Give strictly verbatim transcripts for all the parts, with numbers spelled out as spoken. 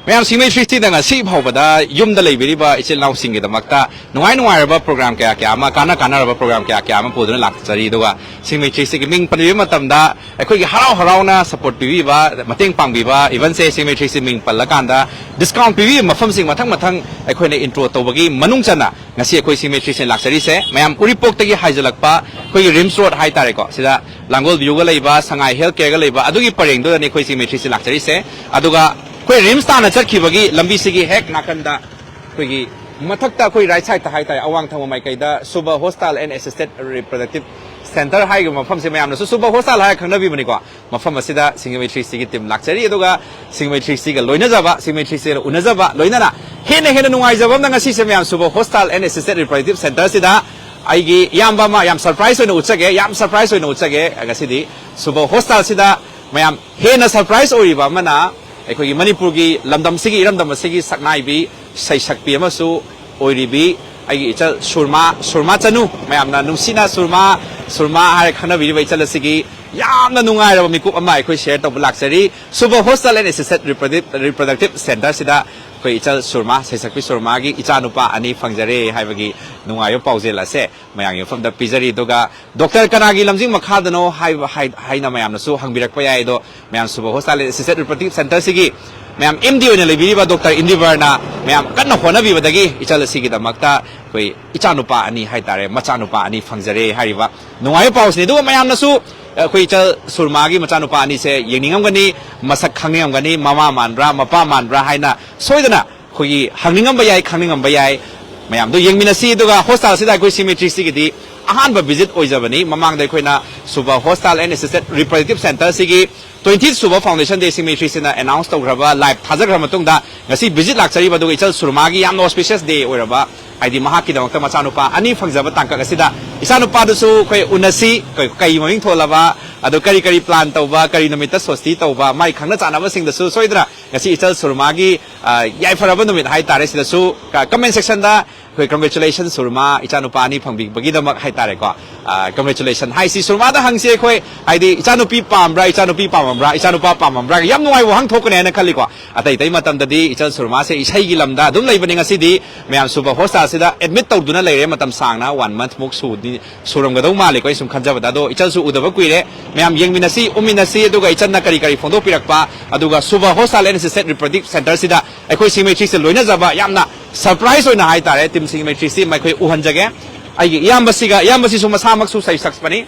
ꯃꯌꯥꯝ, ꯁꯤꯡꯃꯩ ꯊ꯭ꯔꯤ ꯁꯤꯛꯁꯇꯤꯗ ꯉꯁꯤ ꯐꯥꯎꯕꯗ ꯌꯨꯝꯗ ꯂꯩꯕꯤꯔꯤꯕ ꯏꯆꯤꯜ ꯏꯅꯥꯎꯁꯤꯡꯒꯤꯗꯃꯛꯇ ꯅꯨꯡꯉꯥꯏ ꯅꯨꯡꯉꯥꯏꯔꯕ ꯄ꯭ꯔꯣꯒ꯭ꯔꯥꯝ ꯀꯌꯥ ꯀꯌꯥ ꯑꯃ, ꯀꯥꯟꯅ ꯀꯥꯟꯅꯔꯕ ꯄ꯭ꯔꯣꯒ꯭ꯔꯥꯝ ꯀꯌꯥ ꯀꯌꯥ ꯑꯃ ꯄꯨꯗꯨꯅ ꯂꯥꯛꯆꯔꯤ꯫ ꯑꯗꯨꯒ ꯁꯤꯡꯃꯩ ꯊ꯭ꯔꯤ ꯁꯤꯛꯁꯇꯤꯒꯤ ꯃꯤꯡ ꯄꯟꯕꯤꯕ ꯃꯇꯝꯗ ꯑꯩꯈꯣꯏꯒꯤ ꯍꯔꯥꯎ ꯍꯔꯥꯎꯅ ꯁꯄꯣꯔꯠ ꯄꯤꯕꯤꯕ, ꯃꯇꯦꯡ ꯄꯥꯡꯕꯤꯕ, ꯏꯚꯟꯁꯦ ꯁꯤꯡꯃꯩ ꯊ꯭ꯔꯤ ꯁꯤꯛꯁꯇꯤ ꯃꯤꯡ ꯄꯜꯂꯀꯥꯟꯗ ꯗꯤꯁꯀꯥꯎꯟ ꯄꯤꯕꯤꯕ ꯃꯐꯝꯁꯤꯡ ꯃꯊꯪ ꯃꯊꯪ ꯑꯩꯈꯣꯏꯅ ꯏꯟꯇ꯭ꯔꯣ ꯇꯧꯕꯒꯤ ꯃꯅꯨꯡ ꯆꯟꯅ ꯉꯁꯤ ꯑꯩꯈꯣꯏ ꯁꯤꯡꯃꯩ ꯊ꯭ꯔꯤ ꯁꯤꯛꯁꯇꯤ ꯂꯥꯛꯆꯔꯤꯁꯦ꯫ ꯃꯌꯥꯝ, ꯎꯔꯤꯄꯣꯛꯇꯒꯤ ꯍꯥꯏꯖꯤꯜꯂꯛꯄ ꯑꯩꯈꯣꯏꯒꯤ ꯔꯤꯝꯁ ꯔꯣꯗ ꯍꯥꯏꯇꯥꯔꯦꯀꯣ, ꯁꯤꯗ ꯂꯥꯡꯒꯣꯜ ꯚ꯭ꯌꯨꯒ ꯂꯩꯕ, ꯁꯉꯥꯏ ꯍꯦꯜꯊ ꯀꯦꯌꯔꯒ ꯂꯩꯕ ꯑꯗꯨꯒꯤ ꯄꯔꯦꯡꯗꯨꯗꯅꯤ ꯑꯩꯈꯣꯏ ꯁꯤꯡꯃꯩ ꯊ꯭ꯔꯤ ꯁꯤꯛꯁꯇꯤ ꯂꯥꯛꯆꯔꯤꯁꯦ꯫ ꯑꯗꯨꯒ ꯑꯩꯈꯣꯏ ꯔꯤꯝꯁ ꯇꯥꯟꯅ ꯆꯠꯈꯤꯕꯒꯤ ꯂꯝꯕꯤꯁꯤꯒꯤ ꯍꯦꯛ ꯅꯥꯀꯟꯗ ꯑꯩꯈꯣꯏꯒꯤ ꯃꯊꯛꯇ ꯑꯩꯈꯣꯏ ꯔꯥꯏꯠ ꯁꯥꯏꯗꯇ ꯍꯥꯏꯇꯥꯔꯦ, ꯑꯋꯥꯡ ꯊꯪꯕ ꯃꯥꯏꯀꯩꯗ ꯁꯨꯕ ꯍꯣꯁꯇꯥꯜ ꯑꯦꯟ ꯑꯦꯁꯤꯁꯇꯦꯠ ꯔꯤꯄ꯭ꯔꯗꯛꯇꯤꯞ ꯁꯦꯟꯇꯔ ꯍꯥꯏꯔꯤꯕ ꯃꯐꯝꯁꯦ, ꯃꯌꯥꯝꯅꯁꯨ ꯁꯨꯕ ꯍꯣꯁꯇꯥꯜ ꯍꯥꯏꯔ ꯈꯪꯅꯕꯤꯕꯅꯤꯀꯣ꯫ ꯃꯐꯝ ꯑꯁꯤꯗ ꯁꯤꯡꯃꯩ ꯊ꯭ꯔꯤ ꯁꯤꯛꯁꯇꯤꯒꯤ ꯇꯤꯝ ꯂꯥꯛꯆꯔꯤ꯫ ꯑꯗꯨꯒ ꯁꯤꯡꯃꯩ ꯊ꯭ꯔꯤ ꯁꯤꯛꯁꯇꯤꯒ ꯂꯣꯏꯅꯖꯕ, ꯁꯤꯡꯃꯩ ꯊ꯭ꯔꯤ ꯁꯤꯛꯁꯇꯤꯒ ꯎꯅꯖꯕ, ꯂꯣꯏꯅꯅ ꯍꯦꯟꯅ ꯍꯦꯟꯅ ꯅꯨꯡꯉꯥꯏꯖꯕ ꯑꯃꯅ ꯉꯁꯤꯁꯦ ꯃꯌꯥꯝ ꯁꯨꯕ ꯍꯣꯁꯇꯥꯜ ꯑꯦꯟ ꯑꯦꯁꯤꯁꯇꯦꯠ ꯔꯤꯄ꯭ꯔꯗꯛꯇꯤꯞ ꯁꯦꯟꯇꯔꯁꯤꯗ ꯑꯩꯒꯤ ꯏꯌꯥꯝꯕ ꯑꯃ ꯌꯥꯝ ꯁꯔꯄ꯭ꯔꯥꯏꯁ ꯑꯣꯏꯅ ꯎꯠꯆꯒꯦ, ꯌꯥꯝ ꯁꯔꯄ꯭ꯔꯥꯏꯁ ꯑꯣꯏꯅ ꯎꯠꯆꯒꯦ꯫ ꯉꯁꯤꯗꯤ ꯁꯨꯕ ꯍꯣꯁꯇꯥꯜꯁꯤꯗ ꯃꯌꯥꯝ ꯍꯦꯟꯅ ꯁꯔꯄ꯭ꯔꯥꯏꯁ ꯑꯣꯏꯔꯤꯕ ꯑꯃꯅ ꯑꯩꯈꯣꯏꯒꯤ ꯃꯅꯤꯄꯨꯔꯒꯤ ꯂꯝꯗꯝꯁꯤꯒꯤ, ꯏꯔꯝꯗꯝ ꯑꯁꯤꯒꯤ ꯁꯛꯅꯥꯏꯕꯤ, ꯁꯩꯁꯛꯄꯤ ꯑꯃꯁꯨ ꯑꯣꯏꯔꯤꯕꯤ ꯑꯩꯒꯤ ꯏꯆꯜ ꯁꯨꯔꯃꯥ, ꯁꯨꯔꯃꯥ ꯆꯅꯨ, ꯃꯌꯥꯝꯅ ꯅꯨꯡꯁꯤꯅ ꯁꯨꯔꯃꯥ, ꯁꯨꯔꯃꯥ ꯍꯥꯏꯔ ꯈꯪꯅꯕꯤꯔꯤꯕ ꯏꯆꯜ ꯑꯁꯤꯒꯤ ꯌꯥꯝꯅ ꯅꯨꯡꯉꯥꯏꯔꯕ ꯃꯤꯀꯨꯞ ꯑꯃ ꯑꯩꯈꯣꯏ ꯁꯤꯌꯔ ꯇꯧꯕ ꯂꯥꯛꯆꯔꯤ꯫ ꯁꯨꯕ ꯍꯣꯁꯇꯥꯜ ꯑꯦꯟ ꯑꯦꯁꯤꯁꯇꯦꯠ ꯔꯤꯄ꯭ꯔꯗꯛꯇꯤꯞ, ꯔꯤꯄ꯭ꯔꯗꯛꯇꯤꯞ ꯁꯦꯟꯇꯔꯁꯤꯗ ꯑꯩꯈꯣꯏ ꯏꯆꯜ ꯁꯨꯔꯃꯥ, ꯁꯩꯁꯛꯄꯤ ꯁꯨꯔꯃꯥꯒꯤ ꯏꯆꯥꯅꯨꯄꯥ ꯑꯅꯤ ꯐꯪꯖꯔꯦ ꯍꯥꯏꯕꯒꯤ ꯅꯨꯡꯉꯥꯏꯕ ꯄꯥꯎꯖꯦꯜ ꯑꯁꯦ ꯃꯌꯥꯝꯒꯤ ꯃꯐꯝꯗ ꯄꯤꯖꯔꯤ꯫ ꯑꯗꯨꯒ ꯗꯣꯛꯇꯔ ꯀꯅꯥꯒꯤ ꯂꯝꯖꯤꯡ ꯃꯈꯥꯗꯅꯣ ꯍꯥꯏꯕ, ꯍꯥꯏ-, ꯍꯥꯏꯅ ꯃꯌꯥꯝꯅꯁꯨ ꯍꯪꯕꯤꯔꯛꯄ ꯌꯥꯏ꯫ ꯑꯗꯣ ꯃꯌꯥꯝ ꯁꯨꯕ ꯍꯣꯁꯇꯥꯜ ꯑꯦꯟ ꯑꯦꯁꯤꯁꯇꯦꯠ ꯔꯤꯄ꯭ꯔꯗꯛꯇꯤꯞ ꯁꯦꯟꯇꯔꯁꯤꯒꯤ ꯃꯌꯥꯝ ꯑꯦꯝ ꯗꯤ ꯑꯣꯏꯅ ꯂꯩꯕꯤꯔꯤꯕ ꯗꯣꯛꯇꯔ ꯏꯟꯗꯤꯕꯔꯅ ꯃꯌꯥꯝ ꯀꯟꯅ ꯍꯣꯠꯅꯕꯤꯕꯗꯒꯤ ꯏꯆꯜ ꯑꯁꯤꯒꯤꯗꯃꯛꯇ ꯑꯩꯈꯣꯏ ꯏꯆꯥꯅꯨꯄꯥ ꯑꯅꯤ ꯍꯥꯏꯇꯥꯔꯦ, ꯃꯆꯥꯅꯨꯄꯥ ꯑꯅꯤ ꯐꯪꯖꯔꯦ ꯍꯥꯏꯔꯤꯕ ꯅꯨꯡꯉꯥꯏꯕ ꯄꯥꯎꯁꯤꯅꯤ꯫ ꯑꯗꯨꯒ ꯃꯌꯥꯝꯅꯁꯨ ꯑꯩꯈꯣꯏ ꯏꯆꯜ ꯁꯨꯔꯃꯥꯒꯤ ꯃꯆꯥꯅꯨꯄꯥ ꯑꯅꯤꯁꯦ ꯌꯦꯡꯅꯤꯡꯉꯝꯒꯅꯤ, ꯃꯁꯛ ꯈꯪꯅꯤꯡꯉꯝꯒꯅꯤ, ꯃꯃꯥ ꯃꯥꯟꯕ꯭ꯔꯥ, ꯃꯄꯥ ꯃꯥꯟꯕ꯭ꯔꯥ ꯍꯥꯏꯅ ꯁꯣꯏꯗꯅ ꯑꯩꯈꯣꯏꯒꯤ ꯍꯪꯅꯤꯡꯉꯝꯕ ꯌꯥꯏ, ꯈꯪꯅꯤꯡꯉꯝꯕ ꯌꯥꯏ꯫ ꯃꯌꯥꯝꯗꯣ ꯌꯦꯡꯃꯤꯟꯅꯁꯤ꯫ ꯑꯗꯨꯒ ꯍꯣꯁꯇꯥꯜꯁꯤꯗ ꯑꯩꯈꯣꯏ ꯁꯤꯡꯃꯩ ꯊ꯭ꯔꯤ ꯁꯤꯛꯁꯇꯤꯒꯤꯗꯤ ꯑꯍꯥꯟꯕ ꯚꯤꯖꯤꯠ ꯑꯣꯏꯖꯕꯅꯤ꯫ ꯃꯃꯥꯡꯗ ꯑꯩꯈꯣꯏꯅ ꯁꯨꯕ ꯍꯣꯁꯇꯥꯜ ꯑꯦꯟ ꯑꯦꯁꯤꯁꯇꯦꯠ ꯔꯤꯄ꯭ꯔꯗꯛꯇꯤꯞ ꯁꯦꯟꯇꯔꯁꯤꯒꯤ ꯇ꯭ꯋꯦꯟꯇꯤ ꯁꯨꯕ ꯐꯥꯎꯟꯗꯦꯁꯟ ꯗꯦ ꯁꯤꯡꯃꯩ ꯊ꯭ꯔꯤ ꯁꯤꯛꯁꯇꯤꯅ ꯑꯦꯅꯥꯎꯟꯁ ꯇꯧꯈ꯭ꯔꯕ, ꯂꯥꯏꯚ ꯊꯥꯖꯈ꯭ꯔ ꯃꯇꯨꯡꯗ ꯉꯁꯤ ꯚꯤꯖꯤꯠ ꯂꯥꯛꯆꯔꯤꯕ, ꯑꯗꯨꯒ ꯏꯆꯜ ꯁꯨꯔꯃꯥꯒꯤ ꯌꯥꯝꯅ ꯑꯣꯁꯄꯤꯁꯤꯌꯁ ꯗꯦ ꯑꯣꯏꯔꯕ, ꯍꯥꯏꯗꯤ ꯃꯍꯥꯛꯀꯤꯗꯃꯛꯇ ꯃꯆꯥꯅꯨꯄꯥ ꯑꯅꯤ ꯐꯪꯖꯕ ꯇꯥꯡꯀꯛ ꯑꯁꯤꯗ ꯏꯆꯥꯅꯨꯄꯥꯗꯨꯁꯨ ꯑꯩꯈꯣꯏ ꯎꯅꯁꯤ꯫ ꯑꯩꯈꯣꯏ ꯀꯩ ꯃꯃꯤꯡ ꯊꯣꯜꯂꯕ ꯑꯗꯣ ꯀꯔꯤ ꯀꯔꯤ plan ꯇꯧꯕ, ꯀꯔꯤ ꯅꯨꯃꯤꯠꯇ ꯁꯣꯁꯇꯤ ꯇꯧꯕ, ꯃꯥꯏ ꯈꯪꯅ ꯆꯥꯟꯅꯕꯁꯤꯡꯗꯁꯨ ꯁꯣꯏꯗꯅ ꯉꯁꯤ ꯏꯆꯜ ꯁꯨꯔꯃꯥꯒꯤ, ꯑ, ꯌꯥꯏꯐꯔꯕ ꯅꯨꯃꯤꯠ ꯍꯥꯏꯇꯥꯔꯦ, ꯁꯤꯗꯁꯨ ꯀ-, comment section ꯗ ꯑꯩꯈꯣꯏ congratulations ꯁꯨꯔꯃꯥ, ꯏꯆꯥꯅꯨꯄꯥ ꯑꯅꯤ ꯐꯪꯕꯤꯕꯒꯤꯗꯃꯛ ꯍꯥꯏꯇꯥꯔꯦꯀꯣ꯫ ꯑ, congratulations ꯍꯥꯏꯁꯤ ꯁꯨꯔꯃꯥꯗ ꯍꯪꯁꯤ ꯑꯩꯈꯣꯏ, ꯍꯥꯏꯗꯤ ꯏꯆꯥꯅꯨꯄꯤ ꯄꯥꯝꯕ꯭ꯔꯥ, ꯏꯆꯥꯅꯨꯄꯤ ꯄꯥꯝꯃꯝꯕ꯭ꯔꯥ, ꯏꯆꯥꯅꯨꯄꯥ ꯄꯥꯝꯃꯝꯕ꯭ꯔꯥ, ꯌꯥꯝ ꯅꯨꯡꯉꯥꯏꯕ ꯋꯥꯍꯪ ꯊꯣꯛꯀꯅꯤ ꯍꯥꯏꯅ ꯈꯜꯂꯤꯀꯣ꯫ ꯑꯇꯩ ꯑꯇꯩ ꯃꯇꯝꯗꯗꯤ ꯏꯆꯜ ꯁꯨꯔꯃꯥꯁꯦ ꯏꯁꯩꯒꯤ ꯂꯝꯗ ꯑꯗꯨꯝ ꯂꯩꯕꯅꯤ꯫ ꯉꯁꯤꯗꯤ ꯃꯌꯥꯝ ꯁꯨꯕ ꯍꯣꯁꯇꯥꯜꯁꯤꯗ admit ꯇꯧꯗꯨꯅ ꯂꯩꯔꯦ ꯃꯇꯝ ꯁꯥꯡꯅ, one month ꯃꯨꯛ ꯁꯨꯗꯤ ꯁꯨꯔꯝꯒꯗꯧ ꯃꯥꯜꯂꯦꯀꯣ, ꯑꯩ ꯁꯨꯝ ꯈꯟꯖꯕꯗ꯫ ꯑꯗꯣ ꯏꯆꯜꯁꯨ ꯎꯗꯕ ꯀꯨꯏꯔꯦ꯫ ꯃꯌꯥꯝ ꯌꯦꯡꯃꯤꯟꯅꯁꯤ, ꯎꯃꯤꯟꯅꯁꯤ, ꯑꯗꯨꯒ ꯏꯆꯟꯅ ꯀꯔꯤ ꯀꯔꯤ ꯐꯣꯡꯗꯣꯛꯄꯤꯔꯛꯄ, ꯑꯗꯨꯒ ꯁꯨꯕ hostel and assisted reproductive centre ꯁꯤꯗ ꯑꯩꯈꯣꯏ ꯁꯤꯡꯃꯩ ꯊ꯭ꯔꯤꯁꯦ ꯂꯣꯏꯅꯖꯕ ꯌꯥꯝꯅ surprise ꯑꯣꯏꯅ ꯍꯥꯏꯇꯥꯔꯦ, team ꯁꯤꯡꯃꯩ ꯊ꯭ꯔꯤꯁꯤ ꯃꯈꯣꯏ ꯎꯍꯟꯖꯒꯦ꯫ ꯑꯩꯒꯤ ꯏꯌꯥꯝꯕꯁꯤꯒ, ꯏꯌꯥꯝꯕꯁꯤꯁꯨ ꯃꯁꯥꯃꯛꯁꯨ ꯁꯩꯁꯛꯄꯅꯤ꯫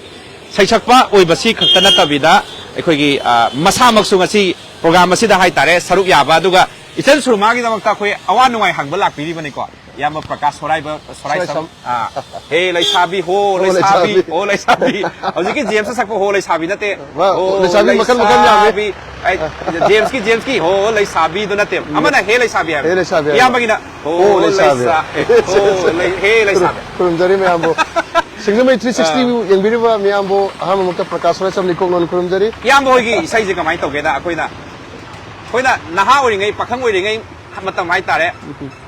ꯁꯩꯁꯛꯄ ꯑꯣꯏꯕꯁꯤ ꯈꯛꯇ ꯅꯠꯇꯕꯤꯗ ꯑꯩꯈꯣꯏꯒꯤ, ꯑ, ꯃꯁꯥꯃꯛꯁꯨ ꯉꯁꯤ program ꯑꯁꯤꯗ ꯍꯥꯏꯇꯥꯔꯦ ꯁꯔꯨꯛ ꯌꯥꯕ, ꯑꯗꯨꯒ ꯏꯆꯟ ꯁꯨꯔꯃꯥꯒꯤꯗꯃꯛꯇ ꯑꯩꯈꯣꯏ ꯑꯋꯥ ꯅꯨꯡꯉꯥꯏ ꯍꯪꯕ ꯂꯥꯛꯄꯤꯔꯤꯕꯅꯤ꯫ ꯏꯌꯥꯝꯕ ꯄ꯭ꯔꯀꯥꯁ ꯁꯣꯔꯥꯏꯕ, ꯁꯣꯔꯥꯏꯁꯝ꯫ ꯁꯣꯔꯥꯏꯁꯝ꯫ ꯑꯥ, ꯍꯦ ꯂꯩꯁꯥꯕꯤ, ꯍꯣ ꯍꯣ ꯂꯩꯁꯥꯕꯤ, ꯂꯩꯁꯥꯕꯤ꯫ ꯍꯣ ꯂꯩꯁꯥꯕꯤ꯫ ꯍꯧꯖꯤꯛꯀꯤ ꯖꯦꯝꯁꯅ ꯁꯛꯄ ꯍꯣ ꯂꯩꯁꯥꯕꯤ ꯅꯠꯇꯦ꯫ ꯃꯥ, ꯍꯣ ꯂꯩꯁꯥꯕꯤ ꯃꯈꯜ ꯃꯈꯜ ꯌꯥꯝꯃꯤ꯫ ꯂꯩꯁꯥꯕꯤ꯫ ꯑꯩ, ꯖꯦꯝꯁꯀꯤ, ꯖꯦꯝꯁꯀꯤ ꯍꯣ ꯂꯩꯁꯥꯕꯤꯗꯣ ꯅꯠꯇꯦ꯫ ꯑꯃꯅ ꯍꯦ ꯂꯩꯁꯥꯕꯤ ꯍꯥꯏꯕ꯫ ꯍꯦ ꯂꯩꯁꯥꯕꯤ ꯍꯥꯏꯕ꯫ ꯏꯌꯥꯝꯕꯒꯤꯅ ꯍꯣ ꯍꯣ ꯂꯩꯁꯥꯕꯤ꯫ ꯂꯩꯁꯥ-, ꯍꯣ ꯂꯩ-, ꯍꯦ ꯂꯩꯁꯥꯕꯤ꯫ ꯈꯨꯔꯨꯝꯖꯔꯤ ꯃꯌꯥꯝꯕꯨ꯫ ꯁꯤꯡꯖꯃꯩ three sixty ꯑꯥ꯫ ꯌꯦꯡꯕꯤꯔꯤꯕ ꯃꯤꯌꯥꯝꯕꯨ ꯑꯍꯥꯟꯕꯃꯛꯇ ꯄ꯭ꯔꯀꯥꯁ ꯁꯣꯔꯥꯏꯁꯝ ꯏꯀꯣꯛ ꯅꯣꯟ ꯈꯨꯔꯨꯝꯖꯔꯤ꯫ ꯏꯌꯥꯝꯕ ꯍꯣꯏꯒꯤ ꯏꯁꯩꯁꯦ ꯀꯃꯥꯏꯅ ꯇꯧꯒꯦꯗ, ꯑꯩꯈꯣꯏꯅ, ꯑꯩꯈꯣꯏꯅ ꯅꯍꯥ ꯑꯣꯏꯔꯤꯉꯩ, ꯄꯥꯈꯪ ꯑꯣꯏꯔꯤꯉꯩ ꯃꯇꯝ ꯍꯥꯏꯇꯥꯔꯦ,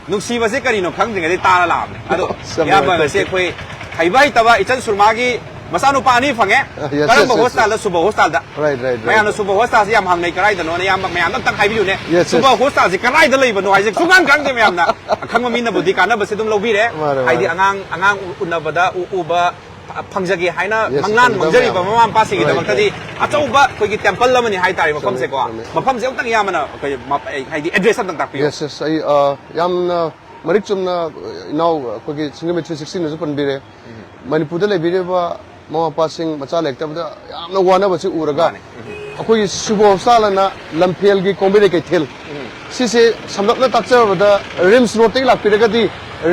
ꯅꯨꯡꯁꯤꯕꯁꯦ ꯀꯔꯤꯅꯣ ꯈꯪꯗ꯭ꯔꯤꯉꯩꯗꯩ ꯇꯥꯔ ꯂꯥꯛꯑꯕꯅꯦ꯫ ꯑꯗꯣ ꯌꯥꯝ ꯏꯌꯥꯝꯕ ꯅꯨꯡꯉꯥꯏ꯫ ꯉꯁꯤ ꯑꯩꯈꯣꯏ ꯍꯩꯕ ꯍꯩꯇꯕ ꯏꯆꯟ ꯁꯨꯔꯃꯥꯒꯤ ꯃꯆꯥꯅꯨꯄꯥ ꯑꯅꯤ ꯐꯪꯉꯦ꯫ Yes, yes, ꯀꯔꯝꯕ yes, yes꯫ ꯍꯣꯁꯇꯥꯜꯗ? ꯁꯨꯕ ꯍꯣꯁꯇꯥꯜꯗ꯫ Right, right, right, right꯫ ꯃꯌꯥꯝꯅ ꯁꯨꯕ ꯍꯣꯁꯇꯥꯜꯁꯦ ꯌꯥꯝ ꯍꯪꯅꯩ, ꯀꯔꯥꯏꯗꯅꯣꯅ? ꯏꯌꯥꯝꯕ ꯃꯌꯥꯝꯗ ꯑꯝꯇꯪ ꯍꯥꯏꯕꯤꯌꯨꯅꯦ꯫ Yes, yes꯫ ꯁꯨꯕ ꯍꯣꯁꯇꯥꯜꯁꯦ ꯀꯔꯥꯏꯗ ꯂꯩꯕꯅꯣ ꯍꯥꯏꯁꯦ ꯁꯨꯡꯈꯪ ꯈꯪꯗꯦ ꯃꯌꯥꯝꯅ꯫ ꯑꯈꯪꯕ ꯃꯤꯅꯕꯨꯗꯤ ꯀꯥꯟꯅꯕꯁꯦ ꯑꯗꯨꯝ ꯂꯧꯕꯤꯔꯦ꯫ ꯃꯥꯅꯦ, ꯍꯥꯏꯗꯤ ꯃꯥꯅꯦ꯫ ꯑꯉꯥꯡ, ꯑꯉꯥꯡ ꯎ-, ꯎꯅꯕꯗ ꯎ-, ꯎꯕ ꯐ-, ꯐꯪꯖꯒꯦ ꯍꯥꯏꯅ Yes, ꯃꯪꯂꯥꯟ ꯐꯪꯖꯕ ꯃꯌꯥꯝ꯫ ꯃꯥꯡꯖꯔꯤꯕ ꯃꯃꯥ ꯃꯄꯥꯁꯤꯡꯒꯤꯗꯃꯛꯇꯗꯤ Right, right꯫ ꯑꯆꯧꯕ ꯑꯩꯈꯣꯏꯒꯤ temple ꯑꯃꯅꯤ ꯍꯥꯏꯇꯥꯔꯦ ꯆꯨꯝꯃꯦ, ꯃꯐꯝꯁꯦꯀꯣ꯫ ꯆꯨꯝꯃꯦ꯫ ꯃꯐꯝꯁꯦ ꯑꯃꯨꯛꯇꯪ ꯏꯌꯥꯝꯕꯅ ꯑꯩꯈꯣꯏ ꯃ-, ꯍꯥꯏꯗꯤ address ꯑꯝꯇꯪ ꯇꯥꯛꯄꯤꯌꯨ꯫ Yes, yes꯫ ꯑꯩ, ꯑ, ꯌꯥꯝꯅ ꯃꯔꯤꯛ ꯆꯨꯝꯅ ꯏꯅꯥꯎ ꯑꯩꯈꯣꯏꯒꯤ ꯁꯤꯡꯖꯃꯩ three sixty ꯅꯁꯨ ꯄꯟꯕꯤꯔꯦ꯫ ꯎꯝ꯫ ꯃꯅꯤꯄꯨꯔꯗ ꯂꯩꯕꯤꯔꯤꯕ ꯃꯃꯥ ꯃꯄꯥꯁꯤꯡ ꯃꯆꯥ ꯂꯩꯔꯛꯇꯕꯗ ꯌꯥꯝꯅ ꯋꯥꯅꯕꯁꯤ ꯎꯔꯒ ꯃꯥꯅꯦ꯫ ꯎꯝ꯫ ꯑꯩꯈꯣꯏꯒꯤ ꯁꯨꯕ ꯍꯣꯁꯄꯤꯇꯥꯜ ꯑꯅ ꯂꯝꯐꯦꯜꯒꯤ ꯀꯣꯝꯕꯤꯔꯩ ꯀꯩꯊꯦꯜ ꯎꯝ꯫ ꯁꯤꯁꯦ ꯁꯝꯂꯞꯅ ꯇꯥꯛꯆꯔꯕꯗ ꯔꯤꯝꯁ ꯔꯣꯗꯇꯒꯤ ꯂꯥꯛꯄꯤꯔꯒꯗꯤ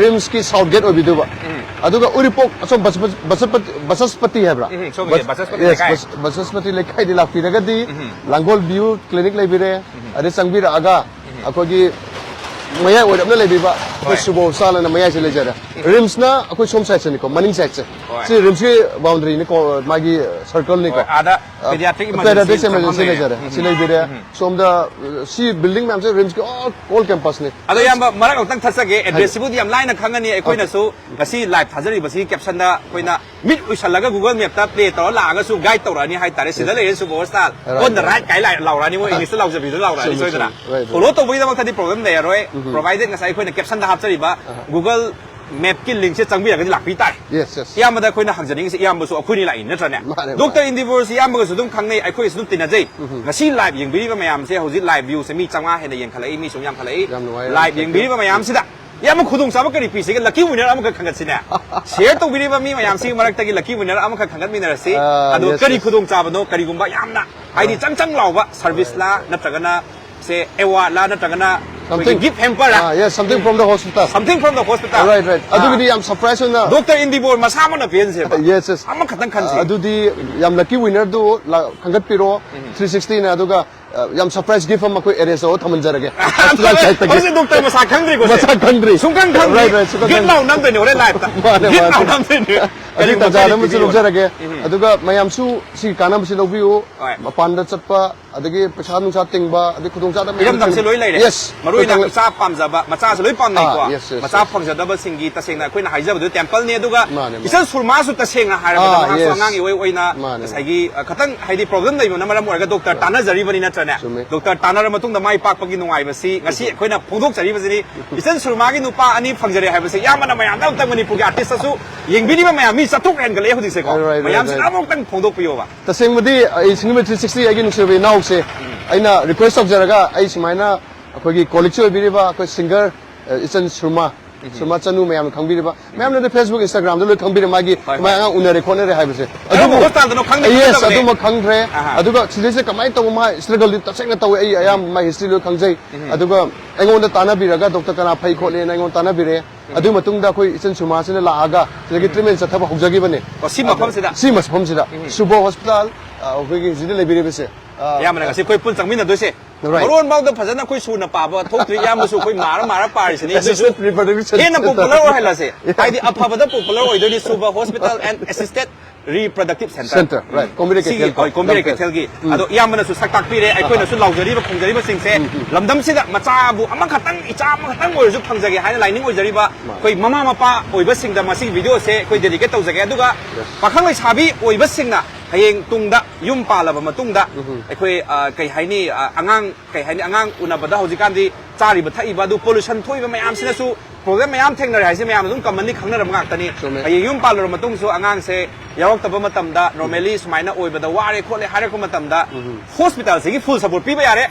ꯔꯤꯝꯁꯀꯤ south gate ꯑꯣꯏꯕꯤꯗꯣꯏꯕ꯫ ꯎꯝ꯫ ꯑꯗꯨꯒ ꯎꯔꯤꯄꯣꯛ ꯑꯁꯣꯝ ꯕꯁꯄ-, ꯕꯁꯄ-, ꯕꯁꯁꯄꯇꯤ ꯍꯥꯏꯕ꯭ꯔꯥ? ꯎꯝ, ꯁꯣꯝꯒꯤ ꯕꯁ-, ꯕꯁꯁꯄꯇꯤ yes, ꯂꯩꯀꯥꯏ꯫ ꯕꯁ-, ꯕꯁꯁꯄꯇꯤ ꯂꯩꯀꯥꯏꯗꯤ ꯂꯥꯛꯄꯤꯔꯒꯗꯤ ꯎꯝ꯫ ꯂꯥꯡꯒꯣꯜ view clinic ꯂꯩꯕꯤꯔꯦ꯫ ꯎꯝ꯫ ꯑꯗꯩ ꯆꯪꯕꯤꯔꯛꯑꯒ ꯎꯝ꯫ ꯑꯩꯈꯣꯏꯒꯤ ꯃꯌꯥꯏ ꯑꯣꯏꯔꯞꯅ ꯂꯩꯕꯤꯕ ꯑꯩꯈꯣꯏ ꯍꯣꯏ꯫ ꯁꯨꯕꯣ ꯍꯣꯁꯄꯤꯇꯥꯜ ꯑꯅ ꯃꯌꯥꯏꯁꯦ ꯂꯩꯖꯔꯦ꯫ ꯔꯤꯝꯁꯅ ꯑꯩꯈꯣꯏ ꯁꯣꯝ ꯁꯥꯏꯗꯁꯤꯅꯤꯀꯣ, ꯃꯅꯤꯡ ꯁꯥꯏꯗꯁꯦ꯫ ꯍꯣꯏ꯫ ꯁꯤ ꯔꯤꯝꯁꯀꯤ ꯕꯥꯎꯟꯗꯔꯤꯅꯤꯀꯣ, ꯃꯥꯒꯤ ꯁꯔꯀꯜꯅꯤꯀꯣ꯫ ꯍꯣꯏ, ꯑꯥꯗ pediatric emergency Pediatric ꯁꯦꯝꯐꯝ emergency ꯂꯩꯔꯦ꯫ ꯂꯩꯖꯔꯦ꯫ ꯁꯤ ꯂꯩꯕꯤꯔꯦ꯫ ꯁꯣꯝꯗ ꯑ, ꯁꯤ ꯕꯤꯜꯗꯤꯡ ꯃꯌꯥꯝꯁꯦ ꯔꯤꯝꯁꯀꯤ ꯑꯣꯜ ꯀꯦꯝꯄꯁꯅꯤ꯫ ꯑꯗꯣ ꯏꯌꯥꯝꯕ, ꯃꯔꯛ ꯑꯃꯨꯛꯇꯪ ꯊꯠꯆꯒꯦ꯫ ꯑꯦꯗ꯭ꯔꯦꯁꯁꯤꯕꯨꯗꯤ ꯌꯥꯝ ꯂꯥꯏꯅ ꯈꯪꯉꯅꯤ꯫ ꯑꯩꯈꯣꯏꯅꯁꯨ ꯉꯁꯤ ꯂꯥꯏꯚ ꯊꯥꯖꯔꯤꯕꯁꯤꯒꯤ ꯀꯦꯞꯁꯟꯗ ꯑꯩꯈꯣꯏꯅ ꯃꯤꯠ ꯎꯏꯁꯜꯂꯒ ꯒꯨꯒꯜ ꯃꯦꯞꯇ ꯄ꯭ꯂꯦ ꯇꯧꯔ ꯂꯥꯛꯑꯒꯁꯨ ꯒꯥꯏꯗ ꯇꯧꯔꯛꯑꯅꯤ ꯍꯥꯏꯇꯥꯔꯦ꯫ ꯁꯤꯗ ꯂꯩꯔꯦ ꯁꯨꯕꯣ hospital, Right, on the right. Right ꯀꯥꯏ ꯂꯥꯏ-, ꯂꯥꯎꯔꯛꯑꯅꯤ, ꯃꯣꯏ ꯏꯪꯂꯤꯁꯇ ꯂꯥꯎꯖꯕꯤꯗꯨ ꯂꯥꯎꯔꯛꯑꯅꯤ ꯆꯨꯝꯃꯤ, ꯁꯣꯏꯗꯅ꯫ ꯆꯨꯝꯃꯤ. Right, right. ꯐꯣꯂꯣ ꯇꯧꯕꯒꯤꯗꯃꯛꯇꯗꯤ ꯄ꯭ꯔꯣꯕ꯭ꯂꯦꯝ ꯂꯩꯔꯔꯣꯏ꯫ ꯄ꯭ꯔꯣꯚꯥꯏꯗꯦꯠ ꯉꯁꯥꯏ ꯑꯩꯈꯣꯏꯅ ꯀꯦꯞꯁꯟꯗ ꯍꯥꯞꯆꯔꯤꯕ ꯒꯨꯒꯜ ꯃꯦꯞꯀꯤ ꯂꯤꯡꯁꯦ ꯆꯪꯕꯤꯔꯒꯗꯤ ꯂꯥꯛꯄꯤ ꯇꯥꯔꯦ꯫ Yes, yes. ꯏꯌꯥꯝꯕꯗ ꯑꯩꯈꯣꯏꯅ ꯍꯪꯖꯅꯤꯡꯉꯤꯁꯦ, ꯏꯌꯥꯝꯕꯁꯨ ꯑꯩꯈꯣꯏꯅꯤ ꯂꯥꯛꯏ ꯅꯠꯇ꯭ꯔꯅꯦ? ꯃꯥꯅꯦ, ꯃꯥꯅꯦ. ꯗꯣꯛꯇꯔ ꯏꯟꯗꯤꯕꯣꯔꯁꯤ ꯏꯌꯥꯝꯕꯒꯁꯨ ꯑꯗꯨꯝ ꯈꯪꯅꯩ, ꯑꯩꯈꯣꯏꯒꯁꯨ ꯑꯗꯨꯝ ꯇꯤꯟꯅꯖꯩ꯫ ꯉꯁꯤ ꯂꯥꯏꯚ ꯌꯦꯡꯕꯤꯔꯤꯕ ꯃꯌꯥꯝꯁꯦ, ꯍꯧꯖꯤꯛ ꯂꯥꯏꯚ ꯚ꯭ꯌꯨꯁꯦ ꯃꯤ ꯆꯥꯝꯃꯉꯥ ꯍꯦꯟꯅ ꯌꯦꯡꯈꯠꯂꯛꯏ, ꯃꯤ ꯁꯨꯝ ꯌꯥꯝꯈꯠꯂꯛꯏ꯫ ꯌꯥꯝ ꯅꯨꯡꯉꯥꯏꯔꯦ. Live Thank you. ꯌꯦꯡꯕꯤꯔꯤꯕ ꯃꯌꯥꯝꯁꯤꯗ ꯏꯌꯥꯝꯕ, ꯈꯨꯗꯣꯡꯆꯥꯕ ꯀꯔꯤ ꯄꯤꯁꯤꯒꯦ? ꯂꯛꯀꯤ ꯋꯤꯅꯔ ꯑꯃꯈꯛ ꯈꯟꯒꯠꯁꯤꯅꯦ꯫ ꯁꯤꯌꯔ ꯇꯧꯕꯤꯔꯤꯕ ꯃꯤ ꯃꯌꯥꯝꯁꯤꯒꯤ ꯃꯔꯛꯇꯒꯤ ꯂꯛꯀꯤ ꯋꯤꯅꯔ ꯑꯃꯈꯛ ꯈꯟꯒꯠꯃꯤꯟꯅꯔꯁꯤ꯫ ꯑꯥ, ꯑꯗꯣ yes, ꯀꯔꯤ yes. ꯈꯨꯗꯣꯡꯆꯥꯕꯅꯣ? ꯀꯔꯤꯒꯨꯝꯕ ꯌꯥꯝꯅ ꯍꯥꯏꯗꯤ ꯆꯪ ꯆꯪ ꯂꯥꯎꯕ ꯁꯔꯚꯤꯁꯂꯥ ꯅꯠꯇ꯭ꯔꯒꯅ ꯁꯦ ꯑꯦꯋꯥꯔꯗꯂꯥ ꯅꯠꯇ꯭ꯔꯒꯅ ꯑꯩꯈꯣꯏꯒꯤ Something. Gift hamper? Ah, yes, something from the hospital. Something from the hospital. Right, right. ꯑꯗꯨꯒꯤꯗꯤ ꯌꯥꯝ ꯁꯔꯄ꯭ꯔꯥꯏꯁ ꯑꯣꯏꯅ ꯗꯣꯛꯇꯔ ꯏꯟꯗꯤꯕꯣꯔ ꯃꯁꯥꯃꯛꯅ ꯄꯦꯟꯁꯦꯕ꯫ Yes, yes. ꯑꯃꯈꯛꯇꯪ ꯈꯟꯁꯦ꯫ ꯑꯗꯨꯗꯤ ꯌꯥꯝ ꯂꯛꯀꯤ ꯋꯤꯅꯔꯗꯨ ꯂꯥ-, ꯈꯟꯒꯠꯄꯤꯔꯣ, three sixty ꯅ, ꯑꯗꯨꯒ ꯑ, ꯌꯥꯝ ꯁꯔꯄ꯭ꯔꯥꯏꯁ ꯒꯤꯐ ꯑꯃ ꯑꯩꯈꯣꯏ ꯑꯦꯔꯦꯟꯖ ꯇꯧꯔ ꯊꯝꯍꯟꯖꯔꯒꯦ꯫ ꯍꯣꯁꯄꯤꯇꯥꯜ ꯁꯥꯏꯠꯇꯒꯤ. ꯍꯧꯖꯤꯛ ꯗꯣꯛꯇꯔ ꯃꯁꯥ ꯈꯪꯗ꯭ꯔꯤꯀꯣ ꯁꯦ? ꯃꯁꯥ ꯈꯪꯗ꯭ꯔꯤ. ꯁꯨꯡꯈꯪ ꯈꯪꯗ꯭ꯔꯤ. Right, right, ꯁꯨꯡꯈꯪ ꯒꯤꯠ ꯈꯪꯗ꯭ꯔꯤ. ꯂꯥꯎ ꯅꯝꯗꯣꯏꯅꯦ ꯍꯣꯔꯦꯟ ꯂꯥꯏꯐꯇ. ꯃꯥꯅꯦ, ꯒꯤꯠ ꯃꯥꯅꯦ. ꯂꯥꯎ ꯅꯝꯗꯣꯏꯅꯦ. ꯑꯗꯨꯒꯤ ꯀꯔꯤꯒꯨꯝꯕ ꯇꯥꯟꯖꯥꯗ ꯀꯔꯤ ꯑꯃꯁꯨ ꯄꯤꯕꯤꯌꯨ? ꯂꯧꯖꯔꯒꯦ. ꯑꯗꯨꯒ ꯃꯌꯥꯝꯁꯨ ꯁꯤꯒꯤ ꯀꯥꯟꯅꯕꯁꯤ ꯂꯧꯕꯤꯌꯨ. ꯍꯣꯏ. ꯃꯄꯥꯟꯗ ꯆꯠꯄ, ꯑꯗꯒꯤ ꯄꯩꯁꯥ ꯅꯨꯡꯁꯥ ꯇꯤꯡꯕ, ꯑꯗꯩ ꯈꯨꯗꯣꯡꯆꯥꯗꯕ ꯃꯌꯥꯝ ꯏꯔꯝꯗꯝꯁꯦ ꯂꯣꯏ ꯂꯩꯔꯦ꯫ Yes. ꯃꯔꯨ ꯑꯣꯏꯅ ꯑꯩꯈꯣꯏ ꯏꯆꯥ ꯄꯥꯝꯖꯕ, ꯃꯆꯥꯁꯨ ꯂꯣꯏ ꯄꯥꯝꯅꯩꯀꯣ꯫ ꯑꯥ, yes, yes, ꯃꯆꯥ yes. ꯐꯪꯖꯗꯕꯁꯤꯡꯒꯤ ꯇꯁꯦꯡꯅ ꯑꯩꯈꯣꯏꯅ ꯍꯥꯏꯖꯕꯗꯨ ꯇꯦꯝꯄꯜꯅꯤ꯫ ꯑꯗꯨꯒ ꯃꯥꯅꯦ, ꯃꯥꯅꯦ. ꯏꯆꯟ ꯁꯨꯔꯃꯥꯁꯨ ꯇꯁꯦꯡꯅ ꯍꯥꯏꯔꯕꯗ ꯑꯥ, ꯃꯍꯥꯛꯁꯨ yes. ꯑꯉꯥꯡꯒꯤ ꯑꯣꯏ ꯑꯣꯏꯅ ꯃꯥꯅꯦ. ꯉꯁꯥꯏꯒꯤ, ꯑ, ꯈꯇꯪ ꯍꯥꯏꯗꯤ ꯄ꯭ꯔꯣꯕ꯭ꯂꯦꯝ ꯂꯩꯕꯅ ꯃꯔꯝ ꯑꯣꯏꯔꯒ ꯗꯣꯛꯇꯔ ꯇꯥꯟꯅꯖꯔꯤꯕꯅꯤ ꯅꯠꯇ꯭ꯔꯅꯦ? ꯆꯨꯝꯃꯦ. ꯗꯣꯛꯇꯔ ꯇꯥꯟꯅꯔ ꯃꯇꯨꯡꯗ ꯃꯥꯏ ꯄꯥꯛꯄꯒꯤ ꯅꯨꯡꯉꯥꯏꯕꯁꯤ ꯉꯁꯤ ꯑꯩꯈꯣꯏꯅ ꯐꯣꯡꯗꯣꯛꯆꯔꯤꯕꯁꯤꯅꯤ꯫ ꯏꯆꯟ ꯁꯨꯔꯃꯥꯒꯤ ꯅꯨꯄꯥ ꯑꯅꯤ ꯐꯪꯖꯔꯦ ꯍꯥꯏꯕꯁꯤ ꯏꯌꯥꯝꯕꯅ ꯃꯌꯥꯝꯗ ꯑꯃꯨꯛꯇꯪ ꯃꯅꯤꯄꯨꯔꯒꯤ ꯑꯥꯔꯇꯤꯁꯇꯁꯨ ꯌꯦꯡꯕꯤꯔꯤꯕ ꯃꯌꯥꯝ ꯃꯤ ꯆꯥꯇ꯭ꯔꯨꯛ ꯍꯦꯟꯒꯠꯂꯛꯑꯦ ꯍꯧꯖꯤꯛꯁꯦꯀꯣ꯫ Right, right, right, ꯃꯌꯥꯝꯁꯤꯅ right. ꯑꯃꯨꯛꯇꯪ ꯐꯣꯡꯗꯣꯛꯄꯤꯌꯣꯕ꯫ ꯇꯁꯦꯡꯕꯗꯤ ꯑꯩ ꯁꯤꯡꯂꯤꯃꯩ three sixty ꯑꯩꯒꯤ ꯅꯨꯡꯁꯤꯔꯕ ꯏꯅꯥꯎꯁꯦ ꯑꯩꯅ ꯔꯤꯀ꯭ꯋꯦꯁ ꯇꯧꯖꯔꯒ ꯑꯩ ꯁꯨꯃꯥꯏꯅ ꯑꯩꯈꯣꯏꯒꯤ ꯀꯣꯂꯤꯛꯁꯨ ꯑꯣꯏꯕꯤꯔꯤꯕ ꯑꯩꯈꯣꯏ ꯁꯤꯡꯒꯔ, ꯑ, ꯏꯆꯟ ꯁꯨꯔꯃꯥ, ꯁꯨꯔꯃꯥ ꯆꯅꯨ ꯃꯌꯥꯝꯅ ꯈꯪꯕꯤꯔꯤꯕ, ꯃꯌꯥꯝꯅꯗꯤ Facebook, Instagram ꯗ ꯂꯣꯏ ꯈꯪꯕꯤꯔꯦ ꯃꯥꯒꯤ ꯍꯣꯏ, ꯃꯥꯏ ꯍꯣꯏ. ꯑꯉꯥꯡ ꯎꯅꯔꯦ ꯈꯣꯠꯅꯔꯦ ꯍꯥꯏꯕꯁꯦ. ꯀꯔꯝꯕ ꯍꯣꯁꯄꯤꯇꯥꯜꯗꯅꯣ ꯈꯪꯗꯦ, Yes, ꯈꯪꯗꯕꯅꯦ. ꯑꯗꯨꯃꯛ ꯈꯪꯗ꯭ꯔꯦ. ꯑꯍꯥ. ꯑꯗꯨꯒ ꯁꯤꯗꯩꯁꯤꯗ ꯀꯃꯥꯏꯅ ꯇꯧꯕ ꯃꯥ ꯏꯁꯇ꯭ꯔꯒꯜꯗꯤ ꯇꯁꯦꯡꯅ ꯇꯧꯋꯦ, ꯑꯩ ꯑꯌꯥꯝꯕ ꯃꯥꯏ ꯍꯤꯁꯇ꯭ꯔꯤ ꯂꯣꯏ ꯈꯪꯖꯩ. ꯑꯗꯨꯒ ꯑꯩꯉꯣꯟꯗ ꯇꯥꯟꯅꯕꯤꯔꯒ ꯗꯣꯛꯇꯔ ꯀꯅꯥ ꯐꯩ ꯈꯣꯠꯂꯦꯅ ꯑꯩꯉꯣꯟꯗ ꯇꯥꯟꯅꯕꯤꯔꯦ. ꯑꯗꯨꯒꯤ ꯃꯇꯨꯡꯗ ꯑꯩꯈꯣꯏ ꯏꯆꯟ ꯁꯨꯔꯃꯥꯁꯤꯅ ꯂꯥꯛꯑꯒ ꯁꯤꯗꯒꯤ ꯇ꯭ꯔꯤꯠꯃꯦꯟ ꯆꯠꯊꯕ ꯍꯧꯖꯈꯤꯕꯅꯦ. ꯑꯣ, ꯁꯤ ꯃꯐꯝꯁꯤꯗ? ꯁꯤ ꯃꯐꯝꯁꯤꯗ ꯁꯨꯕꯣ ꯍꯣꯁꯄꯤꯇꯥꯜ, ꯑ, ꯑꯩꯈꯣꯏꯒꯤ ꯍꯧꯖꯤꯛ ꯂꯩꯕꯤꯔꯤꯕꯁꯦ, ꯑ, ꯏꯌꯥꯝꯕꯅ ꯉꯁꯤ ꯑꯩꯈꯣꯏ ꯄꯨꯟ ꯆꯪꯃꯤꯟꯅꯗꯣꯏꯁꯦ꯫ Right. ꯃꯔꯣꯟ ꯐꯥꯎꯗ ꯐꯖꯅ ꯑꯩꯈꯣꯏ ꯁꯨꯅ ꯄꯥꯕ ꯊꯣꯛꯇ꯭ꯔꯤ, ꯏꯌꯥꯝꯕꯁꯨ ꯑꯩꯈꯣꯏ ꯃꯥꯔ ꯃꯥꯔ ꯄꯥꯔꯤꯁꯤꯅꯤ꯫ ꯑꯗꯨꯁꯨ Assisted reproductive center. ꯍꯦꯟꯅ popular ꯑꯣꯏꯍꯜꯂꯁꯦ꯫ Yeah. ꯍꯥꯏꯗꯤ ꯑꯐꯕꯗ popular ꯑꯣꯏꯗꯣꯏꯅꯤ, ꯁꯨꯕ hospital and assisted reproductive center꯫ Center, right. ꯎꯝ꯫ ꯀꯣꯝꯕꯤꯔꯩ ꯁꯤꯒꯤ, ꯀꯩꯊꯦꯜ, ꯍꯣꯏ, ꯀꯣꯝꯕꯤꯔꯩ ꯂꯝꯐꯦꯜ꯫ ꯀꯩꯊꯦꯜꯒꯤ꯫ ꯎꯝ꯫ ꯑꯗꯣ ꯏꯌꯥꯝꯕꯅꯁꯨ ꯁꯛ ꯇꯥꯛꯄꯤꯔꯦ, ꯑꯩꯈꯣꯏꯅꯁꯨ ꯂꯥꯎꯖꯔꯤꯕ ꯈꯣꯡꯖꯔꯤꯕꯁꯤꯡꯁꯦ, ꯎꯝ, ꯎꯝ꯫ ꯂꯝꯗꯝꯁꯤꯗ ꯃꯆꯥꯕꯨ ꯑꯃꯈꯛꯇꯪ, ꯏꯆꯥ ꯑꯃꯈꯛꯇꯪ ꯑꯣꯏꯔꯁꯨ ꯐꯪꯖꯒꯦ ꯍꯥꯏꯅ ꯂꯥꯏꯅꯤꯡ ꯑꯣꯏꯖꯔꯤꯕ ꯃꯥꯅꯤ꯫ ꯑꯩꯈꯣꯏ ꯃꯃꯥ ꯃꯄꯥ ꯑꯣꯏꯕꯁꯤꯡꯗ ꯃꯁꯤꯒꯤ video ꯁꯦ ꯑꯩꯈꯣꯏ dedicate ꯇꯧꯖꯒꯦ꯫ ꯑꯗꯨꯒ Yes. ꯄꯥꯈꯪ ꯂꯩꯁꯥꯕꯤ ꯑꯣꯏꯕꯁꯤꯡꯅ ꯍꯌꯦꯡ ꯇꯨꯡꯗ ꯌꯨꯝ ꯄꯥꯜꯂꯕ ꯃꯇꯨꯡꯗ ꯎꯝ꯫ ꯑꯩꯈꯣꯏ, ꯑ, ꯀꯩ ꯍꯥꯏꯅꯤ, ꯑ, ꯑꯉꯥꯡ, ꯀꯩ ꯍꯥꯏꯅꯤ, ꯑꯉꯥꯡ ꯎꯅꯕꯗ ꯍꯧꯖꯤꯛꯀꯥꯟꯗꯤ ꯆꯥꯔꯤꯕ ꯊꯛꯏꯕ ꯑꯗꯨ pollution ꯊꯣꯛꯏꯕ ꯃꯌꯥꯝꯁꯤꯅꯁꯨ problem ꯃꯌꯥꯝ ꯊꯦꯡꯅꯔꯦ ꯍꯥꯏꯁꯦ ꯃꯌꯥꯝ ꯑꯗꯨꯝ commonly ꯈꯪꯅꯔꯕ ꯉꯥꯛꯇꯅꯤ꯫ ꯆꯨꯝꯃꯦ꯫ ꯍꯌꯦꯡ ꯌꯨꯝ ꯄꯥꯜꯂꯨꯔ ꯃꯇꯨꯡꯁꯨ ꯑꯉꯥꯡꯁꯦ ꯌꯥꯎꯔꯛꯇꯕ ꯃꯇꯝꯗ, normally ꯁꯨꯃꯥꯏꯅ ꯑꯣꯏꯕꯗ ꯋꯥꯔꯦ ꯈꯣꯠꯂꯦ ꯍꯥꯏꯔꯛꯄ ꯃꯇꯝꯗ, ꯎꯝ꯫ Hospital ꯁꯤꯒꯤ full support ꯄꯤꯕ ꯌꯥꯔꯦ꯫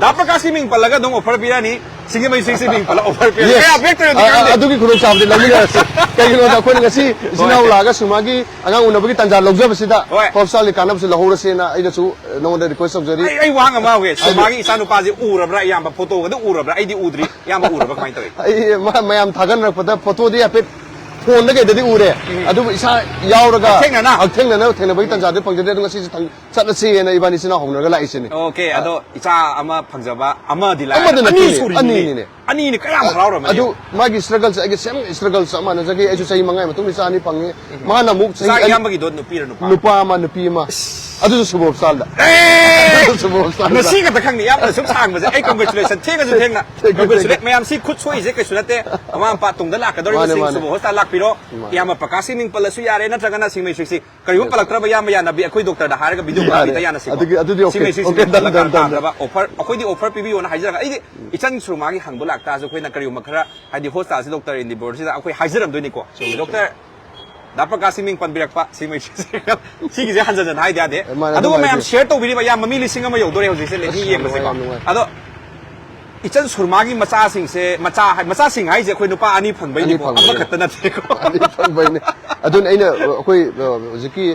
ꯗꯥ ꯄ꯭ꯔꯀꯥꯁꯀꯤ ꯃꯤꯡ ꯄꯜꯂꯒ ꯑꯗꯨꯝ offer ꯄꯤꯔꯛꯑꯅꯤ꯫ ꯁꯤꯡꯖꯃꯩ ꯁꯤꯛꯁꯀꯤ ꯃꯤꯡ ꯄꯜꯂꯒ offer ꯄꯤꯔꯛꯑꯅꯤ꯫ Yes. ꯀꯌꯥ back ꯇꯧꯔꯗꯤ ꯑ, ꯑ, ꯈꯪꯗꯦ꯫ ꯑꯗꯨꯒꯤ ꯈꯨꯗꯣꯡꯆꯥꯕꯗꯤ ꯂꯧꯃꯤꯟꯅꯔꯁꯤ꯫ ꯀꯩꯒꯤꯅꯣꯗ ꯑꯩꯈꯣꯏꯅ ꯉꯁꯤ ꯏꯆꯤꯟ ꯏꯅꯥꯎ ꯍꯣꯏ꯫ ꯂꯥꯛꯑꯒ ꯁꯨꯃꯥꯒꯤ ꯑꯉꯥꯡ ꯎꯅꯕꯒꯤ ꯇꯥꯟꯖꯥ ꯂꯧꯖꯕꯁꯤꯗ ꯍꯣꯏ꯫ ꯍꯣꯞꯁꯥꯜꯒꯤ ꯀꯥꯟꯅꯕꯁꯤ ꯂꯧꯍꯧꯔꯁꯦꯅ ꯑꯩꯅꯁꯨ, ꯑ, ꯅꯉꯣꯟꯗ request ꯇꯧꯖꯔꯤ꯫ ꯑꯩ, ꯑꯩ ꯋꯥꯍꯪ ꯑꯃ ꯍꯪꯒꯦ꯫ ꯍꯥꯏꯕꯤꯌꯨ꯫ ꯁꯨꯃꯥꯒꯤ ꯏꯆꯥꯅꯨꯄꯥꯁꯤ ꯎꯔꯕ꯭ꯔꯥ ꯏꯌꯥꯝꯕ? ꯐꯣꯇꯣꯒꯗꯤ ꯎꯔꯕ꯭ꯔꯥ? ꯑꯩꯗꯤ ꯎꯗ꯭ꯔꯤ꯫ ꯏꯌꯥꯝꯕ ꯎꯔꯕ ꯀꯃꯥꯏꯅ ꯇꯧꯏ? ꯑꯩ ꯃꯥ-, ꯃꯌꯥꯝ ꯊꯥꯒꯠꯅꯔꯛꯄꯗ ꯐꯣꯇꯣꯗꯤ ꯍꯥꯏꯐꯦꯠ ꯐꯣꯟꯗ ꯀꯩꯗꯗꯤ ꯎꯔꯦ꯫ ꯎꯝ꯫ ꯑꯗꯨꯕꯨ ꯏꯁꯥ ꯌꯥꯎꯔꯒ ꯍꯛꯊꯦꯡꯅꯅ? ꯍꯛꯊꯦꯡꯅꯅ ꯊꯦꯡꯅꯕꯒꯤ ꯎꯝ꯫ ꯇꯥꯟꯖꯥꯗꯤ ꯐꯪꯖꯗꯦ꯫ ꯑꯗꯣ ꯉꯁꯤꯁꯦ ꯊꯪ-, ꯆꯠꯂꯁꯦꯅ ꯏꯕꯥꯅꯤ ꯏꯆꯤꯟ ꯏꯅꯥꯎ ꯍꯧꯅꯔꯒ ꯂꯥꯛꯏꯁꯤꯅꯦ꯫ Okay, ꯑ, ꯑꯗꯣ ꯏꯆꯥ ꯑꯃ ꯐꯪꯖꯕ ꯑꯃꯗꯤ ꯂꯥꯏꯔꯦ꯫ ꯑꯃꯗ ꯑꯅꯤ ꯅꯠꯇꯦꯅꯦ, ꯁꯨꯔꯤꯅꯤꯅꯦ꯫ ꯑꯅꯤꯅꯤꯅꯦ꯫ ꯑꯅꯤꯅꯤ ꯀꯌꯥꯝ ꯍꯔꯥꯎꯔꯝꯃꯅꯤ꯫ ꯑꯗꯨ ꯃꯥꯒꯤ struggle ꯁꯦ ꯑꯩꯒꯤ same struggle ꯆꯞ ꯃꯥꯟꯅꯖꯈꯤ꯫ ꯑꯩꯁꯨ ꯆꯍꯤ ꯃꯉꯥꯒꯤ ꯃꯇꯨꯡꯗ ꯏꯆꯥ ꯑꯅꯤ ꯐꯪꯉꯤ꯫ ꯎꯝ꯫ ꯃꯥꯅ ꯑꯃꯨꯛ ꯆꯍꯤ ꯏꯆꯥ ꯑꯅꯤ ꯏꯌꯥꯝꯕꯒꯤꯗꯣ ꯅꯨꯄꯤꯔ ꯅꯨꯄꯥ? ꯅꯨꯄꯥ ꯑꯃ, ꯅꯨꯄꯤ ꯑꯃ꯫ ꯑꯁ꯫ ꯑꯗꯨꯁꯨ ꯁꯨꯕ ꯍꯣꯞꯁꯥꯜꯗ꯫ ꯑꯦ! ꯑꯗꯨꯁꯨ ꯁꯨꯕ ꯍꯣꯞꯁꯥꯜꯗ꯫ ꯉꯁꯤ ꯈꯛꯇ ꯈꯪꯅꯤ ꯏꯌꯥꯝꯕꯅ ꯁꯨꯛ ꯁꯥꯡꯕꯁꯦ꯫ ꯑꯩ congratulation ꯊꯦꯡꯉꯁꯨ ꯊꯦꯡꯅ꯫ Thank you, thank you꯫ Congratulate ꯃꯌꯥꯝꯁꯤ ꯈꯨꯠ ꯁꯣꯏꯁꯦ ꯀꯩꯁꯨ ꯅꯠꯇꯦ꯫ ꯃꯃꯥ ꯃꯄꯥ ꯇꯨꯡꯗ ꯂꯥꯛꯀꯗꯧꯔꯤꯕꯁꯤꯡ ꯃꯥꯅꯦ, ꯃꯥꯅꯦ꯫ ꯁꯨꯕ ꯍꯣꯞꯁꯥꯜ ꯂꯥꯛꯄꯤꯔꯣ꯫ ꯃꯥꯅꯦ꯫ ꯏꯌꯥꯝꯕ ꯄ꯭ꯔꯀꯥꯁꯀꯤ ꯃꯤꯡ ꯄꯜꯂꯁꯨ ꯌꯥꯔꯦ, ꯅꯠꯇ꯭ꯔꯒꯅ ꯁꯤꯡꯃꯩ ꯁꯤꯛꯁꯤ ꯀꯔꯤꯒꯨꯝꯕ ꯄꯜꯂꯛꯇ꯭ꯔꯕ ꯏꯌꯥꯝꯕ ꯌꯥꯅꯕꯤ ꯑꯩꯈꯣꯏ doctor ꯗ ꯍꯥꯏꯔꯒ video ꯌꯥꯔꯦ꯫ ꯀꯥꯞꯄꯤꯗ ꯌꯥꯅꯁꯤꯀꯣ꯫ ꯑꯗꯨꯒꯤ, ꯑꯗꯨꯗꯤ okay꯫ ꯁꯤꯡꯃꯩ ꯁꯤꯛꯁꯤ Okay, done, ꯄꯜꯂꯛ done, done, ꯇꯥꯗ꯭ꯔꯕ done꯫ Offer, ꯑꯩꯈꯣꯏꯗꯤ offer ꯄꯤꯕꯤꯌꯣꯅ ꯍꯥꯏꯖꯔꯒ ꯑꯩꯗꯤ ꯏꯆꯟ ꯁꯨꯔꯃꯥꯒꯤ ꯍꯪꯕ ꯂꯥꯛꯇꯥꯔꯁꯨ ꯑꯩꯈꯣꯏꯅ ꯀꯔꯤꯒꯨꯝꯕ ꯈꯔ ꯍꯥꯏꯗꯤ hospital ꯁꯤ doctor in the board ꯁꯤꯗ ꯑꯩꯈꯣꯏ ꯍꯥꯏꯖꯔꯝꯗꯣꯏꯅꯤꯀꯣ꯫ ꯆꯨꯝꯃꯦ, ꯆꯨꯝꯃꯦ꯫ Doctor ꯗꯥ ꯄ꯭ꯔꯀꯥꯁ ꯁꯤ ꯃꯤꯡ ꯄꯟꯕꯤꯔꯛꯄ ꯁꯤꯡꯃꯩ ꯁꯤꯛꯁꯤ ꯁꯤꯒ ꯁꯤꯒꯤꯁꯦ ꯍꯟꯖꯟ ꯍꯟꯖꯟ ꯍꯥꯏꯗꯤ ꯌꯥꯗꯦ꯫ ꯃꯥꯅꯦ, ꯑꯗꯨꯒ ꯑꯗꯨꯝ ꯃꯌꯥꯝ ꯍꯥꯏꯕꯤꯌꯨ꯫ Share ꯇꯧꯕꯤꯔꯤꯕ ꯏꯌꯥꯝꯕ ꯃꯤ ꯂꯤꯁꯤꯡ ꯑꯃ ꯌꯧꯗꯣꯔꯦ ꯍꯧꯖꯤꯛꯁꯦ ꯑꯁ, ꯂꯦꯡꯍꯤ ꯌꯥꯝ ꯅꯨꯡꯉꯥꯏ, ꯌꯦꯡꯕꯁꯦꯀꯣ꯫ ꯌꯥꯝ ꯅꯨꯡꯉꯥꯏ꯫ ꯑꯗꯣ ꯏꯆꯟ ꯁꯨꯔꯃꯥꯒꯤ ꯃꯆꯥꯁꯤꯡꯁꯦ, ꯃꯆꯥ ꯍꯥꯏ-, ꯃꯆꯥꯁꯤꯡ ꯍꯥꯏꯁꯦ ꯑꯩꯈꯣꯏ ꯅꯨꯄꯥ ꯑꯅꯤ ꯐꯪꯕꯩꯅꯤꯀꯣ, ꯑꯅꯤ ꯐꯪꯕꯩꯅꯦ꯫ ꯑꯃꯈꯛꯇ ꯅꯠꯇꯦꯀꯣ꯫ ꯑꯅꯤ ꯐꯪꯕꯩꯅꯦ꯫ ꯑꯗꯨꯅ ꯑꯩꯅ, ꯑ, ꯑꯩꯈꯣꯏ, ꯑ, ꯍꯧꯖꯤꯛꯀꯤ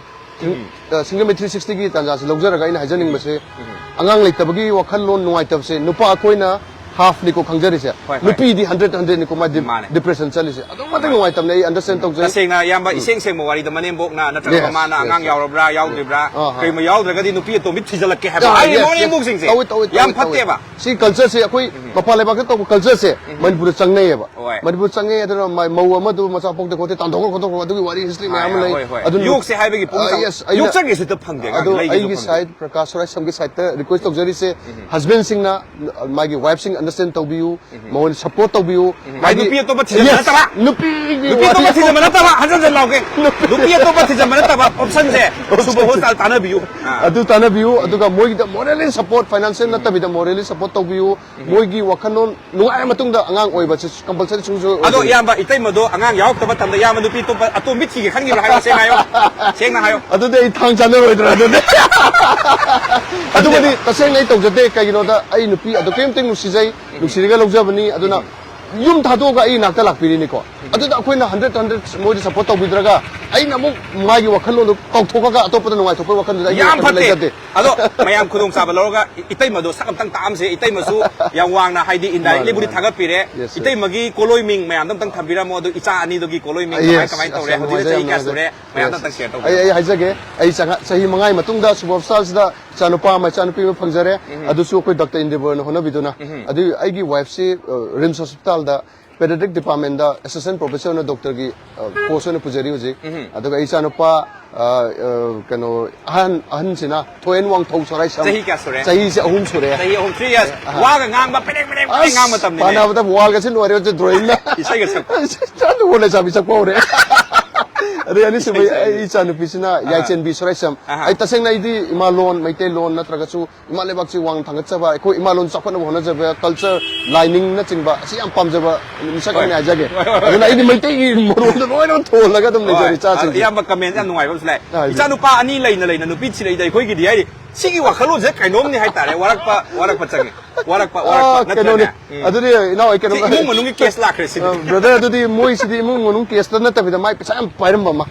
ꯁꯤꯡ-, ꯎꯝ꯫ ꯑ, ꯁꯤꯡꯖꯃꯩ three sixty ꯒꯤ ꯇꯥꯟꯖꯥꯁꯤ ꯂꯧꯖꯔꯒ ꯑꯩꯅ ꯍꯥꯏꯖꯅꯤꯡꯕꯁꯦ, ꯎꯝ꯫ ꯑꯉꯥꯡ ꯂꯩꯇꯕꯒꯤ ꯋꯥꯈꯜꯂꯣꯟ ꯅꯨꯡꯉꯥꯏꯇꯕꯁꯦ ꯅꯨꯄꯥ ꯑꯩꯈꯣꯏꯅ half ꯅꯤꯀꯣ ꯈꯪꯖꯔꯤꯁꯦ꯫ ꯍꯣꯏ, ꯍꯣꯏ꯫ ꯅꯨꯄꯤꯗꯤ hundred hundred ꯅꯤꯀꯣ ꯃꯥ ꯃꯥꯅꯦ꯫ Depression ꯆꯠꯂꯤꯁꯦ꯫ ꯑꯗꯨꯛ ꯃꯇꯤꯛ ꯅꯨꯡꯉꯥꯏꯇꯕꯅꯦ꯫ ꯑꯩ understand ꯇꯧꯖꯩ꯫ ꯇꯁꯦꯡꯅ ꯏꯌꯥꯝꯕ ꯏꯁꯦꯡ ꯁꯦꯡꯕ ꯋꯥꯔꯤꯗ ꯃꯅꯦꯝꯕꯣꯛꯅ ꯅꯠꯇ꯭ꯔꯒ Yes, ꯃꯃꯥꯅ yes, ꯑꯉꯥꯡ yes. ꯌꯥꯎꯔꯕ꯭ꯔꯥ ꯌꯥꯎꯗ꯭ꯔꯤꯕ꯭ꯔꯥ ꯑꯥ, ꯑꯥ. ꯀꯩꯒꯨꯝꯕ ꯌꯥꯎꯗ꯭ꯔꯒꯗꯤ ꯅꯨꯄꯤ ꯑꯇꯣꯝꯕꯤ ꯊꯤꯖꯤꯜꯂꯛꯀꯦ ꯍꯥꯏꯕ Yeah, ꯍꯥꯏꯔꯤꯕ yes, yes. ꯃꯅꯦꯝꯕꯣꯛꯁꯤꯡꯁꯦ ꯇꯧꯏ, ꯇꯧꯏ, ꯌꯥꯝ ꯇꯧꯏ, ꯇꯧꯏ꯫ ꯐꯠꯇꯦꯕ꯫ ꯁꯤ culture ꯁꯦ ꯑꯩꯈꯣꯏ ꯃꯄꯥꯟ ꯂꯩꯕꯥꯛꯇ ꯇꯧꯕ culture ꯁꯦ ꯃꯅꯤꯄꯨꯔꯗ ꯆꯪꯅꯩꯌꯦꯕ꯫ ꯍꯣꯏ꯫ ꯃꯅꯤꯄꯨꯔ ꯆꯪꯉꯦ ꯑꯗꯨꯅ ꯃ- ꯃꯧ ꯑꯃꯗꯨ ꯃꯆꯥ ꯄꯣꯛꯇꯦ ꯈꯣꯠꯇꯦ ꯇꯥꯟꯊꯣꯛꯈ꯭ꯔꯣ ꯈꯣꯠꯇꯣꯛꯈ꯭ꯔꯣ ꯑꯗꯨꯒꯤ ꯋꯥꯔꯤ history ꯃꯌꯥꯝ ꯑꯃ ꯂꯩ꯫ ꯍꯣꯏ, ꯍꯣꯏ꯫ ꯑꯗꯨꯅ ꯌꯣꯛꯁꯦ ꯍꯥꯏꯕꯒꯤ ꯄꯨꯡ ꯑꯥ, ꯆꯥꯎ- yes, ꯑꯩꯅ- ꯌꯣꯛꯆꯒꯦꯁꯨ ꯍꯦꯛꯇ ꯐꯪꯗꯦ, ꯑꯉꯥꯡ ꯑꯗꯣ ꯂꯩꯒꯦ ꯑꯩꯒꯤ ꯐꯪꯗꯦ꯫ Side ꯄ꯭ꯔꯀꯥꯁ ꯁꯣꯔꯥꯏꯁꯝꯒꯤ side ꯇ request ꯇꯧꯖꯔꯤꯁꯦ, husband ꯁꯤꯡꯅ ꯃꯥꯒꯤ wife ꯁꯤꯡ understand ꯇꯧꯕꯤꯌꯨ, ꯃꯉꯣꯟꯗ support ꯇꯧꯕꯤꯌꯨ꯫ ꯃꯥꯏ ꯅꯨꯄꯤ ꯑꯇꯣꯞꯄ ꯊꯤꯖꯤꯟꯕ Yes, ꯅꯠꯇꯕ? ꯅꯨꯄꯤꯒꯤ ꯅꯨꯄꯤ ꯑꯇꯣꯞꯄ ꯋꯥꯔꯤ- ꯊꯤꯖꯤꯟꯕ ꯅꯠꯇꯕ? ꯍꯟꯖꯟ ꯍꯟꯖꯟ ꯂꯥꯎꯒꯦ꯫ ꯅꯨꯄꯤ ꯑꯇꯣꯞꯄ ꯊꯤꯖꯤꯟꯕ ꯅꯠꯇꯕ option ꯁꯦ ꯁꯨꯕ ꯍꯣꯁꯇꯥꯜ ꯇꯥꯟꯅꯕꯤꯌꯨ꯫ ꯑꯥ꯫ ꯑꯗꯨ ꯇꯥꯟꯅꯕꯤꯌꯨ, ꯑꯗꯨꯒ ꯃꯣꯏꯒꯤꯗ morally support, financial ꯅꯠꯇꯕꯤꯗ morally support ꯇꯧꯕꯤꯌꯨ꯫ ꯃꯣꯏꯒꯤ ꯋꯥꯈꯜꯂꯣꯟ ꯅꯨꯡꯉꯥꯏꯔ ꯃꯇꯨꯡꯗ ꯑꯉꯥꯡ ꯑꯣꯏꯕꯁꯦ compulsory ꯁꯨꯡꯁꯣꯏ ꯑꯗꯣ ꯑꯣꯏꯗꯦ꯫ ꯏꯌꯥꯝꯕ, ꯏꯇꯩꯃꯗꯣ ꯑꯉꯥꯡ ꯌꯥꯎꯔꯛꯇꯕ ꯃꯇꯝꯗ ꯏꯌꯥꯝꯕ ꯅꯨꯄꯤ ꯑꯇꯣꯞꯄ ꯑꯇꯣꯝꯕꯤ ꯊꯤꯒꯦ ꯈꯟꯈꯤꯕ꯭ꯔꯥ ꯍꯥꯏꯌꯣ, ꯁꯦꯡꯅ ꯍꯥꯏꯌꯣ꯫ ꯁꯦꯡꯅ ꯍꯥꯏꯌꯣ꯫ ꯑꯗꯨꯗꯤ ꯑꯩ ꯊꯥꯡ ꯆꯥꯅꯔꯣꯏꯗ꯭ꯔꯥ ꯑꯗꯨꯗꯤ? ꯑꯗꯨꯕꯨꯗꯤ ꯇꯁꯦꯡꯅ ꯑꯩ ꯇꯧꯖꯗꯦ꯫ ꯀꯩꯒꯤꯅꯣꯗ ꯑꯩ ꯅꯨꯄꯤ ꯑꯗꯨꯛꯀꯤ ꯃꯇꯤꯛ ꯅꯨꯡꯁꯤꯖꯩ, ꯅꯨꯡꯁꯤꯔꯒ ꯂꯧꯖꯕꯅꯤ꯫ ꯑꯗꯨꯅ ꯌꯨꯝ ꯊꯥꯗꯣꯛꯑꯒ ꯑꯩ ꯏꯅꯥꯛꯇ ꯂꯥꯛꯄꯤꯔꯤꯅꯤꯀꯣ꯫ ꯑꯗꯨꯗ ꯑꯩꯈꯣꯏꯅ hundred hundred ꯃꯣꯏꯗ support ꯇꯧꯕꯤꯗ꯭ꯔꯒ ꯑꯩꯅ ꯑꯃꯨꯛ ꯃꯥꯒꯤ ꯋꯥꯈꯜꯂꯣꯟꯗꯣ ꯀꯥꯎꯊꯣꯛꯑꯒ ꯑꯇꯣꯞꯄꯗ ꯅꯨꯡꯉꯥꯏꯊꯣꯛꯄꯒꯤ ꯋꯥꯈꯜꯗꯨꯗ ꯑꯩ ꯌꯥꯝ ꯋꯥꯈꯜꯗ ꯐꯠꯇꯦ꯫ ꯂꯩꯖꯗꯦ꯫ ꯑꯗꯣ ꯃꯌꯥꯝ ꯈꯨꯗꯣꯡꯆꯥꯕ ꯂꯧꯔꯒ ꯏ- ꯏꯇꯩꯃꯗꯣ ꯁꯛ ꯑꯝꯇꯪ ꯇꯥꯛꯑꯝꯁꯦ꯫ ꯏꯇꯩꯃꯁꯨ ꯌꯥꯝ ꯋꯥꯡꯅ, ꯍꯥꯏꯗꯤ, indirectly ꯕꯨꯗꯤ ꯃꯥꯅꯦ꯫ ꯊꯥꯒꯠꯄꯤꯔꯦ꯫ Yes, sir. ꯏꯇꯩꯃꯒꯤ ꯀꯣꯂꯣꯏꯃꯤꯡ ꯃꯌꯥꯝꯗꯣ ꯑꯝꯇꯪ ꯊꯝꯕꯤꯔꯝꯃꯣ꯫ ꯑꯗꯣ ꯏꯆꯥ ꯑꯅꯤꯗꯨꯒꯤ ꯀꯣꯂꯣꯏꯃꯤꯡ Yes, ꯀꯃꯥꯏ ꯀꯃꯥꯏꯅ ꯇꯧꯔꯦ? ꯑꯁ, ꯌꯥꯝ ꯍꯧꯖꯤꯛ ꯆꯍꯤ ꯅꯨꯡꯉꯥꯏꯖꯔꯦ, ꯀꯌꯥ ꯌꯥꯝ ꯁꯨꯔꯦ? ꯅꯨꯡꯉꯥꯏꯖꯔꯦ꯫ ꯃꯌꯥꯝꯗꯣ Yes. ꯑꯝꯇꯪ share ꯇꯧꯕꯤꯔꯣ꯫ ꯑꯩ ꯑꯩ ꯍꯥꯏꯖꯒꯦ, ꯑꯩ ꯆꯪꯉ- ꯆꯍꯤ ꯃꯉꯥꯒꯤ ꯃꯇꯨꯡꯗ Super Star ꯁꯤꯗ ꯏꯆꯥꯅꯨꯄꯥ ꯑꯃ, ꯏꯆꯥꯅꯨꯄꯤ ꯑꯃ ꯐꯪꯖꯔꯦ꯫ ꯑꯗꯨ ꯑꯩꯒꯤ wife ꯁꯤ, ꯑ, RIMS hospital ꯗ pediatric department ꯗ assistant professor ꯑꯣꯏꯅ doctor ꯒꯤ, ꯑ, post ꯑꯣꯏꯅ ꯄꯨꯖꯔꯤ ꯍꯧꯖꯤꯛ꯫ ꯑꯗꯨꯒ ꯑꯩ ꯏꯆꯥꯅꯨꯄꯥ, ꯑ, ꯑ, ꯀꯩꯅꯣ, ꯑꯍꯟ ꯑꯍꯟꯁꯤꯅ ꯊꯣꯏꯍꯦꯟ ꯋꯥꯡꯊꯧ ꯁꯣꯔꯥꯏꯁꯝ꯫ ꯆꯍꯤ ꯀꯌꯥ ꯁꯨꯔꯦ? ꯆꯍꯤꯁꯦ ꯑꯍꯨꯝ ꯁꯨꯔꯦ꯫ ꯆꯍꯤ ꯑꯍꯨꯝ, three years꯫ ꯑꯍꯥ꯫ ꯋꯥꯒ ꯉꯥꯡꯕ, ꯄꯦꯔꯦꯡ ꯄꯦꯔꯦꯡ ꯄꯦꯔꯦꯡ ꯉꯥꯡꯕ ꯃꯇꯝꯅꯤꯅꯦ꯫ ꯄꯥꯟꯅꯕꯗ wall ꯒꯁꯦ ꯂꯣꯏꯔꯦ ꯍꯧꯖꯤꯛ drawing ꯅ꯫ ꯏꯁꯩꯒ ꯁꯛꯄ꯫ ꯆꯥꯟꯅꯕ ꯂꯩꯁꯥꯕꯤ ꯁꯛꯄ ꯍꯧꯔꯦ꯫ ꯑꯗꯩ ꯑꯅꯤꯁꯨꯕ ꯏꯁꯩ ꯁꯛ- ꯑꯩ ꯏꯆꯥꯅꯨꯄꯤꯁꯤꯅ ꯌꯥꯏꯆꯦꯟꯕꯤ ꯁꯣꯔꯥꯏꯁꯝ꯫ ꯑꯍꯥ꯫ ꯑꯩ ꯇꯁꯦꯡꯅ ꯑꯩꯗꯤ ꯏꯃꯥ ꯂꯣꯟ, ꯃꯩꯇꯩꯂꯣꯟ ꯅꯠꯇ꯭ꯔꯒꯁꯨ ꯏꯃꯥ ꯂꯩꯕꯥꯛꯁꯤ ꯋꯥꯡꯅ ꯊꯥꯡꯒꯠꯆꯕ, ꯑꯩꯈꯣꯏ ꯏꯃꯥ ꯂꯣꯟ ꯆꯥꯎꯈꯠꯅꯕ ꯍꯣꯠꯅꯖꯕ, culture, ꯂꯥꯏꯅꯤꯡꯅꯆꯤꯡꯕ ꯑꯁꯤ ꯌꯥꯝ ꯄꯥꯝꯖꯕ ꯃꯤꯁꯛ ꯑꯃꯅꯤ ꯍꯥꯏꯖꯒꯦ꯫ ꯑꯗꯨꯅ ꯑꯩꯗꯤ ꯃꯩꯇꯩꯒꯤ ꯃꯔꯣꯜꯗ ꯂꯣꯏꯅ ꯊꯣꯜꯂꯒ ꯑꯗꯨꯝ ꯂꯩꯖꯔꯦ ꯍꯣꯏ꯫ ꯏꯆꯥꯁꯤꯡꯁꯦ꯫ ꯏꯌꯥꯝꯕ comment ꯌꯥꯝ ꯅꯨꯡꯉꯥꯏꯕ ꯑꯃꯁꯨ ꯂꯥꯛꯑꯦ꯫ ꯑꯥ, "ꯏꯆꯥꯅꯨꯄꯥ ꯑꯅꯤ ꯂꯩꯅ ꯂꯩꯅ ꯅꯨꯄꯤ ꯊꯤꯔꯛꯏꯗ ꯑꯩꯈꯣꯏꯒꯤꯗꯤ" ꯍꯥꯏꯔꯤ꯫ ꯁꯤꯒꯤ ꯋꯥꯈꯜꯂꯣꯟꯁꯦ ꯀꯩꯅꯣꯝꯅꯤ ꯍꯥꯏꯇꯥꯔꯦ꯫ ꯋꯥꯔꯛꯄ, ꯋꯥꯔꯛꯄ ꯆꯪꯉꯦ꯫ ꯋꯥꯔꯛꯄ, ꯋꯥꯔꯛꯄ ꯑꯥ, ꯀꯩꯅꯣꯅꯦ꯫ ꯅꯠꯇ꯭ꯔꯅꯦ? ꯎꯝ꯫ ꯑꯗꯨꯗꯤ ꯏꯅꯥꯎ ꯑꯩ ꯀꯩꯅꯣ ꯁꯤ ꯏꯃꯨꯡ ꯃꯅꯨꯡꯒꯤ case ꯂꯥꯛꯈ꯭ꯔꯦ ꯁꯤꯗꯤ꯫ ꯑ, brother, ꯑꯗꯨꯗꯤ ꯃꯣꯏꯁꯤꯗꯤ ꯏꯃꯨꯡ ꯃꯅꯨꯡ case ꯇ ꯅꯠꯇꯕꯤꯗ ꯃꯥꯏ ꯄꯩꯁꯥ ꯌꯥꯝ ꯄꯥꯏꯔꯝ ꯄꯥꯏꯔꯝꯕ ꯑꯃ,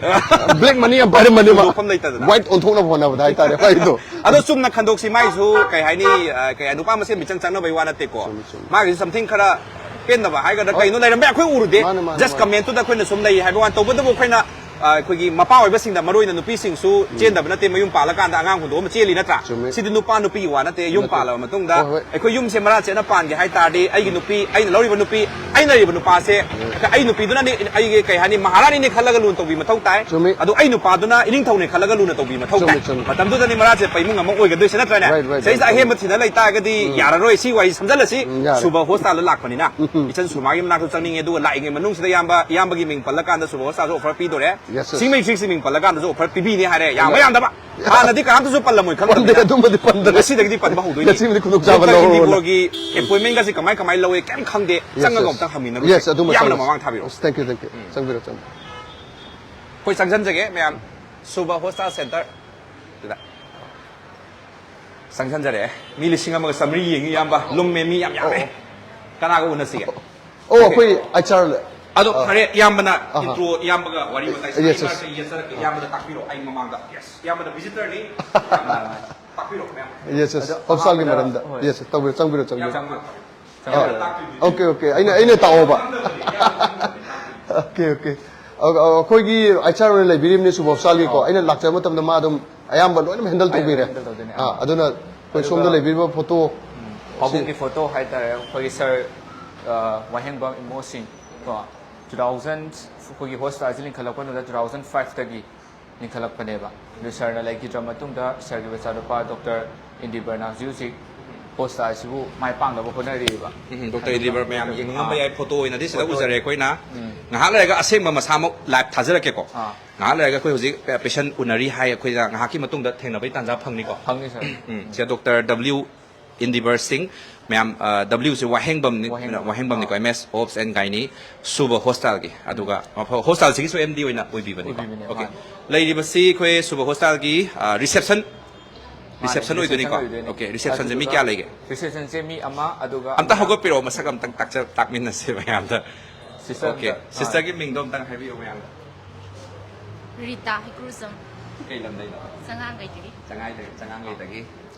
black money ꯌꯥꯝ ꯄꯥꯏꯔꯝꯕꯅꯦꯕ꯫ ꯍꯨꯟꯗꯣꯛꯐꯝ ꯂꯩꯇꯗꯅ꯫ White ꯑꯣꯟꯊꯣꯛꯅꯕ ꯍꯣꯠꯅꯕꯗ ꯍꯥꯏꯇꯥꯔꯦ ꯃꯥꯏꯗꯣ꯫ ꯑꯗꯣ ꯆꯨꯝꯅ ꯈꯟꯗꯣꯛꯁꯤ, ꯃꯥꯏꯁꯨ ꯀꯩ ꯍꯥꯏꯅꯤ, ꯑ, ꯀꯩ ꯍꯥꯏ, ꯅꯨꯄꯥ ꯃꯁꯦꯟ ꯃꯤꯆꯪ ꯆꯪꯅꯕꯩ ꯋꯥ ꯅꯠꯇꯦꯀꯣ꯫ ꯆꯨꯝꯃꯤ, ꯆꯨꯝꯃꯤ꯫ ꯃꯥꯒꯤꯁꯨ something ꯈꯔ ꯄꯦꯟꯗꯕ ꯍꯥꯏꯒꯗ꯭ꯔꯥ, ꯀꯩꯅꯣ ꯂꯩꯔꯝꯕ ꯌꯥꯏ, ꯑꯩꯈꯣꯏ ꯎꯔꯨꯗꯦ꯫ ꯃꯥꯅꯦ, ꯃꯥꯅꯦ, Just ꯃꯥꯅꯦ꯫ Commentꯇꯨꯗ ꯑꯩꯈꯣꯏꯅ ꯁꯨꯝ ꯂꯩ ꯍꯥꯏꯕ ꯋꯥꯅꯤ꯫ ꯇꯧꯕꯇꯕꯨ ꯑꯩꯈꯣꯏꯅ, ꯑ, ꯑꯩꯈꯣꯏꯒꯤ ꯃꯄꯥ ꯑꯣꯏꯕꯁꯤꯡꯗ ꯃꯔꯨ ꯑꯣꯏꯅ ꯅꯨꯄꯤꯁꯤꯡꯁꯨ ꯆꯦꯟꯗꯕ ꯅꯠꯇꯦ, ꯃꯌꯨꯝ ꯄꯥꯜꯂꯀꯥꯟꯗ ꯑꯉꯥꯡ ꯍꯨꯟꯗꯣꯛꯑ ꯑꯃ ꯆꯦꯜꯂꯤ ꯅꯠꯇ꯭ꯔꯥ? ꯆꯨꯝꯃꯤ꯫ ꯁꯤꯗꯤ ꯅꯨꯄꯥ ꯅꯨꯄꯤꯒꯤ ꯋꯥ ꯅꯠꯇꯦ꯫ ꯌꯨꯝ ꯅꯠꯇꯦ꯫ ꯄꯥꯜꯂꯕ ꯃꯇꯨꯡꯗ ꯍꯣꯏ, ꯍꯣꯏ꯫ ꯑꯩꯈꯣꯏ ꯌꯨꯝꯁꯦ ꯃꯔꯥ ꯆꯦꯠꯅ ꯄꯥꯟꯒꯦ ꯍꯥꯏ ꯇꯥꯔꯗꯤ, ꯑꯩꯒꯤ ꯅꯨꯄꯤ, ꯑꯩꯅ ꯂꯧꯔꯤꯕ ꯅꯨꯄꯤ, ꯑꯩꯅ ꯂꯩꯔꯤꯕ ꯅꯨꯄꯥꯁꯦ, ꯑꯩ ꯅꯨꯄꯤꯗꯨꯅꯅꯤ, ꯑꯩꯒꯤ ꯀꯩ ꯍꯥꯏꯅꯤ, ꯃꯍꯥꯔꯥꯅꯤꯅꯤ ꯈꯜꯂꯒ ꯂꯨꯅ ꯇꯧꯕꯤ ꯃꯊꯧ ꯇꯥꯏ꯫ ꯆꯨꯝꯃꯤ꯫ ꯑꯗꯣ ꯑꯩ ꯅꯨꯄꯥꯗꯨꯅ ꯏꯅꯤꯡꯊꯧꯅꯤ ꯈꯜꯂꯒ ꯂꯨꯅ ꯇꯧꯕꯤ ꯃꯊꯧ ꯆꯨꯝꯃꯤ, ꯇꯥꯏ꯫ ꯆꯨꯝꯃꯤ꯫ ꯃꯇꯝꯗꯨꯗꯅꯤ ꯃꯔꯥ ꯆꯦꯠꯄ ꯏꯃꯨꯡ ꯑꯃ ꯑꯣꯏꯒꯗꯣꯏꯁꯦ, ꯅꯠꯇ꯭ꯔꯅꯦ? Right, right, ꯁꯤꯗꯩꯁꯤꯗ right, ꯑꯍꯦꯟꯕ right. ꯊꯤꯅ ꯂꯩꯇꯥꯔꯒꯗꯤ ꯎꯝ, ꯌꯥꯔꯔꯣꯏ꯫ ꯁꯤ ꯋꯥꯔꯤ ꯁꯝꯖꯜꯂꯁꯤ꯫ ꯎꯝ, ꯌꯥꯔꯦ꯫ ꯁꯨꯕ ꯍꯣꯁꯇꯥꯜꯗ ꯂꯥꯛꯄꯅꯤꯅ ꯏꯆꯟ ꯁꯨꯔꯃꯥꯒꯤ ꯃꯅꯥꯛꯇ ꯆꯪꯅꯤꯡꯉꯦ, ꯑꯗꯨꯒ ꯂꯥꯛꯏꯉꯩ ꯃꯅꯨꯡꯁꯤꯗ ꯏꯌꯥꯝꯕ, ꯏꯌꯥꯝꯕꯒꯤ ꯃꯤꯡ ꯄꯜꯂꯀꯥꯟꯗ ꯁꯨꯕ ꯍꯣꯁꯇꯥꯜꯁꯨ offer ꯄꯤꯗꯣꯔꯦ꯫ Yes, yes. ꯁꯤꯡꯃꯩ ꯁꯤꯛꯁꯤ ꯃꯤꯡ ꯄꯜꯂꯀꯥꯟꯗꯁꯨ offer ꯄꯤꯕꯤꯅꯤ ꯍꯥꯏꯔꯦ꯫ ꯌꯥꯝꯕ ꯌꯥꯔꯦ꯫ ꯌꯥꯝꯗꯕ ꯍꯥꯟꯅꯗꯤ ꯀꯅꯥꯝꯇꯁꯨ ꯄꯜꯂꯝꯃꯣꯏ, ꯈꯪꯗꯕꯅꯤ꯫ ꯄꯟꯗꯦ, ꯑꯗꯨꯝꯕꯗꯤ ꯄꯟꯗ꯭ꯔꯦ꯫ ꯉꯁꯤꯗꯒꯤꯗꯤ ꯄꯟꯕ ꯍꯧꯗꯣꯏꯅꯤ꯫ ꯉꯁꯤꯕꯨꯗꯤ ꯈꯨꯗꯣꯡꯆꯥꯕ Doctor ꯂꯧꯍꯧꯔꯣꯅ꯫ ꯏꯟꯗꯤꯒꯣꯔꯒꯤ appointmentꯒꯁꯦ ꯀꯃꯥꯏ ꯀꯃꯥꯏ ꯂꯧꯋꯦ ꯀꯩꯝ ꯈꯪꯗꯦ꯫ Yes, ꯆꯪꯉꯒ yes. ꯑꯃꯨꯛꯇꯪ ꯍꯪꯃꯤꯟꯅꯔꯨꯁꯦ꯫ Yes, ꯑꯗꯨꯃ ꯌꯥꯝꯅ ꯆꯪꯉꯁꯤ꯫ ꯃꯃꯥꯡ ꯊꯥꯕꯤꯔꯛꯑꯣ꯫ Yes, thank you, thank you. ꯆꯪꯕꯤꯔꯣ, ꯆꯪꯕꯤꯔꯣ꯫ ꯑꯩꯈꯣꯏ ꯆꯪꯁꯤꯟꯖꯒꯦ ꯃꯌꯥꯝ꯫ ꯁꯨꯕ ꯍꯣꯁꯇꯥꯜ ꯁꯦꯟꯇꯔ ꯁꯤꯗ ꯆꯪꯁꯤꯟꯖꯔꯛꯑꯦ꯫ ꯃꯤ ꯂꯤꯁꯤꯡ ꯑꯃꯒ ꯆꯥꯃꯔꯤ ꯌꯦꯡꯉꯤ, ꯏꯌꯥꯝꯕ꯫ ꯂꯨꯝꯃꯦ, ꯃꯤ ꯌꯥꯝ ꯌꯥꯝꯃꯦ꯫ ꯑꯣ꯫ ꯀꯅꯥꯒ ꯎꯅꯁꯤꯒꯦ? ꯑꯣ, ꯑꯩꯈꯣꯏ ꯑꯩꯆ ꯑꯥꯔ꯫ ꯑꯗꯣ ꯐꯔꯦ, ꯏꯌꯥꯝꯕꯅ ꯑꯍꯥ꯫ intro, ꯏꯌꯥꯝꯕꯒ ꯋꯥꯔꯤ ꯋꯥꯇꯥꯏ Yes, yes. ꯁꯥꯟꯅꯔꯒ ꯌꯦꯠꯆꯔꯛꯀꯦ꯫ ꯏꯌꯥꯝꯕꯗ ꯇꯥꯛꯄꯤꯔꯣ, ꯑꯩ ꯃꯃꯥꯡꯗ꯫ Yes, ꯏꯌꯥꯝꯕꯗ visitorꯅꯤ꯫ ꯏꯌꯥꯝꯕ ꯇꯥꯛꯄꯤꯔꯣ ꯃꯌꯥꯝ꯫ Yes, yes. ꯑꯗꯣ ꯍꯣꯁꯇꯥꯜꯒꯤ ꯑꯍꯥꯟꯕꯗ, ꯃꯔꯝꯗ꯫ ꯍꯣꯏ꯫ Yes, yes. ꯇꯧꯕꯤꯔꯣ, ꯆꯪꯕꯤꯔꯣ, ꯆꯪꯕꯤꯔꯣ꯫ ꯏꯌꯥꯝꯕ꯫ ꯑꯣꯀꯦ, ꯑꯣꯀꯦ, ꯑꯩꯅ, ꯑꯩꯅ ꯇꯥꯛꯑꯣꯕ꯫ Okay, okay. ꯑ, ꯑ, ꯑꯩꯈꯣꯏꯒꯤ ꯑꯩꯆ ꯑꯥꯔ ꯑꯣꯏꯅ ꯂꯩꯕꯤꯔꯤꯕꯅꯤ ꯁꯨꯕ ꯍꯣꯁꯇꯥꯜꯒꯤꯀꯣ꯫ ꯑꯧ꯫ ꯑꯩꯅ ꯂꯥꯛꯆꯕ ꯃꯇꯝꯗ ꯃꯥ ꯑꯗꯨꯝ ꯑꯌꯥꯝꯕ ꯂꯣꯏꯅꯃꯛ handle ꯑꯩꯅ ꯇꯧꯕꯤꯔꯦ꯫ handle ꯇꯧꯗꯣꯏꯅꯦ, ꯑꯥ, ꯑꯥ꯫ ꯑꯗꯨꯅ ꯑꯩꯈꯣꯏ ꯑꯗꯨꯒ ꯁꯣꯝꯗ ꯂꯩꯕꯤꯔꯤꯕ photo ꯄꯥꯕꯨꯡꯒꯤ photo ꯍꯥꯏꯇꯥꯔꯦ, ꯑꯩꯈꯣꯏꯒꯤ ꯁꯥꯔ, ꯑ, ꯋꯥꯍꯦꯡꯕꯝ ꯏꯃꯣ ꯁꯤꯡ ꯀꯣ, two thousand, ꯑꯩꯈꯣꯏꯒꯤ ꯍꯣꯁꯄꯤꯇꯥꯜꯁꯤ ꯂꯤꯡꯈꯠꯂꯛꯄ ꯃꯇꯝꯗ two thousand fiveꯇꯒꯤ ꯂꯤꯡꯈꯠꯂꯛꯄꯅꯦꯕ꯫ ꯑꯗꯨ ꯁꯥꯔꯅ ꯂꯩꯈꯤꯗ꯭ꯔ ꯃꯇꯨꯡꯗ ꯁꯥꯔꯒꯤ ꯃꯆꯥꯅꯨꯄꯥ ꯗꯣꯛꯇꯔ ꯏꯟꯗꯤꯕꯔꯅ ꯍꯧꯖꯤꯛ ꯍꯧꯖꯤꯛ ꯍꯣꯁꯄꯤꯇꯥꯜꯁꯤꯕꯨ ꯃꯥꯏ ꯄꯥꯡꯅꯕ ꯍꯣꯠꯅꯔꯤꯕ꯫ ꯎꯝ, ꯗꯣꯛꯇꯔ ꯏꯟꯗꯤꯕꯔ ꯃꯌꯥꯝ ꯌꯦꯡꯅꯤꯡꯉꯝꯕ ꯑꯥ꯫ ꯌꯥꯏ, photo ꯑꯣꯏꯅꯗꯤ ꯁꯤꯗ Photo꯫ ꯎꯖꯔꯦ ꯑꯩꯈꯣꯏꯅ꯫ ꯎꯝ꯫ ꯉꯥꯏꯍꯥꯛ ꯂꯩꯔꯒ ꯑꯁꯦꯡꯕ ꯃꯁꯥꯃꯛ live ꯊꯥꯖꯔꯛꯀꯦꯀꯣ꯫ ꯑꯥ꯫ ꯉꯥꯏꯍꯥꯛ ꯂꯩꯔꯒ ꯑꯩꯈꯣꯏ ꯍꯧꯖꯤꯛ patient ꯎꯅꯔꯤ ꯍꯥꯏ, ꯑꯩꯈꯣꯏꯗ ꯉꯥꯏꯍꯥꯛꯀꯤ ꯃꯇꯨꯡꯗ ꯊꯦꯡꯅꯕꯒꯤ ꯇꯥꯟꯖꯥ ꯐꯪꯅꯤꯀꯣ꯫ ꯐꯪꯅꯤ, ꯁꯥꯔ꯫ ꯎꯝ, ꯁꯤꯗ ꯗꯣꯛꯇꯔ ꯗꯕ꯭ꯂꯤꯎ ꯏꯟꯗꯤꯕꯔ ꯁꯤꯡ, ꯃꯌꯥꯝ, ꯑ, W say ꯋꯥꯍꯦꯡꯕꯝꯅꯤ, Wahengbam. ꯋꯥꯍꯦꯡꯕꯝꯅꯤꯀꯣ, ah. M S Obs and Gynae, ꯁꯨꯕ ꯍꯣꯁꯇꯥꯜꯒꯤ, ꯑꯗꯨꯒ ꯃꯐꯝ, ꯍꯣꯁꯇꯥꯜꯁꯤꯒꯤꯁꯨ M D ꯑꯣꯏꯅ ꯑꯣꯏꯕꯤꯕꯅꯤꯀꯣ꯫ ꯑꯣꯏꯕꯤꯕꯅꯦ, ꯑꯣꯀꯦ꯫ ꯃꯥꯅꯦ꯫ ꯂꯩꯔꯤꯕꯁꯤ ꯑꯩꯈꯣꯏ ꯁꯨꯕ ꯍꯣꯁꯇꯥꯜꯒꯤ, ꯑ, reception, ꯃꯥꯅꯦ, reception ꯑꯣꯏꯗꯣꯏꯅꯤꯀꯣ꯫ reception ꯑꯣꯏꯗꯣꯏꯅꯦ꯫ ꯑꯣꯀꯦ, receptionꯁꯦ ꯃꯤ ꯑꯗꯨꯗꯨꯒ ꯀꯌꯥ ꯂꯩꯒꯦ? Receptionꯁꯦ ꯃꯤ ꯑꯃ, ꯑꯗꯨꯒ ꯑꯝꯇ ꯑꯃꯅ ꯍꯧꯒꯠꯄꯤꯔꯛꯑꯣ, ꯃꯁꯛ ꯑꯝꯇꯪ ꯇꯥꯛꯆ-, ꯇꯥꯛꯃꯤꯟꯅꯁꯦ ꯃꯌꯥꯝꯗ꯫ Sister ꯑꯣꯀꯦ, ꯑꯝꯇ, ꯑꯥ꯫ sisterꯒꯤ ꯃꯤꯡꯗꯣ ꯑꯝꯇꯪ ꯍꯥꯏꯕꯤꯌꯨ ꯃꯌꯥꯝꯗ꯫ ꯔꯤꯇꯥ ꯍꯩꯀ꯭ꯔꯨꯖꯝ꯫ ꯀꯩ ꯂꯝꯗꯩꯅꯣ? ꯆꯉꯥꯡꯒꯩꯗꯒꯤ꯫ ꯆꯉꯥꯡꯒꯩ- ꯆꯉꯥꯡꯒꯩꯗꯒꯤ꯫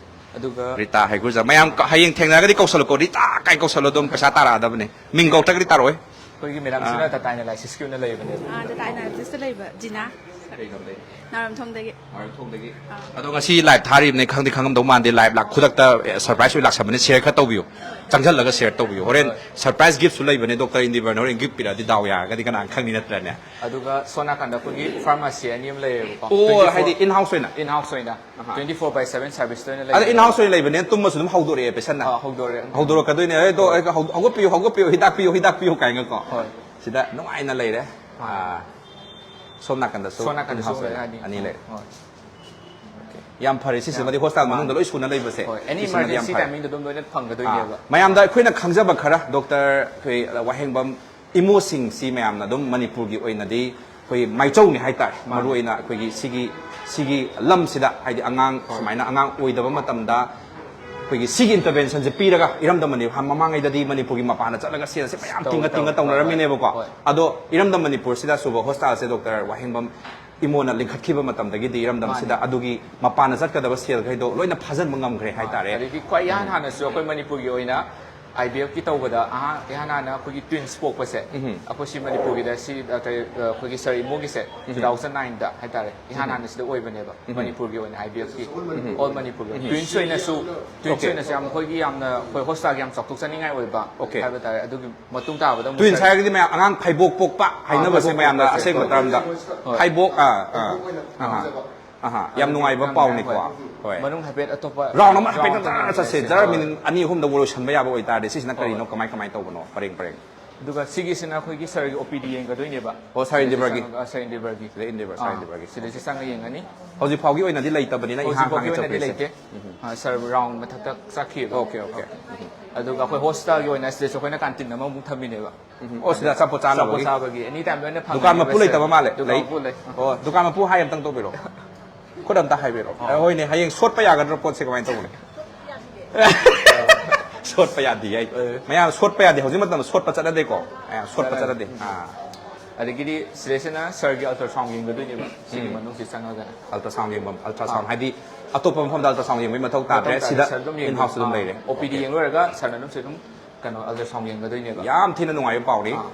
ꯑꯗꯨꯒ ꯔꯤꯇꯥ ꯍꯩꯀ꯭ꯔꯨꯖꯝ꯫ ꯃꯌꯥꯝ ꯀ- ꯍꯌꯦꯡ ꯊꯦꯡꯅꯔꯒꯗꯤ ꯀꯧꯁꯜꯂꯨꯀꯣ, ꯔꯤꯇꯥ ꯀꯥꯏ ꯀꯧꯁꯜꯂꯣ, ꯑꯗꯨꯝ ꯄꯩꯁꯥ ꯇꯥꯔꯛꯑꯗꯕꯅꯦ꯫ ꯃꯤꯡ ꯀꯧꯔꯛꯇ꯭ꯔꯒꯗꯤ ꯇꯥꯔꯛꯑꯣꯏ꯫ ꯑꯩꯈꯣꯏꯒꯤ ꯃꯦꯗꯥꯝꯁꯤꯅ ꯗꯥꯇꯥ ꯑꯦꯅꯥꯂꯥꯏꯁꯤꯁꯀꯤ ꯑꯣꯏꯅ ꯂꯩꯕꯅꯦꯕ꯫ ꯑꯥ, ꯗꯥꯇꯥ ꯑꯦꯅꯥꯂꯤꯁꯤꯁꯇ ꯂꯩꯕ ꯖꯤꯅꯥ꯫ ꯅꯥꯔꯝꯊꯣꯡꯗꯒꯤ꯫ ꯃꯔꯨꯞ ꯊꯣꯡꯗꯒꯤ꯫ ꯑꯗꯣ ꯉꯁꯤ ꯂꯥꯏꯞ ꯊꯥꯔꯤꯕꯅꯦ, ꯈꯪꯗꯤ ꯈꯪꯉꯝꯗꯧ ꯃꯥꯟꯗꯦ, ꯂꯥꯏꯞ ꯂꯥꯛ ꯈꯨꯗꯛꯇ ꯁꯔꯄ꯭ꯔꯥꯏꯁ ꯑꯣꯏꯅ ꯂꯥꯛꯁꯟꯕꯅꯦ꯫ ꯁꯤꯌꯔ ꯈꯔ ꯇꯧꯕꯤꯌꯨ, ꯆꯪꯁꯤꯜꯂꯒ ꯁꯤꯌꯔ ꯇꯧꯕꯤꯌꯨ꯫ ꯍꯣꯔꯦꯟ ꯁꯔꯄ꯭ꯔꯥꯏꯁ ꯒꯤꯐꯁꯨ ꯂꯩꯕꯅꯦ, ꯗꯣꯛꯇꯔ ꯏꯟꯗꯤꯕꯔꯅ ꯍꯣꯔꯦꯟ ꯒꯤꯐ ꯄꯤꯔꯛꯑꯗꯤ ꯗꯥꯎ ꯌꯥꯔꯒꯗꯤ ꯀꯅꯥꯅ ꯈꯪꯅꯤ, ꯅꯠꯇ꯭ꯔꯅꯦ? ꯑꯗꯨꯒ ꯁꯣꯝ ꯅꯥꯀꯟꯗ ꯑꯩꯈꯣꯏꯒꯤ ꯐꯥꯔꯃꯥꯁꯤ ꯑꯅꯤ ꯑꯃ ꯂꯩꯌꯦꯕꯀꯣ꯫ ꯑꯣ, ꯍꯥꯏꯗꯤ ꯏꯟ ꯍꯥꯎꯁ ꯑꯣꯏꯅ? ꯏꯟ ꯍꯥꯎꯁ ꯑꯣꯏꯅ꯫ Twenty four by seven service ꯇ ꯑꯣꯏꯅ ꯑꯗ ꯂꯩꯌꯦ꯫ ꯏꯟ ꯍꯥꯎꯁ ꯑꯣꯏꯅ ꯂꯩꯕꯅꯦ, ꯇꯨꯝꯃꯁꯨ ꯑꯗꯨꯝ ꯍꯧꯗꯣꯔꯛꯑꯦ ꯄꯦꯁꯟꯅ꯫ ꯑꯥ, ꯍꯧꯗꯣꯔꯛꯑꯦ꯫ ꯍꯧꯗꯣꯔꯛꯀꯗꯣꯏꯅꯦ꯫ ꯑꯗꯣ ꯑꯩ ꯍꯧ- ꯍꯧꯒꯠꯄꯤꯌꯨ, ꯍꯧꯒꯠꯄꯤꯌꯨ, ꯍꯤꯗꯥꯛ ꯄꯤꯌꯨ, ꯍꯤꯗꯥꯛ ꯄꯤꯌꯨ ꯀꯥꯏꯅꯀꯣ꯫ ꯍꯣꯏ꯫ ꯁꯤꯗ ꯅꯨꯡꯉꯥꯏꯅ ꯂꯩꯔꯦ꯫ ꯑꯥ, ꯁꯣꯝ ꯅꯥꯀꯟꯗꯁꯨ ꯁꯣꯝ ꯅꯥꯀꯟꯗꯁꯨ in-house ꯑꯣꯏꯅ ꯑꯣꯏꯔꯅꯤ꯫ ꯑꯅꯤ ꯂꯩꯔꯦ꯫ ꯍꯣꯏ꯫ ꯌꯥꯝ ꯐꯔꯦ, ꯁꯤꯁꯤꯃꯗꯤ ꯍꯣꯁꯄꯤꯇꯥꯜ ꯃꯅꯨꯡꯗ ꯂꯣꯏ ꯁꯨꯅ ꯂꯩꯕꯁꯦ꯫ ꯍꯣꯏ, ꯑꯦꯅꯤ ꯁꯤꯁꯤꯃꯗꯤ ꯌꯥꯝ ꯏꯃꯥꯔꯖꯦꯟꯁꯤ ꯐꯔꯦ꯫ ꯇꯥꯏꯃꯤꯡꯗ ꯑꯗꯨꯝ ꯂꯣꯏꯅ ꯑꯥ, ꯐꯪꯒꯗꯣꯏꯅꯦꯕ꯫ ꯃꯌꯥꯝꯗ ꯑꯩꯈꯣꯏꯅ ꯈꯪꯖꯕ ꯈꯔ, ꯗꯣꯛꯇꯔ ꯑꯩꯈꯣꯏ ꯋꯥꯍꯦꯡꯕꯝ ꯏꯃꯣꯁꯤꯡꯁꯤ ꯃꯌꯥꯝꯅ ꯑꯗꯨꯝ ꯃꯅꯤꯄꯨꯔꯒꯤ ꯑꯣꯏꯅꯗꯤ ꯑꯩꯈꯣꯏ ꯃꯥꯏꯆꯧꯅꯤ ꯍꯥꯏꯇꯥꯔꯦ꯫ ꯃꯔꯨ ꯑꯣꯏꯅ ꯑꯩꯈꯣꯏꯒꯤ ꯁꯤꯒꯤ ꯁꯤꯒꯤ ꯂꯝꯁꯤꯗ, ꯍꯥꯏꯗꯤ ꯑꯉꯥꯡ ꯁꯨꯃꯥꯏꯅ ꯑꯉꯥꯡ ꯑꯣꯏꯗꯕ ꯃꯇꯝꯗ ꯑꯩꯈꯣꯏꯒꯤ ꯁꯤꯒꯤ ꯏꯟꯇꯔꯚꯦꯟꯁꯟꯁꯦ ꯄꯤꯔꯒ, ꯏꯔꯝꯗꯝ ꯃꯅꯤ-, ꯃꯃꯥꯡꯉꯩꯗꯗꯤ ꯃꯅꯤꯄꯨꯔꯒꯤ ꯃꯄꯥꯟꯗ ꯆꯠꯂꯒ ꯁꯦꯜꯁꯦ ꯃꯌꯥꯝ ꯇꯧ- ꯇꯤꯡꯉ ꯇꯤꯡꯉ ꯇꯧ- ꯇꯧꯅꯔꯝꯃꯤꯅꯦꯕꯀꯣ꯫ ꯍꯣꯏ꯫ ꯑꯗꯣ ꯏꯔꯝꯗꯝ ꯃꯅꯤꯄꯨꯔꯁꯤꯗ ꯁꯨꯕ ꯍꯣꯁꯄꯤꯇꯥꯜꯁꯦ ꯗꯣꯛꯇꯔ ꯋꯥꯍꯦꯡꯕꯝ ꯏꯃꯣꯅ ꯂꯤꯡꯈꯠꯈꯤꯕ ꯃꯇꯝꯗꯒꯤꯗꯤ ꯏꯔꯝꯗꯝꯁꯤꯗ ꯃꯥꯅꯦ꯫ ꯑꯗꯨꯒꯤ ꯃꯄꯥꯟꯗ ꯆꯠꯀꯗꯕ ꯁꯦꯜꯈꯩꯗꯣ ꯂꯣꯏꯅ ꯐꯥꯖꯤꯟꯕ ꯉꯝꯈ꯭ꯔꯦ ꯍꯥꯏꯇꯥꯔꯦ꯫ ꯑꯗꯒꯤ ꯈ꯭ꯋꯥꯏ ꯏꯍꯥꯟ ꯍꯥꯟꯅꯁꯨ ꯑꯩꯈꯣꯏ ꯃꯅꯤꯄꯨꯔꯒꯤ ꯑꯣꯏꯅ ꯑꯥꯏ ꯕꯤ ꯑꯦꯐꯀꯤ ꯇꯧꯕꯗ ꯑꯍꯥꯟ ꯏꯍꯥꯟ ꯍꯥꯟꯅ ꯑꯩꯈꯣꯏꯒꯤ ꯇ꯭ꯋꯤꯟꯁ ꯄꯣꯛꯄꯁꯦ, ꯑꯩꯈꯣꯏ ꯁꯤ ꯃꯅꯤꯄꯨꯔꯒꯤꯗ ꯁꯤ ꯗꯥꯛꯇꯔ ꯑꯩꯈꯣꯏꯒꯤ ꯁꯥꯔ ꯏꯃꯣꯒꯤꯁꯦ ꯇꯨ ꯊꯥꯎꯖꯟ ꯅꯥꯏꯟꯗ ꯍꯥꯏꯇꯥꯔꯦ, ꯏꯍꯥꯟ ꯍꯥꯟꯅ ꯁꯤꯗ ꯑꯣꯏꯕꯅꯦꯕ ꯃꯅꯤꯄꯨꯔꯒꯤ ꯑꯣꯏꯅ ꯑꯥꯏ ꯕꯤ ꯑꯦꯐꯀꯤ꯫ ꯑꯣꯜ ꯃꯅꯤꯄꯨꯔꯒꯤ ꯇ꯭ꯋꯤꯟꯁ ꯑꯣꯏꯅꯁꯨ, ꯇ꯭ꯋꯤꯟꯁ Okay. ꯑꯣꯏꯅꯁꯨ ꯌꯥꯝ ꯑꯩꯈꯣꯏꯒꯤ ꯌꯥꯝꯅ ꯑꯩꯈꯣꯏ ꯍꯣꯁꯄꯤꯇꯥꯜꯒꯤ ꯌꯥꯝ ꯆꯥꯎꯊꯣꯛꯆꯅꯤꯡꯉꯥꯏ ꯑꯣꯏꯕ Okay. ꯍꯥꯏꯕ ꯇꯥꯔꯦ꯫ ꯑꯗꯨꯒꯤ ꯃꯇꯨꯡ ꯇꯥꯕꯗ ꯑꯃꯨꯛ ꯇ꯭ꯋꯤꯟꯁ ꯁꯥꯔ- ꯍꯥꯏꯔꯒꯗꯤ ꯃꯌꯥꯝ ꯑꯉꯥꯡ ꯐꯩꯕꯣꯛ ꯄꯣꯛꯄ ꯍꯥꯏꯅꯕꯁꯦ ꯐꯩꯕꯣꯛ ꯃꯌꯥꯝꯅ ꯄꯣꯛꯄꯁꯦ꯫ ꯑꯁꯦꯡꯕ ꯇꯔꯝꯗ ꯍꯣꯏ꯫ ꯐꯩꯕꯣꯛ ꯑꯥ ꯑꯥ ꯑꯍꯥ ꯑꯍꯥ ꯌꯥꯝ ꯅꯨꯡꯉꯥꯏꯕ ꯌꯥꯝ ꯄꯥꯎꯅꯤꯀꯣ꯫ ꯅꯨꯡꯉꯥꯏ, ꯍꯣꯏ꯫ ꯃꯅꯨꯡ ꯍꯥꯏꯐꯦꯠ ꯑꯇꯣꯞꯄ ꯔꯥꯎꯟ ꯑꯃ ꯍꯥꯏꯐꯦꯠ ꯔꯥꯎꯟ ꯇꯥꯔ ꯑꯃ ꯆꯠꯁꯦ, ꯍꯥꯏꯐꯦꯠ ꯖꯔ ꯍꯣꯏ꯫ ꯃꯤꯅꯤꯠ ꯑꯅꯤ ꯑꯍꯨꯝꯗ ꯂꯣꯏꯁꯟꯕ ꯌꯥꯕ ꯑꯣꯏꯇꯥꯔꯗꯤ꯫ ꯁꯤꯁꯤꯅ ꯍꯣꯏ, ꯀꯔꯤꯅꯣ, ꯍꯣꯏ꯫ ꯀꯃꯥꯏ ꯀꯃꯥꯏꯅ ꯇꯧꯕꯅꯣ, ꯄꯔꯦꯡ ꯄꯔꯦꯡ? ꯑꯗꯨꯒ ꯁꯤꯒꯤꯁꯤꯅ ꯑꯩꯈꯣꯏꯒꯤ ꯁꯥꯔꯒꯤ ꯑꯣ ꯄꯤ ꯗꯤ ꯌꯦꯡꯒꯗꯣꯏꯅꯦꯕ꯫ ꯑꯣ, ꯁꯥꯔ ꯏꯟꯗꯤꯕꯔꯒꯤ? ꯑꯥ, ꯁꯥꯔ ꯏꯟꯗꯤꯕꯔꯒꯤ꯫ ꯁꯤꯗ ꯏꯟꯗꯤꯕꯔ, ꯁꯥꯔ ꯑꯥ, ꯏꯟꯗꯤꯕꯔꯒꯤ꯫ ꯁꯤꯗꯩꯁꯤ ꯆꯪꯉ ꯌꯦꯡꯉꯅꯤ꯫ ꯍꯧꯖꯤꯛ ꯐꯥꯎꯒꯤ ꯑꯣꯏꯅꯗꯤ ꯂꯩꯇꯕꯅꯤꯅ ꯏꯍꯥꯡ ꯍꯧꯖꯤꯛ ꯐꯥꯎꯒꯤ ꯍꯥꯡꯉꯦ ꯑꯣꯏꯅꯗꯤ ꯆꯧꯀ꯭ꯔꯤꯁꯦ꯫ ꯂꯩꯇꯦ꯫ ꯑꯥ, ꯁꯥꯔ ꯔꯥꯎꯟ ꯃꯊꯛꯇ ꯆꯠꯈꯤꯕ꯫ Okay, okay. ꯑꯗꯨꯒ ꯑꯩꯈꯣꯏ ꯍꯣꯁꯄꯤꯇꯥꯜꯒꯤ ꯑꯣꯏꯅ ꯁꯤꯗꯁꯨ ꯑꯩꯈꯣꯏꯅ ꯀꯥꯟꯇꯤꯟ ꯑꯃꯃꯨꯛ ꯊꯝꯃꯤꯅꯦꯕ꯫ ꯑꯣ, ꯁꯤꯗ ꯑꯆꯥꯄꯣꯠ ꯆꯥꯅꯕꯒꯤ? ꯑꯆꯥꯄꯣꯠ ꯆꯥꯕꯒꯤ ꯑꯦꯅꯤ ꯇꯥꯏꯝ ꯂꯣꯏꯅ ꯐꯪꯒꯅꯤ꯫ ꯗꯨꯀꯥꯟ ꯃꯄꯨ ꯂꯩꯇꯕ ꯃꯥꯜꯂꯦ? ꯗꯨꯀꯥꯟ ꯂꯩ? ꯃꯄꯨ ꯂꯩ꯫ ꯑꯣ, ꯗꯨꯀꯥꯟ ꯃꯄꯨ ꯍꯥꯏ ꯑꯝꯇꯪ ꯇꯧꯕꯤꯔꯛꯑꯣ꯫ ꯈꯨꯠ ꯑꯝꯇ ꯍꯥꯏꯕꯤꯔꯛꯑꯣ꯫ ꯑ, ꯍꯣꯏꯅꯦ, ꯍꯌꯦꯡ ꯁꯣꯠꯄ ꯌꯥꯒꯗ꯭ꯔꯥ ꯄꯣꯠꯁꯦ, ꯀꯃꯥꯏꯅ ꯇꯧꯕꯅꯣ? ꯁꯣꯠꯄ ꯌꯥꯗꯦ ꯍꯥꯏ꯫ ꯃꯌꯥꯝ ꯁꯣꯠꯄ ꯌꯥꯗꯦ, ꯍꯧꯖꯤꯛ ꯃꯇꯝꯗ ꯁꯣꯠꯄ ꯆꯠꯅꯗꯦꯀꯣ꯫ ꯃꯌꯥꯝ ꯁꯣꯠꯄ ꯆꯠꯅꯗꯦ꯫ ꯑꯥ꯫ ꯑꯗꯒꯤꯗꯤ ꯁꯤꯗꯩꯁꯤꯅ ꯁꯔꯒꯤ ꯑꯜꯇ꯭ꯔꯥꯁꯥꯎꯟ ꯌꯦꯡꯒꯗꯣꯏꯅꯦꯕ, ꯁꯤꯒꯤ ꯎꯝ꯫ ꯃꯅꯨꯡꯁꯤ ꯆꯪꯉꯒꯅ꯫ ꯑꯜꯇ꯭ꯔꯥꯁꯥꯎꯟ ꯌꯦꯡꯐꯝ, ꯑꯜꯇ꯭ꯔꯥꯁꯥꯎꯟ ꯍꯥꯏꯗꯤ ꯑꯇꯣꯞꯄ ꯃꯐꯝꯗ ꯑꯜꯇ꯭ꯔꯥꯁꯥꯎꯟ ꯌꯦꯡꯕꯒꯤ ꯃꯊꯧ ꯇꯥꯗ꯭ꯔꯦ, ꯃꯊꯧ ꯇꯥꯗꯦ, ꯁꯤꯗ ꯁꯔ ꯑꯗꯨꯝ ꯏꯟ ꯍꯥꯎꯁ ꯑꯗꯨꯝ ꯂꯩꯔꯦ꯫ ꯑꯣ ꯄꯤ ꯗꯤ ꯌꯦꯡꯂꯣꯏꯔꯒ ꯁꯔꯅ ꯑꯗꯨꯝꯁꯨ ꯑꯗꯨꯝ ꯀꯩꯅꯣ ꯑꯜꯇ꯭ꯔꯥꯁꯥꯎꯟ ꯌꯦꯡꯒꯗꯣꯏꯅꯦꯕ꯫ ꯌꯥꯝ ꯊꯤꯅ ꯅꯨꯡꯉꯥꯏꯕ ꯄꯥꯎꯅꯤ꯫ ꯑꯥ꯫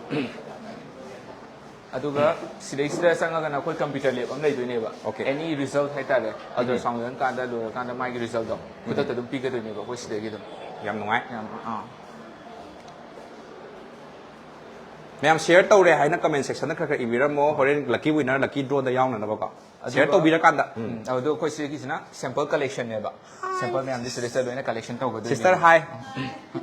ꯑꯗꯨꯒ ꯁꯤꯗꯩꯁꯤꯗ ꯆꯪꯉꯒꯅ ꯑꯩꯈꯣꯏ ꯀꯝꯄ꯭ꯌꯨꯇꯔ ꯂꯦꯕ ꯑꯃ ꯂꯩꯗꯣꯏꯅꯦꯕ꯫ Okay. ꯑꯦꯅꯤ ꯔꯤꯖꯜꯠ ꯍꯥꯏꯇꯥꯔꯦ, ꯑꯜꯇ꯭ꯔꯥꯁꯥꯎꯟ ꯌꯦꯡꯀꯥꯟꯗ ꯂꯣꯏꯔꯀꯥꯟꯗ ꯃꯥꯒꯤ ꯔꯤꯖꯜꯠꯇꯣ ꯈꯨꯗꯛꯇ ꯑꯗꯨꯝ ꯄꯤꯒꯗꯣꯏꯅꯦꯕ ꯑꯩꯈꯣꯏ ꯁꯤꯗꯒꯤ ꯑꯗꯨꯝ꯫ ꯌꯥꯝ ꯅꯨꯡꯉꯥꯏ꯫ ꯌꯥꯝ ꯑꯥ꯫ ꯃꯌꯥꯝ ꯁꯤꯌꯔ ꯇꯧꯔꯦ ꯍꯥꯏꯅ ꯀꯃꯦꯟ ꯁꯦꯛꯁꯟꯗ ꯈꯔ ꯈꯔ ꯏꯕꯤꯔꯝꯃꯣ, ꯍꯣꯔꯦꯟ ꯂꯛꯀꯤ ꯋꯤꯅꯔ ꯂꯛꯀꯤ ꯗ꯭ꯔꯣꯗ ꯌꯥꯎꯅꯅꯕꯀꯣ꯫ ꯁꯤꯌꯔ ꯑꯗꯨꯒ ꯇꯧꯕꯤꯔꯀꯥꯟꯗ꯫ ꯎꯝ, ꯑꯗꯣ ꯑꯩꯈꯣꯏ ꯁꯤꯒꯤꯁꯤꯅ ꯁꯦꯝꯄꯜ ꯀꯂꯦꯛꯁꯟꯅꯦꯕ꯫ ꯁꯦꯝꯄꯜ ꯃꯌꯥꯝꯗꯤ ꯁꯤꯗꯩꯁꯤꯗ ꯂꯣꯏꯅ ꯀꯂꯦꯛꯁꯟ ꯇꯧꯒꯗꯣꯏꯅꯦ꯫ ꯁꯤꯁꯇꯔ ꯍꯥꯏ꯫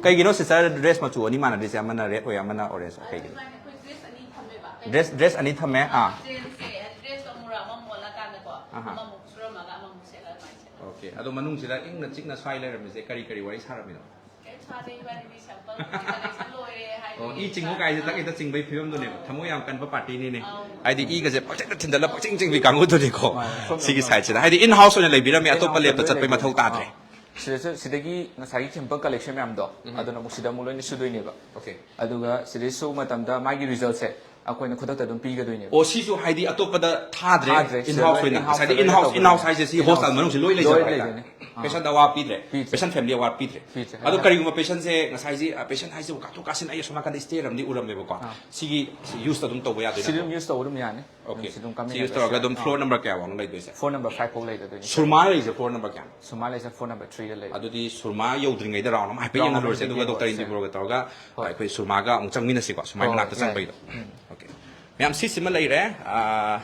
ꯀꯩꯒꯤꯅꯣ ꯁꯤꯁꯇꯔ ꯗ꯭ꯔꯦꯁ ꯃꯆꯨ ꯑꯅꯤ ꯃꯥꯟꯅꯗ꯭ꯔꯤꯁꯦ, ꯑꯃꯅ ꯔꯦꯗ ꯑꯣꯏ, ꯑꯃꯅ ꯑꯣꯔꯦꯟꯖ ꯑꯣꯏ, ꯀꯩꯒꯤꯅꯣ? ꯑꯩꯈꯣꯏ ꯗ꯭ꯔꯦꯁ ꯑꯅꯤ ꯊꯝꯃꯦꯕ꯫ ꯗ꯭ꯔꯦꯁ ꯗ꯭ꯔꯦꯁ ꯑꯅꯤ ꯊꯝꯃꯦ꯫ ꯑꯥ꯫ ꯗ꯭ꯔꯦꯁꯁꯦ, ꯗ꯭ꯔꯦꯁ ꯑꯃꯨꯔꯛ ꯑꯃ ꯃꯣꯜꯂꯀꯥꯟꯗꯀꯣ, ꯑꯍꯥ꯫ ꯑꯃꯃꯨꯛ ꯁꯨꯔꯝꯃꯒ ꯑꯃꯃꯨꯛ ꯁꯦꯠꯂ ꯑꯗꯨꯃꯥꯏꯅ ꯁꯦꯠꯂꯦ꯫ ꯑꯣꯀꯦ꯫ ꯑꯗꯣ ꯃꯅꯨꯡꯁꯤꯗ ꯏꯪꯅ ꯆꯤꯛꯅ ꯁ꯭ꯋꯥꯏ ꯂꯩꯔꯝꯃꯤꯁꯦ ꯀꯔꯤ ꯀꯔꯤ ꯋꯥꯔꯤ ꯁꯥꯔꯝꯃꯤꯅꯣ? ꯀꯩꯝ ꯁꯥꯗꯦ, ꯏꯕꯥꯅꯤꯗꯤ ꯁꯦꯝꯄꯜ ꯀꯂꯦꯛꯁꯟ ꯂꯣꯏꯔꯦ ꯍꯥꯏꯗꯤ꯫ ꯑꯣ, ꯏ ꯆꯤꯡꯉꯨ ꯀꯥꯏꯁꯦ ꯇꯛ ꯍꯦꯛꯇ ꯆꯤꯡꯕꯩ ꯐꯤꯕꯝꯗꯨꯅꯦꯕ꯫ ꯊꯃꯣꯏ ꯌꯥꯝ ꯀꯟꯕ ꯄꯥꯔꯇꯤꯅꯤꯅꯦ꯫ ꯑꯧ꯫ ꯍꯥꯏꯗꯤ ꯏꯒꯁꯦ ꯄꯪꯆꯤꯡꯗ ꯊꯤꯟꯗꯠꯂ ꯄꯪꯆꯤꯡ ꯆꯤꯡꯕꯤ ꯀꯥꯡꯕꯨꯗꯨꯅꯤꯀꯣ꯫ ꯃꯥꯅꯦ, ꯁꯣꯝꯗ ꯁꯤꯒꯤ ꯑꯃ꯫ ꯁꯥꯏꯠꯁꯤꯗ ꯍꯥꯏꯗꯤ ꯏꯟ ꯍꯥꯎꯁ ꯑꯣꯏꯅ ꯂꯩꯕꯤꯔꯝꯃꯦ, ꯑꯇꯣꯞꯄ In-house ꯂꯦꯞꯇ ꯂꯣꯏ ꯆꯠꯄꯩ ꯂꯩ꯫ ꯃꯊꯧ ꯇꯥꯗ꯭ꯔꯦ꯫ ꯑꯥ꯫ ꯁꯤꯗꯁꯨ ꯁꯤꯗꯒꯤ ꯉꯁꯥꯏꯒꯤ ꯁꯦꯝꯄꯜ ꯀꯂꯦꯛꯁꯟ ꯃꯌꯥꯝꯗꯣ ꯑꯗꯨꯅ ꯑꯃꯨꯛ ꯁꯤꯗ ꯑꯃꯨꯛ ꯂꯣꯏꯅ ꯁꯨꯗꯣꯏꯅꯦꯕ꯫ ꯑꯣꯀꯦ꯫ ꯑꯗꯨꯒ ꯁꯤꯗꯩ ꯁꯨꯕ ꯃꯇꯝꯗ ꯃꯥꯒꯤ ꯔꯤꯖꯜꯠꯁꯦ ꯑꯩꯈꯣꯏꯅ ꯈꯨꯗꯛꯇ ꯑꯗꯨꯝ ꯄꯤꯒꯗꯣꯏꯅꯦꯕ꯫ ꯑꯣ, ꯁꯤꯁꯨ ꯍꯥꯏꯗꯤ ꯑꯇꯣꯞꯄꯗ ꯊꯥꯗ꯭ꯔꯦ, ꯊꯥꯗ꯭ꯔꯦ, ꯏꯟ ꯍꯥꯎꯁ ꯁꯤꯗ ꯑꯣꯏꯅ꯫ in-house ꯉꯁꯥꯏꯗꯤ ꯇ ꯏꯟ ꯍꯥꯎꯁ ꯂꯣꯏꯅ ꯏꯟ ꯍꯥꯎꯁ ꯇꯧꯗꯣꯏꯅꯦ꯫ ꯍꯥꯏꯁꯦ ꯁꯤ In-house ꯍꯣꯁꯄꯤꯇꯥꯜ ꯃꯅꯨꯡꯁꯤ ꯂꯣꯏ ꯂꯣꯏ ꯂꯩꯖꯕ ꯂꯩꯗꯣꯏꯅꯦ꯫ ꯍꯥꯏꯇꯥꯔꯦ꯫ ꯑꯥ꯫ ꯄꯦꯁꯦꯟꯗ ꯑꯋꯥꯕ ꯄꯤꯗ꯭ꯔꯦ, ꯄꯤꯗ꯭ꯔꯦ꯫ ꯄꯦꯁꯦꯟ ꯐꯦꯃꯤꯂꯤ ꯑꯋꯥꯕ ꯄꯤꯗ꯭ꯔꯦ꯫ ꯄꯤꯗ꯭ꯔꯦ꯫ ꯑꯗꯣ ꯀꯔꯤꯒꯨꯝꯕ ꯄꯦꯁꯦꯟꯁꯦ ꯉꯁꯥꯏꯁꯤ, ꯑ, ꯄꯦꯁꯦꯟ ꯍꯥꯏꯁꯤꯕꯨ ꯀꯥꯊꯣꯛ ꯀꯥꯁꯤꯟ ꯑꯩ ꯑꯁꯣꯝ ꯅꯥꯀꯟꯗ ꯁ꯭ꯇꯦ ꯑꯃꯗꯤ ꯎꯔꯝꯃꯦꯕꯀꯣ꯫ ꯑꯥ꯫ ꯁꯤꯒꯤ ꯌꯨꯁ ꯑꯗꯨꯝ ꯇꯧꯕ ꯌꯥꯗꯣꯏ ꯁꯤ ꯑꯗꯨꯝ ꯅꯠꯇ꯭ꯔꯣ? ꯌꯨꯁ ꯇꯧꯕ ꯑꯗꯨꯝ ꯌꯥꯅꯤ꯫ ꯑꯣꯀꯦ꯫ ꯁꯤ ꯑꯗꯨꯝ ꯁꯤ ꯀꯥꯃꯤꯟꯅꯕ ꯌꯨꯁ ꯇꯧꯔꯒ ꯑꯗꯨꯝ ꯑꯥ꯫ ꯐ꯭ꯂꯣꯔ ꯅꯝꯕꯔ ꯀꯌꯥ ꯐꯥꯎꯅ ꯂꯩꯗꯣꯏꯁꯦ? ꯐ꯭ꯂꯣꯔ ꯅꯝꯕꯔ ꯐꯥꯏꯚ ꯐꯥꯎ ꯂꯩꯒꯗꯣꯏꯅꯦ꯫ ꯁꯨꯔꯃꯥ ꯂꯩꯔꯤꯁꯦ ꯐ꯭ꯂꯣꯔ ꯅꯝꯕꯔ ꯀꯌꯥꯅꯣ? ꯁꯨꯃꯥꯏꯅ ꯂꯩꯁꯦ ꯐ꯭ꯂꯣꯔ ꯅꯝꯕꯔ ꯊ꯭ꯔꯤꯗ ꯂꯩ꯫ ꯑꯗꯨꯗꯤ ꯁꯨꯔꯃꯥ ꯌꯧꯗ꯭ꯔꯤꯉꯩꯗ ꯔꯥꯎꯟ ꯑꯃ ꯍꯥꯏꯐꯦꯠ ꯔꯥꯎꯟ ꯌꯦꯡꯍꯜꯂꯨꯔꯁꯦ, ꯑꯃ ꯑꯗꯨꯒ ꯗꯣꯛꯇꯔ ꯌꯦꯡꯍꯜꯂꯨꯔꯁꯦ꯫ ꯏꯟꯗꯤꯕꯣꯔꯒ ꯇꯧꯔꯒ ꯍꯣꯏ꯫ ꯑꯩꯈꯣꯏ ꯁꯨꯔꯃꯥꯒ ꯑꯃꯨꯛ ꯆꯪꯃꯤꯟꯅꯁꯤꯀꯣ, ꯁꯨꯃꯥꯏ ꯍꯣꯏ, ꯃꯅꯥꯛꯇ ꯌꯥꯏ꯫ ꯆꯪꯕꯩꯗꯣ꯫ ꯎꯝ꯫ ꯑꯣꯀꯦ꯫ ꯃꯌꯥꯝ ꯁꯤ ꯁꯤꯃ ꯂꯩꯔꯦ꯫ ꯑꯥ,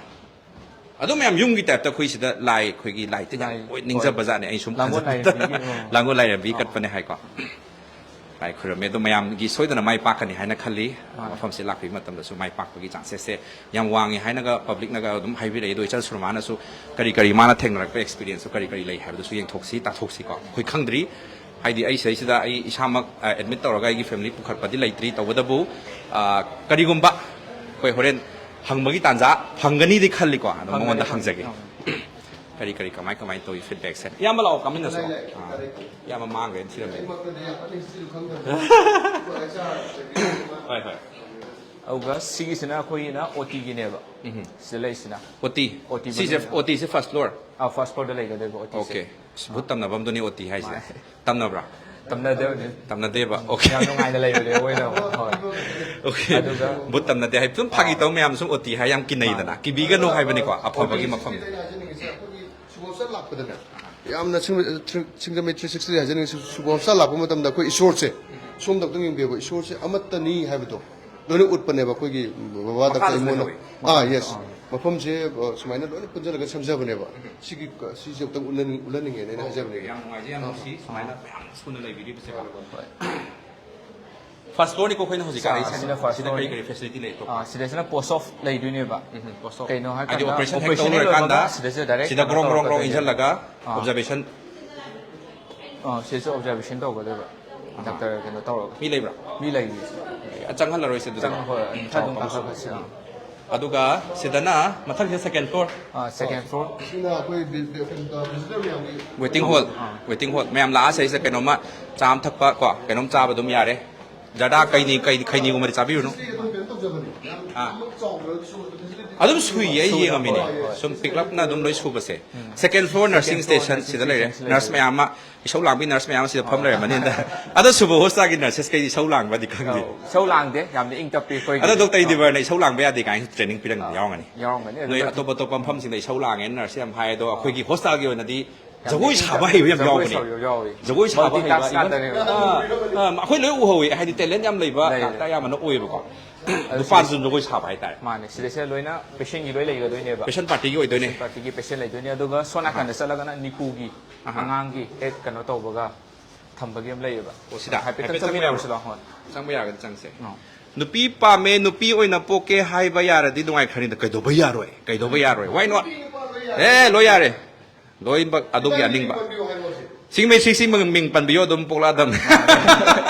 ꯑꯗꯨꯝ ꯃꯌꯥꯝ ꯌꯨꯝꯒꯤ ꯇꯥꯏꯞꯇ ꯑꯩꯈꯣꯏ ꯁꯤꯗ ꯂꯥꯏ, ꯑꯩꯈꯣꯏꯒꯤ ꯂꯥꯏ ꯇꯤꯟ ꯌꯥꯝ ꯂꯥꯏ, ꯂꯣꯏ ꯍꯣꯏ꯫ ꯅꯤꯡꯖꯕꯖꯥꯠꯅꯦ꯫ ꯑꯩ ꯁꯨꯝ ꯂꯥꯡꯒꯣꯜ ꯊꯥꯖꯗꯦꯗ꯫ ꯂꯥꯏꯔꯦꯝꯕꯤꯒꯤ, ꯑꯣ꯫ ꯂꯥꯡꯒꯣꯜ ꯂꯥꯏꯔꯦꯝꯕꯤ ꯑꯣ꯫ ꯀꯠꯄꯅꯦ ꯍꯥꯏꯀꯣ꯫ ꯂꯥꯏ ꯈꯨꯔꯨꯝꯃꯦ꯫ ꯑꯗꯣ ꯃꯌꯥꯝꯒꯤ ꯁꯣꯏꯗꯅ ꯃꯥꯏ ꯄꯥꯛꯀꯅꯤ ꯍꯥꯏꯅ ꯈꯜꯂꯤ꯫ ꯃꯥꯅꯦ꯫ ꯃꯐꯝꯁꯤ ꯂꯥꯛꯄꯤꯕ ꯃꯇꯝꯗꯁꯨ ꯃꯥꯏ ꯄꯥꯛꯄꯒꯤ ꯆꯥꯟꯁꯦꯁꯁꯦ ꯌꯥꯝ ꯋꯥꯡꯉꯤ ꯍꯥꯏꯅꯒ ꯄꯕ꯭ꯂꯤꯛꯅꯒ ꯑꯗꯨꯝ ꯍꯥꯏꯕꯤꯔꯛꯏ꯫ ꯑꯗꯣ ꯏꯆꯜ ꯁꯨꯔꯃꯥꯅꯁꯨ ꯀꯔꯤ ꯀꯔꯤ ꯃꯥꯅ ꯊꯦꯡꯅꯔꯛꯄ ꯑꯦꯛꯁꯄꯤꯔꯤꯌꯦꯟꯁꯇꯣ ꯀꯔꯤ ꯀꯔꯤ ꯂꯩ ꯍꯥꯏꯕꯗꯨꯁꯨ ꯌꯦꯡꯊꯣꯛꯁꯤ, ꯇꯥꯊꯣꯛꯁꯤꯀꯣ꯫ ꯑꯩꯈꯣꯏ ꯈꯪꯗ꯭ꯔꯤ꯫ ꯍꯥꯏꯗꯤ ꯑꯩ ꯁꯤꯗꯩꯁꯤꯗ ꯑꯩ ꯏꯁꯥꯃꯛ, ꯑ, ꯑꯦꯗꯃꯤꯠ ꯇꯧꯔꯒ ꯑꯩꯒꯤ ꯐꯦꯃꯤꯂꯤ ꯄꯨꯈꯠꯄꯗꯤ ꯂꯩꯇ꯭ꯔꯤ꯫ ꯇꯧꯕꯇꯕꯨ, ꯑ, ꯀꯔꯤꯒꯨꯝꯕ ꯑꯩꯈꯣꯏ ꯍꯣꯔꯦꯟ ꯍꯪꯕꯒꯤ ꯇꯥꯟꯖꯥ ꯐꯪꯒꯅꯤꯗꯤ ꯈꯜꯂꯤꯀꯣ꯫ ꯑꯗꯣ ꯃꯉꯣꯟꯗ ꯐꯪꯒꯅꯤ, ꯍꯪꯖꯒꯦ꯫ ꯐꯪꯒꯅꯤ꯫ ꯀꯔꯤ ꯀꯔꯤ ꯀꯃꯥꯏ ꯀꯃꯥꯏ ꯇꯧꯏ ꯐꯤꯗꯕꯦꯛꯁꯦ? ꯏꯌꯥꯝꯕ ꯂꯥꯛꯑꯣ, ꯀꯥꯃꯤꯟꯅꯁꯤ꯫ ꯑꯥ, ꯏꯌꯥꯝꯕ ꯃꯥꯡꯈ꯭ꯔꯦꯅ ꯊꯤꯔꯝꯃꯦ꯫ ꯍꯣꯏ, ꯍꯣꯏ꯫ ꯑꯗꯨꯒ ꯁꯤꯒꯤꯁꯤꯅ ꯑꯩꯈꯣꯏꯒꯤꯅ ꯑꯣ ꯇꯤꯒꯤꯅꯦꯕ꯫ ꯎꯝ꯫ ꯁꯤꯗ ꯂꯩꯁꯤꯅ꯫ O T. ꯑꯣ ꯇꯤ ꯁꯤꯁꯦ ꯃꯅꯨꯡꯗ꯫ ꯑꯣ ꯇꯤꯁꯦ ꯐꯥꯔꯁ ꯐ꯭ꯂꯣꯔ꯫ ꯑꯥ, ꯐꯥꯔꯁ ꯐ꯭ꯂꯣꯔꯗ ꯂꯩꯒꯗꯣꯏꯕ ꯑꯣ ꯇꯤꯁꯦ꯫ ꯑꯣꯀꯦ꯫ ꯑꯁ, ꯚꯨꯠ ꯇꯝꯅꯐꯝꯗꯨꯅꯤ ꯑꯣ ꯇꯤ ꯍꯥꯏꯁꯦ꯫ ꯃꯥꯅꯦ꯫ ꯇꯝꯅꯕ꯭ꯔꯥ? ꯇꯝꯅꯗꯕꯅꯤ꯫ ꯇꯝꯅꯗꯦꯕ꯫ ꯑꯣꯀꯦ꯫ ꯌꯥꯝ ꯅꯨꯡꯉꯥꯏꯅ ꯂꯩꯕꯅꯦ ꯑꯩꯈꯣꯏꯅ꯫ ꯍꯣꯏ꯫ ꯑꯣꯀꯦ꯫ ꯑꯗꯨꯒ ꯚꯨꯠ ꯇꯝꯅꯗꯦ ꯍꯥꯏ꯫ ꯁꯨꯝ ꯐꯥꯒꯤ ꯇꯧ ꯃꯌꯥꯝ ꯁꯨꯝ ꯑꯣ ꯇꯤ ꯍꯥꯏ ꯌꯥꯝ ꯀꯤꯅꯩꯗꯅ꯫ ꯀꯤꯕꯤꯒꯅꯨ ꯍꯥꯏꯕꯅꯤꯀꯣ꯫ ꯑꯐꯕꯒꯤ ꯃꯐꯝ꯫ ꯁꯤꯗ ꯍꯥꯏꯖꯅꯤꯡꯉꯤꯁꯦ ꯑꯩꯈꯣꯏꯒꯤ ꯁꯨꯕꯣꯝꯁꯥ ꯂꯥꯛꯄꯗꯅꯦ, ꯌꯥꯝꯅ ꯁꯤꯡ-, ꯁꯤꯡꯖꯃꯩ ꯊ꯭ꯔꯤ ꯁꯤꯛꯁꯇꯤ ꯍꯥꯏꯖꯅꯤꯡꯉꯤꯁꯦ, ꯁꯨꯕꯣꯝꯁꯥ ꯂꯥꯛꯄ ꯃꯇꯝꯗ ꯑꯩꯈꯣꯏ ꯏꯁꯣꯔꯁꯦ ꯁꯣꯝꯗ ꯑꯝꯇꯪ ꯌꯦꯡꯕꯤꯌꯣꯕ, ꯏꯁꯣꯔꯁꯦ ꯑꯃꯠꯇꯅꯤ ꯍꯥꯏꯕꯗꯣ ꯂꯣꯏꯅ ꯎꯠꯄꯅꯦꯕ ꯑꯩꯈꯣꯏꯒꯤ ꯕꯕꯥ ꯗꯥꯛꯇꯔ ꯃꯈꯥꯗꯁꯨ ꯏꯃꯣꯅ꯫ ꯂꯩꯍꯧꯋꯤ꯫ ꯑꯥ, ꯌꯦꯁ꯫ ꯃꯐꯝꯁꯦ, ꯑ, ꯁꯨꯃꯥꯏꯅ ꯂꯣꯏꯅ ꯄꯨꯟꯁꯤꯜꯂꯒ ꯁꯦꯝꯖꯕꯅꯦꯕ꯫ ꯁꯤꯒꯤ, ꯁꯤꯁꯦ ꯑꯝꯇꯪ ꯎꯠꯍꯟꯅꯤꯡ-, ꯎꯠꯍꯟꯅꯤꯡꯉꯦꯅ ꯑꯩꯅ ꯍꯥꯏꯖꯕꯅꯦ꯫ ꯌꯥꯝ ꯅꯨꯡꯉꯥꯏꯖꯩ, ꯌꯥꯝ ꯅꯨꯡꯁꯤ꯫ ꯁꯨꯃꯥꯏꯅ ꯃꯌꯥꯝ ꯁꯨꯅ ꯂꯩꯕꯤꯔꯤꯕꯁꯦꯀꯣ꯫ ꯐꯥꯔꯁ ꯐ꯭ꯂꯣꯔꯅꯤꯀꯣ ꯑꯩꯈꯣꯏꯅ ꯍꯧꯖꯤꯛ ꯀꯥꯔꯤꯁꯦ꯫ ꯑꯥ, ꯁꯤꯅ ꯐꯥꯔꯁ ꯁꯤꯗ ꯀꯔꯤ ꯐ꯭ꯂꯣꯔꯅꯤ꯫ ꯀꯔꯤ ꯐꯦꯁꯤꯂꯤꯇꯤ ꯂꯩ ꯑꯇꯣꯞꯄ? ꯑꯥ, ꯁꯤꯗꯩꯁꯤꯅ ꯄꯣꯁ ꯑꯣꯐ ꯂꯩꯗꯣꯏꯅꯦꯕ꯫ ꯄꯣꯁ ꯑꯣꯐ꯫ ꯀꯩꯅꯣ ꯍꯥꯏ ꯍꯥꯏꯗꯤ ꯀꯥꯟꯗ ꯑꯣꯄꯔꯦꯁꯟ ꯍꯦꯛ ꯑꯣꯄꯔꯦꯁꯟ ꯇꯧ ꯍꯦꯛ ꯂꯣꯏꯔꯀꯥꯟꯗ ꯂꯣꯏꯕꯒ ꯁꯤꯗꯩꯁꯤꯗ ꯗꯥꯏꯔꯦꯛ ꯁꯤꯗ ꯀꯩꯅꯣ ꯒ꯭ꯔꯣꯡ ꯒ꯭ꯔꯣꯡ ꯒ꯭ꯔꯣꯡ ꯇꯧꯔꯛꯀꯗꯣꯏꯅꯦꯕ꯫ ꯏꯟꯁꯤꯜꯂꯒ ꯑꯥ꯫ ꯑꯣꯕꯖꯥꯔꯕꯦꯁꯟ꯫ ꯑꯥ, ꯁꯤꯗꯁꯨ ꯑꯣꯕꯖꯥꯔꯕꯦꯁꯟ ꯇꯧꯒꯗꯣꯏꯕ꯫ ꯗꯥꯛꯇꯔ ꯀꯩꯅꯣ ꯇꯧꯔꯒ꯫ ꯃꯤ ꯂꯩꯕ꯭ꯔꯥ? ꯃꯤ ꯂꯩꯔꯤ꯫ ꯆꯪꯍꯜꯂꯔꯣꯏꯁꯦ ꯑꯗꯨꯗ꯫ ꯆꯪ-, ꯍꯣꯏ, ꯈꯔ ꯑꯗꯨꯝ ꯀꯥꯈꯠꯂꯁꯤ꯫ ꯑꯗꯨꯒ ꯁꯤꯗꯅ ꯃꯊꯪꯁꯤꯗ ꯁꯦꯀꯦꯟ ꯐ꯭ꯂꯣꯔ꯫ ꯑꯥ, ꯁꯦꯀꯦꯟ ꯐ꯭ꯂꯣꯔ꯫ ꯁꯤꯅ ꯑꯩꯈꯣꯏ ꯚꯤ-, ꯚꯤ-, ꯀꯩꯅꯣ, ꯚꯤꯖꯤꯇꯔ ꯃꯌꯥꯝꯒꯤ ꯋꯦꯇꯤꯡ ꯍꯣꯜ꯫ Waiting hall. ꯃꯌꯥꯝ ꯂꯥꯛꯑ ꯁꯤꯗꯩꯁꯤꯗ ꯀꯩꯅꯣꯝꯃ ꯆꯥ ꯑꯃ ꯊꯛꯄ ꯀꯣ, ꯀꯩꯅꯣꯝ ꯆꯥꯕ ꯑꯗꯨꯝ ꯌꯥꯔꯦ꯫ ꯖꯔꯗꯥ ꯀꯩꯅꯤ, ꯀꯩ-, ꯈꯩꯅꯤꯒꯨꯝꯕꯗꯤ ꯆꯥꯕꯤꯔꯨꯅꯨ꯫ ꯁꯤ ꯑꯗꯨꯝ ꯀꯩꯅꯣ ꯇꯧꯖꯕꯅꯤ꯫ ꯌꯥꯝ ꯑꯥ꯫ ꯆꯥꯎꯗ꯭ꯔꯒꯁꯨ ꯐꯦꯁꯤꯂꯤꯇꯤ ꯑꯗꯨꯝ ꯁꯨꯏꯌꯦ, ꯑꯩ ꯁꯨꯏ, ꯌꯦꯡꯉꯝꯃꯤꯅꯦ꯫ ꯍꯣꯏ, ꯍꯣꯏ꯫ ꯁꯨꯝ ꯄꯤꯛꯂꯞꯅ ꯑꯗꯨꯝ ꯂꯣꯏ ꯁꯨꯕꯁꯦ꯫ ꯁꯦꯀꯦꯟ ꯐ꯭ꯂꯣꯔ ꯅꯔꯁꯤꯡ ꯁꯦꯀꯦꯟ ꯐ꯭ꯂꯣꯔ ꯁ꯭ꯇꯦꯁꯟ ꯅꯔꯁꯤꯡ ꯁꯤꯗ ꯂꯩꯔꯦ꯫ ꯁ꯭ꯇꯦꯁꯟ ꯁꯤꯗ ꯅꯔꯁ ꯂꯩꯔꯦ꯫ ꯃꯌꯥꯝ ꯑꯃ ꯏꯁꯧ ꯂꯥꯡꯕꯤ ꯅꯔꯁ ꯃꯌꯥꯝ ꯑꯃ ꯁꯤꯗ ꯐꯝ ꯂꯩꯔꯝꯃꯅꯤ꯫ ꯑꯗ, ꯑꯗꯣ ꯁꯨꯕ ꯍꯣꯁꯇꯥꯜꯒꯤ ꯅꯔꯁꯦꯁ ꯀꯩꯗꯤ ꯏꯁꯧ ꯂꯥꯡꯕꯗꯤ ꯈꯪꯗꯦ꯫ ꯑꯧ, ꯏꯁꯧ ꯂꯥꯡꯗꯦ, ꯌꯥꯝꯅ ꯏꯪ ꯇꯞꯄꯤ ꯑꯩꯈꯣꯏꯒꯤ꯫ ꯑꯗꯣ ꯗꯣꯛꯇꯔ ꯏꯟꯗꯤꯕꯔꯅ ꯏꯁꯧ ꯂꯥꯡꯕ ꯌꯥꯗꯦ ꯀꯥꯏꯅ ꯇ꯭ꯔꯦꯅꯤꯡ ꯄꯤꯔꯝꯕ ꯌꯥꯎꯔꯝꯒꯅꯤ꯫ ꯌꯥꯎꯔꯝꯒꯅꯤ꯫ ꯅꯣꯏ ꯑꯗꯨꯒ ꯑꯇꯣꯞ ꯑꯇꯣꯞꯄ ꯃꯐꯝꯁꯤꯡꯗ ꯏꯁꯧ ꯂꯥꯡꯉꯦꯅ ꯅꯔꯁ ꯌꯥꯝ ꯍꯥꯏ, ꯑꯗꯣ ꯑꯩꯈꯣꯏꯒꯤ ꯍꯣꯁꯇꯥꯜꯒꯤ ꯑꯣꯏꯅꯗꯤ ꯌꯥꯝꯅ ꯖꯒꯣꯏ ꯏꯪ ꯁꯥꯕ ꯇꯞꯄꯤ꯫ ꯍꯩꯕ ꯌꯥꯝ ꯖꯒꯣꯏ ꯌꯥꯎꯕꯅꯦ꯫ ꯁꯥꯕ ꯌꯥꯎꯋꯤ꯫ ꯖꯒꯣꯏ ꯁꯥꯕ ꯍꯩꯕ, ꯃꯜꯇꯤ ꯇꯥꯁ even, ꯉꯥꯛꯇꯅꯦꯕ꯫ ꯑꯥ, ꯑꯥ, ꯑꯩꯈꯣꯏ ꯂꯣꯏ ꯎꯍꯧꯋꯤ, ꯍꯥꯏꯗꯤ ꯇꯦꯂꯦꯟ ꯌꯥꯝ ꯂꯩꯕ ꯂꯩ, ꯂꯩ꯫ ꯉꯥꯛꯇ ꯑꯌꯥꯝꯕꯅ ꯑꯣꯏꯌꯦꯕꯀꯣ꯫ ꯑꯗꯨ ꯅꯨꯄꯥꯁꯨ ꯖꯒꯣꯏ ꯁꯥꯕ ꯍꯥꯏꯇꯥꯔꯦ꯫ ꯃꯥꯅꯦ, ꯁꯤꯗꯩꯁꯤꯗ ꯂꯣꯏꯅ ꯄꯦꯁꯦꯟꯒꯤ ꯂꯣꯏ ꯂꯩꯒꯗꯣꯏꯅꯦꯕ꯫ ꯄꯦꯁꯦꯟ ꯄꯥꯔꯇꯤꯒꯤ ꯑꯣꯏꯗꯣꯏꯅꯦ꯫ ꯄꯦꯁꯦꯟ ꯄꯥꯔꯇꯤꯒꯤ ꯄꯦꯁꯦꯟ ꯂꯩꯗꯣꯏꯅꯦ, ꯑꯗꯨꯒ ꯁꯣꯝ ꯅꯥꯀꯟꯗ ꯆꯠꯂꯒꯅ ꯅꯤꯀꯨꯒꯤ ꯑꯍꯥ꯫ ꯑꯉꯥꯡꯒꯤ ꯍꯦꯛ ꯀꯩꯅꯣ ꯇꯧꯕꯒ ꯊꯝꯕꯒꯤ ꯑꯃ ꯂꯩꯌꯦꯕ꯫ ꯑꯣ, ꯁꯤꯗ ꯍꯥꯏꯐꯦꯠꯇꯪ ꯍꯥꯏꯐꯦꯠ ꯆꯪꯃꯤꯟꯅꯔꯨꯁꯤ ꯆꯪꯕ ꯂꯥꯛꯑꯣ꯫ ꯍꯣꯏ꯫ ꯆꯪꯕ ꯌꯥꯒꯅꯤ, ꯆꯪꯁꯦ꯫ ꯑꯣ꯫ ꯅꯨꯄꯤ ꯄꯥꯝꯃꯦ, ꯅꯨꯄꯤ ꯑꯣꯏꯅ ꯄꯣꯛꯀꯦ ꯍꯥꯏꯕ ꯌꯥꯔꯗꯤ ꯅꯨꯡꯉꯥꯏꯈ꯭ꯔꯅꯤꯗ꯫ ꯀꯩꯗꯧꯕ ꯌꯥꯔꯣꯏ? ꯀꯩꯗꯧꯕ ꯌꯥꯔꯣꯏ? Why not? ꯑꯦ, ꯂꯣꯏ ꯌꯥꯔꯦ꯫ ꯂꯣꯏꯅꯃꯛ ꯑꯗꯣꯝꯒꯤ ꯑꯅꯤꯡꯕ꯫ ꯁꯤꯡꯃꯩ ꯁꯤ ꯁꯤ ꯃꯤꯡ, ꯃꯤꯡ ꯄꯟꯕꯤꯌꯣ, ꯑꯗꯨꯝ ꯄꯣꯛꯂꯛꯑꯗꯝꯅꯦ꯫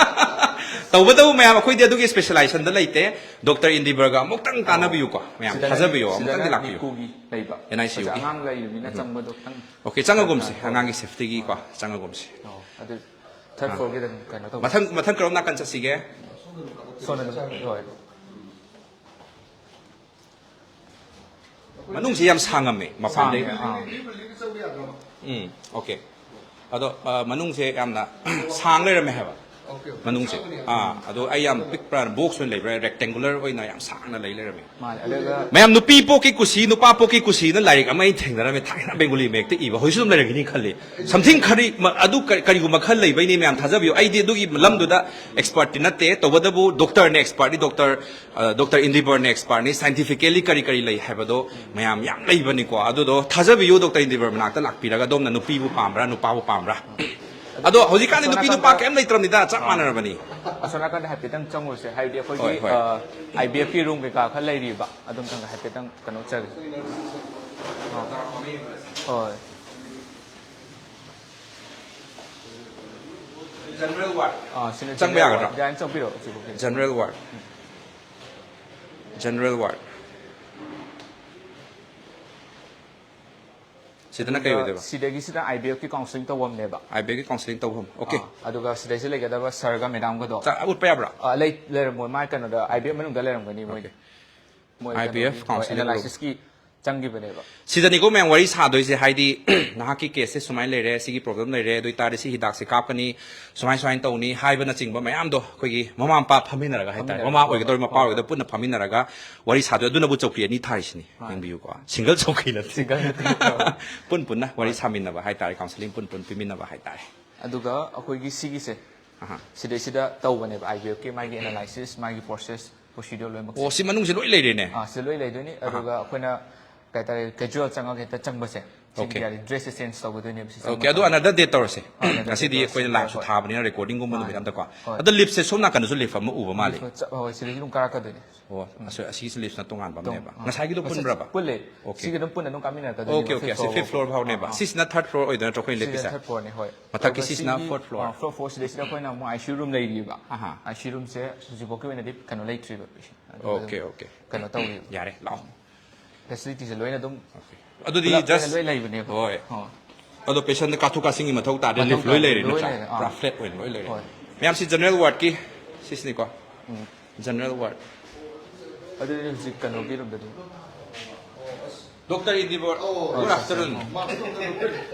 ꯇꯧꯕꯇꯕꯨ ꯃꯌꯥꯝ, ꯑꯩꯈꯣꯏꯗꯤ ꯑꯗꯨꯒꯤ ꯁ꯭ꯄꯦꯁꯦꯂꯥꯏꯖꯦꯁꯟꯗ ꯂꯩꯇꯦ꯫ ꯗꯣꯛꯇꯔ ꯏꯟꯗꯤꯕꯔꯒ ꯑꯃꯨꯛꯇꯪ ꯇꯥꯟꯅꯕꯤꯌꯨꯀꯣ꯫ ꯃꯌꯥꯝ ꯁꯤꯗꯅ, ꯊꯥꯖꯕꯤꯌꯣ, ꯁꯤꯗꯅ ꯑꯃꯨꯛꯇꯪꯗꯤ ꯂꯥꯛꯄꯤꯌꯨ꯫ ꯅꯤꯀꯨꯒꯤ ꯂꯩꯕ꯫ ꯑꯦꯟ ꯑꯥꯏ ꯁꯤ ꯌꯨꯒꯤ꯫ ꯑꯩꯈꯣꯏꯁꯦ ꯑꯉꯥꯡ ꯂꯩꯔꯤꯕꯅꯤꯅ ꯆꯪꯕꯗꯣ ꯈꯤꯇꯪ ꯑꯣꯀꯦ, ꯆꯪꯉꯒꯨꯝꯁꯤ꯫ ꯐꯔꯛ ꯇꯥꯏ꯫ ꯑꯉꯥꯡꯒꯤ ꯁꯦꯐꯇꯤꯒꯤꯀꯣ, ꯆꯪꯉꯒꯨꯝꯁꯤ꯫ ꯑꯣ, ꯑꯗꯨ ꯊꯥꯔꯠ ꯐ꯭ꯂꯣꯔꯒꯤꯗ ꯑꯗꯨꯝ ꯀꯩꯅꯣ ꯇꯧꯕ꯫ ꯃꯊꯪ, ꯃꯊꯪ ꯀꯔꯣꯝ ꯅꯥꯀꯟ ꯆꯠꯁꯤꯒꯦ? ꯁꯣꯝꯗ ꯑꯗꯨꯝ, ꯍꯣꯏ꯫ ꯃꯅꯨꯡꯁꯤ ꯌꯥꯝ ꯁꯥꯡꯉꯝꯃꯦ ꯃꯄꯥꯟꯗꯩ꯫ ꯎꯝ, ꯑꯣꯀꯦ꯫ ꯑꯗꯣ ꯃꯅꯨꯡꯁꯦ ꯌꯥꯝꯅ ꯁꯥꯡ ꯂꯩꯔꯝꯃꯦ ꯍꯥꯏꯕ꯫ ꯃꯅꯨꯡꯁꯦ, ꯑꯥ, ꯑꯗꯣ ꯑꯩ ꯌꯥꯝ ꯄꯤꯛꯄ꯭ꯔꯥ, ꯕꯣꯛꯁ ꯑꯣꯏꯅ ꯂꯩꯕ꯭ꯔꯥ, ꯔꯦꯛꯇꯦꯡꯒꯨꯂꯔ ꯑꯣꯏꯅ ꯌꯥꯝ ꯁꯥꯡꯅ ꯂꯩ ꯂꯩꯔꯝꯃꯦ꯫ ꯃꯥꯅꯦ꯫ ꯑꯗꯨꯒ ꯃꯌꯥꯝ, "ꯅꯨꯄꯤ ꯄꯣꯛꯀꯤ ꯀꯨꯁꯤ, ꯅꯨꯄꯥ ꯄꯣꯛꯀꯤ ꯀꯨꯁꯤꯅ" ꯂꯥꯏꯔꯤꯛ ꯑꯃ ꯑꯩ ꯊꯦꯡꯅꯔꯝꯃꯦ ꯊꯥꯏꯅ, ꯕꯦꯡꯒꯣꯂꯤ ꯃꯌꯦꯛꯇ ꯏꯕ, ꯍꯧꯖꯤꯛꯁꯨ ꯑꯗꯨꯝ ꯂꯩꯔꯝꯒꯅꯤ ꯈꯜꯂꯤ꯫ ꯁꯝꯊꯤꯡ ꯈꯔꯤ ꯃ-, ꯑꯗꯨ ꯀ-, ꯀꯔꯤꯒꯨꯝꯕ ꯈꯔ ꯂꯩꯕꯩꯅꯤ꯫ ꯃꯌꯥꯝ ꯊꯥꯖꯕꯤꯌꯨ, ꯑꯩꯗꯤ ꯑꯗꯨꯒꯤ ꯂꯝꯗꯨꯗ ꯑꯦꯛꯁꯄꯔꯠꯇꯤ ꯅꯠꯇꯦ꯫ ꯇꯧꯕꯇꯕꯨ ꯗꯣꯛꯇꯔꯅ ꯑꯦꯛꯁꯄꯔꯠꯅꯤ, ꯗꯣꯛꯇꯔ, ꯑ, ꯗꯣꯛꯇꯔ ꯏꯟꯗꯤꯕꯔꯅ ꯑꯦꯛꯁꯄꯔꯠꯅꯤ꯫ ꯁꯥꯏꯟꯇꯤꯐꯤꯀꯦꯂꯤ ꯀꯔꯤ ꯀꯔꯤ ꯂꯩ ꯍꯥꯏꯕꯗꯣ ꯃꯌꯥꯝ ꯌꯥꯝ ꯂꯩꯕꯅꯤꯀꯣ꯫ ꯑꯗꯨꯗꯣ ꯊꯥꯖꯕꯤꯌꯨ, ꯗꯣꯛꯇꯔ ꯏꯟꯗꯤꯕꯔ ꯃꯅꯥꯛꯇ ꯂꯥꯛꯄꯤꯔꯒ ꯑꯗꯣꯝꯅ ꯅꯨꯄꯤꯕꯨ ꯄꯥꯝꯕ꯭ꯔꯥ, ꯅꯨꯄꯥꯕꯨ ꯄꯥꯝꯕ꯭ꯔꯥ? ꯑꯗꯣ ꯍꯧꯖꯤꯛꯀꯥꯟꯗꯤ ꯅꯨꯄꯤ ꯅꯨꯄꯥ ꯀꯩꯝ ꯂꯩꯇ꯭ꯔꯕꯅꯤꯗ, ꯆꯞ ꯃꯥꯟꯅꯔꯕꯅꯤ꯫ ꯑꯁꯣꯝ ꯅꯥꯀꯟꯗ ꯍꯥꯏꯐꯦꯠꯇꯪ ꯆꯪꯉꯨꯁꯦ, ꯍꯥꯏꯕꯗꯤ ꯑꯩꯈꯣꯏꯒꯤ, ꯍꯣꯏ, ꯍꯣꯏ꯫ ꯑ, IVFꯀꯤ ꯔꯨꯝ ꯀꯩꯀꯥ ꯈꯔ ꯂꯩꯔꯤꯕ, ꯑꯗꯨꯝꯇꯪ ꯍꯥꯏꯐꯦꯠꯇꯪ ꯀꯩꯅꯣ ꯆꯪ-, ꯑ, ꯍꯣꯏ꯫ ꯖꯦꯅꯔꯦꯜ ꯋꯥꯔꯗ꯫ ꯑꯥ, ꯁꯤꯅ ꯆꯪꯕ ꯖꯦꯅꯔꯦꯜ ꯌꯥꯒꯗ꯭ꯔꯥ? ꯋꯥꯔꯗ꯫ ꯌꯥꯅꯤ, ꯆꯪꯕꯤꯔꯛꯑꯣ, ꯆꯤꯕꯨꯛꯀꯤ꯫ ꯖꯦꯅꯔꯦꯜ ꯋꯥꯔꯗ꯫ ꯖꯦꯅꯔꯦꯜ ꯋꯥꯔꯗ꯫ ꯁꯤꯗꯅ ꯀꯩ ꯑꯗꯨꯒ ꯑꯣꯏꯗꯣꯏꯕ? ꯁꯤꯗꯒꯤꯁꯤꯅ IVFꯀꯤ ꯀꯥꯎꯟꯁꯤꯂꯤꯡ ꯇꯧꯐꯝꯅꯦꯕ꯫ IVFꯀꯤ ꯀꯥꯎꯟꯁꯤꯂꯤꯡ ꯇꯧꯐꯝ꯫ ꯑꯣꯀꯦ꯫ ꯑꯥ, ꯑꯗꯨꯒ ꯁꯤꯗꯩꯁꯤꯗ ꯂꯩꯒꯗꯕ ꯁꯔꯒ ꯃꯦꯗꯥꯝꯒꯗꯣ꯫ ꯆꯥ-, ꯎꯠꯄ ꯌꯥꯕ꯭ꯔꯥ? ꯑꯥ, ꯂꯩ-, ꯂꯩꯔꯝꯃꯣꯏ꯫ ꯃꯥ ꯀꯩꯅꯣꯗ, IVF ꯃꯅꯨꯡꯗ ꯂꯩꯔꯝꯒꯅꯤ ꯃꯣꯏ꯫ ꯑꯣꯀꯦ꯫ ꯃꯣꯏ IVF ꯀꯩꯅꯣꯒꯤ, ꯍꯣꯏ, ꯀꯥꯎꯟꯁꯤꯂꯤꯡ ꯔꯨꯝ꯫ ꯑꯦꯅꯥꯂꯥꯏꯁꯤꯁꯀꯤ ꯆꯪꯈꯤꯕꯅꯦꯕ꯫ ꯁꯤꯗꯅꯤꯀꯣ ꯃꯌꯥꯝ ꯋꯥꯔꯤ ꯁꯥꯗꯣꯏꯁꯦ, ꯍꯥꯏꯗꯤ, "ꯅꯍꯥꯛꯀꯤ ꯀꯦꯁꯁꯦ ꯁꯨꯃꯥꯏꯅ ꯂꯩꯔꯦ, ꯁꯤꯒꯤ ꯄ꯭ꯔꯣꯕ꯭ꯂꯦꯝ ꯂꯩꯔꯦ, ꯑꯗꯨ ꯑꯣꯏꯇꯥꯔꯗꯤ ꯁꯤ ꯍꯤꯗꯥꯛꯁꯦ ꯀꯥꯞꯀꯅꯤ, ꯁꯨꯃꯥꯏ ꯁꯨꯃꯥꯏꯅ ꯇꯧꯅꯤ" ꯍꯥꯏꯕꯅꯆꯤꯡꯕ ꯃꯌꯥꯝꯗꯣ ꯑꯩꯈꯣꯏꯒꯤ ꯃꯃꯥ ꯃꯄꯥ ꯐꯝꯃꯤꯟꯅꯔꯒ ꯍꯥꯏꯇꯥꯔꯦ, ꯐꯝꯃꯤꯟꯅꯔꯒ, ꯃꯃꯥ ꯑꯣꯏꯒꯗꯧꯔꯤ, ꯃꯄꯥ ꯍꯣꯏ, ꯑꯣꯏꯒꯗꯧꯔꯤ, ꯄꯨꯟꯅ ꯐꯝꯃꯤꯟꯅꯔꯒ ꯋꯥꯔꯤ ꯁꯥꯗꯣꯏ꯫ ꯑꯗꯨꯅꯕꯨ ꯆꯧꯀ꯭ꯔꯤ ꯑꯅꯤ ꯊꯥꯔꯤꯁꯤꯅꯤ꯫ ꯃꯥꯅꯦ꯫ ꯌꯦꯡꯕꯤꯌꯨꯀꯣ, ꯁꯤꯡꯒꯜ ꯆꯧꯀ꯭ꯔꯤ ꯅꯠꯇꯦ꯫ ꯁꯤꯡꯒꯜ ꯅꯠꯇꯦ꯫ ꯄꯨꯟ ꯄꯨꯟꯅ ꯋꯥꯔꯤ ꯍꯣꯏ꯫ ꯁꯥꯃꯤꯟꯅꯕ ꯍꯥꯏꯇꯥꯔꯦ, ꯀꯥꯎꯟꯁꯤꯂꯤꯡ ꯄꯨꯟ ꯄꯨꯟ ꯄꯤꯃꯤꯟꯅꯕ ꯍꯥꯏꯇꯥꯔꯦ꯫ ꯑꯗꯨꯒ ꯑꯩꯈꯣꯏꯒꯤ ꯁꯤꯒꯤꯁꯦ, ꯑꯍꯥ꯫ ꯁꯤꯗꯩꯁꯤꯗ ꯇꯧꯕꯅꯦꯕ, IVFꯀꯤ ꯃꯥꯒꯤ ꯑꯦꯅꯥꯂꯥꯏꯁꯤꯁ, ꯃꯥꯒꯤ ꯄ꯭ꯔꯣꯁꯦꯁ, ꯄ꯭ꯔꯣꯁꯤꯗ꯭ꯌꯨꯔ ꯂꯣꯏꯅꯃꯛꯁꯦ꯫ ꯑꯣ, ꯁꯤ ꯃꯅꯨꯡꯁꯦ ꯂꯣꯏ ꯂꯩꯔꯦꯅꯦ? ꯑꯥ, ꯁꯤ ꯂꯣꯏ ꯂꯩꯗꯣꯏꯅꯤ꯫ ꯑꯍꯥ꯫ ꯑꯗꯨꯒ ꯑꯩꯈꯣꯏꯅ ꯀꯩ ꯍꯥꯏꯇꯥꯔꯦ, ꯀꯦꯖꯨꯋꯦꯜ ꯆꯪꯉꯒ ꯍꯦꯛꯇ ꯆꯪꯕꯁꯦ, ꯁꯤꯒꯤ ꯑꯣꯀꯦ꯫ ꯌꯥꯔꯦ, ꯗ꯭ꯔꯦꯁꯁꯦ ꯆꯦꯟꯖ ꯇꯧꯒꯗꯣꯏꯅꯦꯕ, ꯁꯤ ꯑꯣꯀꯦ, ꯆꯪꯕ ꯑꯗꯨ ꯃꯇꯝꯗ꯫ ꯑꯅꯗꯔ ꯗꯦ ꯇꯧꯔꯁꯦ꯫ ꯑꯥ, ꯑꯅꯗꯔ ꯗꯦ ꯉꯁꯤꯗꯤ ꯇꯧꯔꯁꯦ, ꯑꯩꯈꯣꯏꯅ ꯍꯣꯏ, ꯂꯥꯏꯐꯁꯨ ꯍꯣꯏ꯫ ꯊꯥꯕꯅꯤꯅ, ꯔꯦꯀꯣꯔꯗꯤꯡꯒꯨꯝꯕ ꯃꯥꯅꯦ꯫ ꯅꯨꯃꯤꯠ ꯑꯝꯗꯀꯣ꯫ ꯍꯣꯏ꯫ ꯑꯗꯣ ꯂꯤꯞꯁꯦ ꯁꯣꯝ ꯅꯥꯀꯟꯗꯁꯨ ꯂꯤꯞ ꯑꯃ ꯎꯕ ꯃꯥꯜꯂꯤ꯫ ꯂꯤꯞ ꯆꯠ-, ꯍꯣꯏ, ꯍꯣꯏ, ꯁꯤꯗꯒꯤ ꯑꯗꯨꯝ ꯀꯥꯔꯛꯀꯗꯣꯏꯅꯦ꯫ ꯑꯣ, ꯎꯝ꯫ ꯑꯁꯤ-, ꯑꯁꯤꯒꯤꯁꯨ ꯂꯤꯞꯁꯅ ꯇꯣꯉꯥꯟꯕ ꯑꯃꯅꯦꯕ꯫ ꯇꯣꯡ-, ꯑꯥ, ꯉꯁꯥꯏꯒꯤꯗꯣ ꯁꯤ ꯄꯨꯟꯕ꯭ꯔꯕ? ꯄꯨꯜꯂꯦ꯫ ꯑꯣꯀꯦ꯫ ꯁꯤꯒꯤ ꯑꯗꯨꯝ ꯄꯨꯟꯅ ꯑꯗꯨꯝ ꯀꯥꯃꯤꯟꯅꯔꯛꯀꯗꯣꯏꯅꯦꯕ, ꯑꯣꯀꯦ, ꯑꯣꯀꯦ, ꯐꯤꯐ ꯑꯁꯤ ꯐ꯭ꯂꯣꯔ ꯐꯤꯐ ꯐ꯭ꯂꯣꯔ ꯐꯥꯎꯅꯦꯕ꯫ ꯑꯥ, ꯑꯥ꯫ ꯁꯤꯁꯤꯅ ꯊꯥꯔꯠ ꯐ꯭ꯂꯣꯔ ꯑꯣꯏꯗꯣꯏ ꯅꯠꯇ꯭ꯔꯣ ꯑꯩꯈꯣꯏꯅ ꯁꯤꯁꯤꯅ ꯂꯦꯞꯄꯤꯁꯦ? ꯊꯥꯔꯠ ꯐ꯭ꯂꯣꯔꯅꯦ, ꯍꯣꯏ꯫ ꯃꯊꯛꯀꯤ ꯑꯗꯨꯒ ꯁꯤꯁꯤꯅ ꯁꯤꯒꯤ, ꯐꯣꯔꯠ ꯐ꯭ꯂꯣꯔ꯫ ꯑꯥ, ꯐ꯭ꯂꯣꯔ ꯐꯣꯔ ꯁꯤꯗꯩꯁꯤꯗ ꯑꯩꯈꯣꯏꯅ ꯑꯃꯨꯛ ICU ꯔꯨꯝ ꯂꯩꯔꯤꯕ꯫ ꯑꯍꯥ꯫ ICU ꯔꯨꯝꯁꯦ ꯍꯧꯖꯤꯛꯐꯥꯎꯒꯤ ꯑꯣꯏꯅꯗꯤ ꯀꯩꯅꯣ ꯂꯩꯇ꯭ꯔꯤꯕ, ꯄꯦꯁꯦꯟ꯫ ꯑꯗꯨꯒ ꯑꯣꯀꯦ, ꯑꯗꯨꯝ ꯑꯣꯀꯦ꯫ ꯀꯩꯅꯣ ꯇꯧꯔꯤꯕ꯫ ꯌꯥꯔꯦ, ꯂꯥꯛꯑꯣ꯫ ꯐꯦꯁꯤꯂꯤꯇꯤꯁꯦ ꯂꯣꯏꯅ ꯑꯗꯨꯝ ꯑꯣꯀꯦ꯫ ꯑꯗꯨꯗꯤ ꯄꯨꯂꯞ ꯑꯣꯏꯅ just ꯂꯣꯏ ꯂꯩꯕꯅꯦꯕ꯫ ꯍꯣꯏ꯫ ꯑꯣ꯫ ꯑꯗꯣ ꯄꯦꯁꯦꯟꯗ ꯀꯥꯊꯣꯛ ꯀꯥꯁꯤꯟꯒꯤ ꯃꯊꯧ ꯇꯥꯗꯦ, ꯃꯊꯧ ꯂꯤꯐ ꯂꯣꯏ ꯇꯥꯗꯦ, ꯂꯩꯔꯦ ꯂꯣꯏ ꯅꯠꯇ꯭ꯔꯥ? ꯂꯩꯔꯦ, ꯑꯥ꯫ ꯄꯨꯔꯥ ꯐ꯭ꯂꯦꯠ ꯑꯣꯏꯅ ꯂꯣꯏ ꯂꯩꯔꯦ꯫ ꯍꯣꯏ꯫ ꯃꯌꯥꯝꯁꯤ ꯖꯦꯅꯔꯦꯜ ꯋꯥꯔꯗꯀꯤ ꯁꯤꯁꯤꯅꯤꯀꯣ꯫ ꯎꯝ꯫ ꯖꯦꯅꯔꯦꯜ ꯋꯥꯔꯗ꯫ ꯑꯗꯨꯗꯤ ꯍꯧꯖꯤꯛ ꯀꯩꯅꯣꯒꯤ ꯔꯨꯝꯗꯗꯤ? Doctor Endeavor, good afternoon.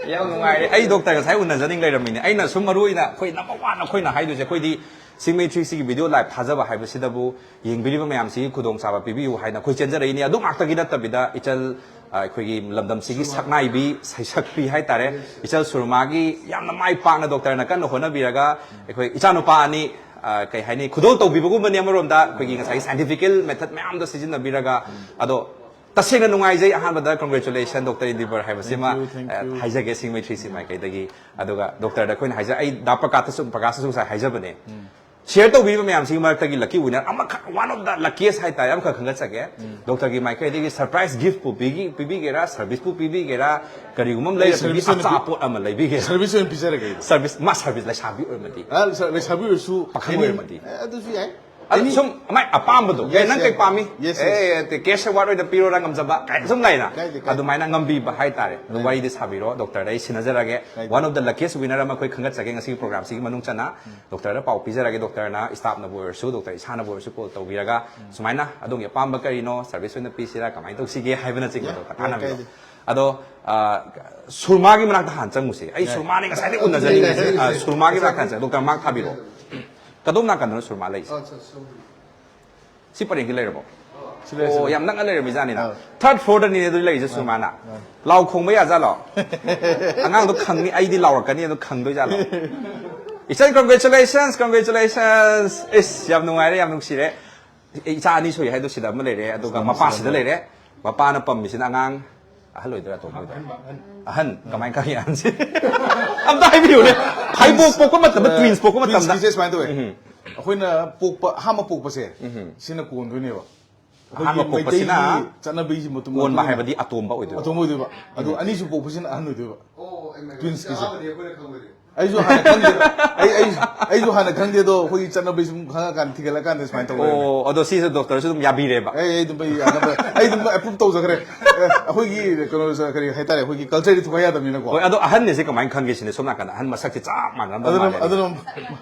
ꯌꯥꯝ ꯅꯨꯡꯉꯥꯏꯔꯦ꯫ ꯑꯩ ꯗꯣꯛꯇꯔ ꯉꯁꯥꯏ ꯎꯅꯖꯅꯤꯡ ꯂꯩꯔꯝꯃꯤꯅꯦ꯫ ꯑꯩꯅ ꯁꯨꯝ ꯃꯔꯨ ꯑꯣꯏꯅ ꯑꯩꯈꯣꯏ number one ꯑꯩꯈꯣꯏꯅ ꯍꯥꯏꯗꯣꯏꯁꯦ, ꯑꯩꯈꯣꯏꯗꯤ ꯁꯤꯡꯃꯩ ꯊ꯭ꯔꯤ ꯁꯤꯒꯤ video live ꯊꯥꯖꯕ ꯍꯥꯏꯕꯁꯤꯗꯕꯨ ꯌꯦꯡꯕꯤꯔꯤꯕ ꯃꯌꯥꯝꯁꯤꯒꯤ ꯈꯨꯗꯣꯡꯆꯥꯕ ꯄꯤꯕꯤꯌꯨ ꯍꯥꯏꯅ ꯑꯩꯈꯣꯏ ꯆꯦꯟꯖꯔꯛꯏꯅꯤ꯫ ꯑꯗꯨ ꯉꯥꯛꯇꯒꯤ ꯅꯠꯇꯕꯤꯗ ꯏꯆꯜ, ꯑ, ꯑꯩꯈꯣꯏꯒꯤ ꯂꯝꯗꯝꯁꯤꯒꯤ ꯁꯛꯅꯥꯏꯕꯤ, ꯁꯩꯁꯛꯄꯤ ꯍꯥꯏꯇꯥꯔꯦ, ꯏꯆꯜ ꯁꯨꯔꯃꯥꯒꯤ ꯌꯥꯝꯅ ꯃꯥꯏ ꯄꯥꯛꯅ ꯗꯣꯛꯇꯔꯅ ꯀꯟꯅ ꯍꯣꯠꯅꯕꯤꯔꯒ ꯑꯩꯈꯣꯏ ꯏꯆꯥꯅꯨꯄꯥ ꯑꯅꯤ, ꯑ, ꯀꯩ ꯍꯥꯏꯅꯤ, ꯈꯨꯗꯣꯜ ꯇꯧꯕꯤꯕꯒꯨꯝꯕꯅꯤ ꯑꯃꯔꯣꯝꯗ, ꯑꯩꯈꯣꯏꯒꯤ ꯉꯁꯥꯏꯒꯤ scientifical method ꯃꯌꯥꯝꯗꯣ ꯁꯤꯖꯤꯟꯅꯕꯤꯔꯒ꯫ ꯑꯗꯣ ꯇꯁꯦꯡꯅ ꯅꯨꯡꯉꯥꯏꯖꯩ꯫ ꯑꯍꯥꯟꯕꯗ congratulation, ꯗꯣꯛꯇꯔ ꯏꯟꯗꯤꯕꯔ ꯍꯥꯏꯕꯁꯤꯃ, Thank you, thank ꯑ, you. ꯍꯥꯏꯖꯒꯦ ꯁꯤꯡꯃꯩ ꯊ꯭ꯔꯤ ꯁꯤ ꯃꯥꯏꯀꯩꯗꯒꯤ꯫ ꯑꯗꯨꯒ ꯗꯣꯛꯇꯔꯗ ꯑꯩꯈꯣꯏꯅ ꯍꯥꯏꯖ-, ꯑꯩ ꯗꯥ ꯄ꯭ꯔꯀꯥꯁꯇꯁꯨ, ꯄ꯭ꯔꯀꯥꯁꯇꯁꯨ ꯉꯁꯥꯏ ꯍꯥꯏꯖꯕꯅꯦ꯫ Share ꯇꯧꯕꯤꯔꯤꯕ ꯃꯌꯥꯝꯁꯤꯒꯤ ꯃꯔꯛꯇꯒꯤ lucky winner ꯑꯃꯈꯛ, one of the luckiest ꯍꯥꯏꯇꯥꯔꯦ, ꯑꯃꯈꯛ ꯈꯟꯒꯠꯆꯒꯦ꯫ ꯗꯣꯛꯇꯔꯒꯤ ꯃꯥꯏꯀꯩꯗꯒꯤ surprise gift ꯄꯨ ꯄꯤꯒꯤ-, ꯄꯤꯕꯤꯒꯦꯔꯥ, service ꯄꯨ ꯄꯤꯕꯤꯒꯦꯔꯥ, ꯀꯔꯤꯒꯨꯝꯕ ꯑꯃ ꯑꯩ ꯂꯩꯔꯒꯗꯤ service ꯑꯣꯏꯅ ꯄꯤ-, ꯑꯆꯥꯄꯣꯠ ꯑꯃ ꯂꯩꯕꯤꯒꯦꯔꯥ꯫ Service ꯑꯣꯏꯅ ꯄꯤꯖꯔꯒꯦ ꯑꯩꯗꯤ꯫ Service, ꯃꯥ service ꯂꯩꯁꯥꯕꯤ ꯑꯣꯏꯔꯝꯃꯗꯤ꯫ ꯑ, ꯂꯩꯁꯥ-, ꯂꯩꯁꯥꯕꯤ ꯑꯣꯏꯔꯁꯨ ꯄꯥꯈꯪ any-, ꯑꯣꯏꯔꯝꯃꯗꯤ꯫ ꯑꯦ, ꯑꯗꯨꯁꯨ ꯌꯥꯏ꯫ ꯑꯗꯨ any-, ꯁꯨꯝ ꯃꯥꯏ ꯑꯄꯥꯝꯕꯗꯣ, yes, ꯑꯦ, ꯅꯪ ꯀꯩ yes, ꯄꯥꯝꯃꯤ? Yes, ꯑꯦ, yes꯫ ꯑꯦ, cash award ꯑꯣꯏꯅ ꯄꯤꯔꯣꯔꯥ ꯉꯝꯖꯕ ꯀꯥꯏꯅ ꯁꯨꯝ ꯂꯩꯅ꯫ ꯀꯥꯏꯗꯦ, ꯀꯥꯏꯗꯦ꯫ ꯑꯗꯨꯃꯥꯏꯅ ꯉꯝꯕꯤꯕ ꯍꯥꯏꯇꯥꯔꯦ꯫ ꯑꯗꯨ ꯀꯥꯏꯗꯦ꯫ ꯋꯥꯔꯤꯗꯤ ꯁꯥꯕꯤꯔꯣ, ꯗꯣꯛꯇꯔꯗ ꯑꯩ ꯁꯤꯟꯅꯖꯔꯒꯦ꯫ ꯀꯥꯏꯗꯦ꯫ One of the luckiest winner ꯑꯃ ꯑꯩꯈꯣꯏ ꯈꯟꯒꯠꯆꯒꯦ ꯉꯁꯤꯒꯤ programꯁꯤꯒꯤ ꯃꯅꯨꯡ ꯆꯟꯅ꯫ ꯗꯣꯛꯇꯔꯗ ꯄꯥꯎ ꯄꯤꯖꯔꯒꯦ, ꯗꯣꯛꯇꯔꯅ staffꯅꯕꯨ ꯑꯣꯏꯔꯁꯨ, ꯗꯣꯛꯇꯔ ꯏꯁꯥꯅꯕꯨ ꯑꯣꯏꯔꯁꯨ call ꯇꯧꯕꯤꯔꯒ, ꯁꯨꯃꯥꯏꯅ ꯑꯗꯣꯝꯒꯤ ꯑꯄꯥꯝꯕ ꯀꯔꯤꯅꯣ, service ꯑꯣꯏꯅ ꯄꯤꯁꯤꯔꯥ, ꯀꯃꯥꯏꯅ ꯇꯧꯁꯤꯒꯦ ꯍꯥꯏꯕꯅꯆꯤꯡꯕꯗꯣ ꯌꯥꯏ, ꯇꯥꯟꯅꯕꯤꯔꯣ꯫ ꯀꯥꯏꯗꯦ꯫ ꯑꯗꯣ, ꯑ, ꯁꯨꯔꯃꯥꯒꯤ ꯃꯅꯥꯛꯇ ꯍꯥꯟꯅ ꯆꯪꯉꯨꯁꯦ꯫ ꯑꯩ ꯌꯥꯏ꯫ ꯁꯨꯔꯃꯥꯅꯤ ꯉꯁꯥꯏꯗꯩ ꯎꯅꯖꯅꯤꯡꯉꯤꯁꯦ꯫ ꯌꯥꯏ, ꯌꯥꯏ꯫ ꯑ, ꯁꯨꯔꯃꯥꯒꯤ ꯃꯅꯥꯛꯇ ꯍꯥꯟꯅ ꯆꯪ-, ꯗꯣꯛꯇꯔ ꯃꯥꯛ ꯊꯥꯕꯤꯔꯣ꯫ ꯀꯗꯣꯝ ꯅꯥꯀꯟꯗꯅꯣ ꯁꯨꯔꯃꯥ ꯂꯩꯁꯦ? ꯑꯠꯆꯥ, ꯁꯣꯝ꯫ ꯁꯤ ꯄꯔꯦꯡꯁꯤ ꯂꯩꯔꯕꯣ? ꯁꯤ ꯂꯩꯔꯦ, ꯁꯤ ꯑꯣ, ꯂꯩꯔꯦ꯫ ꯌꯥꯝ ꯅꯛꯅ ꯂꯩꯔꯝꯃꯤꯖꯥꯠꯅꯤꯅ꯫ ꯑꯥ꯫ Third floorꯗꯅꯤꯅꯦ ꯑꯗꯨ ꯂꯩꯔꯤꯁꯦ, ꯑꯥ, ꯁꯨꯔꯃꯥꯅ꯫ ꯑꯥ꯫ ꯂꯥꯎ ꯈꯣꯡꯕ ꯌꯥꯖꯥꯠꯂꯣ? ꯑꯉꯥꯡꯗꯣ ꯈꯪꯅꯤ, ꯑꯩꯗꯤ ꯂꯥꯎꯔꯛꯀꯅꯤ ꯑꯗꯣ ꯈꯪꯗꯣꯏꯖꯥꯠꯂꯣ? ꯏꯆꯟ, congratulations, congratulations. ꯏꯁ, ꯌꯥꯝ ꯅꯨꯡꯉꯥꯏꯔꯦ, ꯌꯥꯝ ꯅꯨꯡꯁꯤꯔꯦ꯫ ꯏꯆꯥ ꯑꯅꯤ ꯁꯨꯏ ꯍꯥꯏꯗꯣ ꯁꯤꯗ ꯑꯃ ꯂꯩꯔꯦ, ꯑꯗꯨꯒ ꯃꯄꯥ ꯁꯤꯗ ꯂꯩꯔꯦ꯫ ꯃꯄꯥꯅ ꯄꯝꯃꯤꯁꯤꯅ ꯑꯉꯥꯡ ꯑꯍꯜ ꯑꯣꯏꯗꯣꯏꯔꯥ ꯑꯇꯣꯝꯕ ꯑꯣꯏꯗꯣꯏꯔꯥ? ꯑꯍꯟ, ꯀꯃꯥꯏꯅ ꯈꯪꯉꯤ ꯑꯍꯟꯁꯦ? ꯑꯝꯇ ꯍꯥꯏꯕꯤꯌꯨꯅꯦ꯫ ꯍꯩꯕꯣꯛ ꯄꯣꯛꯄ ꯃꯇꯝꯗ, ꯑ, twins ꯄꯣꯛꯄ ꯃꯇꯝꯗ꯫ Twinsꯀꯤꯁꯦ ꯁꯨꯃꯥꯏꯅ ꯇꯧꯋꯦ꯫ ꯎꯝ꯫ ꯑꯩꯈꯣꯏꯅ ꯄꯣꯛꯄ, ꯑꯍꯥꯟꯕ ꯄꯣꯛꯄꯁꯦ, ꯎꯝ꯫ ꯁꯤꯅ ꯀꯣꯟꯗꯣꯏꯅꯦꯕ꯫ ꯑꯍꯥꯟꯕ ꯑꯩꯈꯣꯏꯒꯤ ꯄꯣꯛꯄꯁꯤꯅ ꯃꯩꯇꯩꯒꯤ ꯆꯠꯅꯕꯤꯁꯤ ꯃꯇꯨꯡ ꯀꯣꯟꯕ ꯏꯟꯅ ꯍꯥꯏꯕꯗꯤ ꯑꯇꯣꯝꯕ ꯑꯣꯏꯗꯣꯏꯕ꯫ ꯑꯇꯣꯝꯕ ꯑꯣꯏꯗꯣꯏꯕ꯫ ꯑꯗꯨ ꯎꯝ꯫ ꯑꯅꯤꯁꯨ ꯄꯣꯛꯄꯁꯤꯅ ꯑꯍꯟ ꯑꯣꯏꯗꯣꯏꯕ꯫ ꯑꯣ, ꯑꯩ ꯃꯩꯇꯩ twins ꯀꯤꯁꯦ꯫ ꯑꯍꯥꯟꯕꯗꯤ ꯑꯩꯈꯣꯏꯅ ꯈꯪꯕꯗꯤ꯫ ꯑꯩꯁꯨ ꯍꯥꯟꯅ ꯈꯪꯗꯦ꯫ ꯑꯩ, ꯑꯩ, ꯑꯩꯁꯨ ꯍꯥꯟꯅ ꯈꯪꯗꯦ, ꯑꯗꯣ ꯑꯩꯈꯣꯏꯒꯤ ꯆꯠꯅꯕꯤ ꯁꯨꯝ ꯈꯪꯉꯀꯥꯟꯗ, ꯊꯤꯒꯠꯂꯀꯥꯟꯗ ꯁꯨꯃꯥꯏꯅ ꯇꯧꯕ ꯑꯣꯏꯔꯝꯃꯦ꯫ ꯑꯣ, ꯑꯗꯣ ꯁꯤꯁꯦ ꯗꯣꯛꯇꯔꯁꯨ ꯑꯗꯨꯝ ꯌꯥꯕꯤꯔꯦꯕ? ꯑꯩ, ꯑꯩ ꯑꯗꯨꯝ, ꯑꯩ ꯌꯥꯅꯕ, ꯑꯩ ꯑꯗꯨꯝ approve ꯇꯧꯖꯈ꯭ꯔꯦ꯫ ꯑꯦ, ꯑꯩꯈꯣꯏꯒꯤ ꯀꯩꯅꯣꯁꯦ, ꯀꯔꯤ ꯍꯥꯏꯇꯥꯔꯦ, ꯑꯩꯈꯣꯏꯒꯤ cultureꯗꯤ ꯊꯨꯒꯥꯏ ꯌꯥꯗꯕꯅꯤꯅꯀꯣ꯫ ꯍꯣꯏ, ꯑꯗꯣ ꯑꯍꯟꯅꯤꯁꯦ ꯀꯃꯥꯏꯅ ꯈꯪꯒꯦ ꯁꯤꯅꯦ, ꯁꯣꯝ ꯅꯥꯀꯟꯗ ꯑꯍꯟ ꯃꯁꯛꯁꯦ ꯆꯞ ꯃꯥꯟꯅꯔꯝꯗꯧ ꯑꯗꯨꯅ, ꯃꯥꯜꯂꯦ꯫ ꯑꯗꯨꯅ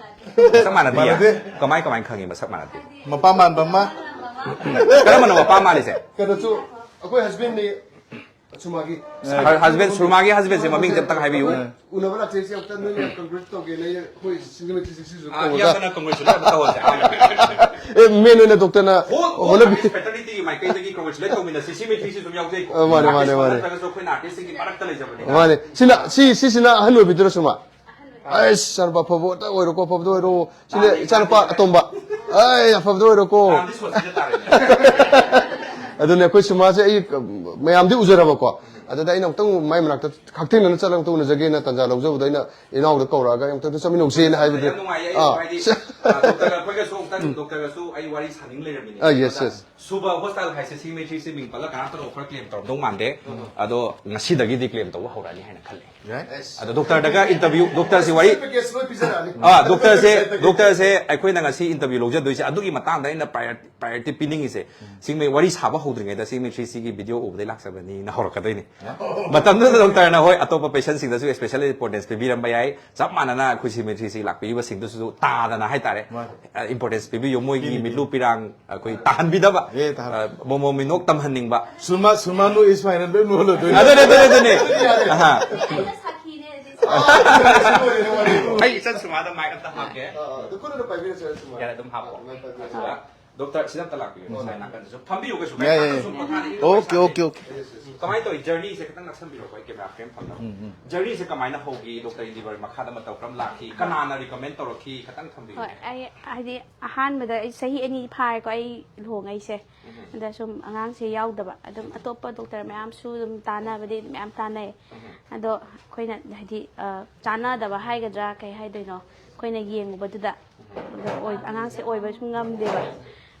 ꯃꯁꯛ ꯃꯥꯟꯅꯗꯦ? ꯃꯥꯟꯅꯗꯦ꯫ ꯀꯃꯥꯏ, ꯀꯃꯥꯏꯅ ꯈꯪꯉꯤ ꯃꯁꯛ ꯃꯥꯟꯅꯗꯦ? ꯃꯄꯥ ꯃꯥꯟꯕ ꯑꯃ꯫ ꯀꯔꯝꯕꯅꯣ ꯃꯄꯥ ꯃꯥꯜꯂꯤꯁꯦ? ꯀꯩꯅꯣꯁꯨ, ꯑꯩꯈꯣꯏ husbandꯅꯤ꯫ ꯁꯨꯃꯥꯒꯤ ꯍꯁꯕꯦꯟ, ꯁꯨꯔꯃꯥꯒꯤ ꯍꯁꯕꯦꯟꯁꯦ ꯃꯃꯤꯡꯁꯦ ꯑꯝꯇꯪ ꯍꯥꯏꯕꯤꯌꯨ꯫ ꯎꯅꯕ ꯂꯥꯛꯆꯩꯁꯦ ꯑꯝꯇ ꯅꯣꯏ ꯌꯥꯝ ꯀꯪꯒ꯭ꯔꯦꯠ ꯇꯧꯒꯦꯅ ꯑꯩꯈꯣꯏ ꯁꯤꯡꯖꯃꯩ ꯊ꯭ꯔꯤ ꯁꯤꯛꯁꯇꯤꯁꯨ ꯏꯌꯥꯝꯕꯅ ꯀꯪꯒ꯭ꯔꯦꯆꯨꯂꯦꯠ ꯑꯃ ꯇꯧꯍꯟꯁꯦ꯫ ꯑꯦ ꯃꯦꯟ ꯑꯣꯏꯅ ꯗꯣꯛꯇꯔꯅ ꯍꯣꯠꯅꯕꯤ ꯐꯦꯇꯔꯅꯤꯇꯤꯒꯤ ꯃꯥꯏꯀꯩꯗꯒꯤ ꯀꯪꯒ꯭ꯔꯦꯆꯨꯂꯦꯠ ꯇꯧꯃꯤꯟꯅꯁꯤ꯫ ꯁꯤ ꯃꯤꯇ꯭ꯔꯤꯁꯤ ꯑꯗꯨꯝ ꯌꯥꯎꯖꯩꯀꯣ꯫ ꯑ, ꯃꯥꯅꯦ, ꯃꯥꯅꯦ, ꯃꯥꯅꯦ꯫ ꯅꯠꯇ꯭ꯔꯒꯁꯨ ꯑꯩꯈꯣꯏꯅ ꯑꯥꯔꯇꯤꯁꯁꯤꯡꯒꯤ ꯃꯔꯛꯇ ꯂꯩꯖꯕꯅꯤ꯫ ꯃꯥꯅꯦ꯫ ꯁꯤꯅ ꯁꯤ ꯁꯤꯁꯤꯅ ꯑꯍꯟ ꯑꯣꯏꯕꯤꯗꯨꯔꯣ ꯁꯨꯃ? ꯑꯩꯁ ꯏꯆꯥꯅꯨꯄꯥ ꯑꯐꯕ ꯑꯣꯏꯔꯣꯀꯣ, ꯑꯐꯕꯗ ꯑꯣꯏꯔꯣ꯫ ꯁꯤꯅ ꯏꯆꯥꯅꯨꯄꯥ ꯑꯇꯣꯝꯕ꯫ ꯑꯩ ꯑꯐꯕꯗ ꯑꯣꯏꯔꯣꯀꯣ꯫ ꯇꯥꯝꯗꯤ ꯁꯣꯠꯁꯤꯗ ꯇꯥꯔꯦꯅꯦ꯫ ꯑꯗꯨꯅꯦ ꯑꯩꯈꯣꯏ ꯁꯨꯃꯥꯁꯦ ꯑꯩ ꯃꯌꯥꯝꯗꯤ ꯎꯖꯔꯕꯀꯣ꯫ ꯑꯗꯨꯗ ꯑꯩꯅ ꯑꯃꯨꯛꯇꯪ ꯃꯥꯏ ꯃꯅꯥꯛꯇ ꯍꯛꯊꯦꯡꯅꯅ ꯆꯠꯂꯒ ꯑꯃꯨꯛꯇꯪ ꯎꯅꯖꯒꯦꯅ ꯇꯥꯟꯖꯥ ꯂꯧꯖꯕꯗ ꯑꯩꯅ ꯏꯅꯥꯎꯗ ꯀꯧꯔꯛꯑꯒ ꯑꯃꯨꯛꯇꯪ ꯆꯠꯃꯤꯟꯅꯧꯁꯦꯅ ꯍꯥꯏꯕꯗꯤ ꯌꯥꯝ ꯅꯨꯡꯉꯥꯏꯌꯦ꯫ ꯑꯥ꯫ ꯍꯥꯏꯗꯤ, ꯑ, ꯗꯣꯛꯇꯔ ꯑꯩꯈꯣꯏꯒꯁꯨ ꯑꯃꯨꯛꯇꯪ ꯗꯣꯛꯇꯔꯒꯁꯨ ꯑꯩ ꯋꯥꯔꯤ ꯁꯥꯅꯤꯡ ꯂꯩꯔꯝꯃꯤꯅꯦ꯫ ꯑꯥ, yes, yes. ꯁꯨꯕ ꯍꯣꯁꯇꯥꯏꯜ ꯍꯥꯏꯁꯦ ꯁꯤꯡꯖꯃꯩ ꯊ꯭ꯔꯤ ꯁꯤꯛꯁꯇꯤ ꯃꯤꯡ ꯄꯜꯂꯒ ꯀꯅꯥꯝꯇꯅ ꯑꯣꯐꯔ ꯀ꯭ꯂꯦꯝ ꯇꯧꯔꯝꯗꯧ ꯃꯥꯟꯗꯦ꯫ ꯑꯗꯣ ꯉꯁꯤꯗꯒꯤꯗꯤ ꯀ꯭ꯂꯦꯝ ꯇꯧꯕ ꯍꯧꯔꯛꯑꯅꯤ ꯍꯥꯏꯅ ꯈꯜꯂꯦ꯫ ꯑꯗꯣ ꯗꯣꯛꯇꯔꯗꯒ ꯏꯟꯇꯔꯚꯤꯌꯨ, ꯗꯣꯛꯇꯔꯁꯤ ꯋꯥꯔꯤ ꯄꯦꯀꯦꯖ ꯂꯣꯏ ꯄꯤꯖꯔꯛꯑꯅꯤ꯫ ꯑꯥ, ꯗꯣꯛꯇꯔꯁꯦ, ꯗꯣꯛꯇꯔꯁꯦ ꯑꯩꯈꯣꯏꯅ ꯉꯁꯤ ꯏꯟꯇꯔꯚꯤꯌꯨ ꯂꯧꯖꯗꯣꯏꯁꯦ ꯑꯗꯨꯒꯤ ꯃꯇꯥꯡꯗ ꯑꯩꯅ ꯄ꯭ꯔꯥꯏꯌꯣꯔꯤꯇꯤ ꯄꯤꯅꯤꯡꯉꯤꯁꯦ꯫ ꯁꯤꯡꯖꯃꯩ ꯋꯥꯔꯤ ꯁꯥꯕ ꯍꯧꯗ꯭ꯔꯤꯉꯩꯗ ꯁꯤꯡꯖꯃꯩ ꯊ꯭ꯔꯤ ꯁꯤꯛꯁꯇꯤꯒꯤ ꯚꯤꯗꯤꯑꯣ ꯎꯕꯗꯩ ꯂꯥꯛꯆꯕꯅꯤꯅ ꯍꯧꯔꯛꯀꯗꯣꯏꯅꯤ꯫ ꯃꯇꯝꯗꯨꯗ ꯗꯣꯛꯇꯔꯅ ꯍꯣꯏ ꯑꯇꯣꯞꯄ ꯄꯦꯁꯦꯟꯁꯤꯡꯗꯁꯨ ꯏꯁꯄꯦꯁꯦꯜ ꯏꯝꯄꯣꯔꯇꯦꯟꯁ ꯄꯤꯕꯤꯔꯝꯕ ꯌꯥꯏ꯫ ꯆꯞ ꯃꯥꯟꯅꯅ ꯑꯩꯈꯣꯏ ꯁꯤꯡꯖꯃꯩ ꯊ꯭ꯔꯤ ꯁꯤꯛꯁꯇꯤ ꯂꯥꯛꯄꯤꯔꯤꯕꯁꯤꯡꯗꯨꯁꯨ ꯇꯥꯗꯅ ꯍꯥꯏꯇꯥꯔꯦ꯫ ꯏꯝꯄꯣꯔꯇꯦꯟꯁ ꯄꯤꯕꯤꯌꯨ꯫ ꯃꯣꯏꯒꯤ ꯃꯤꯠꯂꯨ ꯄꯤꯔꯥꯡ ꯑꯩꯈꯣꯏ ꯇꯥꯍꯟꯕꯤꯗꯕ, ꯑꯦ, ꯇꯥꯍꯟ- ꯑ, ꯃꯣꯃꯣ ꯃꯤꯅꯣꯛ ꯇꯝꯍꯟꯅꯤꯡꯕ꯫ ꯁꯨꯔꯃꯥ ꯁꯨꯔꯃꯥ ꯅꯣꯛꯏ ꯁꯨꯃꯥꯏꯅ ꯂꯣꯏ ꯃꯨꯍꯜꯂꯗꯣꯏꯅꯦ꯫ ꯑꯗꯨꯅꯦ, ꯑꯗꯨꯅꯦ, ꯑꯗꯨꯅꯦ꯫ ꯑꯍꯥ꯫ ꯁꯥꯈꯤꯅꯦ ꯑꯗꯨꯗꯤ꯫ ꯑꯩ ꯏꯆꯟ ꯁꯨꯃꯥꯗ ꯃꯥꯏꯛ ꯑꯝꯇ ꯍꯥꯞꯀꯦ꯫ ꯑꯗꯨ ꯀꯨꯟꯅ ꯄꯥꯏꯕꯤꯔꯁꯦ ꯁꯨꯃꯥꯏꯅ꯫ ꯌꯥꯔꯦ, ꯑꯗꯨꯝ ꯍꯥꯞꯄꯣ꯫ ꯑꯗꯨꯃꯥꯏꯅ ꯄꯥꯏꯕꯤꯔꯁꯦ꯫ ꯑꯗꯨꯒ ꯗꯣꯛꯇꯔ ꯁꯤꯗ ꯑꯝꯇ ꯂꯥꯛꯄꯤꯌꯨ꯫ ꯁꯨꯃꯥꯏꯅ ꯅꯥꯀꯟꯗꯁꯨ ꯐꯝꯕꯤꯌꯨ, ꯀꯩꯁꯨ ꯌꯥꯏ, ꯌꯥꯏ, ꯀꯥꯏꯗꯦ꯫ ꯌꯥꯏ꯫ ꯁꯨꯝ ꯄꯣꯊꯥꯅꯤꯡꯉꯤ ꯑꯣꯀꯦ, ꯄꯣꯊꯥꯅꯤꯡꯉꯤ꯫ Okay, okay. ꯀꯃꯥꯏꯅ ꯇꯧꯋꯤ? ꯖꯔꯅꯤꯁꯦ ꯈꯤꯇꯪ ꯅꯛꯁꯟꯕꯤꯔꯣꯀꯣ, ꯑꯩ ꯀꯦꯃꯦꯔꯥ ꯐ꯭ꯔꯦꯝ ꯐꯝꯅꯕ꯫ ꯖꯔꯅꯤꯁꯦ ꯀꯃꯥꯏꯅ ꯍꯧꯈꯤ? ꯗꯣꯛꯇꯔ ꯏꯟꯗꯤꯕꯔ ꯃꯈꯥꯗ ꯃꯇꯧ ꯀꯔꯝ ꯂꯥꯛꯈꯤ? ꯀꯅꯥꯅ ꯔꯤꯀꯃꯦꯟ ꯇꯧꯔꯛꯈꯤ? ꯈꯤꯇꯪ ꯊꯝꯕꯤꯌꯨ꯫ ꯍꯣꯏ, ꯑꯩ ꯍꯥꯏꯗꯤ ꯑꯍꯥꯟꯕꯗ ꯑꯩ ꯆꯍꯤ ꯑꯅꯤ ꯐꯥꯔꯦꯀꯣ ꯑꯩ ꯂꯨꯍꯣꯡꯉꯛꯏꯁꯦ꯫ ꯑꯗ ꯁꯨꯝ ꯑꯉꯥꯡꯁꯦ ꯌꯥꯎꯗꯕ ꯑꯗꯨꯝ ꯑꯇꯣꯞꯄ ꯗꯣꯛꯇꯔ ꯃꯌꯥꯝꯁꯨ ꯑꯗꯨꯝ ꯇꯥꯟꯅꯕꯗꯤ ꯃꯌꯥꯝ ꯇꯥꯟꯅꯩ꯫ ꯑꯗꯣ ꯑꯩꯈꯣꯏꯅ ꯍꯥꯏꯗꯤ ꯑ, ꯆꯥꯟꯅꯗꯕ ꯍꯥꯏꯒꯗ꯭ꯔꯥ ꯀꯩ ꯍꯥꯏꯗꯣꯏꯅꯣ, ꯑꯩꯈꯣꯏꯅ ꯌꯦꯡꯉꯨꯕꯗꯗ ꯑꯗꯣ ꯑꯣꯏ- ꯑꯉꯥꯡꯁꯦ ꯑꯣꯏꯕ ꯁꯨꯝ ꯉꯝꯗꯦꯕ꯫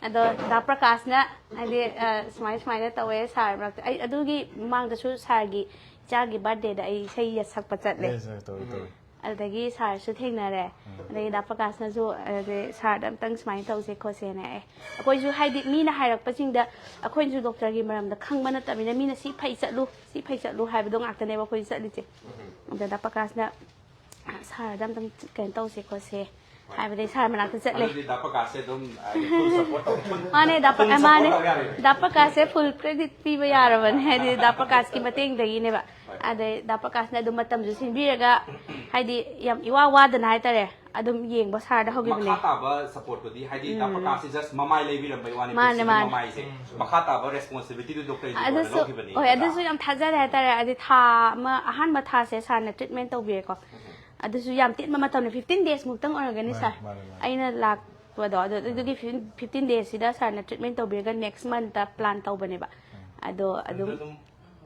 ꯑꯗꯣ ꯗꯥ ꯄ꯭ꯔꯀꯥꯁꯅ ꯍꯥꯏꯗꯤ ꯑ, ꯁꯨꯃꯥꯏ ꯁꯨꯃꯥꯏꯅ ꯇꯧꯋꯦ ꯁꯥꯔ ꯃꯔꯛꯇ꯫ ꯑꯩ ꯑꯗꯨꯒꯤ ꯃꯃꯥꯡꯗꯁꯨ ꯁꯥꯔꯒꯤ ꯏꯆꯥꯒꯤ ꯕꯥꯔꯗꯦꯗ ꯑꯩ ꯏꯁꯩ ꯁꯛꯄ ꯆꯠꯂꯦ꯫ ꯌꯦꯁ, ꯌꯦꯁ, ꯇꯧꯏ, ꯇꯧꯏ꯫ ꯑꯗꯨꯗꯒꯤ ꯁꯥꯔꯁꯨ ꯊꯦꯡꯅꯔꯦ꯫ ꯑꯗꯒꯤ ꯗꯥ ꯄ꯭ꯔꯀꯥꯁꯅꯁꯨ ꯑꯗꯨꯗꯤ ꯁꯥꯔꯗ ꯑꯝꯇꯪ ꯁꯨꯃꯥꯏꯅ ꯇꯧꯁꯦ ꯈꯣꯠꯁꯦꯅ꯫ ꯑꯦ, ꯑꯩꯈꯣꯏꯁꯨ ꯍꯥꯏꯗꯤ ꯃꯤꯅ ꯍꯥꯏꯔꯛꯄꯁꯤꯡꯗ ꯑꯩꯈꯣꯏꯅꯁꯨ ꯗꯣꯛꯇꯔꯒꯤ ꯃꯔꯝꯗ ꯈꯪꯕ ꯅꯠꯇꯕꯅꯤꯅ ꯃꯤꯅ ꯁꯤ ꯐꯩ ꯆꯠꯂꯨ, ꯁꯤ ꯐꯩ ꯆꯠꯂꯨ ꯍꯥꯏꯕꯗꯣ ꯉꯥꯛꯇꯅꯦꯕ ꯑꯩꯈꯣꯏꯁꯨ ꯆꯠꯂꯤꯁꯦ꯫ ꯑꯗ ꯗꯥ ꯄ꯭ꯔꯀꯥꯁꯅ ꯁꯥꯔꯗ ꯑꯝꯇꯪ ꯀꯩꯅꯣ ꯇꯧꯁꯦ ꯈꯣꯠꯁꯦ, ꯍꯥꯏꯕꯗꯤ ꯁꯥꯔ ꯃꯅꯥꯛꯇ ꯆꯠꯂꯦ꯫ ꯑꯗꯨꯗꯤ ꯗꯥ ꯄ꯭ꯔꯀꯥꯁꯁꯦ ꯑꯗꯨꯝ, ꯑ, full support ꯇꯧ-, full, ꯃꯥꯅꯦ, ꯗꯥ ꯄ꯭ꯔ- full support ꯃꯥꯅꯦ, ꯇꯧ ꯌꯥꯔꯦ꯫ ꯗꯥ ꯄ꯭ꯔꯀꯥꯁꯁꯦ full credit ꯄꯤꯕ ꯌꯥꯔꯕꯅꯦ, ꯍꯥꯏꯗꯤ ꯗꯥ ꯄ꯭ꯔꯀꯥꯁꯀꯤ ꯃꯇꯦꯡꯗꯒꯤꯅꯦꯕ꯫ ꯍꯣꯏ꯫ ꯑꯗꯩ ꯗꯥ ꯄ꯭ꯔꯀꯥꯁꯅ ꯑꯗꯨꯝ ꯃꯇꯝꯁꯨ ꯁꯤꯟꯕꯤꯔꯒ, ꯍꯥꯏꯗꯤ ꯌꯥꯝ ꯏꯋꯥ ꯋꯥꯗꯅ ꯍꯥꯏꯇꯥꯔꯦ, ꯑꯗꯨꯝ ꯌꯦꯡꯕ ꯁꯥꯔꯗ ꯍꯧꯈꯤꯕꯅꯦ꯫ ꯃꯈꯥ ꯇꯥꯕ supportꯇꯨꯗꯤ, ꯍꯥꯏꯗꯤ ꯗꯥ ꯄ꯭ꯔꯀꯥꯁꯁꯦ just ꯃꯃꯥꯏ ꯂꯩꯕꯤꯔꯝꯕꯩ ꯋꯥꯅꯤ, ꯃꯥꯅꯦ, ꯄꯨꯟꯁꯤꯒꯤ ꯃꯥꯅꯦ꯫ ꯃꯃꯥꯏꯁꯦ꯫ ꯃꯈꯥ ꯇꯥꯕ responsibilityꯗꯨ ꯗꯣꯛꯇꯔꯒꯤ ꯀꯣꯟꯅ ꯑꯗꯨꯁꯨ, ꯂꯧꯈꯤꯕꯅꯤ, ꯍꯣꯏ, ꯅꯠꯇ꯭ꯔꯥ? ꯑꯗꯨꯁꯨ ꯌꯥꯝ ꯊꯥꯖꯔꯦ ꯍꯥꯏꯇꯥꯔꯦ꯫ ꯍꯥꯏꯗꯤ ꯊꯥ ꯑꯃ, ꯑꯍꯥꯟꯕ ꯊꯥꯁꯦ ꯁꯥꯔꯅ treatment ꯇꯧꯕꯤꯔꯦꯀꯣ꯫ ꯑꯗꯨꯁꯨ ꯌꯥꯝ ꯇꯦꯟꯕ ꯃꯇꯝꯅꯤ, fifteen days ꯃꯨꯛꯇꯪ ꯑꯣꯏꯔꯒꯅꯤ, ꯃꯥꯅꯦ, ꯁꯥꯔ꯫ ꯃꯥꯅꯦ, ꯃꯥꯅꯦ꯫ ꯑꯩꯅ ꯂꯥꯛꯄꯗꯣ, ꯑꯗꯨ, ꯑꯗꯨꯒꯤ fifteen daysꯁꯤꯗ ꯁꯥꯔꯅ treatment ꯇꯧꯕꯤꯔꯒ next monthꯇ plan ꯇꯧꯕꯅꯦꯕ꯫ ꯑꯗꯣ ꯑꯗꯨꯝ, ꯑꯗꯨꯝ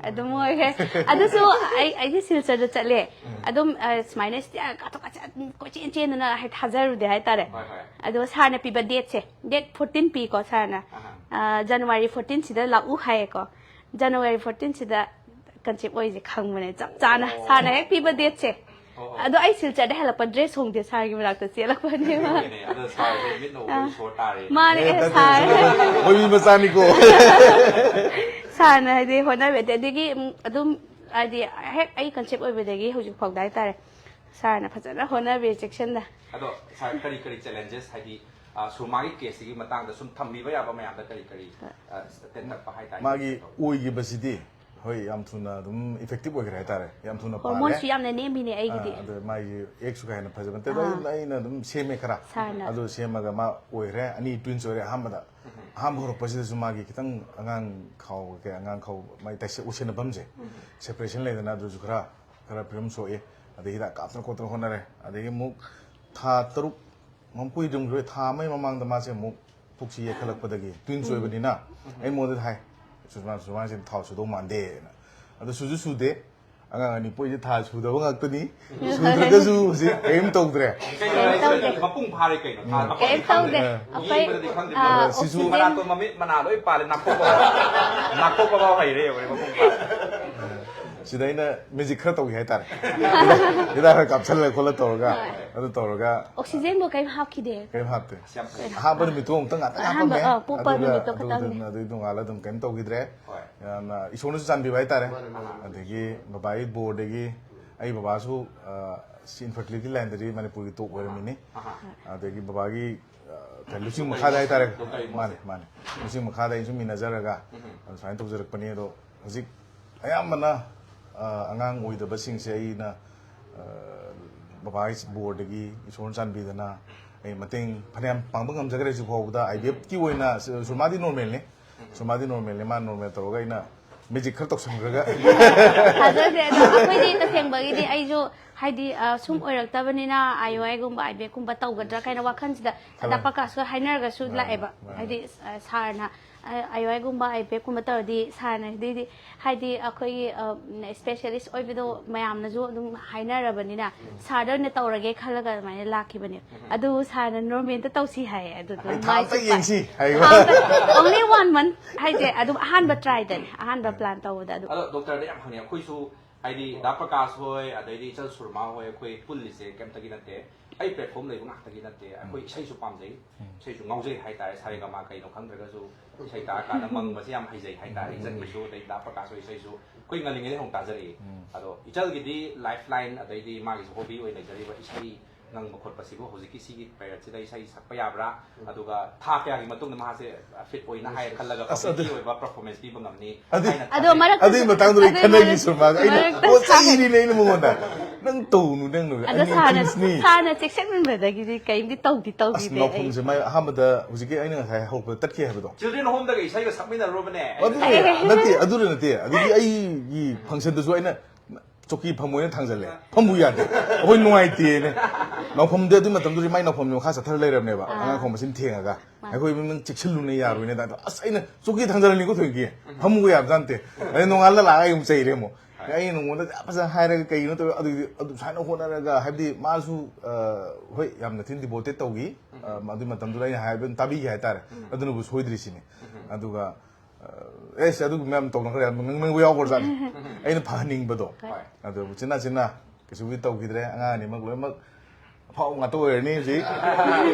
ꯑꯗꯨꯝ ꯑꯣꯏꯈ꯭ꯔꯦ꯫ ꯑꯗꯨꯁꯨ ꯑꯩ, ꯑꯩꯗꯤ ꯁꯤꯜꯆꯔꯗ ꯆꯠꯂꯦ꯫ ꯑꯗꯨꯝ, ꯑ, ꯁꯨꯃꯥꯏꯅ stair ꯀꯥꯊꯣꯛ ꯀꯥꯊꯣꯛ ꯀꯣꯏꯆꯦꯟ ꯆꯦꯟꯗꯅ ꯍꯥꯏ ꯊꯥꯖꯔꯨꯗꯦ ꯍꯥꯏꯇꯥꯔꯦ꯫ ꯍꯣꯏ, ꯍꯣꯏ꯫ ꯑꯗꯣ ꯁꯥꯔꯅ ꯄꯤꯕ dateꯁꯦ, date fourteen ꯄꯤꯀꯣ ꯁꯥꯔꯅ꯫ ꯑꯍꯥ꯫ ꯑ, January fourteenꯁꯤꯗ ꯂꯥꯛꯎ ꯍꯥꯏꯌꯦꯀꯣ꯫ January fourteenꯁꯤꯗ conceive ꯑꯣꯏꯁꯦ ꯈꯪꯕꯅꯦ, ꯆꯞ ꯆꯥꯅ꯫ ꯑꯣ꯫ ꯁꯥꯔꯅ ꯍꯦꯛ ꯄꯤꯕ dateꯁꯦ꯫ ꯑꯣ, ꯑꯣ꯫ ꯑꯗꯣ ꯑꯩ ꯁꯤꯜꯆꯔꯗ ꯍꯜꯂꯛꯄ dress ꯍꯣꯡꯗꯦ, ꯁꯥꯔꯒꯤ ꯃꯅꯥꯛꯇ ꯆꯦꯜꯂꯛꯄꯅꯦꯕ꯫ ꯑꯗꯨꯒꯤꯅꯦ꯫ ꯑꯗꯣ ꯁꯥꯔꯁꯦ ꯃꯤꯠꯅ ꯎꯕ ꯑꯥ꯫ ꯏꯁꯣꯔ ꯇꯥꯔꯦ꯫ ꯃꯥꯅꯦ, ꯑꯦ, ꯅꯠꯇꯦ, ꯁꯥꯔ꯫ ꯃꯣꯏ ꯃꯤ ꯃꯆꯥꯅꯤꯀꯣ꯫ ꯁꯥꯔꯅ ꯍꯥꯏꯗꯤ ꯍꯣꯠꯅꯕꯤꯗꯦ꯫ ꯑꯗꯒꯤ, ꯎꯝ, ꯑꯗꯨꯝ ꯍꯥꯏꯗꯤ ꯍꯦꯛ ꯑꯩ conceive ꯑꯣꯏꯕꯗꯒꯤ ꯍꯧꯖꯤꯛ ꯐꯥꯎꯗ ꯍꯥꯏꯇꯥꯔꯦ, ꯁꯥꯔꯅ ꯐꯖꯅ ꯍꯣꯠꯅꯕꯤ ꯆꯦꯛꯁꯤꯟꯅ꯫ ꯑꯗꯣ ꯁꯥꯔ, ꯀꯔꯤ ꯀꯔꯤ challenges, ꯍꯥꯏꯗꯤ, ꯑ, ꯁꯨꯃꯥꯒꯤ caseꯁꯤꯒꯤ ꯃꯇꯥꯡꯗ ꯁꯨꯝ ꯊꯝꯕꯤꯕ ꯌꯥꯕ ꯃꯌꯥꯝꯗ ꯀꯔꯤ ꯀꯔꯤ, ꯑ, ꯇꯦꯟꯇꯛꯄ ꯍꯥꯏꯇꯥꯔꯦ? ꯃꯥꯒꯤ ꯑꯣꯏꯈꯤꯕꯁꯤꯗꯤ ꯍꯣꯏ, ꯌꯥꯝ ꯊꯨꯅ ꯑꯗꯨꯝ effective ꯑꯣꯏꯈ꯭ꯔꯦ ꯍꯥꯏꯇꯥꯔꯦ, ꯌꯥꯝ ꯊꯨꯅ ꯄꯥꯜꯂꯦ꯫ Hormoneꯁꯨ ꯌꯥꯝꯅ ꯅꯦꯝꯃꯤꯅꯦ ꯑꯩꯒꯤꯗꯤ꯫ ꯑꯥ, ꯑꯗꯣ ꯃꯥꯒꯤ eggꯁꯨ ꯀꯥ ꯍꯦꯟꯅ ꯐꯖꯕ ꯅꯠꯇꯦ꯫ ꯑꯗꯣ ꯑꯥ꯫ ꯑꯩꯅ, ꯑꯩꯅ ꯑꯗꯨꯝ ꯁꯦꯝꯃꯦ ꯈꯔ꯫ ꯁꯥꯔꯅ꯫ ꯑꯗꯨ ꯁꯦꯝꯃꯒ ꯃꯥ ꯑꯣꯏꯈ꯭ꯔꯦ, ꯑꯅꯤ twins ꯑꯣꯏꯔꯦ꯫ ꯑꯍꯥꯟꯕꯗ, ꯑꯍꯥꯟꯕ ꯍꯧꯔꯛꯄꯁꯤꯗꯁꯨ ꯃꯥꯒꯤ ꯈꯤꯇꯪ ꯑꯉꯥꯡ ꯈꯥꯎ, ꯀꯩ, ꯑꯉꯥꯡ ꯈꯥꯎ, ꯃꯥꯒꯤ ꯇꯥꯏꯁꯦ-, ꯑꯣꯏꯁꯤꯟꯅꯐꯝꯁꯦ, separation ꯂꯩꯗꯅ, ꯑꯗꯨꯁꯨ ꯈꯔ, ꯈꯔ ꯐꯤꯕꯝ ꯁꯣꯛꯏ꯫ ꯑꯗꯩ ꯍꯤꯗꯥꯛ ꯀꯥꯞꯇꯅ ꯈꯣꯠꯇꯅ ꯍꯣꯠꯅꯔꯦ꯫ ꯑꯗꯒꯤ ꯑꯃꯨꯛ ꯊꯥ ꯇꯔꯨꯛ, ꯃꯃꯥꯡ ꯀꯨꯏꯗ꯭ꯔꯤꯕ ꯊꯥ ꯑꯃꯒꯤ ꯃꯃꯥꯡꯗ ꯃꯥꯁꯦ ꯑꯃꯨꯛ ꯄꯨꯛꯁꯤ ꯌꯦꯛꯈꯠꯂꯛꯄꯗꯒꯤ, twins ꯑꯣꯏꯕꯅꯤꯅ, ꯑꯩ ꯃꯉꯣꯟꯗ ꯍꯥꯏ, "ꯁꯨꯃꯥꯏꯅ, ꯁꯨꯃꯥꯏꯅ ꯊꯥꯎ ꯁꯨꯗꯧ ꯃꯥꯟꯗꯦꯅ"꯫ ꯑꯗꯣ ꯁꯨꯁꯨ ꯁꯨꯗꯦ꯫ ꯑꯉꯥꯡ ꯑꯅꯤ ꯄꯣꯛꯏꯁꯦ ꯊꯥ ꯁꯨꯗꯕ ꯉꯥꯛꯇꯅꯤ꯫ ꯁꯨꯗ꯭ꯔꯒꯁꯨ ꯍꯧꯖꯤꯛ ꯀꯔꯤꯝ ꯇꯧꯗ꯭ꯔꯦ꯫ ꯀꯩꯅꯣ ꯀꯩꯝ ꯍꯥꯏꯁꯦ? ꯇꯧꯗꯦ꯫ ꯃꯄꯨꯡ ꯐꯥꯔꯦ ꯀꯩꯅꯣ꯫ ꯊꯥ ꯎꯝ꯫ ꯃꯈꯣꯡꯗꯤ ꯀꯩꯝ ꯇꯧꯗꯦ꯫ ꯈꯪꯗ꯭ꯔꯦ꯫ ꯑꯩꯈꯣꯏ, ꯌꯦꯡꯕꯗꯗꯤ ꯈꯪꯗꯦ꯫ ꯑꯥ, ꯁꯤꯁꯨ oxygen ꯃꯅꯥꯇꯣꯟ ꯃꯃꯤꯠ ꯃꯅꯥ ꯂꯣꯏ ꯄꯥꯜꯂꯦ꯫ ꯅꯥꯀꯣꯛꯄ ꯐꯥꯎ, ꯅꯥꯀꯣꯛꯄ ꯐꯥꯎ ꯍꯩꯔꯦ ꯌꯦꯡꯉꯨꯅꯦ ꯃꯄꯨꯡ ꯐꯥꯔꯦ꯫ ꯁꯤꯗ ꯑꯩꯅ magic ꯈꯔ ꯇꯧꯒꯦ ꯍꯥꯏꯇꯥꯔꯦ꯫ ꯍꯤꯗꯥꯛ, ꯍꯤꯗꯥꯛ ꯈꯔ ꯀꯥꯞꯁꯜꯂ ꯈꯣꯠꯂ ꯇꯧꯔꯒ, ꯑꯗꯨ ꯇꯧꯔꯒ Oxygenꯕꯨ ꯀꯔꯤꯝ ꯍꯥꯞꯈꯤꯗꯦ꯫ ꯀꯔꯤꯝ ꯍꯥꯞꯇꯦ꯫ ꯑꯁ, ꯌꯥꯝ ꯐꯩ꯫ ꯑꯍꯥꯟꯕ ꯅꯨꯃꯤꯠꯇꯣ ꯑꯃꯨꯛꯇꯪ ꯉꯥꯛꯇꯪ ꯑꯍꯥꯟꯕ, ꯍꯥꯞꯄꯝꯃꯦ꯫ ꯑ, ꯄꯣꯛꯄ ꯑꯗꯨꯒ ꯅꯨꯃꯤꯠꯇꯣ ꯑꯗꯨ-, ꯈꯛꯇꯪꯅꯦ꯫ ꯑꯗꯨ-, ꯑꯗꯨꯒꯤ ꯅꯣꯡꯉꯥꯜꯂ ꯑꯗꯨꯝ ꯀꯔꯤꯝ ꯇꯧꯈꯤꯗ꯭ꯔꯦ꯫ ꯍꯣꯏ꯫ ꯌꯥꯝꯅ ꯏꯁꯣꯔꯅꯁꯨ ꯆꯥꯟꯕꯤꯕ ꯍꯥꯏꯇꯥꯔꯦ꯫ ꯃꯥꯅꯦ, ꯃꯥꯅꯦ꯫ ꯑꯗꯒꯤ ꯕꯕꯥꯒꯤ ꯕꯣꯔꯗꯒꯤ ꯑꯩ ꯕꯕꯥꯁꯨ, ꯑ, ꯁꯤ infertility line ꯗꯗꯤ ꯃꯅꯤꯄꯨꯔꯒꯤ top ꯑꯣꯏꯔꯝꯃꯤꯅꯤ꯫ ꯑꯗꯒꯤ ꯕꯕꯥꯒꯤ, ꯑ, ꯀꯩ, ꯂꯨꯆꯤꯡ ꯃꯈꯥꯗ ꯍꯥꯏꯇꯥꯔꯦ꯫ ꯃꯥꯅꯦ, ꯃꯥꯅꯦ꯫ ꯂꯨꯆꯤꯡ ꯃꯈꯥꯗ ꯑꯩꯅ ꯁꯨꯝ ꯏꯟꯅꯖꯔꯒ ꯑꯗꯨꯃꯥꯏꯅ ꯇꯧꯖꯔꯛꯄꯅꯤ꯫ ꯑꯗꯣ ꯍꯧꯖꯤꯛ ꯑꯌꯥꯝꯕꯅ, ꯑ, ꯑꯉꯥꯡ ꯑꯣꯏꯗꯕꯁꯤꯡꯁꯦ ꯑꯩꯅ, ꯑ, ꯕꯕꯥꯒꯤ ꯕꯣꯔꯗꯒꯤ, ꯏꯁꯣꯔꯅ ꯆꯥꯟꯕꯤꯗꯅ ꯑꯩ ꯃꯇꯦꯡ ꯐꯅꯌꯥꯝ ꯄꯥꯡꯕ ꯉꯝꯖꯈ꯭ꯔꯦ ꯍꯧꯖꯤꯛ ꯐꯥꯎꯕꯗ꯫ IVF ꯀꯤ ꯑꯣꯏꯅ ꯁꯨ-, ꯁꯨꯃꯥꯗꯤ normalꯅꯤ꯫ ꯁꯨꯃꯥꯗꯤ normalꯅꯤ, ꯃꯥ normal ꯇꯧꯔꯒ ꯑꯩꯅ magic ꯈꯔ ꯇꯧꯁꯟꯈ꯭ꯔꯒ꯫ ꯊꯥꯖꯗꯦ꯫ ꯑꯗꯣ ꯑꯩꯈꯣꯏꯗꯤ ꯇꯁꯦꯡꯕꯒꯤꯗꯤ ꯑꯩꯁꯨ ꯍꯥꯏꯗꯤ, ꯑ, ꯁꯨꯝ ꯑꯣꯏꯔꯛꯇꯕꯅꯤꯅ IOI ꯒꯨꯝꯕ IVF ꯀꯨꯝꯕ ꯇꯧꯒꯗ꯭ꯔꯥ ꯀꯥꯏꯅ ꯋꯥꯈꯜꯁꯤꯗ ꯈꯜꯂꯦ꯫ ꯗꯥ ꯄ꯭ꯔꯀꯥꯁꯀ ꯍꯥꯏꯅꯔꯒꯁꯨ ꯃꯥꯅꯦ, ꯂꯥꯛꯑꯦꯕ꯫ ꯃꯥꯅꯦ꯫ ꯍꯥꯏꯗꯤ, ꯑ, ꯁꯥꯔꯅ, ꯑ, IOI ꯒꯨꯝꯕ IVF ꯀꯨꯝꯕ ꯇꯧꯔꯗꯤ ꯁꯥꯔꯅ ꯍꯥꯏꯗꯤ, ꯍꯥꯏꯗꯤ ꯑꯩꯈꯣꯏꯒꯤ, ꯑ, specialist ꯑꯣꯏꯕꯗꯣ ꯃꯌꯥꯝꯅꯁꯨ ꯑꯗꯨꯝ ꯍꯥꯏꯅꯔꯕꯅꯤꯅ ꯁꯥꯔꯗ ꯑꯣꯏꯅ ꯇꯧꯔꯒꯦ ꯈꯜꯂꯒ ꯑꯗꯨꯃꯥꯏꯅ ꯂꯥꯛꯈꯤꯕꯅꯦ꯫ ꯑꯗꯨ ꯁꯥꯔꯅ normalꯗ ꯇꯧꯁꯤ ꯍꯥꯏꯌꯦ꯫ ꯑꯗꯨꯗꯣ ꯑꯩ ꯊꯥ ꯑꯝꯇ ꯃꯥꯏꯁꯦ ꯌꯦꯡꯁꯤ ꯍꯥꯏꯌꯨ꯫ ꯊꯥ ꯑꯝꯇ, only one month ꯍꯥꯏꯁꯦ ꯑꯗꯨꯝ ꯑꯍꯥꯟꯕ tryꯗꯅꯦ, ꯑꯍꯥꯟꯕ plan ꯇꯧꯕꯗ ꯑꯗꯨꯝ꯫ ꯑꯗꯣ doctorꯗ ꯌꯥꯝ ꯍꯪꯉꯦ꯫ ꯑꯩꯈꯣꯏꯁꯨ ꯍꯥꯏꯗꯤ ꯗꯥ ꯄ꯭ꯔꯀꯥꯁ ꯍꯣꯏ, ꯑꯗꯩꯗꯤ ꯏꯆꯜ ꯁꯨꯔꯃꯥ ꯍꯣꯏ, ꯑꯩꯈꯣꯏ ꯄꯨꯜꯂꯤꯁꯦ ꯀꯩꯝꯇꯒꯤ ꯅꯠꯇꯦ꯫ ꯑꯩ platform ꯂꯩꯕ ꯉꯥꯛꯇꯒꯤ ꯅꯠꯇꯦ꯫ ꯑꯩꯈꯣꯏ ꯏꯁꯩꯁꯨ ꯄꯥꯝꯖꯩ, ꯏꯁꯩꯁꯨ ꯉꯥꯎꯖꯩ ꯍꯥꯏꯇꯥꯔꯦ꯫ ꯁꯥꯔꯦꯒꯃꯥ ꯀꯩꯅꯣ ꯈꯪꯗ꯭ꯔꯒꯁꯨ ꯏꯁꯩ ꯇꯥꯔꯀꯥꯟꯗ ꯃꯪꯕꯁꯦ ꯌꯥꯝ ꯍꯩꯖꯩ ꯍꯥꯏꯇꯥꯔꯦ꯫ ꯏꯆꯟꯒꯤꯁꯨ, ꯑꯗꯩ ꯗꯥ ꯄ꯭ꯔꯀꯥꯁ ꯍꯣꯏ ꯏꯁꯩꯁꯨ ꯑꯩꯈꯣꯏ ꯉꯜꯂꯤꯉꯩꯗꯒꯤ ꯍꯧꯅ ꯇꯥꯖꯔꯛꯏ꯫ ꯑꯗꯣ ꯏꯆꯜꯒꯤꯗꯤ lifeline, ꯑꯗꯩꯗꯤ ꯃꯥꯒꯤꯁꯨ hobby ꯑꯣꯏꯅ ꯂꯩꯖꯔꯤꯕ ꯏꯁꯩ ꯉꯪꯕ ꯈꯣꯠꯄꯁꯤꯕꯨ ꯍꯧꯖꯤꯛꯀꯤ ꯁꯤꯒꯤ periodꯁꯤꯗ ꯏꯁꯩ ꯁꯛꯄ ꯌꯥꯕ꯭ꯔꯥ? ꯑꯗꯨꯒ ꯊꯥ ꯀꯌꯥꯒꯤ ꯃꯇꯨꯡꯗ ꯃꯥꯁꯦ fit ꯑꯣꯏꯅ ꯍꯥꯏ ꯈꯜꯂꯒ ꯑꯁ, ꯑꯗꯨ quality ꯑꯣꯏꯕ performance ꯄꯤꯕ ꯉꯝꯅꯤ ꯑꯗꯨ ꯍꯥꯏꯅ ꯑꯗꯣ ꯊꯥꯖꯩ꯫ ꯃꯔꯛꯇ ꯑꯗꯨꯒꯤ ꯃꯇꯥꯡꯗꯨꯗ ꯑꯩ ꯑꯗꯨꯒꯤ ꯈꯟꯅꯈꯤ ꯃꯔꯛ-, ꯁꯨꯔꯃꯥꯒ꯫ ꯑꯩꯅ ꯃꯔꯛꯇ ꯑꯣ, ꯁꯥꯟꯅ-, ꯆꯩꯔꯤꯅꯦ ꯑꯩꯅ ꯃꯉꯣꯟꯗ꯫ "ꯅꯪ ꯇꯧꯅꯨ, ꯅꯪ ꯅꯨ-, ꯑꯗꯣ ꯑꯅꯤ ꯁꯥꯔꯅ, ꯊꯤꯡꯁꯅꯤ"꯫ ꯁꯥꯔꯅ ꯆꯦꯛꯁꯤꯟꯃꯟꯕꯗꯒꯤꯗꯤ ꯀꯔꯤꯝꯗꯤ ꯇꯧꯗꯤ ꯑꯁ, ꯇꯧꯈꯤꯗꯦ ꯑꯩ꯫ ꯅꯥꯎꯐꯝꯁꯦ ꯃꯥꯏ ꯑꯍꯥꯟꯕꯗ ꯍꯧꯖꯤꯛꯀꯤ ꯑꯩꯅ ꯉꯁꯥꯏ ꯍꯧꯔꯛꯄꯗ ꯇꯠꯈꯤ ꯍꯥꯏꯕꯗꯣ꯫ Children Homeꯗꯒ ꯏꯁꯩꯒ ꯁꯛꯃꯤꯟꯅꯔꯨꯔꯕꯅꯦ꯫ ꯑꯗꯨ ꯑꯦ, ꯑꯦ, ꯑꯦ꯫ ꯅꯠꯇꯦ, ꯑꯗꯨꯗ ꯅꯠꯇꯦ꯫ ꯑꯗꯨꯗꯤ ꯑꯩꯒꯤ functionꯗꯁꯨ ꯑꯩꯅ ꯆꯧꯀꯤ ꯐꯝꯃꯣꯏꯅ ꯊꯥꯡꯖꯜꯂꯦ꯫ ꯐꯝꯕꯨ ꯌꯥꯗꯦ꯫ ꯑꯩꯈꯣꯏ ꯅꯨꯡꯉꯥꯏꯇꯦꯅ꯫ ꯅꯥꯎꯐꯝꯗꯤ ꯑꯗꯨꯒꯤ ꯃꯇꯝꯗꯨꯗꯤ ꯃꯥꯏ ꯅꯥꯎꯐꯝꯁꯦ ꯃꯈꯥ ꯆꯠꯊꯔ ꯂꯩꯔꯕꯅꯦꯕ꯫ ꯑꯥ꯫ ꯑꯉꯥꯡ ꯈꯣꯝꯕꯁꯤꯅ ꯊꯦꯡꯉꯒ꯫ ꯃꯥꯅꯦ꯫ ꯑꯩꯈꯣꯏ ꯏꯃꯨꯡ ꯆꯦꯛꯁꯤꯜꯂꯨꯅꯦ, ꯌꯥꯔꯣꯏꯅꯦ꯫ ꯑꯗ ꯑꯁ ꯑꯩꯅ ꯆꯧꯀꯤ ꯊꯥꯡꯖꯜꯂꯅꯤꯀꯣ ꯊꯣꯏꯀꯤ꯫ ꯐꯝꯃꯨ ꯌꯥꯕꯖꯥꯠ ꯅꯠꯇꯦ꯫ ꯑꯗꯩ ꯅꯣꯡꯉꯥꯜꯂ ꯂꯥꯛꯑꯒ ꯑꯩ ꯑꯃꯨꯛ ꯆꯩꯔꯦ ꯑꯃꯨꯛ꯫ ꯑꯩ ꯅꯉꯣꯟꯗ ꯌꯥꯝ ꯐꯖꯅ ꯍꯥꯏꯔꯒ ꯀꯩꯒꯤꯅꯣ ꯇꯧꯔ ꯑꯗꯨꯗꯤ ꯑꯗꯨ ꯁꯨꯃꯥꯏꯅ ꯍꯣꯠꯅꯔꯒ ꯍꯥꯏꯕꯗꯤ ꯃꯥꯁꯨ, ꯑ, ꯍꯣꯏ ꯌꯥꯝꯅ ꯊꯤꯅ devoted ꯇꯧꯈꯤ꯫ ꯑ, ꯑꯗꯨꯒꯤ ꯃꯇꯝꯗꯨꯗ ꯑꯩꯅ ꯍꯥꯏꯕ ꯑꯗꯨꯝ ꯇꯥꯕꯤꯈꯤ ꯍꯥꯏꯇꯥꯔꯦ꯫ ꯑꯗꯨꯅꯕꯨ ꯁꯣꯏꯗ꯭ꯔꯤꯁꯤꯅꯤ꯫ ꯑꯗꯨꯒ ꯑꯦꯁ, ꯑꯗꯨꯒꯨꯝꯕ ꯌꯥꯝ ꯇꯧꯅꯈ꯭ꯔꯦ, ꯌꯥꯝ ꯅꯣꯛꯅꯤꯡꯕ ꯌꯥꯎꯈ꯭ꯔꯖꯥꯠꯅꯤ꯫ ꯑꯩꯅ ꯐꯍꯟꯅꯤꯡꯕꯗꯣ꯫ ꯍꯣꯏ꯫ ꯑꯗꯨꯕꯨ ꯆꯤꯟꯅ ꯆꯤꯟꯅ ꯀꯩꯁꯨꯕꯨꯗꯤ ꯇꯧꯈꯤꯗ꯭ꯔꯦ꯫ ꯑꯉꯥꯡ ꯑꯅꯤꯃꯛ ꯂꯣꯏꯅꯃꯛ ꯐꯥꯎ ꯉꯥꯛꯇ ꯑꯣꯏꯔꯅꯤ ꯍꯧꯖꯤꯛ꯫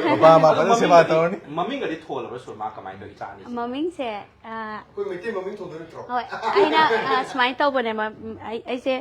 ꯃꯄꯥ ꯃꯃꯥ ꯑꯗꯣ ꯐꯖꯅ ꯁꯦꯕꯥ ꯃꯃꯤꯡꯒꯗꯤ, ꯇꯧꯔꯅꯤ꯫ ꯃꯃꯤꯡꯒꯗꯤ ꯊꯣꯜꯂꯕ꯭ꯔꯥ ꯁꯨꯔꯃꯥ, ꯀꯃꯥꯏꯅ ꯇꯧꯏ ꯏꯆꯥ ꯑꯅꯤꯁꯦ? ꯃꯃꯤꯡꯁꯦ, ꯑ, ꯑꯩꯈꯣꯏ ꯃꯩꯇꯩ ꯃꯃꯤꯡ ꯊꯣꯟꯗꯣꯏ ꯅꯠꯇ꯭ꯔꯣ? ꯍꯣꯏ, ꯑꯩꯅ, ꯑ, ꯁꯨꯃꯥꯏꯅ ꯇꯧꯕꯅꯦ, ꯃ-, ꯎꯝ, ꯑꯩ, ꯑꯩꯁꯦ,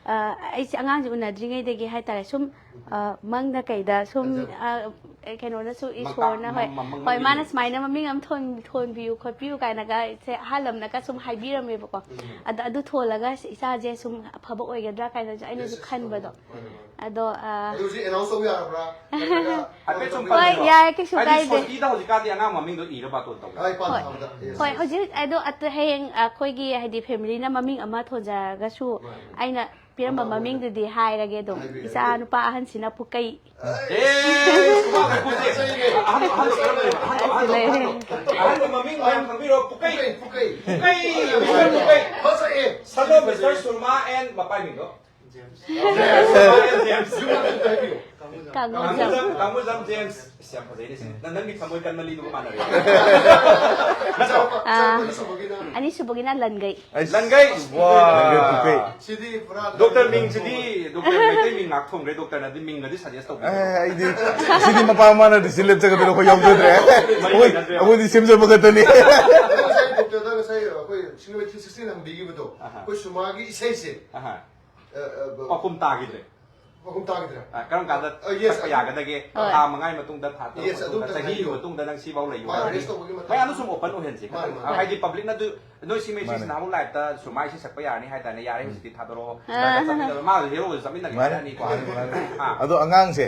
ꯑ, ꯑꯩꯁꯦ ꯑꯉꯥꯡꯁꯦ ꯎꯅꯗ꯭ꯔꯤꯉꯩꯗꯒꯤ ꯍꯥꯏꯇꯥꯔꯦ, ꯁꯨꯝ, ꯑ, ꯃꯪꯗ ꯀꯩꯗ ꯁꯨꯝ, ꯃꯪꯗ꯫ ꯑ, ꯑꯦ, ꯀꯩꯅꯣꯅꯁꯨ, ꯃꯪ-, ꯏꯁꯣꯔꯅ, ꯍꯣꯏ, ꯃꯪ-, ꯃꯪ-, ꯍꯣꯏ, ꯃꯪ-, ꯃꯥꯅ ꯁꯨꯃꯥꯏꯅ ꯃꯃꯤꯡ ꯑꯃ ꯊꯣꯟ-, ꯊꯣꯟꯕꯤꯌꯨ ꯈꯣꯠꯄꯤꯌꯨ ꯀꯥꯏꯅꯒ ꯁꯦ ꯑꯍꯜ ꯑꯃꯅꯒ ꯁꯨꯝ ꯍꯥꯏꯕꯤꯔꯝꯃꯦꯕꯀꯣ꯫ ꯎꯝ꯫ ꯑꯗ-, ꯑꯗꯨ ꯊꯣꯜꯂꯒ ꯏꯆꯥꯁꯦ ꯁꯨꯝ ꯑꯐꯕ ꯑꯣꯏꯒꯗ꯭ꯔꯥ ꯀꯥꯏꯅꯁꯨ ꯑꯩꯅꯁꯨ ꯌꯦꯁ, ꯌꯦꯁ, ꯈꯟꯕꯗꯣ꯫ ꯍꯣꯏ, ꯍꯣꯏ, ꯍꯣꯏ꯫ ꯑꯗꯣ, ꯑ, ꯑꯗꯨ ꯍꯧꯖꯤꯛ ꯑꯦꯅꯥꯎꯟꯁ ꯇꯧꯕ ꯌꯥꯔꯕ꯭ꯔꯥ? ꯅꯠꯇ꯭ꯔꯒ ꯍꯥꯏꯐꯦꯠ ꯁꯨꯝ ꯍꯣꯏ, ꯄꯟꯕꯤꯔꯣ꯫ ꯌꯥꯏ, ꯀꯩꯁꯨ ꯍꯥꯏꯗꯤ ꯀꯥꯏꯗꯦ꯫ ꯁꯣꯁꯇꯤꯗ ꯍꯧꯖꯤꯛꯀꯥꯟꯗꯤ ꯑꯉꯥꯡ ꯃꯃꯤꯡꯗꯣ ꯏꯔ ꯕꯥꯇꯣꯟ ꯇꯧꯕ꯫ ꯍꯣꯏ, ꯄꯥꯟ ꯍꯣꯏ꯫ ꯊꯥꯕꯗ꯫ ꯌꯦꯁ, ꯍꯣꯏ, ꯌꯦꯁ꯫ ꯍꯧꯖꯤꯛ ꯑꯗꯣ ꯑꯇ-, ꯍꯌꯦꯡ ꯑꯩꯈꯣꯏꯒꯤ ꯍꯥꯏꯗꯤ ꯐꯦꯃꯤꯂꯤꯅ ꯃꯃꯤꯡ ꯑꯃ ꯊꯣꯟꯖꯔꯒꯁꯨ ꯃꯥꯅꯦ꯫ ꯑꯩꯅ ꯄꯤꯔꯝꯕ ꯑꯃ ꯑꯣꯏꯅ ꯃꯃꯤꯡꯗꯨꯗꯤ ꯍꯥꯏꯔꯒꯦ ꯑꯗꯨꯝ꯫ ꯍꯥꯏꯕꯤꯌꯨ, ꯏꯆꯥ ꯍꯥꯏꯕꯤꯌꯨ꯫ ꯅꯨꯄꯥ ꯑꯍꯟꯁꯤꯅ ꯄꯨꯀꯩ꯫ ꯑꯦ, ꯁꯨꯃꯥꯡꯗ ꯀꯨꯝꯁꯦ꯫ ꯑꯍꯟꯗꯣ, ꯑꯍꯟꯗꯣ ꯀꯔꯝꯕꯅꯣ? ꯑꯍꯟꯗꯣ, ꯑꯍꯟꯗꯣ, ꯂꯩ꯫ ꯑꯍꯟꯗꯣ꯫ ꯑꯍꯟꯒꯤ ꯃꯃꯤꯡ ꯃꯌꯥꯝ ꯈꯪꯕꯤꯔꯣ? ꯄꯨꯀꯩ꯫ ꯄꯨꯀꯩ, ꯄꯨꯀꯩ꯫ ꯄꯨꯀꯩ, ꯃꯤꯁꯇꯔ ꯄꯨꯀꯩ꯫ ꯐꯖꯩꯌꯦ꯫ Son of mister Surma and ꯃꯄꯥꯏ ꯃꯤꯡꯗꯣ? ꯖꯦꯝꯁ꯫ ꯖꯦꯝꯁ꯫ ꯖꯦꯝꯁ꯫ ꯌꯨꯝ ꯑꯝꯇ ꯍꯥꯏꯕꯤꯌꯨ꯫ ꯀꯥꯡꯕꯨꯖꯝ꯫ ꯀꯥꯡꯕꯨꯖꯝ, ꯀꯥꯡꯕꯨꯖꯝ ꯖꯦꯝꯁ꯫ ꯑꯁ, ꯌꯥꯝ ꯐꯖꯩꯅꯦ ꯁꯤ꯫ ꯅꯪ, ꯅꯪꯒꯤ ꯊꯃꯣꯏ ꯀꯟꯕ ꯂꯤꯗꯨꯒ ꯃꯥꯟꯅꯔꯦ꯫ ꯅꯠꯇ꯭ꯔꯣ? ꯑꯥ, ꯑꯅꯤꯁꯨꯕꯒꯤꯅ? ꯑꯅꯤꯁꯨꯕꯒꯤꯅ ꯂꯟꯒꯩ꯫ ꯑꯩꯁ꯫ ꯂꯟꯒꯩ꯫ ꯋꯥ꯫ ꯂꯟꯒꯩ ꯄꯨꯀꯩ꯫ ꯁꯤꯗꯤ ꯄꯨꯔꯥ ꯗꯣꯛꯇꯔ ꯃꯤꯡꯁꯤꯗꯤ, ꯗꯣꯛꯇꯔ ꯃꯩꯇꯩ ꯃꯤꯡ ꯉꯥꯛ ꯊꯣꯡꯈ꯭ꯔꯦ, ꯗꯣꯛꯇꯔꯅꯗꯤ ꯃꯤꯡꯒꯗꯤ ꯁꯖꯦꯁ ꯇꯧꯕꯤꯔꯦ꯫ ꯑꯦ, ꯑꯩꯗꯤ ꯁꯤꯗꯤ ꯃꯄꯥ ꯃꯃꯥꯅ ꯗꯤꯁꯤꯖꯟ ꯂꯦꯞꯆꯒꯗꯣꯏꯅꯦ, ꯑꯩꯈꯣꯏ ꯌꯥꯎꯖꯗ꯭ꯔꯦ꯫ ꯃꯔꯤ ꯑꯩꯈꯣꯏ, ꯂꯩꯅꯗ꯭ꯔꯦ꯫ ꯑꯩꯈꯣꯏꯗꯤ ꯁꯦꯝꯖꯕ ꯈꯛꯇꯅꯤ꯫ ꯑꯗꯣ ꯉꯁꯥꯏ ꯗꯣꯛꯇꯔꯗ ꯉꯁꯥꯏ ꯑꯩꯈꯣꯏ ꯁꯤꯡꯅ ꯁꯤꯛꯁꯇꯤꯟ ꯍꯪꯕꯤꯈꯤꯕꯗꯣ, ꯑꯍꯥ꯫ ꯑꯩꯈꯣꯏ ꯁꯨꯃꯥꯒꯤ ꯏꯁꯩꯁꯦ, ꯑꯍꯥ꯫ ꯑ, ꯑ, ꯕ-, ꯄꯥꯎꯈꯨꯝ ꯇꯥꯈꯤꯗ꯭ꯔꯦ꯫ ꯄꯥꯎꯈꯨꯝ ꯇꯥꯈꯤꯗ꯭ꯔꯦ꯫ ꯑ, ꯀꯔꯝ ꯀꯥꯟꯗ ꯑ, ꯌꯦꯁ, ꯁꯛꯄ ꯑꯗꯨ ꯌꯥꯒꯗꯒꯦ? ꯍꯣꯏ꯫ ꯊꯥ ꯃꯉꯥꯒꯤ ꯃꯇꯨꯡꯗ, ꯊꯥ ꯇꯔꯨꯛ ꯌꯦꯁ, ꯃꯇꯨꯡꯗ, ꯑꯗꯨꯝꯇꯪ ꯆꯍꯤꯒꯤ ꯍꯥꯏꯕꯤꯌꯨ꯫ ꯃꯇꯨꯡꯗ ꯅꯪ ꯁꯤ ꯐꯥꯎ ꯂꯩꯌꯨ ꯃꯥ ꯍꯥꯏꯕꯗꯤ ꯑꯦꯔꯦꯁ ꯇꯧꯕꯒꯤ ꯃꯇꯝ꯫ ꯃꯌꯥꯝꯗꯣ ꯁꯨꯝ ꯑꯣꯄꯟ ꯑꯣꯏꯍꯟꯁꯦ꯫ ꯃꯥꯅꯤ, ꯃꯥꯅꯤ꯫ ꯑ, ꯍꯥꯏꯗꯤ ꯄꯕ꯭ꯂꯤꯛꯅ ꯑꯗꯨ ꯅꯣꯏ ꯁꯤ ꯃꯦꯁꯦꯖ ꯃꯥꯅꯤ꯫ ꯅꯍꯥꯟꯃꯨꯛ ꯂꯥꯏꯞꯇ ꯁꯨꯃꯥꯏ ꯏꯁꯩ ꯁꯛꯄ ꯌꯥꯔꯅꯤ ꯍꯥꯏꯇꯥꯔꯦ, ꯌꯥꯔꯦ ꯍꯧꯖꯤꯛꯇꯤ ꯊꯥꯗꯣꯔꯛꯑꯣ꯫ ꯑꯥ꯫ ꯅꯪꯒ ꯆꯠꯃꯤꯟꯅꯕ, ꯃꯥ ꯍꯦꯔꯣꯒꯁꯨ ꯆꯠꯃꯤꯟꯅꯒꯦ ꯃꯥꯅꯤ, ꯍꯥꯏꯔꯛꯑꯅꯤꯀꯣ꯫ ꯃꯥꯅꯤ, ꯃꯥꯅꯤ꯫ ꯑꯥ꯫ ꯑꯗꯣ ꯑꯉꯥꯡꯁꯦ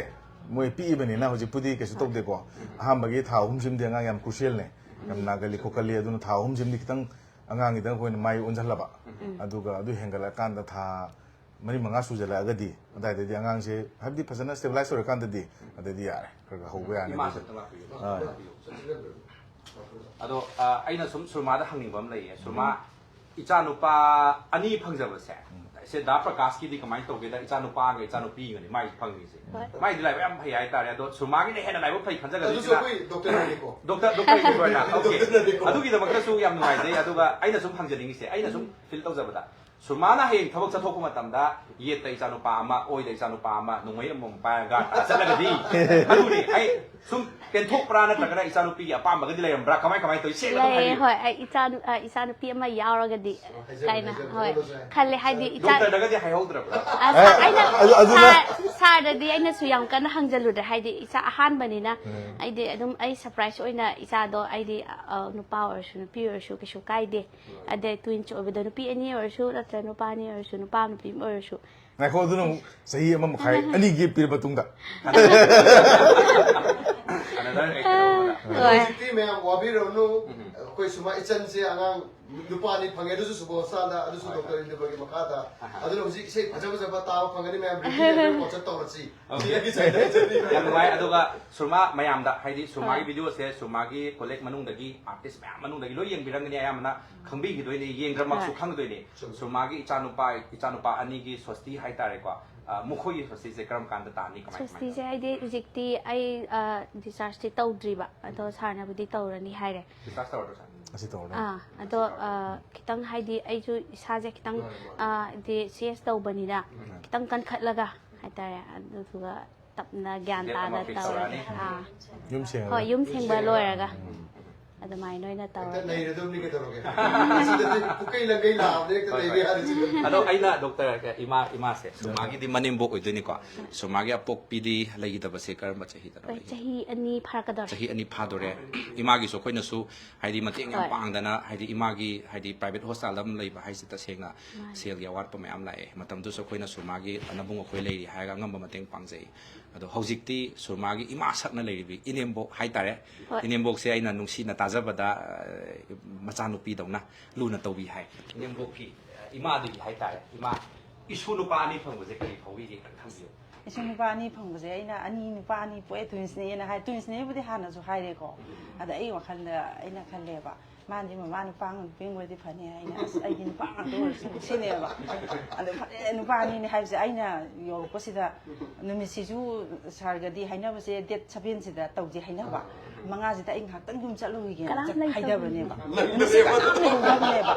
ꯃꯣꯏ ꯄꯤꯛꯏꯕꯅꯤꯅ ꯍꯧꯖꯤꯛꯄꯨꯗꯤ ꯀꯩꯁꯨ ꯇꯧꯗꯦꯀꯣ꯫ ꯑꯍꯥꯟꯕꯒꯤ ꯊꯥ ꯑꯍꯨꯝꯁꯤꯃꯗꯤ ꯑꯉꯥꯡ ꯌꯥꯝ ꯀ꯭ꯔꯨꯁꯤꯌꯦꯜꯅꯦ꯫ ꯌꯥꯝ ꯅꯥꯒꯜꯂꯤ ꯈꯣꯠꯀꯜꯂꯤ, ꯑꯗꯨꯅ ꯊꯥ ꯑꯍꯨꯝꯁꯤꯃꯗꯤ ꯈꯤꯇꯪ ꯑꯉꯥꯡꯒꯤꯗ ꯑꯩꯈꯣꯏꯅ ꯃꯥꯏ ꯑꯣꯟꯁꯤꯜꯂꯕ꯫ ꯎꯝ꯫ ꯑꯗꯨꯒ ꯑꯗꯨ ꯍꯦꯟꯒꯠꯂꯛꯀꯥꯟꯗ ꯊꯥ ꯃꯔꯤ ꯃꯉꯥ ꯁꯨꯖꯜꯂꯛꯑꯒꯗꯤ ꯑꯗꯨꯋꯥꯏꯗꯗꯤ ꯑꯉꯥꯡꯁꯦ ꯍꯥꯏꯕꯗꯤ ꯐꯖꯅ ꯁ꯭ꯇꯦꯕꯤꯂꯥꯏꯁ ꯑꯣꯏꯔꯀꯥꯟꯗꯗꯤ ꯑꯗꯩꯗꯤ ꯌꯥꯔꯦ, ꯈꯔ ꯈꯔ ꯍꯧꯕ ꯌꯥꯔꯅꯤ ꯏꯃꯥꯁꯦ ꯑꯗꯩꯗꯤ꯫ ꯑꯝꯇ ꯂꯥꯛꯄꯤꯌꯨ꯫ ꯑꯥ꯫ ꯂꯥꯛꯄꯤꯌꯨ꯫ ꯑꯗꯣ, ꯑ, ꯑꯩꯅ ꯁꯨꯝ ꯁꯨꯔꯃꯥꯗ ꯍꯪꯅꯤꯡꯕ ꯑꯃ ꯂꯩꯌꯦ꯫ ꯁꯨꯔꯃꯥ, ꯎꯝ꯫ ꯏꯆꯥꯅꯨꯄꯥ ꯑꯅꯤ ꯐꯪꯖꯕꯁꯦ, ꯎꯝ꯫ ꯁꯦ ꯗꯥ ꯄ꯭ꯔꯀꯥꯁꯀꯤꯗꯤ ꯀꯃꯥꯏꯅ ꯇꯧꯒꯦꯗ? ꯏꯆꯥꯅꯨꯄꯥ ꯑꯃꯒ ꯏꯆꯥꯅꯨꯄꯤꯒꯅꯤ ꯃꯥꯏ ꯐꯪꯉꯤꯁꯦ꯫ ꯍꯣꯏ꯫ ꯃꯥꯏꯗꯤ ꯂꯥꯏꯕꯛ ꯌꯥꯝ ꯐꯩ ꯍꯥꯏꯇꯥꯔꯦ꯫ ꯑꯗꯣ ꯁꯨꯔꯃꯥꯒꯤꯅ ꯍꯦꯟꯅ ꯂꯥꯏꯕꯛ ꯐꯩ ꯈꯟꯖꯒꯗꯣꯏꯁꯤꯅ ꯑꯗꯨꯁꯨ ꯑꯩꯈꯣꯏ ꯗꯣꯛꯇꯔꯅꯅꯤꯀꯣ꯫ ꯗꯣꯛꯇꯔ, ꯗꯣꯛꯇꯔꯒꯤ ꯑꯣꯏꯅ, ꯑꯣꯀꯦ꯫ ꯗꯣꯛꯇꯔꯅꯅꯤꯀꯣ꯫ ꯑꯗꯨꯒꯤꯗꯃꯛꯇꯁꯨ ꯌꯥꯝ ꯅꯨꯡꯉꯥꯏꯖꯩ꯫ ꯑꯗꯨꯒ ꯑꯩꯅ ꯁꯨꯝ ꯍꯪꯖꯅꯤꯡꯉꯤꯁꯦ, ꯑꯩꯅ ꯁꯨꯝ ꯎꯝ꯫ ꯐꯤꯜ ꯇꯧꯖꯕꯗ, ꯁꯨꯔꯃꯥꯅ ꯍꯌꯦꯡ ꯊꯕꯛ ꯆꯠꯊꯣꯛꯄ ꯃꯇꯝꯗ ꯌꯦꯠꯇ ꯏꯆꯥꯅꯨꯄꯥ ꯑꯃ, ꯑꯣꯏꯗ ꯏꯆꯥꯅꯨꯄꯥ ꯑꯃ, ꯅꯣꯡꯃꯩ ꯑꯃꯃꯝ ꯄꯥꯏꯔꯒ ꯆꯠꯂꯒꯗꯤ, ꯑꯗꯨꯅꯤ ꯑꯩ ꯁꯨꯝ ꯄꯦꯟꯊꯣꯛꯄ꯭ꯔꯥ ꯅꯠꯇ꯭ꯔꯒꯅ ꯏꯆꯥꯅꯨꯄꯤꯒꯤ ꯑꯄꯥꯝꯕꯒꯗꯤ ꯂꯩꯔꯝꯕ꯭ꯔꯥ? ꯀꯃꯥꯏ ꯀꯃꯥꯏ ꯇꯧꯏ? ꯁꯦꯡꯅ ꯑꯗꯨꯝ ꯂꯩ, ꯍꯥꯏꯕꯤꯌꯨ꯫ ꯍꯣꯏ, ꯑꯩ ꯏꯆꯥ ꯅꯨ-, ꯑ, ꯏꯆꯥꯅꯨꯄꯤ ꯑꯃ ꯌꯥꯎꯔꯒꯗꯤ ꯍꯥꯏꯖꯜꯂꯨ, ꯀꯥꯏꯅ, ꯍꯥꯏꯖꯜꯂꯨ, ꯍꯣꯏ, ꯍꯥꯏꯖꯜꯂꯨ, ꯍꯥꯏꯖꯜꯂꯨ꯫ ꯈꯜꯂꯦ, ꯍꯥꯏꯗꯤ ꯏꯆꯥ ꯗꯣꯛꯇꯔꯗꯒꯗꯤ ꯍꯥꯏꯍꯧꯗ꯭ꯔꯕ꯭ꯔꯥ? ꯑ, ꯁꯥ-, ꯑꯩꯅ ꯑꯗꯨ, ꯑꯗꯨꯅ ꯁꯥꯔ-, ꯁꯥꯔꯗꯗꯤ ꯑꯩꯅꯁꯨ ꯌꯥꯝ ꯀꯟꯅ ꯍꯪꯖꯜꯂꯨꯗ꯭ꯔꯦ, ꯍꯥꯏꯗꯤ ꯏꯆꯥ ꯑꯍꯥꯟꯕꯅꯤꯅ꯫ ꯎꯝ꯫ ꯑꯩꯗꯤ ꯑꯗꯨꯝ ꯑꯩ ꯁꯔꯄ꯭ꯔꯥꯏꯁ ꯑꯣꯏꯅ ꯏꯆꯥꯗꯣ, ꯑꯩꯗꯤ, ꯑ, ꯅꯨꯄꯥ ꯑꯣꯏꯔꯁꯨ ꯅꯨꯄꯤ ꯑꯣꯏꯔꯁꯨ ꯀꯩꯁꯨ ꯀꯥꯏꯗꯦ꯫ ꯎꯝ꯫ ꯑꯗꯩ ꯇ꯭ꯋꯤꯟꯁ ꯑꯣꯏꯕꯗꯣ ꯅꯨꯄꯤ ꯑꯅꯤ ꯑꯣꯏꯔꯁꯨ ꯅꯠꯇ꯭ꯔꯒ ꯅꯨꯄꯥ ꯑꯅꯤ ꯑꯣꯏꯔꯁꯨ, ꯅꯨꯄꯥ ꯑꯃ ꯅꯨꯄꯤ ꯑꯃ ꯑꯣꯏꯔꯁꯨ꯫ ꯉꯥꯏꯈꯣ, ꯑꯗꯨꯅ ꯑꯃꯨꯛ ꯆꯍꯤ ꯑꯃ ꯃꯈꯥꯏ, ꯑꯅꯤ gap ꯄꯤꯔ ꯃꯇꯨꯡꯗ꯫ Another actor ꯑꯃꯗ꯫ ꯍꯣꯏ꯫ ꯍꯧꯖꯤꯛꯇꯤ ꯃꯌꯥꯝ ꯋꯥꯕꯤꯔꯨꯔꯅꯨ꯫ ꯎꯝ꯫ ꯑꯩꯈꯣꯏ ꯁꯨꯃꯥꯏ ꯏꯆꯟꯁꯦ ꯑꯉꯥꯡ ꯅꯨꯄꯥ ꯑꯅꯤ ꯐꯪꯉꯦ, ꯑꯗꯨꯁꯨ ꯁꯨꯕꯣꯁꯇꯥꯗ, ꯑꯗꯨꯁꯨ ꯍꯣꯏ, ꯗꯣꯛꯇꯔ ꯍꯣꯏ꯫ ꯏꯟꯗꯕꯒꯤ ꯃꯈꯥꯗ꯫ ꯑꯍꯥ꯫ ꯑꯗꯨꯅ ꯍꯧꯖꯤꯛ ꯏꯁꯩ ꯐꯖ ꯐꯖꯕ ꯇꯥꯕ ꯐꯪꯒꯅꯤ ꯃꯌꯥꯝ, ꯔꯤꯄꯤꯠ ꯀꯣꯟꯁꯔꯠ ꯇꯧꯔꯁꯤ꯫ Okay꯫ ꯁꯤꯗꯒꯤ ꯆꯠꯅꯔꯁꯤ꯫ ꯌꯥꯝ ꯅꯨꯡꯉꯥꯏ꯫ ꯑꯗꯨꯒ ꯁꯨꯔꯃꯥ ꯃꯌꯥꯝꯗ, ꯍꯥꯏꯗꯤ ꯁꯨꯔꯃꯥꯒꯤ ꯍꯣꯏ꯫ ꯚꯤꯗꯤꯑꯣꯁꯦ ꯁꯨꯔꯃꯥꯒꯤ ꯀꯣꯂꯦꯛ ꯃꯅꯨꯡꯗꯒꯤ, ꯑꯥꯔꯇꯤꯁ ꯃꯌꯥꯝ ꯃꯅꯨꯡꯗꯒꯤ ꯂꯣꯏ ꯌꯦꯡꯕꯤꯔꯝꯒꯅꯤ, ꯑꯌꯥꯝꯕꯅ ꯈꯪꯕꯤꯈꯤꯗꯣꯏꯅꯦ, ꯌꯦꯡꯗ꯭ꯔꯃꯛꯁꯨ ꯍꯣꯏ꯫ ꯈꯪꯒꯗꯣꯏꯅꯦ꯫ ꯆꯨꯝꯃꯤ꯫ ꯁꯨꯔꯃꯥꯒꯤ ꯏꯆꯥꯅꯨꯄꯥ, ꯏꯆꯥꯅꯨꯄꯥ ꯑꯅꯤꯒꯤ ꯁꯣꯁꯇꯤ ꯍꯥꯏꯇꯥꯔꯦꯀꯣ, ꯑ, ꯃꯈꯣꯏꯒꯤ ꯁꯣꯁꯇꯤꯁꯦ ꯀꯔꯝ ꯀꯥꯟꯗ ꯇꯥꯅꯤ, ꯀꯃꯥꯏ, ꯀꯃꯥꯏ ꯁꯣꯁꯇꯤꯁꯦ ꯇꯧꯅꯤ? ꯍꯥꯏꯗꯤ ꯍꯧꯖꯤꯛꯇꯤ ꯑꯩ, ꯑ, ꯗꯤꯁꯆꯥꯔꯖꯇꯤ ꯇꯧꯗ꯭ꯔꯤꯕ, ꯑꯗꯣ ꯁꯥꯔꯅꯕꯨꯗꯤ ꯇꯧꯔꯅꯤ ꯍꯥꯏꯔꯦ꯫ ꯗꯤꯁꯆꯥꯔꯖ ꯇꯧꯔꯗ꯭ꯔꯣ, ꯁꯥꯔ? ꯉꯁꯤ ꯇꯧꯔꯅꯤ꯫ ꯑꯥ, ꯑꯗꯣ, ꯑ, ꯈꯤꯇꯪ ꯍꯥꯏꯗꯤ ꯑꯩꯁꯨ ꯏꯁꯥꯁꯦ ꯈꯤꯇꯪ, ꯑ, ꯗꯤ ꯁꯤ ꯑꯦꯁ ꯇꯧꯕꯅꯤꯅ ꯎꯝ꯫ ꯈꯤꯇꯪ ꯀꯟꯈꯠꯂꯒ ꯍꯥꯏꯇꯥꯔꯦ, ꯑꯗꯨꯗꯨꯒ ꯇꯞꯅ ꯒ꯭ꯌꯥꯟ ꯗꯦꯠ ꯑꯃ ꯇꯥꯅ ꯐꯤꯛꯁ ꯇꯧꯔꯒꯦ꯫ ꯇꯧꯔꯅꯤ꯫ ꯑꯥ꯫ ꯌꯨꯝ ꯁꯦꯡꯉꯒ꯫ ꯍꯣꯏ, ꯌꯨꯝ ꯁꯦꯡꯕ ꯂꯣꯏꯔꯒ꯫ ꯎꯝ꯫ ꯑꯗꯨꯃꯥꯏꯅ ꯑꯣꯏꯅ ꯍꯦꯛꯇ ꯇꯧꯔꯒꯦ꯫ ꯅꯩꯔꯗꯕꯅꯤ ꯀꯩꯗꯧꯔꯒꯦ? ꯁꯤꯗꯗꯤ ꯄꯨꯀꯩ ꯂꯪꯒꯩ ꯂꯥꯛꯑꯕꯅꯦ, ꯍꯦꯛꯇ ꯍꯣꯏ, ꯅꯩꯕ ꯍꯣꯏ꯫ ꯌꯥꯔꯦ ꯁꯤꯗꯗꯤ꯫ ꯑꯗꯣ ꯑꯩꯅ ꯗꯣꯛꯇꯔ ꯏꯃꯥ, ꯏꯃꯥꯁꯦ ꯁꯨꯔꯃꯥꯒꯤꯗꯤ ꯃꯅꯦꯝꯕꯣꯛ ꯑꯣꯏꯗꯣꯏꯅꯤꯀꯣ꯫ ꯁꯨꯔꯃꯥꯒꯤ ꯑꯄꯣꯛꯄꯤꯗꯤ ꯂꯩꯈꯤꯗꯕꯁꯦ ꯀꯔꯝꯕ ꯆꯍꯤꯗꯅꯣ ꯍꯣꯏ, ꯂꯩꯈꯤꯗꯕ? ꯆꯍꯤ ꯑꯅꯤ ꯐꯥꯔꯛꯀꯗꯧꯔꯦ꯫ ꯆꯍꯤ ꯑꯅꯤ ꯐꯥꯗꯣꯔꯦ꯫ ꯏꯃꯥꯒꯤꯁꯨ ꯑꯩꯈꯣꯏꯅꯁꯨ ꯍꯥꯏꯗꯤ ꯃꯇꯦꯡ ꯌꯥꯝ ꯍꯣꯏ꯫ ꯄꯥꯡꯗꯅ, ꯍꯥꯏꯗꯤ ꯏꯃꯥꯒꯤ ꯍꯥꯏꯗꯤ ꯄ꯭ꯔꯥꯏꯚꯦꯠ ꯍꯣꯁꯄꯤꯇꯥꯜꯗ ꯑꯃ ꯂꯩꯕ ꯍꯥꯏꯁꯤꯗ ꯁꯦꯡꯅ ꯃꯥꯅꯦ꯫ ꯁꯦꯜꯒꯤ ꯑꯋꯥꯠꯄ ꯃꯌꯥꯝ ꯂꯥꯛꯑꯦ꯫ ꯃꯇꯝꯗꯨꯁꯨ ꯑꯩꯈꯣꯏꯅ ꯁꯨꯔꯃꯥꯒꯤ ꯅꯕꯨꯡ ꯑꯩꯈꯣꯏ ꯂꯩꯔꯤ ꯍꯥꯏꯔꯒ ꯑꯉꯝꯕ ꯃꯇꯦꯡ ꯄꯥꯡꯖꯩ꯫ ꯑꯗꯣ ꯍꯧꯖꯤꯛꯇꯤ ꯁꯨꯔꯃꯥꯒꯤ ꯏꯃꯥ ꯁꯛꯅ ꯂꯩꯔꯤꯕꯤ ꯏꯅꯦꯝꯕꯣꯛ ꯍꯥꯏꯇꯥꯔꯦ꯫ ꯍꯣꯏ꯫ ꯏꯅꯦꯝꯕꯣꯛꯁꯦ ꯑꯩꯅ ꯅꯨꯡꯁꯤꯅ ꯇꯥꯖꯕꯗ, ꯑ, ꯃꯆꯥꯅꯨꯄꯤꯗꯧꯅ ꯂꯨꯅ ꯇꯧꯕꯤ ꯍꯥꯏ꯫ ꯏꯅꯦꯝꯕꯣꯛꯀꯤ, ꯑ, ꯏꯃꯥꯗꯨꯒꯤ ꯍꯥꯏꯇꯥꯔꯦ, ꯏꯃꯥ, ꯏꯁꯨ ꯅꯨꯄꯥ ꯑꯅꯤ ꯐꯪꯕꯁꯦ ꯀꯔꯤ ꯐꯥꯎꯕꯤꯒꯦ, ꯈꯤꯇꯪ ꯊꯝꯕꯤꯌꯨ꯫ ꯏꯁꯨ ꯅꯨꯄꯥ ꯑꯅꯤ ꯐꯪꯕꯁꯦ ꯑꯩꯅ ꯑꯅꯤ ꯅꯨꯄꯥ ꯑꯅꯤ ꯄꯣꯛꯑꯦ, ꯇ꯭ꯋꯤꯟꯁꯅꯦꯅ ꯍꯥꯏ꯫ ꯇ꯭ꯋꯤꯟꯁꯅꯦꯕꯨꯗꯤ ꯍꯥꯟꯅꯁꯨ ꯍꯥꯏꯔꯦꯀꯣ꯫ ꯑꯗ ꯑꯩ ꯋꯥꯈꯜꯗ ꯑꯩꯅ ꯈꯜꯂꯦꯕ, ꯃꯥꯅꯗꯤ ꯃꯃꯥ ꯅꯨꯄꯥ ꯉꯥꯛꯇ ꯄꯦꯡꯕꯗꯤ ꯐꯅꯤ ꯍꯥꯏꯅ, "ꯑꯁ, ꯑꯩꯗꯤ ꯅꯨꯄꯥ ꯉꯥꯛꯇ ꯑꯣꯏꯔꯁꯨ" ꯁꯤꯅꯦꯕ꯫ ꯑꯗꯣ ꯐꯔꯦ, ꯅꯨꯄꯥ ꯑꯅꯤꯅꯦ ꯍꯥꯏꯕꯁꯦ ꯑꯩꯅ ꯌꯧꯔꯛꯄꯁꯤꯗ, ꯅꯨꯃꯤꯠꯁꯤꯁꯨ ꯁꯥꯔꯒꯗꯤ ꯍꯥꯏꯅꯕꯁꯦ ꯗꯦꯠ ꯁꯚꯦꯟꯁꯤꯗ ꯇꯧꯁꯦ ꯍꯥꯏꯅꯕ꯫ ꯃꯉꯥꯁꯤꯗ ꯑꯩ ꯉꯥꯏꯍꯥꯛꯇꯪ ꯌꯨꯝ ꯆꯠꯂꯨꯈꯤꯒꯦꯅ ꯀꯅꯥꯝ ꯆꯠ-, ꯂꯩꯇꯕꯅꯦ꯫ ꯍꯥꯏꯗꯕꯅꯦꯕ꯫ ꯅꯨꯃꯤꯠꯁꯦ ꯀꯅꯥꯝ ꯂꯩꯍꯧꯗꯕꯅꯦꯕ꯫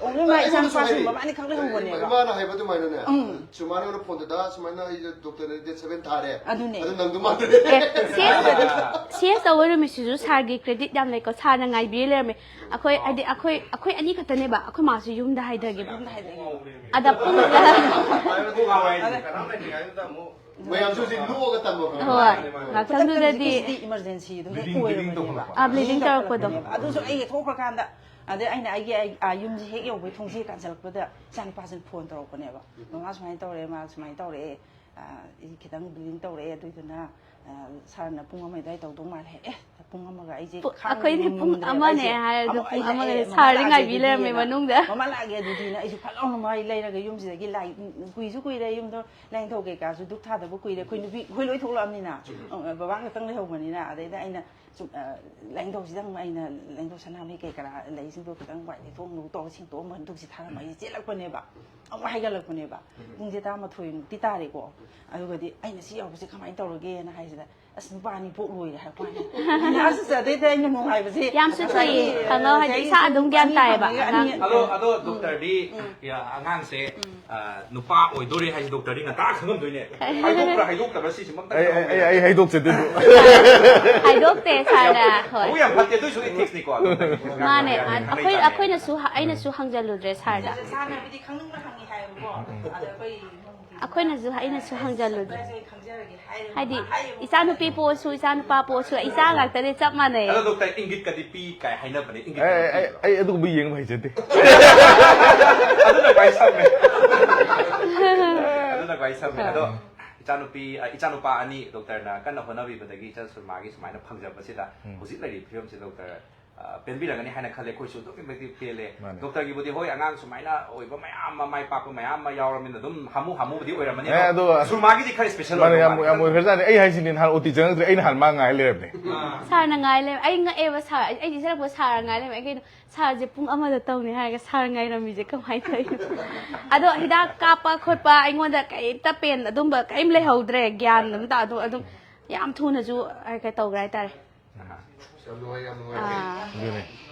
ꯑꯣꯡꯂꯤ ꯃꯥ ꯏꯆꯥ ꯅꯨꯄꯥꯁꯤꯡ ꯃꯕꯥꯅꯤ ꯈꯛ ꯂꯩꯍꯧꯕꯅꯦꯕ꯫ ꯏꯃꯥꯅ ꯍꯥꯏꯕ ꯑꯗꯨꯃꯥꯏꯅꯅꯦ, ꯎꯝ꯫ ꯁꯨꯃꯥꯏꯅ ꯑꯩꯉꯣꯟꯗ ꯐꯣꯟꯗꯨꯗ, "ꯁꯨꯃꯥꯏꯅ ꯑꯩꯁꯦ ꯗꯣꯛꯇꯔꯅ ꯗꯦꯠ ꯁꯚꯦꯟ ꯊꯥꯔꯦ꯫ ꯑꯗꯨꯅꯦ꯫ ꯑꯗꯨ ꯅꯪꯗꯣ ꯃꯥꯟꯗ꯭ꯔꯦ"꯫ ꯑꯦ, ꯁꯤ ꯑꯦꯁ ꯇꯧꯕ ꯅꯨꯃꯤꯠꯁꯤꯁꯨ ꯁꯥꯔꯒꯤ ꯀ꯭ꯔꯦꯗꯤꯠ ꯌꯥꯝ ꯂꯩꯀꯣ꯫ ꯁꯥꯔꯅ ꯉꯥꯏꯕꯤꯔ ꯂꯩꯔꯝꯃꯦ꯫ ꯑꯩꯈꯣꯏ, ꯍꯥꯏꯗꯤ, ꯑꯩꯈꯣꯏ, ꯑꯩꯈꯣꯏ ꯑꯅꯤ ꯈꯛꯇꯅꯦꯕ꯫ ꯑꯩꯈꯣꯏ ꯃꯥꯁꯨ ꯌꯨꯝꯗ ꯍꯥꯏꯊꯒꯦꯕ꯫ ꯌꯨꯝꯗ ꯍꯥꯏꯊꯒꯦ꯫ ꯑꯗ ꯄꯨꯡ ꯃꯌꯥꯝꯁꯨ ꯍꯧꯖꯤꯛ ꯂꯣꯛꯑꯒ ꯇꯝꯕ ꯈꯪꯕ꯭ꯔꯥ? ꯍꯣꯏ꯫ ꯉꯥꯛꯇꯪꯗꯨꯗꯗꯤ ꯈꯨꯗꯛꯇꯗꯤ emergency ꯑꯗꯨꯝ ꯍꯦꯛ ꯕ꯭ꯂꯤꯗꯤꯡ, ꯕ꯭ꯂꯤꯗꯤꯡ ꯑꯣꯏꯔꯕꯅꯦꯕ꯫ ꯇꯧꯈꯠꯂꯛꯄ꯫ ꯑꯥ, ꯕ꯭ꯂꯤꯗꯤꯡ ꯇꯧꯔꯛꯄꯗꯣ꯫ ꯑꯗꯨꯁꯨ ꯑꯩ ꯊꯣꯛꯈ꯭ꯔꯀꯥꯟꯗ, ꯑꯗꯩ ꯑꯩꯅ ꯑꯩꯒꯤ, ꯑꯩ, ꯑꯥ, ꯌꯨꯝꯁꯦ ꯍꯦꯛ ꯌꯧꯕꯩ ꯊꯣꯡꯁꯦ ꯀꯥꯟꯁꯤꯜꯂꯛꯄꯗ ꯏꯆꯥꯅꯨꯄꯥꯁꯤꯅ ꯐꯣꯟ ꯇꯧꯔꯛꯄꯅꯦꯕ꯫ "ꯃꯃꯥ ꯁꯨꯃꯥꯏꯅ ꯇꯧꯔꯦ, ꯃꯥ ꯁꯨꯃꯥꯏꯅ ꯇꯧꯔꯛꯑꯦ, ꯑꯥ, ꯑꯩ ꯈꯤꯇꯪ ꯕ꯭ꯂꯤꯗꯤꯡ ꯇꯧꯔꯛꯑꯦ, ꯑꯗꯨꯗꯨꯅ, ꯑꯥ, ꯁꯥꯔꯅ ꯄꯨꯡ ꯑꯃ ꯑꯗꯨꯋꯥꯏ ꯇꯧꯗꯧ ꯃꯥꯜꯂꯦ"꯫ ꯑꯦ, ꯄꯨꯡ ꯑꯃꯒ ꯑꯩꯁꯦ ꯄꯨ-, ꯈꯥꯡ ꯑꯩꯈꯣꯏꯗꯤ ꯄꯨꯡ ꯉꯝꯗ꯭ꯔꯦꯕ꯫ ꯑꯃꯅꯦ ꯑꯩꯁꯦ ꯍꯥꯏꯔꯁꯨ ꯑꯃꯨꯛ ꯄꯨꯡ ꯑꯩꯅ, ꯑꯃꯒ "ꯑꯦ, ꯃꯃꯥ ꯁꯥꯔꯗꯤ ꯂꯥꯛꯑꯒꯦ ꯉꯥꯏꯕꯤ ꯂꯩꯔꯝꯃꯦ ꯑꯗꯨꯗꯤꯅ, ꯃꯅꯨꯡꯗ꯫ ꯃꯃꯥ ꯂꯥꯛꯑꯒꯦ ꯑꯗꯨꯗꯤꯅ" ꯑꯩꯁꯨ ꯐꯠ ꯂꯥꯎꯅ ꯃꯥꯏ ꯂꯩꯔꯒ ꯌꯨꯝꯁꯤꯗꯒꯤ ꯂꯥꯏ, ꯀꯨꯏꯁꯨ ꯀꯨꯏꯔꯦ ꯌꯨꯝꯗ ꯂꯥꯏꯅꯤꯡꯊꯧ ꯀꯩꯀꯥꯁꯨ ꯙꯨꯛ ꯊꯥꯗꯕ ꯀꯨꯏꯔꯦ꯫ ꯑꯩꯈꯣꯏ ꯅꯨꯄꯤ, ꯑꯩꯈꯣꯏ ꯂꯣꯏ ꯊꯣꯛꯂꯛꯑꯕꯅꯤꯅ꯫ ꯎꯝ, ꯕꯕꯥ ꯈꯛꯇꯪ ꯂꯩꯍꯧꯕꯅꯤꯅ꯫ ꯑꯗꯩꯗ ꯑꯩꯅ ꯁꯨꯝ, ꯑ, ꯂꯥꯏꯅꯤꯡꯊꯧꯁꯤꯗꯪ ꯑꯩꯅ ꯂꯥꯏꯅꯤꯡꯊꯧ ꯁꯅꯥꯃꯍꯤ ꯀꯩ ꯀꯔꯥ ꯂꯩꯁꯤꯡꯗꯣ ꯈꯤꯇꯪ ꯋꯥꯏ ꯇꯩꯊꯣꯛ ꯇꯧꯔ ꯁꯦꯡꯇꯣꯛꯑꯝꯕ ꯙꯨꯛꯁꯤ ꯊꯥꯔꯝꯕ ꯑꯩꯁꯦ ꯆꯦꯜꯂꯛꯄꯅꯦꯕ꯫ ꯑꯃꯨꯛ ꯍꯥꯏꯒꯠꯂꯛꯄꯅꯦꯕ꯫ ꯄꯨꯡꯁꯦ ꯇꯔꯥꯃꯥꯊꯣꯏꯃꯨꯛꯇꯤ ꯇꯥꯔꯦꯀꯣ꯫ ꯑꯗꯨꯒꯗꯤ ꯑꯩꯅ ꯁꯤ ꯌꯧꯔꯛꯄꯁꯦ ꯀꯃꯥꯏꯅ ꯇꯧꯔꯒꯦꯅ ꯍꯥꯏꯁꯤꯗ, "ꯑꯁ, ꯅꯨꯄꯥ ꯑꯅꯤ ꯄꯣꯛ ꯂꯣꯏꯔꯦ" ꯍꯥꯏꯔꯛꯄ ꯋꯥꯅꯤ꯫ ꯑꯩꯅ, "ꯑꯁ, ꯑꯗꯩꯗꯤ ꯑꯩꯅ ꯅꯨꯡꯉꯥꯏꯕꯁꯦ ꯌꯥꯝꯁꯨ ꯉꯁꯥꯏꯒꯤ, ꯊꯨꯏꯌꯦ꯫ ꯈꯪꯉꯣ, ꯍꯥꯏꯗꯤ ꯉꯁꯥꯏꯒꯤ ꯏꯁꯥ ꯄꯨꯡ ꯑꯗꯨꯝ ꯒ꯭ꯌꯥꯟ ꯑꯅꯤ ꯇꯥꯏꯌꯦꯕ꯫ ꯐꯪꯉꯦ, ꯑꯅꯤ ꯑꯉꯥꯡ ꯑꯗꯣ, ꯑꯗꯣ ꯎꯝ꯫ ꯗꯣꯛꯇꯔꯗꯤ, ꯎꯝ꯫ ꯌꯥ, ꯑꯉꯥꯡꯁꯦ, ꯎꯝ꯫ ꯑ, ꯅꯨꯄꯥ ꯑꯣꯏꯗꯣꯔꯦ ꯍꯥꯏꯁꯦ ꯗꯣꯛꯇꯔꯗꯤ ꯉꯟꯇꯥ ꯈꯪꯉꯝꯗꯣꯏꯅꯦ꯫ ꯍꯥꯏꯗꯣꯛꯄ꯭ꯔꯥ ꯍꯥꯏꯗꯣꯛꯇꯕ꯭ꯔꯥ ꯁꯤꯁꯤꯃ ꯑꯝꯇꯪ ꯑꯩ, ꯑꯩ, ꯈꯪꯉꯝꯗꯣꯏꯅꯦ꯫ ꯑꯩ, ꯑꯩ ꯍꯥꯏꯗꯣꯛꯆꯗꯦ ꯑꯗꯨ꯫ ꯍꯥꯏꯗꯣꯛꯇꯦ, ꯁꯥꯔꯅ꯫ ꯍꯣꯏ꯫ ꯑꯃꯨꯛ ꯌꯥꯝ ꯐꯠꯇꯦ, ꯑꯗꯨꯏꯁꯨ ethics ꯅꯤꯀꯣ꯫ ꯃꯥꯅꯦ꯫ ꯈꯪꯅꯩ ꯑꯩꯈꯣꯏ, ꯇꯥꯔꯦ꯫ ꯑꯩꯈꯣꯏꯅꯁꯨ ꯍ-, ꯑꯩꯅꯁꯨ ꯍꯪꯖꯜꯂꯨꯗ꯭ꯔꯦ ꯁꯥꯔꯗ꯫ ꯁꯥꯔꯅ ꯍꯥꯏꯕꯗꯤ ꯈꯪꯅꯤꯡꯕ ꯍꯪꯉꯤ ꯍꯥꯏꯌꯦꯕꯀꯣ꯫ ꯑꯗ ꯑꯩꯈꯣꯏ ꯑꯩꯈꯣꯏꯅꯁꯨ, ꯑꯩꯅꯁꯨ ꯍꯪꯖꯜꯂꯨꯗ꯭ꯔꯦ꯫ ꯍꯥꯏꯗꯤ, ꯏꯆꯥꯅꯨꯄꯤ ꯄꯣꯛꯑꯁꯨ, ꯏꯆꯥꯅꯨꯄꯥ ꯄꯣꯛꯑꯁꯨ, ꯏꯆꯥ ꯉꯥꯛꯇꯅꯦ, ꯆꯞ ꯃꯥꯟꯅꯩ꯫ ꯑꯗꯣ ꯗꯣꯛꯇꯔ, ꯏꯪꯒꯤꯠꯀꯗꯤ ꯄꯤ ꯀꯥꯏ ꯍꯥꯏꯅꯕꯅꯦ, ꯏꯪꯒꯤꯠꯀꯗꯤ ꯑꯩ, ꯑꯩ, ꯄꯤꯕ꯭ꯔꯥ? ꯑꯩ ꯑꯗꯨꯒꯨꯝꯕ ꯌꯦꯡꯕ ꯍꯩꯖꯗꯦ꯫ ꯑꯗꯨꯅ ꯈ꯭ꯋꯥꯏ ꯁꯝꯃꯦ꯫ ꯑꯗꯨꯅ ꯈ꯭ꯋꯥꯏ ꯁꯝꯃꯦ꯫ ꯑꯗꯣ ꯏꯆꯥꯅꯨꯄꯤ, ꯑ, ꯏꯆꯥꯅꯨꯄꯥ ꯑꯅꯤ ꯗꯣꯛꯇꯔꯅ ꯀꯟꯅ ꯍꯣꯠꯅꯕꯤꯕꯗꯒꯤ ꯏꯆꯥ ꯁꯨꯔꯃꯥꯒꯤ ꯁꯨꯃꯥꯏꯅ ꯐꯪꯖꯕꯁꯤꯗ, ꯎꯝ꯫ ꯍꯧꯖꯤꯛ ꯂꯩꯔꯤꯕ ꯐꯤꯕꯝꯁꯤꯗ ꯗꯣꯛꯇꯔ, ꯄꯦꯟꯕꯤꯔꯒꯅꯤ ꯍꯥꯏꯅ ꯈꯜꯂꯦ꯫ ꯑꯩꯈꯣꯏꯁꯨ ꯑꯗꯨꯛꯀꯤ ꯃꯇꯤꯛ ꯄꯦꯜꯂꯦ꯫ ꯃꯥꯅꯦ꯫ ꯗꯣꯛꯇꯔꯒꯤꯕꯨꯗꯤ ꯍꯣꯏ, ꯑꯉꯥꯡ ꯁꯨꯃꯥꯏꯅ ꯑꯣꯏꯕ ꯃꯌꯥꯝ ꯑꯃ, ꯃꯥꯏ ꯄꯥꯛꯄ ꯃꯌꯥꯝ ꯑꯃ ꯌꯥꯎꯔꯕꯅꯤꯅ ꯑꯗꯨꯝ ꯍꯥꯃꯨ ꯍꯥꯃꯨꯕꯨꯗꯤ ꯑꯣꯏꯔꯝꯃꯅꯤ꯫ ꯑꯦ, ꯑꯗꯣ ꯑꯗꯣ ꯁꯨꯔꯃꯥꯒꯤꯗꯤ ꯈꯔ ꯏꯁꯄꯦꯁꯦꯜ ꯃꯥꯅꯦ, ꯑꯣꯏꯕ ꯌꯥꯝ ꯃꯥꯜꯂꯦ꯫ ꯌꯥꯝ ꯑꯣꯏꯈ꯭ꯔꯖꯥꯠꯅꯤ꯫ ꯑꯩ ꯍꯥꯏꯁꯤꯅꯤ, ꯅꯍꯥꯟ ꯑꯣꯇꯤ ꯆꯪꯉꯛꯇ꯭ꯔꯦ, ꯑꯩ ꯅꯍꯥꯟ ꯃꯥ ꯉꯥꯏ ꯂꯩꯔꯕꯅꯦ꯫ ꯁꯥꯔꯅ ꯉꯥꯏ ꯂꯩꯔꯝꯃꯦ꯫ ꯑꯩ ꯉꯛꯑꯦꯕ ꯁꯥꯔ꯫ ꯑꯩꯗꯤ ꯆꯠꯂꯛꯄ ꯁꯥꯔ ꯉꯥꯏ ꯂꯩꯔꯝꯃꯦ꯫ ꯑꯩ ꯀꯩꯅꯣ, "ꯁꯥꯔꯁꯦ ꯄꯨꯡ ꯑꯃꯗ ꯇꯧꯅꯤ ꯍꯥꯏꯔꯒ ꯁꯥꯔ ꯉꯥꯏꯔꯝꯃꯤꯁꯦ ꯀꯃꯥꯏꯅ ꯇꯧꯔꯤꯅꯣ?" ꯑꯗꯣ ꯍꯤꯗꯥꯛ ꯀꯥꯞꯄ ꯈꯣꯠꯄ ꯑꯩꯉꯣꯟꯗ ꯀꯩꯝꯇ ꯄꯦꯟ ꯑꯗꯨꯝꯕ ꯀꯩꯝ ꯂꯩꯍꯧꯗ꯭ꯔꯦ꯫ ꯒ꯭ꯌꯥꯟ ꯑꯝꯇ ꯑꯗꯨꯝ, ꯑꯗꯨꯝ ꯌꯥꯝ ꯊꯨꯅꯁꯨ, ꯑ, ꯀꯩ ꯇꯧꯈ꯭ꯔꯦ ꯍꯥꯏꯇꯥꯔꯦ꯫ ꯌꯥꯝ ꯅꯨꯡꯉꯥꯏ, ꯌꯥꯝ ꯅꯨꯡꯉꯥꯏ꯫ ꯑꯥ꯫ ꯑꯗꯨꯅꯦ꯫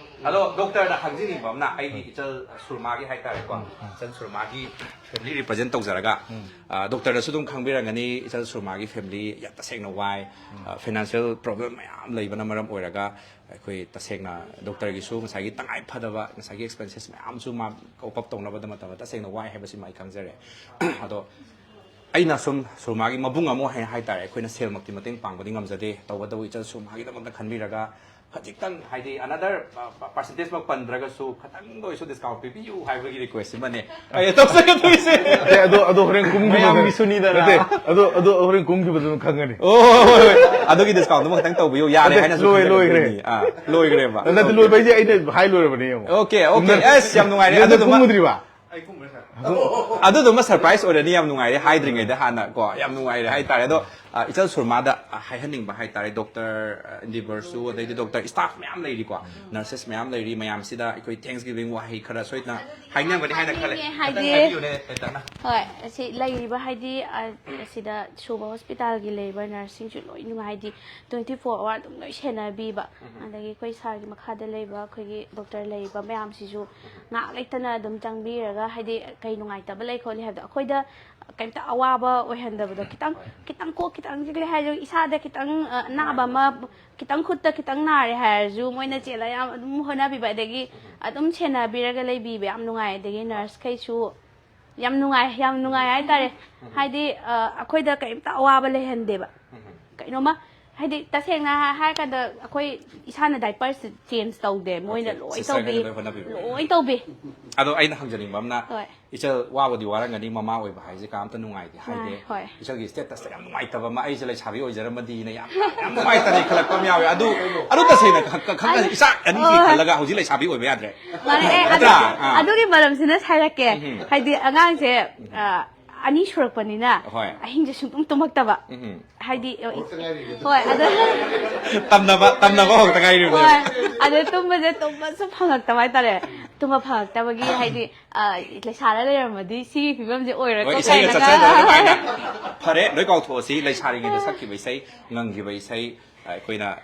ꯑꯗꯣ ꯗꯣꯛꯇꯔꯗ ꯍꯪꯖꯅꯤꯡꯕ ꯑꯃꯅ, ꯑꯩꯒꯤ ꯏꯆꯜ ꯁꯨꯔꯃꯥꯒꯤ ꯍꯥꯏꯇꯥꯔꯦꯀꯣ, ꯎꯝ, ꯎꯝ꯫ ꯏꯆꯜ ꯁꯨꯔꯃꯥꯒꯤ ꯐꯦꯃꯤꯂꯤ ꯔꯤꯄ꯭ꯔꯖꯦꯟ ꯇꯧꯖꯔꯒ, ꯎꯝ꯫ ꯑ, ꯗꯣꯛꯇꯔꯗꯁꯨ ꯑꯗꯨꯝ ꯈꯪꯕꯤꯔꯝꯒꯅꯤ, ꯏꯆꯜ ꯁꯨꯔꯃꯥꯒꯤ ꯐꯦꯃꯤꯂꯤ ꯌꯥꯝ ꯇꯁꯦꯡꯅ ꯋꯥꯏ꯫ ꯎꯝ꯫ ꯑ, ꯐꯥꯏꯅꯥꯟꯁꯤꯌꯦꯜ ꯄ꯭ꯔꯣꯕ꯭ꯂꯦꯝ ꯃꯌꯥꯝ ꯂꯩꯕꯅ ꯃꯔꯝ ꯑꯣꯏꯔꯒ ꯑꯩꯈꯣꯏ ꯇꯁꯦꯡꯅ ꯗꯣꯛꯇꯔꯒꯤꯁꯨ ꯉꯁꯥꯏꯒꯤ ꯇꯉꯥꯏ ꯐꯗꯕ ꯉꯁꯥꯏꯒꯤ ꯑꯦꯛꯁꯄꯦꯟꯁꯦꯁ ꯃꯌꯥꯝꯁꯨ ꯃꯥ ꯀꯣꯞ ꯑꯞ ꯇꯧꯅꯕꯗ ꯃꯇꯝꯗ ꯇꯁꯦꯡꯅ ꯋꯥꯏ ꯍꯥꯏꯕꯁꯤꯃ ꯑꯩ ꯈꯪꯖꯔꯦ꯫ ꯑꯗꯣ ꯑꯩꯅ ꯁꯨꯝ ꯁꯨꯔꯃꯥꯒꯤ ꯃꯕꯨꯡ ꯑꯃ ꯍꯥꯏ-, ꯍꯥꯏꯇꯥꯔꯦ, ꯑꯩꯈꯣꯏꯅ ꯁꯦꯜꯃꯛꯇꯤ ꯃꯇꯦꯡ ꯄꯥꯡꯕꯗꯤ ꯉꯝꯖꯗꯦ, ꯇꯧꯕꯇꯕꯨ ꯏꯆꯜ ꯁꯨꯔꯃꯥꯒꯤꯗꯃꯛꯇ ꯈꯟꯕꯤꯔꯒ ꯈꯖꯤꯛꯇꯪ, ꯍꯥꯏꯗꯤ, ꯑꯅꯗꯔ ꯄꯥꯔꯁꯦꯟꯇꯦꯖꯃꯛ ꯄꯟꯗ꯭ꯔꯒꯁꯨ ꯈꯇꯪꯗ ꯑꯣꯏꯔꯁꯨ ꯗꯤꯁꯀꯥꯎꯟ ꯄꯤꯕꯤꯌꯨ ꯍꯥꯏꯕꯒꯤ ꯔꯤꯀ꯭ꯋꯦꯁ ꯑꯃꯅꯦ ꯑꯩꯅ ꯇꯧꯖꯒꯗꯣꯏꯁꯦ꯫ ꯑꯗꯣ, ꯑꯗꯣ ꯍꯣꯔꯦꯟ ꯀꯨꯝꯈꯤꯕꯗ-, ꯃꯌꯥꯝꯒꯤꯁꯨꯅꯤꯗꯅ꯫ ꯅꯠꯇꯦ, ꯑꯗꯣ, ꯑꯗꯣ ꯍꯣꯔꯦꯟ ꯀꯨꯝꯈꯤꯕꯗ ꯑꯗꯨꯝ ꯈꯪꯒꯅꯤ꯫ ꯑꯣ, ꯍꯣꯏ, ꯍꯣꯏ, ꯍꯣꯏ꯫ ꯑꯗꯨꯒꯤ ꯗꯤꯁꯀꯥꯎꯟꯗꯨꯃ ꯈꯤꯇꯪ ꯇꯧꯕꯤꯌꯨ, ꯌꯥꯔꯦ ꯅꯠꯇꯦ, ꯍꯥꯏꯅꯁꯨ ꯂꯣꯏ-, ꯍꯥꯏꯖꯔꯛꯀꯗꯣꯏꯅꯤ꯫ ꯂꯣꯏꯈ꯭ꯔꯦ꯫ ꯑꯥ, ꯂꯣꯏꯈ꯭ꯔꯦꯕ꯫ ꯅꯠꯇꯦ, ꯑꯣꯀꯦ꯫ ꯂꯣꯏꯕ ꯍꯥꯏꯁꯦ ꯑꯩꯅ ꯍꯥꯏ ꯂꯣꯏꯔꯕꯅꯦ, ꯌꯦꯡꯉꯣ꯫ Okay, okay. ꯅꯪ-, ꯑꯁ, ꯌꯥꯝ ꯅꯨꯡꯉꯥꯏꯔꯦ꯫ ꯅꯪ ꯑꯗꯨꯗꯨꯃ ꯀꯨꯝꯃꯨꯗ꯭ꯔꯤꯕ? ꯑꯩ ꯀꯨꯝꯃꯨꯔꯦ, ꯁꯥꯔ꯫ ꯑꯗꯨꯗꯨꯃ ꯁꯔꯄ꯭ꯔꯥꯏꯁ ꯑꯣꯏꯔꯅꯤ, ꯌꯥꯝ ꯅꯨꯡꯉꯥꯏꯔꯦ ꯍꯥꯏꯗ꯭ꯔꯤꯉꯩꯗ ꯍꯥꯟꯅ ꯀꯣ, ꯌꯥꯝ ꯅꯨꯡꯉꯥꯏꯔꯦ ꯍꯥꯏꯇꯥꯔꯦ꯫ ꯑꯗꯣ, ꯑ, ꯏꯆꯜ ꯁꯨꯔꯃꯥꯗ, ꯑ, ꯍꯥꯏꯍꯟꯅꯤꯡꯕ ꯍꯥꯏꯇꯥꯔꯦ, ꯗꯣꯛꯇꯔ, ꯑ, ꯏꯟꯗꯤꯕꯔꯁꯨ, ꯑꯗꯩꯗꯤ ꯗꯣꯛꯇꯔ ꯁ꯭ꯇꯥꯐ ꯃꯌꯥꯝ ꯂꯩꯔꯤꯀꯣ, ꯅꯔꯁꯦꯁ ꯃꯌꯥꯝ ꯂꯩꯔꯤ, ꯃꯌꯥꯝꯁꯤꯗ ꯑꯩꯈꯣꯏ ꯊꯦꯡꯁ ꯒꯤꯚꯤꯡ ꯋꯥꯍꯩ ꯈꯔ ꯁꯣꯏꯗꯅ ꯍꯥꯏꯅꯤꯡꯒꯅꯤ ꯍꯥꯏꯅ ꯈꯜꯂꯦ꯫ ꯍꯥꯏꯅꯤꯡꯉꯦ, ꯍꯥꯏꯗꯤ ꯈꯤꯇꯪ ꯍꯥꯏꯕꯤꯌꯨꯅꯦ, ꯗꯥꯛꯇꯔꯅ꯫ ꯍꯣꯏ, ꯑꯁꯤ ꯂꯩꯔꯤꯕ, ꯍꯥꯏꯗꯤ, ꯑ, ꯑꯁꯤꯗ ꯁꯨꯕ ꯍꯣꯁꯄꯤꯇꯥꯜꯒꯤ ꯂꯩꯔꯤꯕ ꯅꯔꯁꯁꯤꯡꯁꯨ ꯂꯣꯏ ꯅꯨꯡꯉꯥꯏ, ꯍꯥꯏꯗꯤ, ꯇ꯭ꯋꯦꯟꯇꯤ ꯐꯣꯔ ꯑꯋꯥꯔ ꯑꯗꯨꯝ ꯂꯣꯏ ꯁꯦꯟꯅꯕꯤꯕ꯫ ꯎꯝ꯫ ꯑꯗꯒꯤ ꯑꯩꯈꯣꯏ ꯁꯥꯔꯒꯤ ꯃꯈꯥꯗ ꯂꯩꯕ ꯑꯩꯈꯣꯏꯒꯤ ꯗꯣꯛꯇꯔ ꯂꯩꯔꯤꯕ ꯃꯌꯥꯝꯁꯤꯁꯨ ꯉꯥꯏꯍꯥꯛ ꯂꯩꯇꯅ ꯑꯗꯨꯝ ꯆꯪꯕꯤꯔꯒ, ꯍꯥꯏꯗꯤ, ꯀꯩ ꯅꯨꯡꯉꯥꯏꯇꯕ ꯂꯩ ꯈꯣꯠꯂꯤ ꯍꯥꯏꯕꯗꯣ ꯑꯩꯈꯣꯏꯗ ꯀꯩꯝꯇ ꯑꯋꯥꯕ ꯑꯣꯏꯍꯟꯗꯕꯗꯣ, ꯈꯤꯇꯪ, ꯍꯣꯏ꯫ ꯈꯤꯇꯪ ꯀꯣꯛ ꯈꯤꯇꯪ ꯆꯤꯛꯂꯦ ꯍꯥꯏꯔꯁꯨ, ꯏꯁꯥꯗ ꯈꯤꯇꯪ, ꯑ, ꯑꯅꯥꯕ ꯑꯃ, ꯈꯤꯇꯪ ꯈꯨꯠꯇ ꯈꯤꯇꯪ ꯅꯥꯔꯦ ꯍꯥꯏꯔꯁꯨ ꯃꯣꯏꯅ ꯆꯦꯜꯂꯒ ꯌꯥꯝ ꯑꯗꯨꯝ ꯍꯣꯠꯅꯕꯤꯕ, ꯑꯗꯒꯤ ꯑꯗꯨꯝ ꯁꯦꯟꯅꯕꯤꯔꯒ ꯂꯩꯕꯤꯕ ꯌꯥꯝ ꯅꯨꯡꯉꯥꯏ꯫ ꯑꯗꯒꯤ ꯅꯔꯁꯈꯩꯁꯨ ꯌꯥꯝ ꯅꯨꯡꯉꯥꯏ, ꯌꯥꯝ ꯅꯨꯡꯉꯥꯏ ꯍꯥꯏꯇꯥꯔꯦ꯫ ꯍꯥꯏꯗꯤ, ꯑ, ꯑꯩꯈꯣꯏꯗ ꯀꯩꯝꯇ ꯑꯋꯥꯕ ꯂꯩꯍꯟꯗꯦꯕ꯫ ꯀꯩꯅꯣꯝꯃ ꯍꯥꯏꯗꯤ, ꯇꯁꯦꯡꯅ ꯍꯥꯏꯔꯀꯥꯟꯗ, ꯑꯩꯈꯣꯏ ꯏꯁꯥꯅ diapers change ꯇꯧꯗꯦ, ꯃꯣꯏꯅ Okay, ꯂꯣꯏ sister ꯇꯧꯕꯤ꯫ ꯈꯩꯅ ꯂꯣꯏ ꯍꯣꯠꯅꯕꯤꯕ꯫ ꯂꯣꯏ ꯇꯧꯕꯤ꯫ ꯑꯗꯣ ꯑꯩꯅ ꯍꯪꯖꯅꯤꯡꯕ ꯑꯃꯅ, ꯍꯣꯏ꯫ ꯏꯆꯜ ꯋꯥꯕꯨꯗꯤ ꯋꯥꯔꯝꯒꯅꯤ, ꯃꯃꯥ ꯑꯣꯏꯕ ꯍꯥꯏꯁꯦ ꯀꯅꯥꯝꯇ ꯅꯨꯡꯉꯥꯏꯇꯦ ꯍꯥꯏꯗꯦ꯫ ꯍꯣꯏ꯫ ꯏꯆꯜꯒꯤ status ꯇ ꯌꯥꯝ ꯅꯨꯡꯉꯥꯏꯇꯕ ꯑꯃ, "ꯑꯩꯁꯦ ꯂꯩꯁꯥꯕꯤ ꯑꯣꯏꯖꯔꯝꯃꯗꯤꯅ" ꯌꯥꯝ, ꯌꯥꯝ ꯅꯨꯡꯉꯥꯏꯇꯅ ꯈꯜꯂꯛꯄ ꯑꯃ ꯌꯥꯎꯋꯦ꯫ ꯑꯗꯨ, ꯑꯗꯨ ꯇꯁꯦꯡꯅ ꯈ-, ꯈ-, ꯈꯪꯒꯅꯤ꯫ ꯑꯗꯨ, ꯏꯆꯥ ꯑꯅꯤꯁꯤ ꯍꯣꯏ꯫ ꯈꯜꯂꯒ ꯍꯧꯖꯤꯛ ꯂꯩꯁꯥꯕꯤ ꯑꯣꯏꯕ ꯌꯥꯗ꯭ꯔꯦ꯫ ꯃꯥꯅꯦ, ꯑꯦ, ꯅꯠꯇ꯭ꯔꯥ? ꯑꯗꯨ, ꯑꯥ꯫ ꯑꯗꯨꯒꯤ ꯃꯔꯝꯁꯤꯅ ꯍꯥꯏꯔꯛꯀꯦ꯫ ꯎꯝ꯫ ꯍꯥꯏꯗꯤ, ꯑꯉꯥꯡꯁꯦ, ꯎꯝ꯫ ꯑ, ꯑꯅꯤ ꯁꯨꯔꯛꯄꯅꯤꯅ, ꯍꯣꯏ꯫ ꯑꯍꯤꯡꯁꯦ ꯁꯨꯡꯇꯨꯝ ꯇꯨꯝꯃꯛꯇꯕ꯫ ꯎꯝ꯫ ꯍꯥꯏꯗꯤ, ꯍꯧꯔꯛꯇ ꯉꯥꯏꯔꯤꯕ꯫ ꯍꯣꯏ, ꯑꯗꯨ ꯇꯝꯅꯕ, ꯇꯝꯅꯕ ꯍꯧꯔꯛꯇ ꯉꯥꯏꯔꯤꯕꯅꯦ꯫ ꯍꯣꯏ, ꯑꯗꯨ ꯇꯨꯝꯕꯁꯦ, ꯇꯨꯝꯕꯁꯨ ꯐꯪꯉꯛꯇꯕ ꯍꯥꯏꯇꯥꯔꯦ꯫ ꯇꯨꯝꯕ ꯐꯪꯉꯛꯇꯕꯒꯤ, ꯍꯥꯏꯗꯤ, ꯑ, ꯂꯩꯁꯥꯔ ꯂꯩꯔꯝꯃꯗꯤ ꯁꯤꯒꯤ ꯐꯤꯕꯝꯁꯦ ꯑꯣꯏꯔꯣꯏꯀꯣ ꯍꯣꯏ, ꯏꯁꯩꯒ ꯀꯥꯏꯅꯒ꯫ ꯆꯠꯆꯗꯅ ꯀꯃꯥꯏꯅ? ꯐꯔꯦ, ꯂꯣꯏ ꯀꯥꯎꯊꯣꯛꯑꯁꯤ꯫ ꯂꯩꯁꯥꯔꯤꯉꯩꯗ ꯁꯛꯈꯤꯕ ꯏꯁꯩ, ꯉꯪꯈꯤꯕ ꯏꯁꯩ, ꯑꯩꯈꯣꯏꯅ, ꯑ,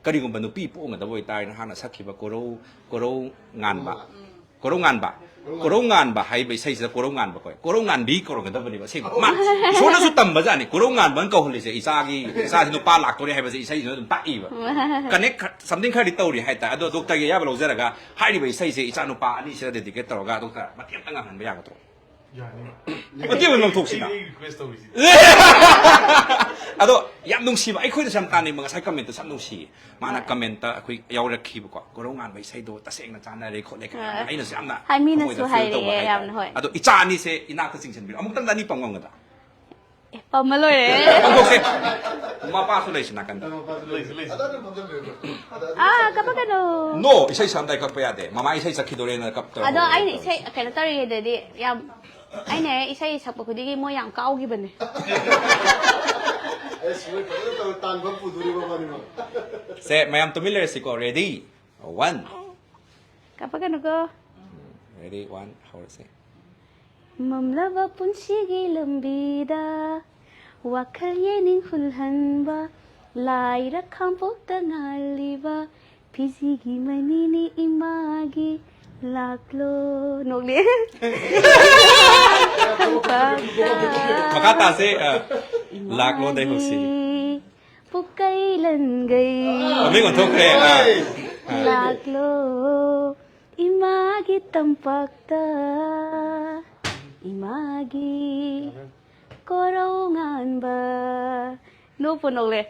ꯀꯔꯤꯒꯨꯝꯕ ꯅꯨꯄꯤ ꯄꯣꯛꯂꯝꯒꯗꯕ ꯑꯣꯏꯇꯥꯔꯦ, ꯅꯍꯥꯛꯅ ꯁꯛꯈꯤꯕ ꯀꯣꯔꯧ, ꯀꯣꯔꯧ ꯉꯥꯟꯕ꯫ ꯀꯣꯔꯧ ꯉꯥꯟꯕ꯫ ꯀꯣꯔꯧ ꯉꯥꯟꯕ ꯍꯥꯏꯕ ꯏꯁꯩꯁꯤꯗ ꯀꯣꯔꯧ ꯉꯥꯟꯕ ꯀꯧꯋꯦ꯫ ꯀꯣꯔꯧ ꯉꯥꯟꯕꯤ ꯀꯧꯔꯝꯒꯗꯕꯅꯦꯕ ꯑꯁꯦꯡꯕ꯫ ꯃꯥ, ꯏꯁꯣꯔꯅꯁꯨ ꯇꯝꯕꯖꯥꯠꯅꯤ꯫ ꯀꯣꯔꯧ ꯉꯥꯟꯕꯅ ꯀꯧꯍꯜꯂꯤꯁꯦ ꯏꯆꯥꯒꯤ, ꯏꯆꯥꯁꯤ ꯅꯨꯄꯥ ꯂꯥꯛꯇꯣꯔꯦ ꯍꯥꯏꯕꯁꯦ ꯏꯁꯩꯁꯤꯅ ꯑꯗꯨꯝ ꯇꯥꯛꯏꯕ꯫ Connect ꯈ-, something ꯈꯔꯗꯤ ꯇꯧꯔꯤ ꯍꯥꯏꯇꯥꯔꯦ꯫ ꯑꯗꯣ ꯗꯣꯛꯇꯔꯒꯤ ꯑꯌꯥꯕ ꯂꯧꯖꯔꯒ ꯍꯥꯏꯔꯤꯕ ꯏꯁꯩꯁꯦ ꯏꯆꯥ ꯅꯨꯄꯥ ꯑꯅꯤꯁꯤꯗ dedicate ꯇꯧꯔꯒ ꯗꯣꯛꯇꯔ ꯃꯇꯦꯛ ꯑꯝꯇ ꯉꯪꯍꯟꯕ ꯌꯥꯒꯗ꯭ꯔꯣ? ꯌꯥꯅꯤ꯫ ꯃꯇꯦꯛ ꯑꯃ ꯉꯪꯊꯣꯛꯁꯤꯅ꯫ ꯑꯩ request ꯇꯧꯔꯤꯁꯤꯗꯤ꯫ ꯑꯗꯣ ꯌꯥꯝ ꯅꯨꯡꯁꯤꯕ, ꯑꯩꯈꯣꯏꯗꯁꯨ ꯌꯥꯝ ꯇꯥꯅꯤꯡꯕ, ꯉꯁꯥꯏ comment ꯇꯁꯨ ꯌꯥꯝ ꯅꯨꯡꯁꯤꯌꯦ꯫ ꯃꯥꯅ comment ꯇ ꯑꯩꯈꯣꯏ ꯌꯥꯎꯔꯛꯈꯤꯕꯀꯣ, ꯀꯣꯔꯧ ꯉꯥꯟꯕ ꯏꯁꯩꯗꯣ ꯇꯁꯦꯡꯅ ꯆꯥꯟꯅꯔꯦ ꯈꯣꯠꯂꯦ ꯀꯥꯏꯅ꯫ ꯑꯥ꯫ ꯑꯩꯅꯁꯨ ꯌꯥꯝꯅ ꯍꯥꯏ, ꯃꯤꯅꯁꯨ ꯊꯃꯣꯏꯗ feel ꯇꯧꯕ ꯍꯥꯏꯔꯛꯑꯦ, ꯍꯥꯏꯇꯥꯔꯦ꯫ ꯌꯥꯝꯅ, ꯍꯣꯏ꯫ ꯑꯗꯣ ꯏꯆꯥ ꯑꯅꯤꯁꯦ ꯏꯅꯥꯛꯇ ꯆꯤꯡꯁꯤꯟꯕꯤꯔꯣ꯫ ꯑꯃꯨꯛꯇꯪꯗ ꯑꯅꯤ ꯄꯥꯝ ꯉꯝꯒꯗ꯭ꯔꯥ? ꯑꯦ, ꯄꯥꯝꯃ ꯂꯣꯏꯔꯦ꯫ ꯄꯥꯝꯊꯣꯛꯁꯦ꯫ ꯃꯄꯥꯁꯨ ꯂꯩꯁꯤ ꯅꯥꯀꯟꯗ꯫ ꯂꯩꯁꯤ, ꯂꯩꯁꯤ꯫ ꯑꯥ, ꯀꯞꯄꯛꯀꯅꯨ꯫ No, ꯏꯁꯩ ꯁꯛꯑꯝꯗꯥꯏ ꯀꯞꯄ ꯌꯥꯗꯦ꯫ ꯃꯃꯥ ꯏꯁꯩ ꯁꯛꯈꯤꯗꯣꯔꯦꯅ ꯀꯞꯇꯧꯔꯦ꯫ ꯑꯗꯣ ꯑꯩꯅ ꯏꯁꯩ ꯀꯩꯅꯣ ꯇꯧꯔꯤꯉꯩꯗꯗꯤ ꯌꯥꯝ, ꯑꯩꯅ ꯏꯁꯩ ꯁꯛꯄ ꯈꯨꯗꯤꯡꯒꯤ ꯃꯣꯏ ꯌꯥꯝ ꯀꯥꯎꯈꯤꯕꯅꯦ꯫ ꯑꯦꯁ, ꯃꯣꯏ ꯐꯖꯅ ꯇꯧꯔ ꯇꯥꯟꯕ ꯄꯨꯗꯣꯔꯤꯕ ꯃꯥꯅꯤꯃꯛ꯫ ꯁꯦ, ꯃꯌꯥꯝ ꯇꯨꯃꯤꯟ ꯂꯩꯔꯁꯤꯀꯣ꯫ Ready? One. ꯀꯞꯄꯛꯀꯅꯨꯀꯣ꯫ Ready? One. ꯍꯧꯔꯁꯦ꯫ ꯃꯝꯂꯕ ꯄꯨꯟꯁꯤꯒꯤ ꯂꯝꯕꯤꯗ ꯋꯥꯈꯜ ꯌꯦꯅꯤꯡ ꯍꯨꯜꯍꯟꯕ, ꯂꯥꯏꯔ ꯈꯥꯡꯄꯣꯛꯇ ꯉꯥꯜꯂꯤꯕ ꯐꯤꯖꯤꯒꯤ ꯃꯅꯤꯅꯤ ꯏꯃꯥꯒꯤ ꯂꯥꯛꯂꯣ꯫ ꯅꯣꯛꯂꯤ꯫ ꯃꯈꯥ ꯇꯥꯁꯦ, ꯑ, ꯂꯥꯛꯂꯣꯗꯩ ꯍꯧꯁꯤ꯫ ꯏꯃꯥꯒꯤ ꯄꯨꯀꯩ ꯂꯟꯒꯩ꯫ ꯃꯃꯤꯡ ꯑꯣꯟꯊꯣꯛꯈ꯭ꯔꯦ, ꯑ, ꯑ꯫ ꯂꯥꯛꯂꯣ ꯏꯃꯥꯒꯤ ꯇꯝꯄꯥꯛꯇ, ꯏꯃꯥꯒꯤ ꯀꯣꯔꯧ ꯉꯥꯟꯕ, ꯅꯣꯛꯄꯨ ꯅꯣꯛꯂꯦ꯫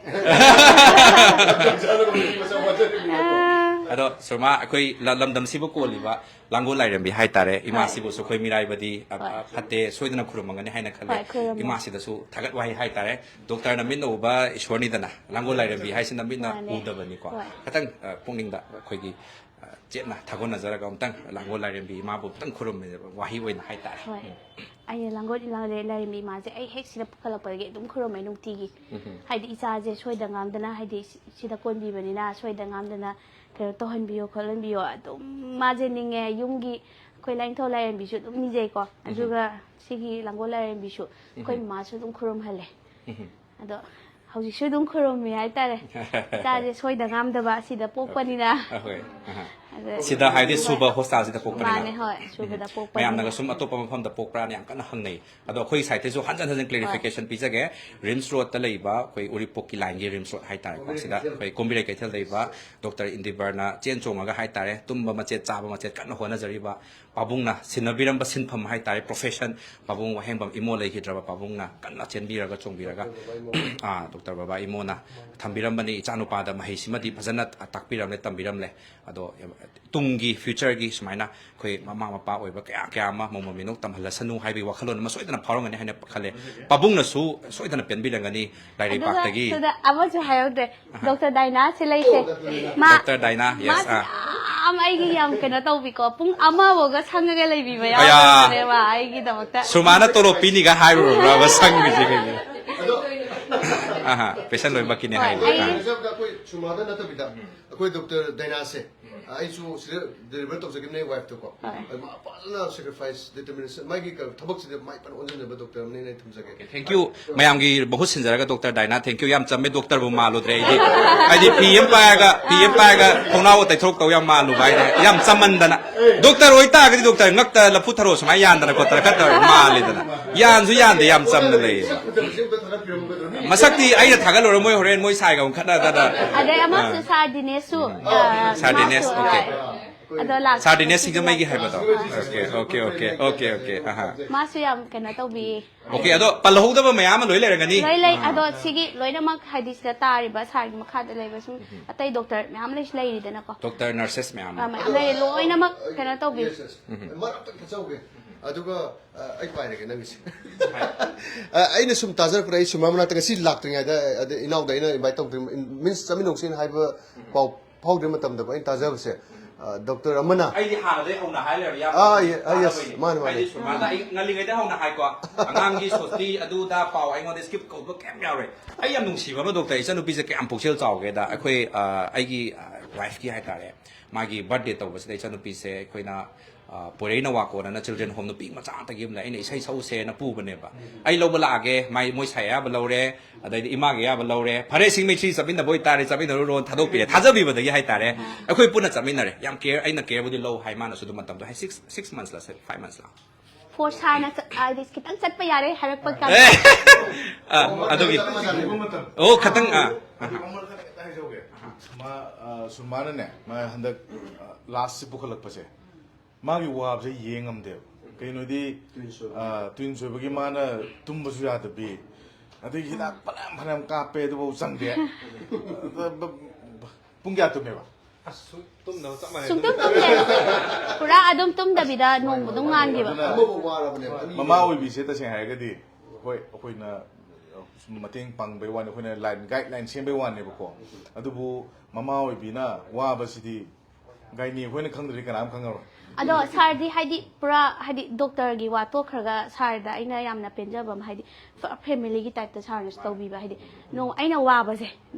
ꯑꯗꯣ ꯁꯨꯔꯃꯥ, ꯑꯩꯈꯣꯏ ꯂ- ꯂꯝꯗꯝꯁꯤꯕꯨ ꯀꯣꯜꯂꯤꯕ ꯂꯥꯡꯒꯣꯜ ꯂꯥꯏꯔꯦꯝꯕꯤ ꯍꯥꯏꯇꯥꯔꯦ, ꯏꯃꯥꯁꯤꯕꯨꯁꯨ ꯑꯩꯈꯣꯏ ꯃꯤꯔꯥꯏꯕꯗꯤ ꯑ, ꯍꯣꯏ꯫ ꯐꯠꯇꯦ, ꯁꯣꯏꯗꯅ ꯈꯨꯔꯨꯝꯃꯒꯅꯤ ꯍꯥꯏꯅ ꯈꯜꯂꯦ꯫ ꯍꯣꯏ, ꯈꯨꯔꯨꯝꯃꯣ꯫ ꯏꯃꯥꯁꯤꯗꯁꯨ ꯊꯥꯒꯠ ꯋꯥꯍꯩ ꯍꯥꯏꯇꯥꯔꯦ, ꯗꯣꯛꯇꯔꯅ ꯃꯤꯠꯅ ꯎꯕ ꯏꯁꯣꯔꯅꯤꯗꯅ, ꯂꯥꯡꯒꯣꯜ ꯂꯥꯏꯔꯦꯝꯕꯤ ꯍꯥꯏꯁꯤꯅ ꯃꯤꯠꯅ ꯃꯥꯅꯦ꯫ ꯎꯗꯕꯅꯤꯀꯣ꯫ ꯍꯣꯏ꯫ ꯈꯤꯇꯪ ꯑ, ꯄꯨꯛꯅꯤꯡꯗ ꯑꯩꯈꯣꯏꯒꯤ ꯑ, ꯆꯦꯠꯅ ꯊꯥꯒꯣꯟꯅꯖꯔꯒ ꯑꯃꯨꯛꯇꯪ ꯂꯥꯡꯒꯣꯜ ꯂꯥꯏꯔꯦꯝꯕꯤ ꯏꯃꯥꯕꯨ ꯑꯃꯨꯛꯇꯪ ꯈꯨꯔꯨꯝꯃꯦ, ꯋꯥꯍꯩ ꯑꯣꯏꯅ ꯍꯥꯏꯇꯥꯔꯦ꯫ ꯍꯣꯏ꯫ ꯎꯝ꯫ ꯑꯩꯅ ꯂꯥꯡꯒꯣꯜ ꯂꯥꯏꯔꯦꯝꯕꯤ ꯏꯃꯥꯁꯦ ꯑꯩ ꯍꯦꯛ ꯁꯤꯗ ꯄꯨꯈꯠꯂꯛꯄꯗꯒꯤ ꯑꯗꯨꯝ ꯈꯨꯔꯨꯝꯃꯦ ꯅꯨꯡꯇꯤꯒꯤ꯫ ꯎꯝ꯫ ꯍꯥꯏꯗꯤ ꯏꯆꯥꯁꯦ ꯁꯣꯏꯗ ꯉꯥꯝꯗꯅ, ꯍꯥꯏꯗꯤ ꯁꯤ- ꯁꯤꯗ ꯀꯣꯟꯕꯤꯕꯅꯤꯅ ꯁꯣꯏꯗ ꯉꯥꯝꯗꯅ ꯀꯩꯅꯣ ꯇꯧꯍꯟꯕꯤꯌꯣ ꯈꯣꯠꯍꯟꯕꯤꯌꯣ꯫ ꯑꯗꯨꯝ ꯃꯥꯁꯦ ꯅꯤꯡꯉꯦ꯫ ꯌꯨꯝꯒꯤ ꯑꯩꯈꯣꯏ ꯂꯥꯏꯅꯤꯡꯊꯧ ꯂꯥꯏꯔꯦꯝꯕꯤꯁꯨ ꯑꯗꯨꯝ ꯅꯤꯖꯩꯀꯣ꯫ ꯎꯝ꯫ ꯑꯗꯨꯒ ꯁꯤꯒꯤ ꯂꯥꯡꯒꯣꯜ ꯂꯥꯏꯔꯦꯝꯕꯤꯁꯨ ꯑꯩꯈꯣꯏ ꯎꯝ꯫ ꯃꯃꯥꯁꯨ ꯑꯗꯨꯝ ꯈꯨꯔꯨꯝꯍꯜꯂꯦ꯫ ꯎꯝ꯫ ꯑꯗꯣ ꯍꯧꯖꯤꯛꯁꯨ ꯑꯗꯨꯝ ꯈꯨꯔꯨꯝꯃꯤ ꯍꯥꯏꯇꯥꯔꯦ꯫ ꯏꯆꯥꯁꯦ ꯁꯣꯏꯗ ꯉꯥꯝꯗꯕ ꯑꯁꯤꯗ ꯄꯣꯛꯄꯅꯤꯅ꯫ ꯑꯍꯣꯏ꯫ ꯑꯍ꯫ ꯑꯗ ꯁꯤꯗ ꯍꯥꯏꯗꯤ ꯁꯨꯕ ꯍꯣꯁꯇꯥꯜꯁꯤꯗ ꯄꯣꯛꯄꯅꯤꯅ꯫ ꯃꯥꯅꯦ, ꯍꯣꯏ, ꯁꯨꯕꯗ ꯎꯝ꯫ ꯄꯣꯛꯄꯅꯤꯅ꯫ ꯃꯌꯥꯝꯅꯒ ꯁꯨꯝ ꯑꯇꯣꯞꯄ ꯃꯐꯝꯗ ꯄꯣꯛꯄ꯭ꯔꯥꯅ ꯌꯥꯝ ꯀꯟꯅ ꯍꯪꯅꯩ꯫ ꯑꯗꯣ ꯑꯩꯈꯣꯏ ꯁꯥꯏꯠꯇꯩꯁꯨ ꯍꯟꯖꯟ ꯍꯟꯖꯟ ꯍꯣꯏ꯫ ꯀ꯭ꯂꯦꯔꯤꯐꯤꯀꯦꯁꯟ ꯄꯤꯖꯒꯦ꯫ ꯔꯤꯝꯁ ꯔꯣꯗꯇ ꯂꯩꯕ ꯑꯩꯈꯣꯏ ꯎꯔꯤꯄꯣꯛꯀꯤ ꯂꯥꯏꯟꯒꯤ ꯔꯤꯝꯁ ꯔꯣꯗ ꯍꯥꯏꯇꯥꯔꯦꯀꯣ꯫ ꯀꯣꯝꯕꯤꯔꯩ ꯁꯤꯗ ꯀꯩꯊꯦꯜ꯫ ꯑꯩꯈꯣꯏ ꯀꯣꯝꯕꯤꯔꯩ ꯀꯩꯊꯦꯜꯗ ꯂꯩꯕ ꯗꯣꯛꯇꯔ ꯏꯟꯗꯤꯕꯔꯅ ꯆꯦꯟ ꯆꯣꯡꯉꯒ ꯍꯥꯏꯇꯥꯔꯦ, ꯇꯨꯝꯕ ꯃꯆꯦꯠ, ꯆꯥꯕ ꯃꯆꯦꯠ ꯀꯟꯅ ꯍꯣꯠꯅꯖꯔꯤꯕ ꯄꯥꯕꯨꯡꯅ ꯁꯤꯟꯅꯕꯤꯔꯝꯕ ꯁꯤꯟꯐꯝ ꯍꯥꯏꯇꯥꯔꯦ, ꯄ꯭ꯔꯣꯐꯦꯁꯟ, ꯄꯥꯕꯨꯡ ꯋꯥꯍꯦꯡꯕꯝ ꯏꯃꯣ ꯂꯩꯈꯤꯗ꯭ꯔꯕ ꯄꯥꯕꯨꯡꯅ ꯀꯟꯅ ꯆꯦꯟꯕꯤꯔꯒ ꯆꯣꯡꯕꯤꯔꯒ, ꯗꯣꯛꯇꯔ ꯕꯕꯥ ꯏꯃꯣꯅ꯫ ꯑꯥ, ꯗꯣꯛꯇꯔ ꯕꯕꯥ ꯏꯃꯣꯅ ꯊꯝꯕꯤꯔꯝꯕꯅꯤ꯫ ꯏꯆꯥꯅꯨꯄꯥꯗ ꯃꯍꯩꯁꯤꯃꯗꯤ ꯐꯖꯅ ꯇꯥꯛꯄꯤꯔꯝꯂꯦ, ꯇꯝꯕꯤꯔꯝꯂꯦ꯫ ꯑꯗꯣ ꯇꯨꯡꯒꯤ ꯐ꯭ꯌꯨꯆꯔꯒꯤ ꯁꯨꯃꯥꯏꯅ ꯑꯩꯈꯣꯏ ꯃꯃꯥ ꯃꯄꯥ ꯑꯣꯏꯕ ꯀꯌꯥ ꯀꯌꯥ ꯑꯃ ꯃꯣꯃꯣꯟ ꯃꯤꯅꯣꯛ ꯇꯝꯍꯜꯂꯁꯅꯨ ꯍꯥꯏꯕꯒꯤ ꯋꯥꯈꯜꯂꯣꯟ ꯑꯃ ꯁꯣꯏꯗꯅ ꯐꯥꯎꯔꯝꯒꯅꯤ ꯍꯥꯏꯅ ꯈꯜꯂꯦ꯫ ꯄꯥꯕꯨꯡꯅꯁꯨ ꯁꯣꯏꯗꯅ ꯄꯦꯟꯕꯤꯔꯝꯒꯅꯤ ꯑꯗꯨꯒ ꯂꯥꯏꯔꯩꯄꯥꯛꯇꯒꯤ꯫ ꯁꯤꯗ ꯑꯃꯁꯨ ꯍꯥꯏꯍꯧꯗ꯭ꯔꯦ꯫ ꯑꯍ꯫ ꯗꯣꯛꯇꯔ ꯗꯥꯏꯅꯥꯁꯦ ꯂꯩꯁꯦ꯫ ꯃꯥ, ꯗꯣꯛꯇꯔ ꯗꯥꯏꯅꯥ, ꯌꯦꯁ, ꯃꯥꯁꯦ ꯑꯥ꯫ ꯌꯥꯝ ꯑꯩꯒꯤ ꯌꯥꯝ ꯀꯩꯅꯣ ꯇꯧꯕꯤꯀꯣ꯫ ꯄꯨꯡ ꯑꯃꯐꯥꯎꯒ ꯁꯪꯉꯒ ꯂꯩꯕꯤꯕ ꯑꯌꯥ꯫ ꯌꯥꯎꯔꯕꯅꯦꯕ ꯑꯩꯒꯤꯗꯃꯛꯇ꯫ ꯁꯨꯃꯥꯏꯅ ꯇꯣꯂꯣꯞ ꯄꯤꯅꯤꯒ ꯍꯥꯏꯔꯨꯔꯕ꯭ꯔꯕ ꯁꯪꯉꯤꯁꯦ ꯀꯩꯒꯤꯅꯣ? ꯑꯗꯣ ꯑꯍ, ꯄꯦꯁꯦꯟ ꯂꯣꯏꯅꯃꯛꯀꯤꯅꯦ ꯍꯣꯏ, ꯍꯥꯏꯔꯤꯁꯦ꯫ ꯑꯩ ꯑꯥ꯫ ꯍꯥꯏꯖꯕꯗ ꯑꯩꯈꯣꯏ ꯁꯨꯃꯥꯏꯅ ꯅꯠꯇꯕꯤꯗ ꯑꯩꯈꯣꯏ ꯗꯣꯛꯇꯔ ꯗꯥꯏꯅꯥꯁꯦ, ꯑꯩꯁꯨ ꯁꯤꯗ ꯗꯦꯂꯤꯚꯔ ꯇꯧꯖꯈꯤꯕꯅꯦ ꯋꯥꯏꯐꯇꯣꯀꯣ꯫ ꯍꯣꯏ꯫ ꯑꯗꯨ ꯃꯥ ꯐꯖꯅ ꯁꯦꯀ꯭ꯔꯤꯐꯥꯏꯁ, ꯗꯤꯇꯔꯃꯤꯅꯦꯁꯟ, ꯃꯥꯒꯤ ꯀ-, ꯊꯕꯛꯁꯤꯗ ꯃꯥꯏ ꯐꯅ ꯑꯣꯟꯁꯤꯟꯖꯕ ꯗꯣꯛꯇꯔ ꯑꯃꯅꯦꯅ ꯑꯩ ꯊꯝꯖꯒꯦ꯫ ꯊꯦꯡꯀ꯭ꯌꯨ꯫ ꯃꯌꯥꯝꯒꯤ ꯃꯍꯨꯠ ꯁꯤꯟꯖꯔꯒ ꯗꯣꯛꯇꯔ ꯗꯥꯏꯅꯥ, ꯊꯦꯡꯀ꯭ꯌꯨ꯫ ꯌꯥꯝ ꯆꯝꯃꯦ, ꯗꯣꯛꯇꯔꯕꯨ ꯃꯥꯜꯂꯨꯗ꯭ꯔꯦ ꯑꯩꯗꯤ꯫ ꯍꯥꯏꯗꯤ ꯐꯤ ꯑꯃ ꯄꯥꯏꯔꯒ, ꯐꯤ ꯑꯃ ꯄꯥꯏꯔꯒ ꯊꯣꯡꯅꯥꯎ ꯇꯩꯊꯣꯛꯇꯧ ꯌꯥꯝ ꯃꯥꯜꯂꯨꯕ ꯍꯥꯏꯗꯤ ꯌꯥꯝ ꯆꯝꯃꯟꯗꯅ꯫ ꯗꯣꯛꯇꯔ ꯑꯣꯏꯇꯥꯔꯒꯗꯤ ꯗꯣꯛꯇꯔ ꯉꯛꯇ ꯂꯐꯨ ꯊꯔꯣ ꯁꯨꯃꯥꯏꯅ ꯌꯥꯟꯗꯅ ꯈꯣꯠꯇꯅ ꯈꯔ ꯇꯧꯔ ꯃꯥꯜꯂꯤꯗꯅ꯫ ꯌꯥꯟꯁꯨ ꯌꯥꯟꯗꯦ, ꯌꯥꯝ ꯆꯝꯅ ꯂꯩꯌꯦꯕ꯫ ꯃꯁꯛꯇꯤ ꯑꯩꯅ ꯊꯥꯒꯠꯂꯨꯔ ꯃꯣꯏ ꯍꯣꯔꯦꯟ ꯃꯣꯏ ꯁꯥꯏꯒ ꯑꯃꯨꯛ ꯈꯠꯅꯗꯅ꯫ ꯑꯗꯩ ꯑꯃꯁꯨ ꯑꯥ꯫ ꯁꯥꯔ ꯗꯤꯅꯦꯁꯁꯨ, ꯎꯝ꯫ ꯑ, ꯁꯥꯔ ꯗꯤꯅꯦꯁ, ꯃꯥꯁꯨ, ꯑꯣꯀꯦ꯫ ꯑ, ꯑꯗꯣ ꯂꯥꯛ- ꯁꯥꯔ ꯗꯤꯅꯦꯁ ꯁꯤꯡꯖꯃꯩꯒꯤ ꯍꯥꯏꯕꯗꯣ? Okay, okay, okay, okay, okay, ꯑꯍꯥ꯫ ꯃꯥꯁꯨ ꯌꯥꯝ ꯀꯩꯅꯣ ꯇꯧꯕꯤ. ꯑꯣꯀꯦ, ꯑꯗꯣ ꯄꯜꯍꯧꯗꯕ ꯃꯌꯥꯝ ꯑꯃ ꯂꯣꯏ ꯂꯩꯔꯝꯒꯅꯤ꯫ ꯂꯣꯏ ꯂꯩ꯫ ꯑꯗꯣ ꯁꯤꯒꯤ ꯂꯣꯏꯅꯃꯛ ꯍꯥꯏꯗꯤ ꯁꯤꯗ ꯇꯥꯔꯤꯕ ꯁꯥꯔꯒꯤ ꯃꯈꯥꯗ ꯂꯩꯕ ꯁꯨꯝ ꯑꯇꯩ ꯗꯣꯛꯇꯔ ꯃꯌꯥꯝ ꯂꯩꯁꯨ ꯂꯩꯔꯤꯗꯅꯀꯣ꯫ ꯗꯣꯛꯇꯔ, ꯅꯔꯁꯦꯁ ꯃꯌꯥꯝ ꯑ, ꯑꯃ꯫ ꯃꯌꯥꯝ ꯂꯩꯔꯦ, ꯂꯣꯏꯅꯃꯛ ꯀꯩꯅꯣ ꯇꯧꯕꯤ꯫ ꯃꯔꯛꯇ ꯈꯤꯇꯪ ꯆꯧꯒꯦ꯫ ꯑꯗꯨꯒ ꯑ, ꯑꯩ ꯄꯥꯏꯔꯒꯦ ꯅꯪꯒꯤꯁꯦ꯫ ꯑ, ꯑꯩꯅ ꯁꯨꯝ ꯇꯥꯖꯔꯛꯄꯗ, ꯑꯩ ꯁꯨꯃꯥꯏ ꯃꯅꯥꯛꯇ ꯉꯁꯤ ꯂꯥꯛꯇ꯭ꯔꯤꯉꯩꯗ, ꯑꯗꯩ ꯏꯅꯥꯎꯗ ꯑꯩꯅ ꯏꯟꯚꯥꯏꯠ ꯇꯧꯗ꯭ꯔꯤ, ꯃꯤꯟꯁ ꯆꯠꯃꯤꯟꯅꯧꯁꯦꯅ ꯍꯥꯏꯕ ꯄꯥꯎ ꯐꯥꯎꯗ꯭ꯔꯤ ꯃꯇꯝꯗꯀꯣ, ꯑꯩꯅ ꯇꯥꯖꯕꯁꯦ, ꯑ, ꯗꯣꯛꯇꯔ ꯑꯃꯅ ꯑꯩꯗꯤ ꯍꯥꯟꯅꯗꯩ ꯍꯧꯅ ꯍꯥꯏ ꯂꯩꯔꯕ, ꯌꯥꯝ ꯑꯥ, ꯌꯦ- ꯑꯥ, ꯌꯦꯁ, ꯇꯥꯗꯕꯩꯅꯦ꯫ ꯃꯥꯅꯦ, ꯃꯥꯅꯦ꯫ ꯑꯩꯗꯤ ꯁꯨꯃꯥꯏꯅ ꯑꯩ ꯉꯜꯂꯤꯉꯩꯗ ꯍꯧꯅ ꯍꯥꯏꯀꯣ, ꯑꯉꯥꯡꯒꯤ ꯁꯣꯁꯇꯤ ꯑꯗꯨꯗ ꯄꯥꯎ ꯑꯩꯉꯣꯟꯗ ꯁ꯭ꯀꯤꯞ ꯀꯧꯕ ꯀꯩꯝ ꯌꯥꯎꯔꯣꯏ꯫ ꯑꯩ ꯌꯥꯝ ꯅꯨꯡꯁꯤꯕ ꯑꯃ, ꯗꯣꯛꯇꯔ, ꯏꯆꯟꯅꯨꯄꯤꯁꯦ ꯀꯌꯥꯝ ꯄꯨꯛꯆꯦꯜ ꯆꯥꯎꯒꯦꯗ, ꯑꯩꯈꯣꯏ, ꯑ, ꯑꯩꯒꯤ ꯋꯥꯏꯐꯀꯤ ꯍꯥꯏꯇꯥꯔꯦ, ꯃꯥꯒꯤ ꯕꯥꯔꯗꯦ ꯇꯧꯕꯁꯤꯗ ꯏꯆꯟꯅꯨꯄꯤꯁꯦ ꯑꯩꯈꯣꯏꯅ, ꯑ, ꯄꯣꯏꯔꯩ ꯅꯋꯥꯀꯣꯟ ꯑꯅ ꯆꯤꯜꯗ꯭ꯔꯦꯟ ꯍꯣꯝ, ꯅꯨꯄꯤ ꯃꯆꯥ ꯉꯥꯛꯇꯒꯤ ꯑꯃꯗ ꯑꯩꯅ ꯏꯁꯩ ꯁꯛꯎꯁꯦꯅ ꯄꯨꯕꯅꯦꯕ꯫ ꯑꯩ ꯂꯧꯕ ꯂꯥꯛꯑꯒꯦ, ꯃꯥꯏ, ꯃꯣꯏ ꯁꯥꯏ ꯑꯌꯥꯕ ꯂꯧꯔꯦ, ꯑꯗꯩꯗꯤ ꯏꯃꯥꯒꯤ ꯑꯌꯥꯕ ꯂꯧꯔꯦ꯫ ꯐꯔꯦ, ꯁꯤꯡꯃꯩ ꯊ꯭ꯔꯤ ꯆꯠꯃꯤꯟꯅꯕ ꯑꯣꯏꯇꯥꯔꯦ, ꯆꯠꯃꯤꯟꯅꯔꯨꯔꯣꯅ ꯊꯥꯗꯣꯛꯄꯤꯔꯦ, ꯊꯥꯖꯕꯤꯕꯗꯒꯤ ꯍꯥꯏꯇꯥꯔꯦ꯫ ꯑꯩꯈꯣꯏ ꯄꯨꯟꯅ ꯆꯠꯃꯤꯟꯅꯔꯦ꯫ ꯌꯥꯝ ꯀꯦꯌꯔ, ꯑꯩꯅ ꯀꯦꯌꯔꯕꯨꯗꯤ ꯂꯧ ꯍꯥꯏ, ꯃꯥꯅꯁꯨ ꯑꯗꯨꯝ ꯃꯇꯝꯗꯣ ꯍꯥꯏ, ꯁꯤꯛꯁ ꯁꯤꯛꯁ ꯃꯟꯁꯂ ꯐꯥꯏꯚ ꯃꯟꯁꯂ꯫ ꯐꯣꯔ ꯁꯥꯔꯅ ꯆꯠ- ꯍꯥꯏꯗꯤ ꯈꯤꯇꯪ ꯆꯠꯄ ꯌꯥꯔꯦ ꯍꯥꯏꯔꯛꯄ ꯀꯥꯟꯗ ꯑꯦ! ꯑꯥ, ꯑꯗꯨꯒꯤ꯫ ꯑꯣ, ꯈꯇꯪ, ꯑꯥ꯫ ꯑꯗꯨ ꯑꯃ ꯈꯛꯇ ꯍꯥꯏꯖꯍꯧꯒꯦ꯫ ꯃꯥ, ꯑ, ꯁꯨꯃꯥꯏꯅꯅꯦ, ꯃꯥ ꯍꯟꯗꯛ, ꯑ, ꯂꯥꯁꯁꯤ ꯄꯨꯈꯠꯂꯛꯄꯁꯦ, ꯃꯥꯒꯤ ꯋꯥꯕꯁꯦ ꯌꯦꯡ ꯉꯝꯗꯦꯕ꯫ ꯀꯩꯅꯣꯗꯤ, ꯑ, ꯇ꯭ꯋꯤꯟꯁ ꯑꯣꯏꯕꯒꯤ ꯃꯥꯅ ꯇꯨꯝꯕꯁꯨ ꯌꯥꯗꯕꯤ, ꯑꯗꯒꯤ ꯍꯤꯗꯥꯛ ꯐꯅꯌꯥꯝ ꯐꯅꯌꯥꯝ ꯀꯥꯞꯄꯦ, ꯑꯗꯨꯐꯥꯎ ꯆꯪꯗꯦ꯫ ꯑꯗ ꯕ-, ꯕ-, ꯄꯨꯡ ꯀꯌꯥ ꯇꯨꯝꯃꯦꯕ? ꯑꯁ, ꯁꯨꯝ ꯇꯨꯝꯗꯕ ꯆꯞ ꯃꯥꯟꯅꯩ꯫ ꯁꯨꯡꯇꯨꯝ ꯇꯨꯝꯗꯦ꯫ ꯄꯨꯔꯥ ꯑꯗꯨꯝ ꯇꯨꯝꯗꯕꯤꯗ ꯅꯣꯡꯃ ꯑꯗꯨꯝ ꯉꯥꯟꯈꯤꯕ꯫ ꯑꯃꯐꯥꯎ ꯋꯥꯔꯕꯅꯦꯕ꯫ ꯑꯅꯤ ꯃꯃꯥ ꯑꯣꯏꯕꯤꯁꯦ ꯇꯁꯦꯡꯅ ꯍꯥꯏꯔꯒꯗꯤ, ꯍꯣꯏ, ꯑꯩꯈꯣꯏꯅ ꯁꯨꯝ ꯃꯇꯦꯡ ꯄꯥꯡꯕꯩ ꯋꯥꯅꯤ, ꯑꯩꯈꯣꯏꯅ ꯂꯥꯏꯟ, ꯒꯥꯏꯗꯂꯥꯏꯟ ꯁꯦꯝꯕꯩ ꯋꯥꯅꯦꯕꯀꯣ꯫ ꯑꯗꯨꯕꯨ ꯃꯃꯥ ꯑꯣꯏꯕꯤꯅ ꯋꯥꯕꯁꯤꯗꯤ ꯒꯥꯏꯅꯤ ꯑꯩꯈꯣꯏꯅ ꯈꯪꯗ꯭ꯔꯗꯤ ꯀꯅꯥꯝ ꯈꯪꯉꯔꯣꯏ꯫ ꯑꯗꯣ ꯁꯥꯔꯗꯤ ꯍꯥꯏꯗꯤ ꯄꯨꯔꯥ ꯍꯥꯏꯗꯤ ꯗꯣꯛꯇꯔꯒꯤ ꯋꯥ ꯇꯣꯛꯈ꯭ꯔꯒ ꯁꯥꯔꯗ ꯑꯩꯅ ꯌꯥꯝꯅ ꯄꯦꯟꯖꯕ ꯑꯃ ꯍꯥꯏꯗꯤ ꯐꯦꯃꯤꯂꯤꯒꯤ ꯇꯥꯏꯞꯇ ꯁꯥꯔꯅꯁꯨ ꯇꯧꯕꯤꯕ ꯍꯥꯏꯗꯤ ꯅꯣꯡ ꯑꯩꯅ ꯋꯥꯕꯁꯦ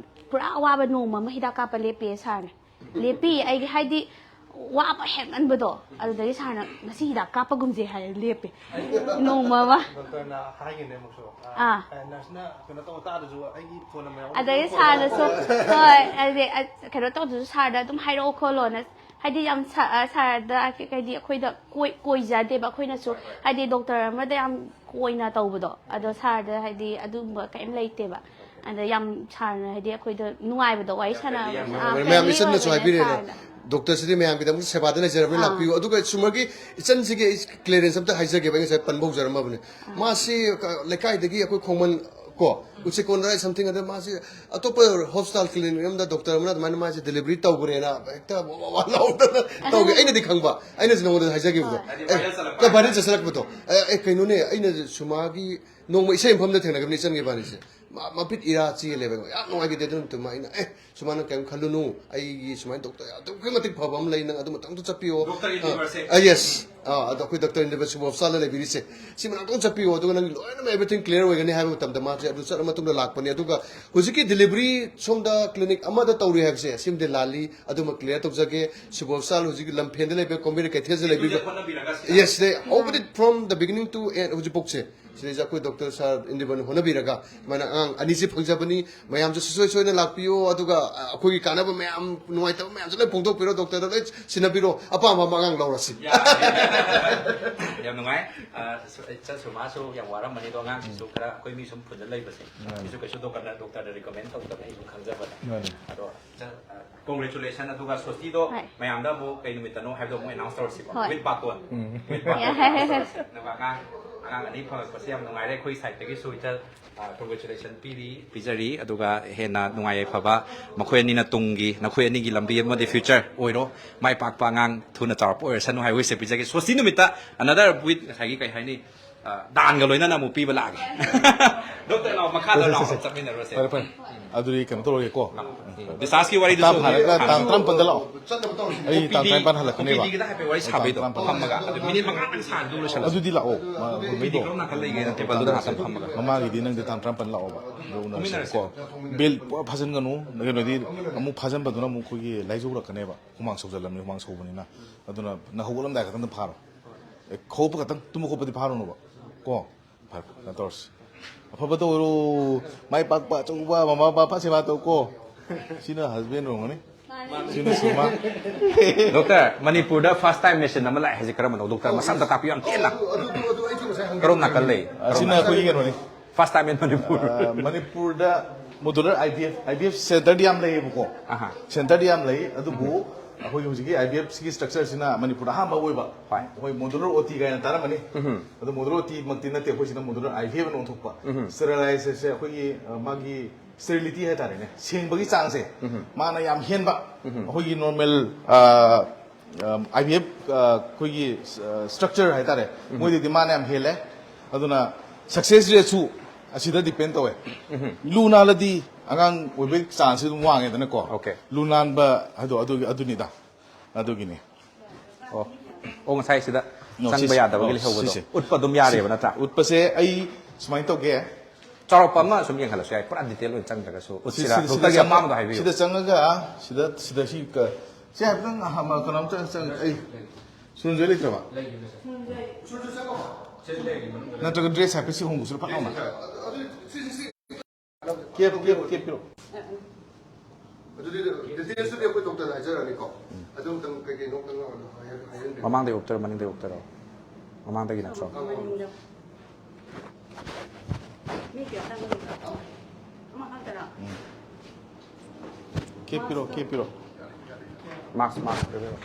ꯄꯨꯔꯥ ꯑꯋꯥꯕ ꯅꯣꯡꯃ ꯑꯃ ꯍꯤꯗꯥꯛ ꯀꯥꯞꯄ ꯂꯦꯞꯄꯦ ꯁꯥꯔꯅ꯫ ꯂꯦꯞꯄꯤ ꯑꯩꯒꯤ ꯍꯥꯏꯗꯤ ꯋꯥꯕ ꯍꯦꯟꯃꯟꯕꯗꯣ ꯑꯗꯨꯗꯒꯤ ꯁꯥꯔꯅ ꯉꯁꯤ ꯍꯤꯗꯥꯛ ꯀꯥꯞꯄꯒꯨꯝꯁꯦ ꯍꯥꯏꯔ ꯂꯦꯞꯄꯦ ꯅꯣꯡꯃ ꯑꯃ꯫ ꯗꯣꯛꯇꯔꯅ ꯍꯥꯏꯈꯤꯕꯅꯦ ꯑꯃꯨꯛꯁꯨ꯫ ꯑꯥ꯫ ꯑꯦ, ꯅꯔꯁꯅ ꯀꯩꯅꯣ ꯇꯧꯕ ꯇꯥꯔꯁꯨ ꯑꯩꯒꯤ ꯐꯣꯟ ꯅꯝꯕꯔ ꯌꯥꯎꯕꯅꯦ꯫ ꯑꯗꯒꯤ ꯁꯥꯔꯅꯁꯨ ꯍꯣꯏ ꯍꯥꯏꯗꯤ ꯑ, ꯀꯩꯅꯣ ꯇꯧꯗ꯭ꯔꯁꯨ ꯁꯥꯔꯗ ꯑꯗꯨꯝ ꯍꯥꯏꯔꯛꯑꯣ ꯈꯣꯠꯂꯣꯅ ꯍꯥꯏꯗꯤ ꯌꯥꯝ ꯁꯥ- ꯑ, ꯁꯥꯔꯗ ꯍꯥꯏꯗꯤ ꯑꯩꯈꯣꯏꯗ ꯀꯣꯏ- ꯀꯣꯏꯖꯗꯦꯕ ꯑꯩꯈꯣꯏꯅꯁꯨ ꯍꯥꯏꯗꯤ ꯗꯣꯛꯇꯔ ꯑꯃꯗ ꯌꯥꯝ ꯀꯣꯏꯅ ꯇꯧꯕꯗꯣ ꯑꯗꯣ ꯁꯥꯔꯗ ꯍꯥꯏꯗꯤ ꯑꯗꯨꯒꯨꯝꯕ ꯀꯔꯤꯝ ꯂꯩꯇꯦꯕ꯫ ꯑꯗ ꯌꯥꯝ ꯁꯥꯔꯅ ꯍꯥꯏꯗꯤ ꯑꯩꯈꯣꯏꯗ ꯅꯨꯡꯉꯥꯏꯕꯗꯣ ꯋꯥꯔꯤ ꯁꯥꯟꯅꯕ꯫ friendly ꯌꯥꯝ ꯑꯥ, ꯃꯌꯥꯝ friendly ꯏꯆꯟꯅꯁꯨ ꯑꯣꯏꯕꯅꯦ ꯍꯥꯏꯕꯤꯔꯦꯅ꯫ ꯁꯥꯔꯅ꯫ ꯗꯣꯛꯇꯔꯁꯤꯗꯤ ꯃꯌꯥꯝꯒꯤꯗꯃꯛꯇ ꯁꯦꯕꯥꯗ ꯂꯩꯖꯔꯕꯅꯤ, ꯑꯥ꯫ ꯂꯥꯛꯄꯤꯌꯨ꯫ ꯑꯗꯨꯒ ꯁꯨꯃꯔꯒꯤ ꯏꯆꯟꯁꯤꯒꯤ ꯑꯩ ꯀ꯭ꯂꯤꯌꯔꯦꯟꯁ ꯑꯝꯇ ꯍꯥꯏꯖꯒꯦꯕ, ꯑꯩ ꯉꯁꯥꯏ ꯄꯟꯕ ꯍꯧꯖꯔꯝꯃꯕꯅꯤ꯫ ꯃꯥꯁꯤ ꯀ-, ꯂꯩꯀꯥꯏꯗꯒꯤ ꯑꯩꯈꯣꯏ ꯈꯣꯡꯃꯟ ꯀꯣ, ꯎꯆꯦꯛ ꯀꯣꯟꯗ꯭ꯔꯥ something ꯑꯗ ꯃꯥꯁꯤ ꯑꯇꯣꯞꯄ ꯍꯣꯁꯄꯤꯇꯥꯜ ꯀ꯭ꯂꯤꯅꯤꯛ ꯑꯃꯗ ꯗꯣꯛꯇꯔ ꯑꯃꯅ ꯑꯗꯨꯃꯥꯏꯅ ꯃꯥꯁꯤ ꯗꯦꯂꯤꯚꯔꯤ ꯇꯧꯈ꯭ꯔꯦꯅ ꯍꯦꯛꯇ ꯋꯥ ꯋꯥ ꯋꯥ ꯂꯥꯎꯗꯅ ꯇꯧꯒꯦ꯫ ꯑꯩꯅꯗꯤ ꯈꯪꯕ, ꯑꯩꯅꯁꯨ ꯅꯉꯣꯟꯗ ꯍꯥꯏꯖꯈꯤꯕꯗꯣ꯫ ꯍꯣꯏ꯫ ꯑꯦ, ꯍꯥꯏꯗꯤ ꯚꯥꯏꯔꯦꯜ ꯆꯠꯂꯛꯄ ꯀ-, ꯚꯥꯏꯔꯦꯜ ꯍꯥꯏꯇꯥꯔꯦ꯫ ꯆꯠꯁꯤꯜꯂꯛꯄꯗꯣ꯫ ꯑꯦ, ꯑꯦ, ꯀꯩꯅꯣꯅꯦ, ꯑꯩꯅ ꯁꯨꯃꯥꯒꯤ ꯅꯣꯡꯃ ꯏꯁꯩ ꯃꯐꯝꯗ ꯊꯦꯡꯅꯒꯕꯅꯤ ꯏꯆꯟꯒꯤ ꯏꯕꯥꯅꯤꯁꯦ꯫ ꯃꯥ ꯃꯄꯤꯠ ꯏꯔꯥ ꯆꯦꯜꯂꯦꯕ꯫ ꯌꯥꯝ ꯅꯨꯡꯉꯥꯏꯈꯤꯗꯦ ꯑꯗꯨ ꯅꯨꯃꯤꯠꯇꯨꯃ꯫ ꯑꯩꯅ, "ꯑꯦ, ꯁꯨꯃꯥ, ꯅꯪ ꯀꯩꯝ ꯈꯜꯂꯨꯅꯨ, ꯑꯩꯒꯤ ꯁꯨꯃꯥꯏꯅ ꯗꯣꯛꯇꯔ ꯑꯗꯨꯛꯀꯤ ꯃꯇꯤꯛ ꯐꯕ ꯑꯃ ꯂꯩ, ꯅꯪ ꯑꯗꯨ ꯃꯇꯪꯗꯨ ꯆꯠꯄꯤꯌꯣ"꯫ ꯗꯣꯛꯇꯔ ꯑ, ꯏꯟꯗꯤꯚꯔꯁꯦ꯫ ꯑ, yes꯫ ꯑ, ꯑꯗꯣ ꯑꯩꯈꯣꯏ ꯗꯣꯛꯇꯔ ꯏꯟꯗꯤꯚꯔꯁ ꯁꯨꯕ ꯍꯣꯁꯄꯤꯇꯥꯜꯗ ꯂꯩꯕꯤꯔꯤꯁꯦ, "ꯁꯤ ꯃꯅꯥꯛꯇ ꯑꯗꯨꯝ ꯆꯠꯄꯤꯌꯣ, ꯑꯗꯨꯒ ꯅꯪꯒꯤ ꯂꯣꯏꯅꯃꯛ everything clear ꯑꯣꯏꯒꯅꯤ" ꯍꯥꯏꯕ ꯃꯇꯝꯗ ꯃꯥꯁꯦ ꯑꯗꯨ ꯆꯠꯂ ꯃꯇꯨꯡꯗ ꯂꯥꯛꯄꯅꯦ꯫ ꯑꯗꯨꯒ ꯍꯧꯖꯤꯛꯀꯤ ꯗꯦꯂꯤꯚꯔꯤ ꯁꯣꯝꯗ ꯀ꯭ꯂꯤꯅꯤꯛ ꯑꯃꯗ ꯇꯧꯔꯤ ꯍꯥꯏꯕꯁꯦ, ꯁꯤꯃꯗꯤ ꯂꯥꯜꯂꯤ꯫ ꯑꯗꯨꯃ ꯀ꯭ꯂꯤꯌꯔ ꯇꯧꯖꯒꯦ꯫ ꯁꯨꯕ ꯍꯣꯁꯄꯤꯇꯥꯜ ꯍꯧꯖꯤꯛ ꯂꯝꯐꯦꯜꯗ ꯂꯩꯕ ꯀꯣꯝꯕꯤꯔ ꯀꯩꯊꯦꯜꯁꯤꯗ ꯂꯩꯕꯤꯕ꯫ ꯍꯣꯠꯅꯕꯤꯔꯒ ꯁꯤ Yes, they ꯍꯧꯕꯗꯤ from the beginning to end ꯍꯧꯖꯤꯛꯐꯥꯎꯁꯦ꯫ ꯁꯤꯗꯩꯁꯤꯗ ꯑꯩꯈꯣꯏ ꯗꯣꯛꯇꯔ ꯁꯥꯔ ꯏꯟꯗꯤꯕꯟ ꯍꯣꯠꯅꯕꯤꯔꯒ ꯁꯨꯃꯥꯏꯅ ꯑꯉꯥꯡ ꯑꯅꯤꯁꯤ ꯐꯪꯖꯕꯅꯤ꯫ ꯃꯌꯥꯝꯁꯨ ꯁꯨꯡꯁꯣꯏ ꯁꯣꯏꯗꯅ ꯂꯥꯛꯄꯤꯌꯨ, ꯑꯗꯨꯒ, ꯑ, ꯑꯩꯈꯣꯏꯒꯤ ꯀꯥꯟꯅꯕ ꯃꯌꯥꯝ, ꯅꯨꯡꯉꯥꯏꯇꯕ ꯃꯌꯥꯝꯁꯨ ꯂꯣꯏ ꯐꯣꯡꯗꯣꯛꯄꯤꯔꯣ, ꯗꯣꯛꯇꯔꯗ ꯂꯣꯏ ꯁꯤꯟꯅꯕꯤꯔꯣ, ꯑꯄꯥꯝꯕ ꯑꯃ ꯑꯉꯥꯡ ꯂꯧꯔꯁꯤ꯫ ꯌꯥꯝ ꯅꯨꯡꯉꯥꯏ꯫ ꯑ, ꯁꯨ-, ꯏꯆꯟ ꯁꯨꯃꯥꯁꯨ ꯌꯥꯝ ꯋꯥꯔꯝꯃꯅꯤ, ꯑꯗꯣ ꯑꯉꯥꯡꯁꯤꯁꯨ ꯈꯔ ꯑꯩꯈꯣꯏ ꯃꯤ ꯁꯨꯝ ꯐꯨꯟꯗ ꯂꯩꯕꯁꯦ, ꯎꯝ꯫ ꯁꯤꯁꯨ ꯀꯩꯁꯨ ꯗꯣꯛꯇꯔꯅ, ꯗꯣꯛꯇꯔꯗ ꯔꯤꯀꯃꯦꯟ ꯇꯧꯗꯕꯅꯦ, ꯑꯩꯁꯨ ꯈꯪꯖꯕꯅꯦ꯫ ꯃꯥꯅꯦ꯫ ꯑꯗꯣ ꯏꯆꯟ, ꯑ, congratulation꯫ ꯑꯗꯨꯒ ꯁꯣꯁꯇꯤꯗꯣ ꯍꯣꯏ꯫ ꯃꯌꯥꯝꯗ ꯑꯃꯨꯛ ꯀꯩ ꯅꯨꯃꯤꯠꯇꯅꯣ ꯍꯥꯏꯕꯗꯣ ꯑꯃꯨꯛ ꯑꯦꯅꯥꯎꯟꯁ ꯇꯧꯔꯁꯤꯀꯣ꯫ ꯍꯣꯏ꯫ With ꯕꯥꯇꯣꯟ꯫ ꯎꯝ꯫ With ꯕꯥꯇꯣꯟ ꯌꯥꯏ꯫ ꯑꯦꯅꯥꯎꯟꯁ ꯇꯧꯔꯁꯤ꯫ ꯑꯗꯨꯒ ꯑꯉꯥꯡ, ꯑꯉꯥꯡ ꯑꯅꯤ ꯐꯪꯉꯛꯄꯁꯦ ꯌꯥꯝ ꯅꯨꯡꯉꯥꯏꯔꯦ꯫ ꯑꯩꯈꯣꯏ ꯁꯥꯏꯠꯇꯒꯤꯁꯨ ꯏꯆꯟ, ꯑ, congratulation ꯄꯤꯔꯤ, ꯄꯤꯖꯔꯤ꯫ ꯑꯗꯨꯒ ꯍꯦꯟꯅ ꯅꯨꯡꯉꯥꯏ ꯌꯥꯏꯐꯕ ꯃꯈꯣꯏ ꯑꯅꯤꯅ ꯇꯨꯡꯒꯤ, ꯅꯈꯣꯏ ꯑꯅꯤꯒꯤ ꯂꯝꯕꯤ ꯑꯃꯗꯤ future ꯑꯣꯏꯔꯣ, ꯃꯥꯏ ꯄꯥꯛꯄ ꯑꯉꯥꯡ ꯊꯨꯅ ꯆꯥꯎꯔꯛꯄ ꯑꯣꯏꯔꯁꯅꯨ ꯍꯥꯏꯕ wish ꯄꯤꯖꯒꯦ꯫ ꯁꯣꯁꯇꯤ ꯅꯨꯃꯤꯠꯇ another with ꯉꯁꯥꯏꯒꯤ ꯀꯩ ꯍꯥꯏꯅꯤ, ꯑ, ꯗꯥꯟꯒ ꯂꯣꯏꯅꯅ ꯑꯃꯨꯛ ꯄꯤꯕ ꯂꯥꯛꯑꯒꯦ꯫ ꯗꯣꯛꯇꯔ ꯂꯥꯛꯑꯣ, ꯃꯈꯥꯗ ꯁꯦ, ꯁꯦ, ꯂꯥꯛꯑꯣ, ꯁꯦ꯫ ꯆꯠꯃꯤꯟꯅꯔꯨꯔꯁꯦ꯫ ꯐꯔꯦ, ꯐꯔꯦ꯫ ꯑꯗꯨꯗꯤ ꯀꯩꯅꯣ ꯇꯧꯔꯒꯦꯀꯣ꯫ ꯎꯝ꯫ Dischargeꯒꯤ ꯋꯥꯔꯤꯗꯨꯁꯨ ꯍꯞꯇꯥ ꯐꯥꯔꯒ ꯍꯥꯟꯅ ꯇꯥꯡ ꯇꯔꯥꯃꯥꯄꯟꯗ ꯂꯥꯛꯑꯣ꯫ ꯑꯩ ꯇꯥꯡ ꯇꯔꯥꯅꯤꯄꯥꯟ ꯍꯜꯂꯛꯀꯅꯦꯕ꯫ OPDꯒꯤꯗ ꯍꯥꯏꯐꯦꯠ ꯋꯥꯔꯤ ꯑꯩ ꯇꯥꯡ ꯁꯥꯕꯩꯗꯣ ꯇꯔꯥꯃꯥꯄꯟ ꯐꯝꯃꯒ꯫ ꯑꯗꯨ ꯃꯤꯅꯤꯠ ꯃꯉꯥꯗꯪ ꯁꯥꯟꯅꯗꯧ ꯂꯣꯏꯁꯜꯂꯁꯤ꯫ ꯑꯗꯨꯗꯤ ꯂꯥꯛꯑꯣ꯫ ꯃꯥ, ꯃꯣꯏꯗꯣ꯫ ꯀꯔꯣꯝ ꯅꯥꯀꯟ ꯂꯩꯒꯦꯅ ꯇꯦꯕꯜꯗꯨꯗ ꯉꯥꯛꯇꯪ ꯐꯝꯃꯒ꯫ ꯃꯃꯥꯒꯤꯗꯤ ꯅꯪꯗꯤ ꯇꯥꯡ ꯇꯔꯥꯃꯥꯄꯟ ꯂꯥꯛꯑꯣꯕ꯫ ꯑꯗꯨꯒ ꯎꯅꯔꯁꯦ꯫ ꯐꯝꯃꯤꯟꯅꯔꯁꯦ꯫ ꯀꯣ꯫ ꯕꯦꯜ ꯄꯨꯔꯥ ꯐꯥꯖꯤꯟꯒꯅꯨ꯫ ꯀꯩꯅꯣꯗꯤ ꯑꯃꯨꯛ ꯐꯥꯖꯤꯟꯕꯗꯨꯅ ꯑꯃꯨꯛ ꯑꯩꯈꯣꯏꯒꯤ ꯂꯥꯏꯖꯧꯔꯛꯀꯅꯦꯕ꯫ ꯍꯨꯃꯥꯡ ꯁꯧꯖꯜꯂꯝꯅꯤ, ꯍꯨꯃꯥꯡ ꯁꯧꯕꯅꯤꯅ꯫ ꯑꯗꯨꯅ ꯅꯪ ꯍꯧꯒꯠꯂꯝꯗꯥꯏ ꯈꯛꯇꯪꯗ ꯐꯥꯔꯣ꯫ ꯑꯦ, ꯍꯧꯒꯠꯄ ꯈꯛꯇꯪ, ꯇꯨꯝ ꯍꯧꯒꯠꯄꯗꯤ ꯐꯥꯔꯨꯅꯨꯕ꯫ ꯀꯣ? ꯐꯔꯦ, ꯐꯔꯦ, ꯀꯩꯅꯣ ꯇꯧꯔꯁꯤ꯫ ꯑꯐꯕ ꯇꯧꯔꯣ꯫ ꯃꯥꯏ ꯄꯥꯛꯄ ꯑꯆꯧꯕ ꯃꯃꯥ ꯃꯄꯥ ꯐꯖ ꯁꯦꯕꯥ ꯇꯧ ꯀꯣ꯫ ꯁꯤꯅ husband ꯑꯣꯏꯔꯝꯒꯅꯤ꯫ ꯁꯤꯅ ꯁꯤꯃꯥ꯫ ꯗꯣꯛꯇꯔ, ꯃꯅꯤꯄꯨꯔꯗ first time machine ꯑꯃ ꯂꯥꯛꯑꯦ ꯍꯥꯏꯁꯦ ꯀꯔꯝꯕꯅꯣ? ꯗꯣꯛꯇꯔ, ꯃꯁꯥ ꯑꯝꯇ ꯇꯥꯛꯄꯤꯌꯨ, ꯌꯥꯝ ꯇꯦꯟꯅ꯫ ꯀꯔꯣꯝ ꯅꯥꯀꯟ ꯂꯩ? ꯑꯁꯤꯅ ꯑꯩꯈꯣꯏꯒꯤ ꯀꯩꯅꯣꯅꯤ꯫ First time in Manipur. ꯑ, ꯃꯅꯤꯄꯨꯔꯗ modular IVF, IVF centerꯗꯤ ꯌꯥꯝ ꯂꯩꯌꯦꯕꯀꯣ꯫ ꯑꯍꯥ꯫ Centerꯗꯤ ꯌꯥꯝ ꯂꯩ, ꯑꯗꯨꯕꯨ ꯑꯩꯈꯣꯏꯒꯤ ꯍꯧꯖꯤꯛꯀꯤ ꯑꯥꯏ ꯕꯤ ꯑꯦꯐ ꯁꯤꯒꯤ ꯁ꯭ꯇ꯭ꯔꯛꯆꯔꯁꯤꯅ ꯃꯅꯤꯄꯨꯔꯗ ꯑꯍꯥꯟꯕ ꯑꯣꯏꯕ꯫ ꯍꯣꯏ꯫ ꯑꯩꯈꯣꯏ ꯃꯣꯗꯨꯂꯔ ꯑꯣ ꯇꯤ ꯀꯥꯏꯅ ꯇꯥꯔꯝꯃꯅꯤ꯫ ꯎꯝ꯫ ꯑꯗꯣ ꯃꯣꯗꯨꯂꯔ ꯑꯣ ꯇꯤ ꯃꯛꯇꯤ ꯅꯠꯇꯦ, ꯑꯩꯈꯣꯏꯁꯤꯅ ꯃꯣꯗꯨꯂꯔ ꯑꯥꯏ ꯚꯤ ꯑꯦꯐ ꯑꯣꯏꯅ ꯑꯣꯟꯊꯣꯛꯄ꯫ ꯎꯝ꯫ ꯁ꯭ꯇꯦꯔꯤꯂꯥꯏꯖꯦꯁꯟꯁꯦ ꯑꯩꯈꯣꯏꯒꯤ ꯑ, ꯃꯥꯒꯤ ꯁ꯭ꯇꯦꯔꯤꯂꯤꯇꯤ ꯍꯥꯏꯇꯥꯔꯦꯅꯦ, ꯁꯦꯡꯕꯒꯤ ꯆꯥꯡꯁꯦ ꯎꯝ꯫ ꯃꯥꯅ ꯌꯥꯝ ꯍꯦꯟꯕ꯫ ꯎꯝ꯫ ꯑꯩꯈꯣꯏꯒꯤ ꯅꯣꯔꯃꯦꯜ ꯑꯥꯏ ꯚꯤ ꯑꯦꯐ ꯑꯩꯈꯣꯏꯒꯤ ꯁ꯭ꯇ꯭ꯔꯛꯆꯔ ꯍꯥꯏꯇꯥꯔꯦ, ꯎꯝ꯫ ꯃꯣꯏꯗꯩꯗꯤ ꯃꯥꯅ ꯌꯥꯝ ꯍꯦꯜꯂꯦ꯫ ꯑꯗꯨꯅ ꯁꯛꯁꯦꯁ ꯔꯦꯠꯁꯨ ꯑꯁꯤꯗ ꯗꯤꯄꯦꯟ ꯇꯧꯋꯦ꯫ ꯎꯝ꯫ ꯂꯨ ꯅꯥꯜꯂꯗꯤ ꯑꯉꯥꯡ ꯑꯣꯏꯕꯒꯤ ꯆꯥꯟꯁꯁꯦ ꯑꯗꯨꯝ ꯋꯥꯡꯉꯦꯗꯅꯀꯣ꯫ Okay꯫ ꯂꯨ ꯅꯥꯟꯕ ꯍꯥꯏꯗꯣ ꯑꯗꯨꯒꯤ ꯑꯗꯨꯅꯤꯗ꯫ ꯑꯗꯨꯒꯤꯅꯤ꯫ ꯑꯣ꯫ ꯑꯣ, ꯉꯁꯥꯏ ꯁꯤꯗ No, ꯆꯪꯕ ꯁꯤꯁꯦ, ꯌꯥꯗꯕꯒꯤ no, ꯂꯩꯍꯧꯕꯗꯣ ꯁꯤꯁꯦ꯫ ꯎꯠꯄ ꯑꯗꯨꯝ ꯌꯥꯔꯦꯕ, ꯅꯠꯇ꯭ꯔꯥ? ꯎꯠꯄꯁꯦ ꯑꯩ ꯁꯨꯃꯥꯏꯅ ꯇꯧꯒꯦ꯫ ꯆꯥꯎꯔꯥꯛꯄ ꯑꯃ ꯁꯨꯝ ꯌꯦꯡꯍꯜꯂꯁꯨ ꯌꯥꯏ, ꯄꯨꯔꯥ ꯗꯤꯇꯦꯜ ꯑꯣꯏꯅ ꯆꯪꯗ꯭ꯔꯒꯁꯨ꯫ ꯁꯤ- ꯎꯠꯁꯤꯔꯥ? ꯁꯤꯗ- ꯗꯣꯛꯇꯔꯒꯤ ꯁꯤꯗ ꯑꯄꯥꯝꯕꯗꯣ ꯍꯥꯏꯕꯤꯌꯨ꯫ ꯁꯤꯗ ꯆꯪꯉꯒ ꯁꯤꯗ ꯁꯤꯗ ꯁꯤ ꯀ- ꯁꯤ ꯍꯥꯏꯐꯦꯠꯇꯪ ꯑꯍꯥꯟꯕ ꯀꯩꯅꯣꯝꯇ ꯆꯪ ꯑꯩ ꯁꯨꯔꯟꯖꯣꯏ ꯂꯩꯇ꯭ꯔꯕ? ꯅꯠꯇ꯭ꯔꯒ ꯗ꯭ꯔꯦꯁ ꯍꯥꯏꯐꯦꯠ ꯁꯤ ꯍꯣꯡꯗꯣꯛꯁꯤꯔ ꯐꯠ ꯂꯥꯎꯅ? ꯀꯦꯞ ꯀꯦꯞ ꯀꯦꯞ ꯄꯤꯔꯛꯑꯣ꯫ ꯑꯗꯨꯗꯤ ꯗꯤꯇꯦꯜꯁꯇꯨꯗꯤ ꯑꯩꯈꯣꯏ ꯗꯣꯛꯇꯔꯅ ꯍꯥꯏꯖꯔꯛꯑꯅꯤꯀꯣ꯫ ꯑꯗꯨ ꯑꯝꯇꯪ ꯀꯩꯀꯩꯅꯣ ꯑꯝꯇꯪ ꯍꯥꯏꯍꯟꯕꯤꯔꯛꯑꯣ꯫ ꯃꯃꯥꯡꯗꯩ ꯎꯞꯇꯣꯏꯔꯣ, ꯃꯅꯤꯡꯗꯩ ꯎꯞꯇꯣꯏꯔꯣ? ꯃꯃꯥꯡꯗꯒꯤ ꯅꯠꯇ꯭ꯔꯣ? ꯃꯅꯤꯡꯗ꯫ ꯃꯤ ꯀꯌꯥ ꯆꯪꯒꯗꯕ? ꯑꯃꯈꯛꯇꯔꯥ? ꯀꯦꯞ ꯄꯤꯔꯛꯑꯣ, ꯀꯦꯞ ꯄꯤꯔꯛꯑꯣ꯫ ꯃꯥꯛꯁ, ꯃꯥꯛꯁ ꯄꯤꯕꯤꯔꯣ꯫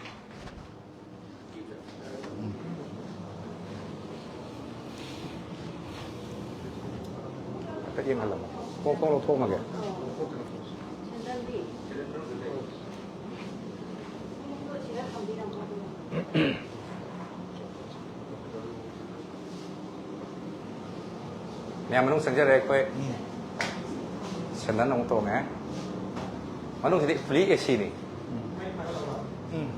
ꯍꯥꯏꯐꯦꯠ ꯌꯦꯡꯍꯜꯂꯝꯃꯣ꯫ ꯈꯣꯡ ꯈꯣꯡ ꯂꯧꯊꯣꯛꯑꯝꯃꯒꯦ꯫ ꯁꯦꯟꯗꯜꯗꯤ? ꯁꯤꯗ ꯊꯝꯕꯤꯔꯝꯃꯣ ꯑꯗꯨꯒ꯫ ꯃꯌꯥꯝ ꯃꯅꯨꯡ ꯆꯪꯖꯔꯦ ꯑꯩꯈꯣꯏ꯫ ꯁꯦꯟꯗꯟ ꯑꯃꯨꯛ ꯇꯣꯡꯉꯦ꯫ ꯃꯅꯨꯡꯁꯤꯗꯤ ꯐꯨꯂꯤ ꯑꯦ ꯁꯤꯅꯤ꯫ ꯎꯝ꯫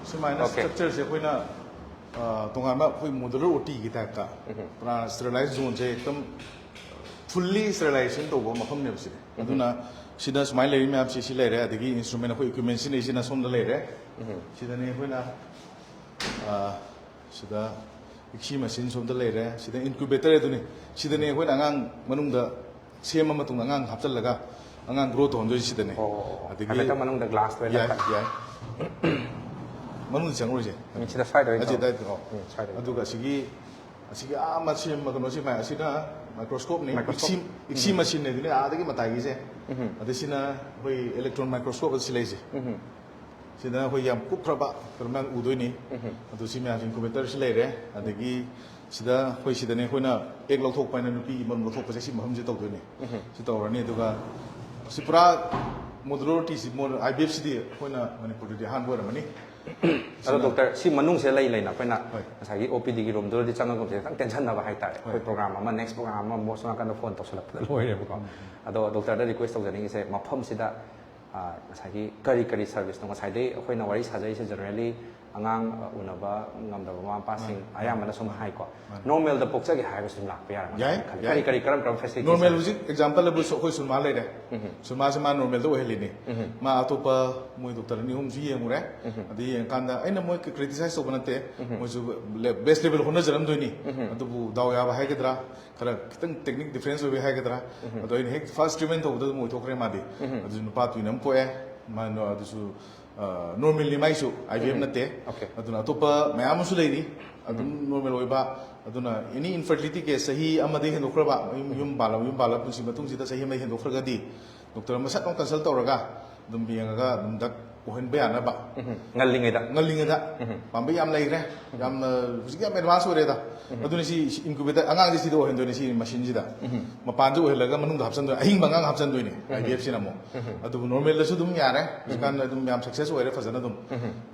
ꯁꯨꯃꯥꯏꯅ Okay꯫ ꯁ꯭ꯇ꯭ꯔꯛꯆꯔꯁꯦ ꯑꯩꯈꯣꯏꯅ ꯑ, ꯇꯣꯉꯥꯟꯕ ꯑꯩꯈꯣꯏ ꯃꯣꯗꯨꯂꯔ ꯑꯣ ꯇꯤꯒꯤ ꯇꯥꯏꯞꯇ ꯎꯝ꯫ ꯄꯨꯔꯥ ꯁ꯭ꯇꯦꯔꯤꯂꯥꯏꯖ ꯖꯣꯟꯁꯦ ꯑꯗꯨꯝ ꯐꯨꯜꯂꯤ ꯁ꯭ꯇꯦꯔꯤꯂꯥꯏꯖꯦꯁꯟ ꯇꯧꯕ ꯃꯐꯝꯅꯦꯕ ꯁꯤꯗꯤ꯫ ꯑꯗꯨꯅ ꯁꯤꯗ ꯁꯨꯃꯥꯏꯅ ꯂꯩꯔꯤ ꯃꯌꯥꯝꯁꯤ ꯁꯤ ꯂꯩꯔꯦ, ꯑꯗꯒꯤ ꯏꯟꯁꯇ꯭ꯔꯨꯃꯦꯟ ꯑꯩꯈꯣꯏ ꯏꯀ꯭ꯋꯤꯞꯃꯦꯟ ꯁꯤꯖꯤꯟꯅꯩꯁꯤꯅ ꯁꯣꯝꯗ ꯂꯩꯔꯦ꯫ ꯎꯝ꯫ ꯁꯤꯗꯅꯤ ꯑꯩꯈꯣꯏꯅ ꯑ, ꯁꯤꯗ ꯏꯛꯁꯤ ꯃꯦꯁꯤꯟ ꯁꯣꯝꯗ ꯂꯩꯔꯦ, ꯁꯤꯗ ꯏꯟꯀ꯭ꯌꯨꯕꯦꯇꯔ ꯑꯗꯨꯅꯤ꯫ ꯁꯤꯗꯅꯤ ꯑꯩꯈꯣꯏꯅ ꯑꯉꯥꯡ ꯃꯅꯨꯡꯗ ꯁꯦꯝꯃ ꯃꯇꯨꯡꯗ ꯑꯉꯥꯡ ꯍꯥꯞꯆꯤꯜꯂꯒ ꯑꯉꯥꯡ ꯒ꯭ꯔꯣ ꯇꯧꯍꯟꯗꯣꯏꯁꯦ ꯁꯤꯗꯅꯤ꯫ ꯑꯣ, ꯑꯣ, ꯑꯣ꯫ ꯑꯗꯒꯤ ꯍꯥꯏꯐꯦꯠꯇꯪ ꯃꯅꯨꯡꯗ ꯒ꯭ꯂꯥꯁꯇꯣ ꯌꯥꯏ, ꯍꯥꯏꯐꯦꯠ꯫ ꯌꯥꯏ꯫ ꯃꯅꯨꯡꯗ ꯆꯪꯉꯔꯣꯏꯁꯦ꯫ ꯎꯝ, ꯁꯤꯗ ꯁ꯭ꯋꯥꯏꯗ ꯑꯣꯏꯅ ꯑꯁꯤ ꯇꯧꯔꯣ꯫ ꯑꯗꯥꯏꯗ, ꯑꯣ꯫ ꯎꯝ, ꯁ꯭ꯋꯥꯏꯗ ꯑꯣꯏꯅ ꯑꯗꯨꯒ ꯑꯁꯤꯒꯤ ꯑꯁꯤꯒꯤ ꯑꯥ ꯃꯁꯦꯝ ꯀꯩꯅꯣꯁꯤ ꯃꯌꯥꯝ ꯑꯁꯤꯅ Microscope ꯅꯤ, Microscope. ꯏꯛꯁꯤ ꯏꯛꯁꯤ ꯃꯦꯁꯤꯟ ꯍꯥꯏꯗꯨꯅꯤ, ꯑꯥꯗꯒꯤ ꯃꯇꯥꯏꯒꯤꯁꯦ꯫ ꯑꯗ ꯁꯤꯅ ꯑꯩꯈꯣꯏ electron microscope ꯑꯁꯤ ꯂꯩꯁꯦ꯫ ꯁꯤꯗꯅ ꯑꯩꯈꯣꯏ ꯌꯥꯝ ꯀꯨꯞꯈ꯭ꯔꯕ ꯀꯔꯝꯍꯥꯏꯅ ꯎꯗꯣꯏꯅꯤ꯫ ꯑꯗꯨ ꯁꯤ ꯃꯌꯥꯝꯁꯤ incubator ꯁꯤ ꯂꯩꯔꯦ꯫ ꯑꯗꯒꯤ ꯁꯤꯗ ꯑꯩꯈꯣꯏ ꯁꯤꯗꯅꯦ ꯑꯩꯈꯣꯏꯅ egg ꯂꯧꯊꯣꯛꯄ ꯍꯥꯏꯅ ꯅꯨꯄꯤꯒꯤ ꯃꯔꯨꯝ ꯂꯧꯊꯣꯛꯄꯁꯦ ꯁꯤ ꯃꯐꯝꯁꯦ ꯇꯧꯗꯣꯏꯅꯤ꯫ ꯁꯤ ꯇꯧꯔꯅꯤ꯫ ꯑꯗꯨꯒ ꯁꯤ ꯄꯨꯔꯥ modularityꯁꯤ, IVFꯁꯤꯗꯤ ꯑꯩꯈꯣꯏꯅ ꯃꯅꯤꯄꯨꯔꯗꯗꯤ ꯑꯍꯥꯟꯕ ꯑꯣꯏꯔꯝꯃꯅꯤ꯫ ꯑꯗꯣ ꯗꯣꯛꯇꯔ, ꯁꯤ ꯃꯅꯨꯡꯁꯤꯗ ꯂꯩ ꯂꯩꯅ ꯑꯩꯈꯣꯏꯅ ꯉꯁꯥꯏꯒꯤ OPDꯒꯤ roomꯗꯨꯗꯗꯤ ꯆꯪꯉꯒꯨꯝꯁꯦ ꯈꯤꯇꯪ ꯇꯦꯟꯁꯟꯅꯕ ꯍꯥꯏꯇꯥꯔꯦ꯫ ꯑꯩꯈꯣꯏ program ꯑꯃ, next program ꯑꯃ ꯑꯃꯨꯛ ꯁꯣꯝ ꯅꯥꯀꯟꯗ phone ꯇꯧꯁꯜꯂꯛꯄꯗ ꯂꯣꯏꯔꯦꯕꯀꯣ꯫ ꯑꯗꯣ ꯗꯣꯛꯇꯔꯗ request ꯇꯧꯖꯅꯤꯡꯉꯤꯁꯦ, ꯃꯐꯝꯁꯤꯗ ꯑ, ꯉꯁꯥꯏꯒꯤ ꯀꯔꯤ ꯀꯔꯤ serviceꯅꯣ? ꯉꯁꯥꯏꯗꯩ ꯑꯩꯈꯣꯏꯅ ꯋꯥꯔꯤ ꯁꯥꯖꯔꯤꯁꯦ generally ꯑꯉꯥꯡ, ꯑ, ꯎꯅꯕ ꯉꯝꯗꯕ ꯃꯃꯥ ꯃꯄꯥꯁꯤꯡ ꯑꯌꯥꯝꯕꯅ ꯁꯨꯝ ꯍꯥꯏꯀꯣ꯫ Normalꯗ ꯄꯣꯛꯆꯒꯦ ꯍꯥꯏꯔꯒꯁꯨ ꯁꯨꯝ ꯂꯥꯛꯄ ꯌꯥꯔꯝꯒꯅꯤ ꯌꯥꯏ, ꯈꯜꯂꯤ꯫ ꯌꯥꯏ꯫ ꯀꯔꯤ ꯀꯔꯤ, ꯀꯔꯝ ꯀꯔꯝ facility Normal ꯁꯦ? ꯍꯧꯖꯤꯛ example ꯑꯩꯈꯣꯏ ꯁꯨꯔꯃꯥ ꯂꯩꯔꯦ꯫ ꯁꯨꯔꯃꯥꯁꯦ ꯃꯥ normalꯗ ꯑꯣꯏꯍꯜꯂꯤꯅꯤ꯫ ꯃꯥ ꯑꯇꯣꯞꯄ ꯃꯣꯏ doctor ꯑꯅꯤ ꯑꯍꯨꯝꯁꯨ ꯌꯦꯡꯉꯨꯔꯦ꯫ ꯑꯗ ꯌꯦꯡꯉꯀꯥꯟꯗ ꯑꯩꯅ ꯃꯣꯏ criticize ꯇꯧꯕ ꯅꯠꯇꯦ, ꯃꯣꯏꯁꯨ le- best level ꯍꯣꯠꯅꯖꯔꯝꯗꯣꯏꯅꯤ꯫ ꯑꯗꯨꯕꯨ ꯗꯥꯎ ꯌꯥꯕ ꯍꯥꯏꯒꯗ꯭ꯔꯥ, ꯈꯔ ꯈꯤꯇꯪ technique difference ꯑꯣꯏꯕ ꯍꯥꯏꯒꯗ꯭ꯔꯥ꯫ ꯑꯗꯣ ꯑꯩꯅ ꯍꯦꯛ first treatment ꯇꯧꯕꯗ ꯑꯗꯨꯝ ꯑꯣꯏꯊꯣꯛꯈ꯭ꯔꯦ ꯃꯥꯗꯤ꯫ ꯑꯗꯨꯁꯨ ꯅꯨꯄꯥ ꯇꯨꯏꯅ ꯑꯃ ꯄꯣꯛꯑꯦ꯫ ꯃꯥ ꯑꯗꯨꯁꯨ normalꯅꯤ, ꯃꯥꯏꯁꯨ IVF ꯅꯠꯇꯦ꯫ Okay. ꯑꯗꯨꯅ ꯑꯇꯣꯞꯄ ꯃꯌꯥꯝ ꯑꯃꯁꯨ ꯂꯩꯔꯤ ꯑꯗꯨꯝ normal ꯑꯣꯏꯕ꯫ ꯑꯗꯨꯅ any infertility case ꯆꯍꯤ ꯑꯃꯗꯒꯤ ꯍꯦꯟꯗꯣꯛꯈ꯭ꯔꯕ, ꯌꯨꯝ ꯌꯨꯝ ꯄꯥꯜꯂꯕ, ꯌꯨꯝ ꯄꯥꯜꯂꯕ ꯄꯨꯟꯁꯤ ꯃꯇꯨꯡꯁꯤꯗ ꯆꯍꯤ ꯑꯃ ꯍꯦꯟꯗꯣꯛꯈ꯭ꯔꯒꯗꯤ doctor ꯑꯃ ꯁꯠ ꯑꯃ consult ꯇꯧꯔꯒ ꯑꯗꯨꯝ ꯌꯦꯡꯉꯒ ꯑꯗꯨꯝ duct ꯑꯣꯏꯍꯟꯕ ꯌꯥꯅꯕ꯫ ꯉꯜꯂꯤꯉꯩꯗ꯫ ꯉꯜꯂꯤꯉꯩꯗ ꯄꯥꯝꯕꯩ ꯌꯥꯝ ꯂꯩꯈ꯭ꯔꯦ꯫ ꯌꯥꯝꯅ ꯍꯧꯖꯤꯛ ꯌꯥꯝ advance ꯑꯣꯏꯔꯦꯗ꯫ ꯑꯗꯨꯅ ꯁꯤ incubator ꯑꯉꯥꯡꯁꯦ ꯁꯤꯗ ꯑꯣꯏꯍꯟꯗꯣꯏꯅꯦ, ꯁꯤ machineꯁꯤꯗ꯫ ꯃꯄꯥꯟꯗ ꯑꯣꯏꯍꯜꯂꯒ ꯃꯅꯨꯡꯗ ꯍꯥꯞꯆꯤꯟꯗꯣꯏꯅꯦ, ꯑꯍꯤꯡꯕ ꯑꯉꯥꯡ ꯍꯥꯞꯆꯤꯟꯗꯣꯏꯅꯦ IVFꯁꯤꯅ ꯑꯃꯨꯛ꯫ ꯑꯗꯨꯕꯨ normalꯗꯁꯨ ꯑꯗꯨꯝ ꯌꯥꯔꯦ꯫ ꯍꯧꯖꯤꯛꯀꯥꯟ ꯑꯗꯨꯝ ꯌꯥꯝ success ꯑꯣꯏꯔꯦ ꯐꯖꯅ ꯑꯗꯨꯝ꯫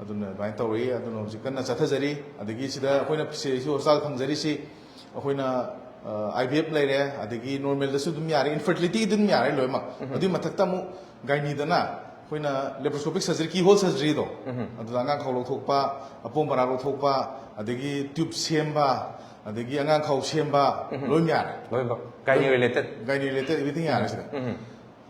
ꯑꯗꯨꯅ ꯑꯗꯨꯃꯥꯏꯅ ꯇꯧꯔꯛꯏ꯫ ꯑꯗꯨꯅ ꯍꯧꯖꯤꯛ ꯀꯟꯅ ꯆꯠꯊꯖꯔꯤ꯫ ꯑꯗꯒꯤ ꯁꯤꯗ ꯑꯩꯈꯣꯏꯅ facility hospital ꯐꯪꯖꯔꯤꯁꯤ ꯑꯩꯈꯣꯏꯅ IVF ꯂꯩꯔꯦ, ꯑꯗꯒꯤ normalꯗꯁꯨ ꯑꯗꯨꯝ ꯌꯥꯔꯦ, infertility ꯑꯗꯨꯝ ꯌꯥꯔꯦ ꯂꯣꯏꯅꯃꯛ꯫ ꯑꯗꯨꯒꯤ ꯃꯊꯛꯇ ꯑꯃꯨꯛ gyneeꯗꯅ ꯑꯩꯈꯣꯏꯅ laparoscopic surgery, keyhole surgeryꯗꯣ, ꯑꯗꯨꯗ ꯑꯉꯥꯡ ꯈꯥꯎ ꯂꯧꯊꯣꯛꯄ, ꯑꯄꯣꯝ ꯄꯔꯥ ꯂꯧꯊꯣꯛꯄ, ꯑꯗꯒꯤ tube ꯁꯦꯝꯕ, ꯑꯗꯒꯤ ꯑꯉꯥꯡ ꯈꯥꯎ ꯁꯦꯝꯕ, ꯂꯣꯏ ꯌꯥꯔꯦ꯫ ꯂꯣꯏꯅꯃꯛ gynae related꯫ Gynae related everything ꯌꯥꯔꯦ ꯁꯤꯗ꯫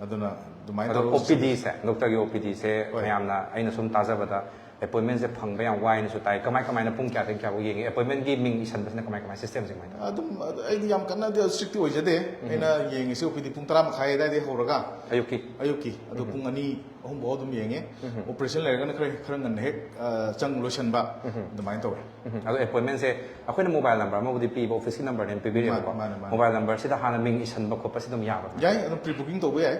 ꯑꯗꯨꯅ ꯑꯗꯨꯃꯥꯏꯅ ꯑꯗꯣ ꯇꯧꯔꯒ OPDꯁꯦ, doctorꯒꯤ OPDꯁꯦ ꯍꯣꯏ꯫ ꯃꯌꯥꯝꯅ ꯑꯩꯅ ꯁꯨꯝ ꯇꯥꯖꯕꯗ appointmentꯁꯦ ꯐꯪꯕ ꯌꯥꯝ ꯋꯥꯏꯅꯁꯨ ꯇꯥꯏ꯫ ꯀꯃꯥꯏ ꯀꯃꯥꯏꯅ, ꯄꯨꯡ ꯀꯌꯥꯗꯒꯤ ꯀꯌꯥꯐꯥꯎ ꯌꯦꯡꯉꯤ? Appointmentꯀꯤ ꯃꯤꯡ ꯏꯁꯟꯕꯁꯤꯅ ꯀꯃꯥꯏ ꯀꯃꯥꯏ systemꯁꯦ ꯀꯃꯥꯏꯅ ꯇꯧꯏ? ꯑꯗꯨꯝ ꯑꯩꯗꯤ ꯌꯥꯝ ꯀꯟꯅꯗꯤ strictꯇꯤ ꯑꯣꯏꯖꯗꯦ꯫ ꯑꯩꯅ ꯌꯦꯡꯉꯤꯁꯦ OPD ꯄꯨꯡ ꯇꯔꯥ ꯃꯈꯥꯏ ꯑꯗꯨꯋꯥꯏꯗꯒꯤ ꯍꯧꯔꯒ ꯑꯌꯨꯛꯀꯤ? ꯑꯌꯨꯛꯀꯤ ꯑꯗꯣ ꯄꯨꯡ ꯑꯅꯤ ꯑꯍꯨꯝꯐꯥꯎ ꯑꯗꯨꯝ ꯌꯦꯡꯉꯦ꯫ ꯑꯣꯄꯔꯦꯁꯟ ꯂꯩꯔꯒꯅ ꯈꯔ ꯈꯔ ꯉꯟꯅ ꯍꯦꯛ ꯑ, ꯆꯪ ꯂꯣꯏꯁꯟꯕ ꯑꯗꯨꯃꯥꯏꯅ ꯇꯧꯋꯦ꯫ ꯎꯝ, ꯑꯗꯣ ꯑꯦꯄꯣꯏꯟꯃꯦꯟꯁꯦ ꯑꯩꯈꯣꯏꯅ ꯃꯣꯕꯥꯏꯜ ꯅꯝꯕꯔ ꯑꯃꯕꯨꯗꯤ ꯄꯤꯕ, ꯑꯣꯐꯤꯁꯀꯤ ꯅꯝꯕꯔꯅꯦꯅ ꯄꯤꯕꯤꯔꯦꯕꯀꯣ꯫ ꯃꯥꯅꯦ, ꯃꯥꯅꯦ, ꯃꯥꯅꯦ꯫ ꯃꯣꯕꯥꯏꯜ ꯅꯝꯕꯔꯁꯤꯗ ꯍꯥꯟꯅ ꯃꯤꯡ ꯏꯁꯟꯕ ꯈꯣꯠꯄꯁꯤ ꯑꯗꯨꯝ ꯌꯥꯕ꯭ꯔꯥ? ꯌꯥꯏ, ꯑꯗꯨꯝ ꯄ꯭ꯔꯤ ꯕꯨꯀꯤꯡ ꯇꯧꯕ ꯌꯥꯏ꯫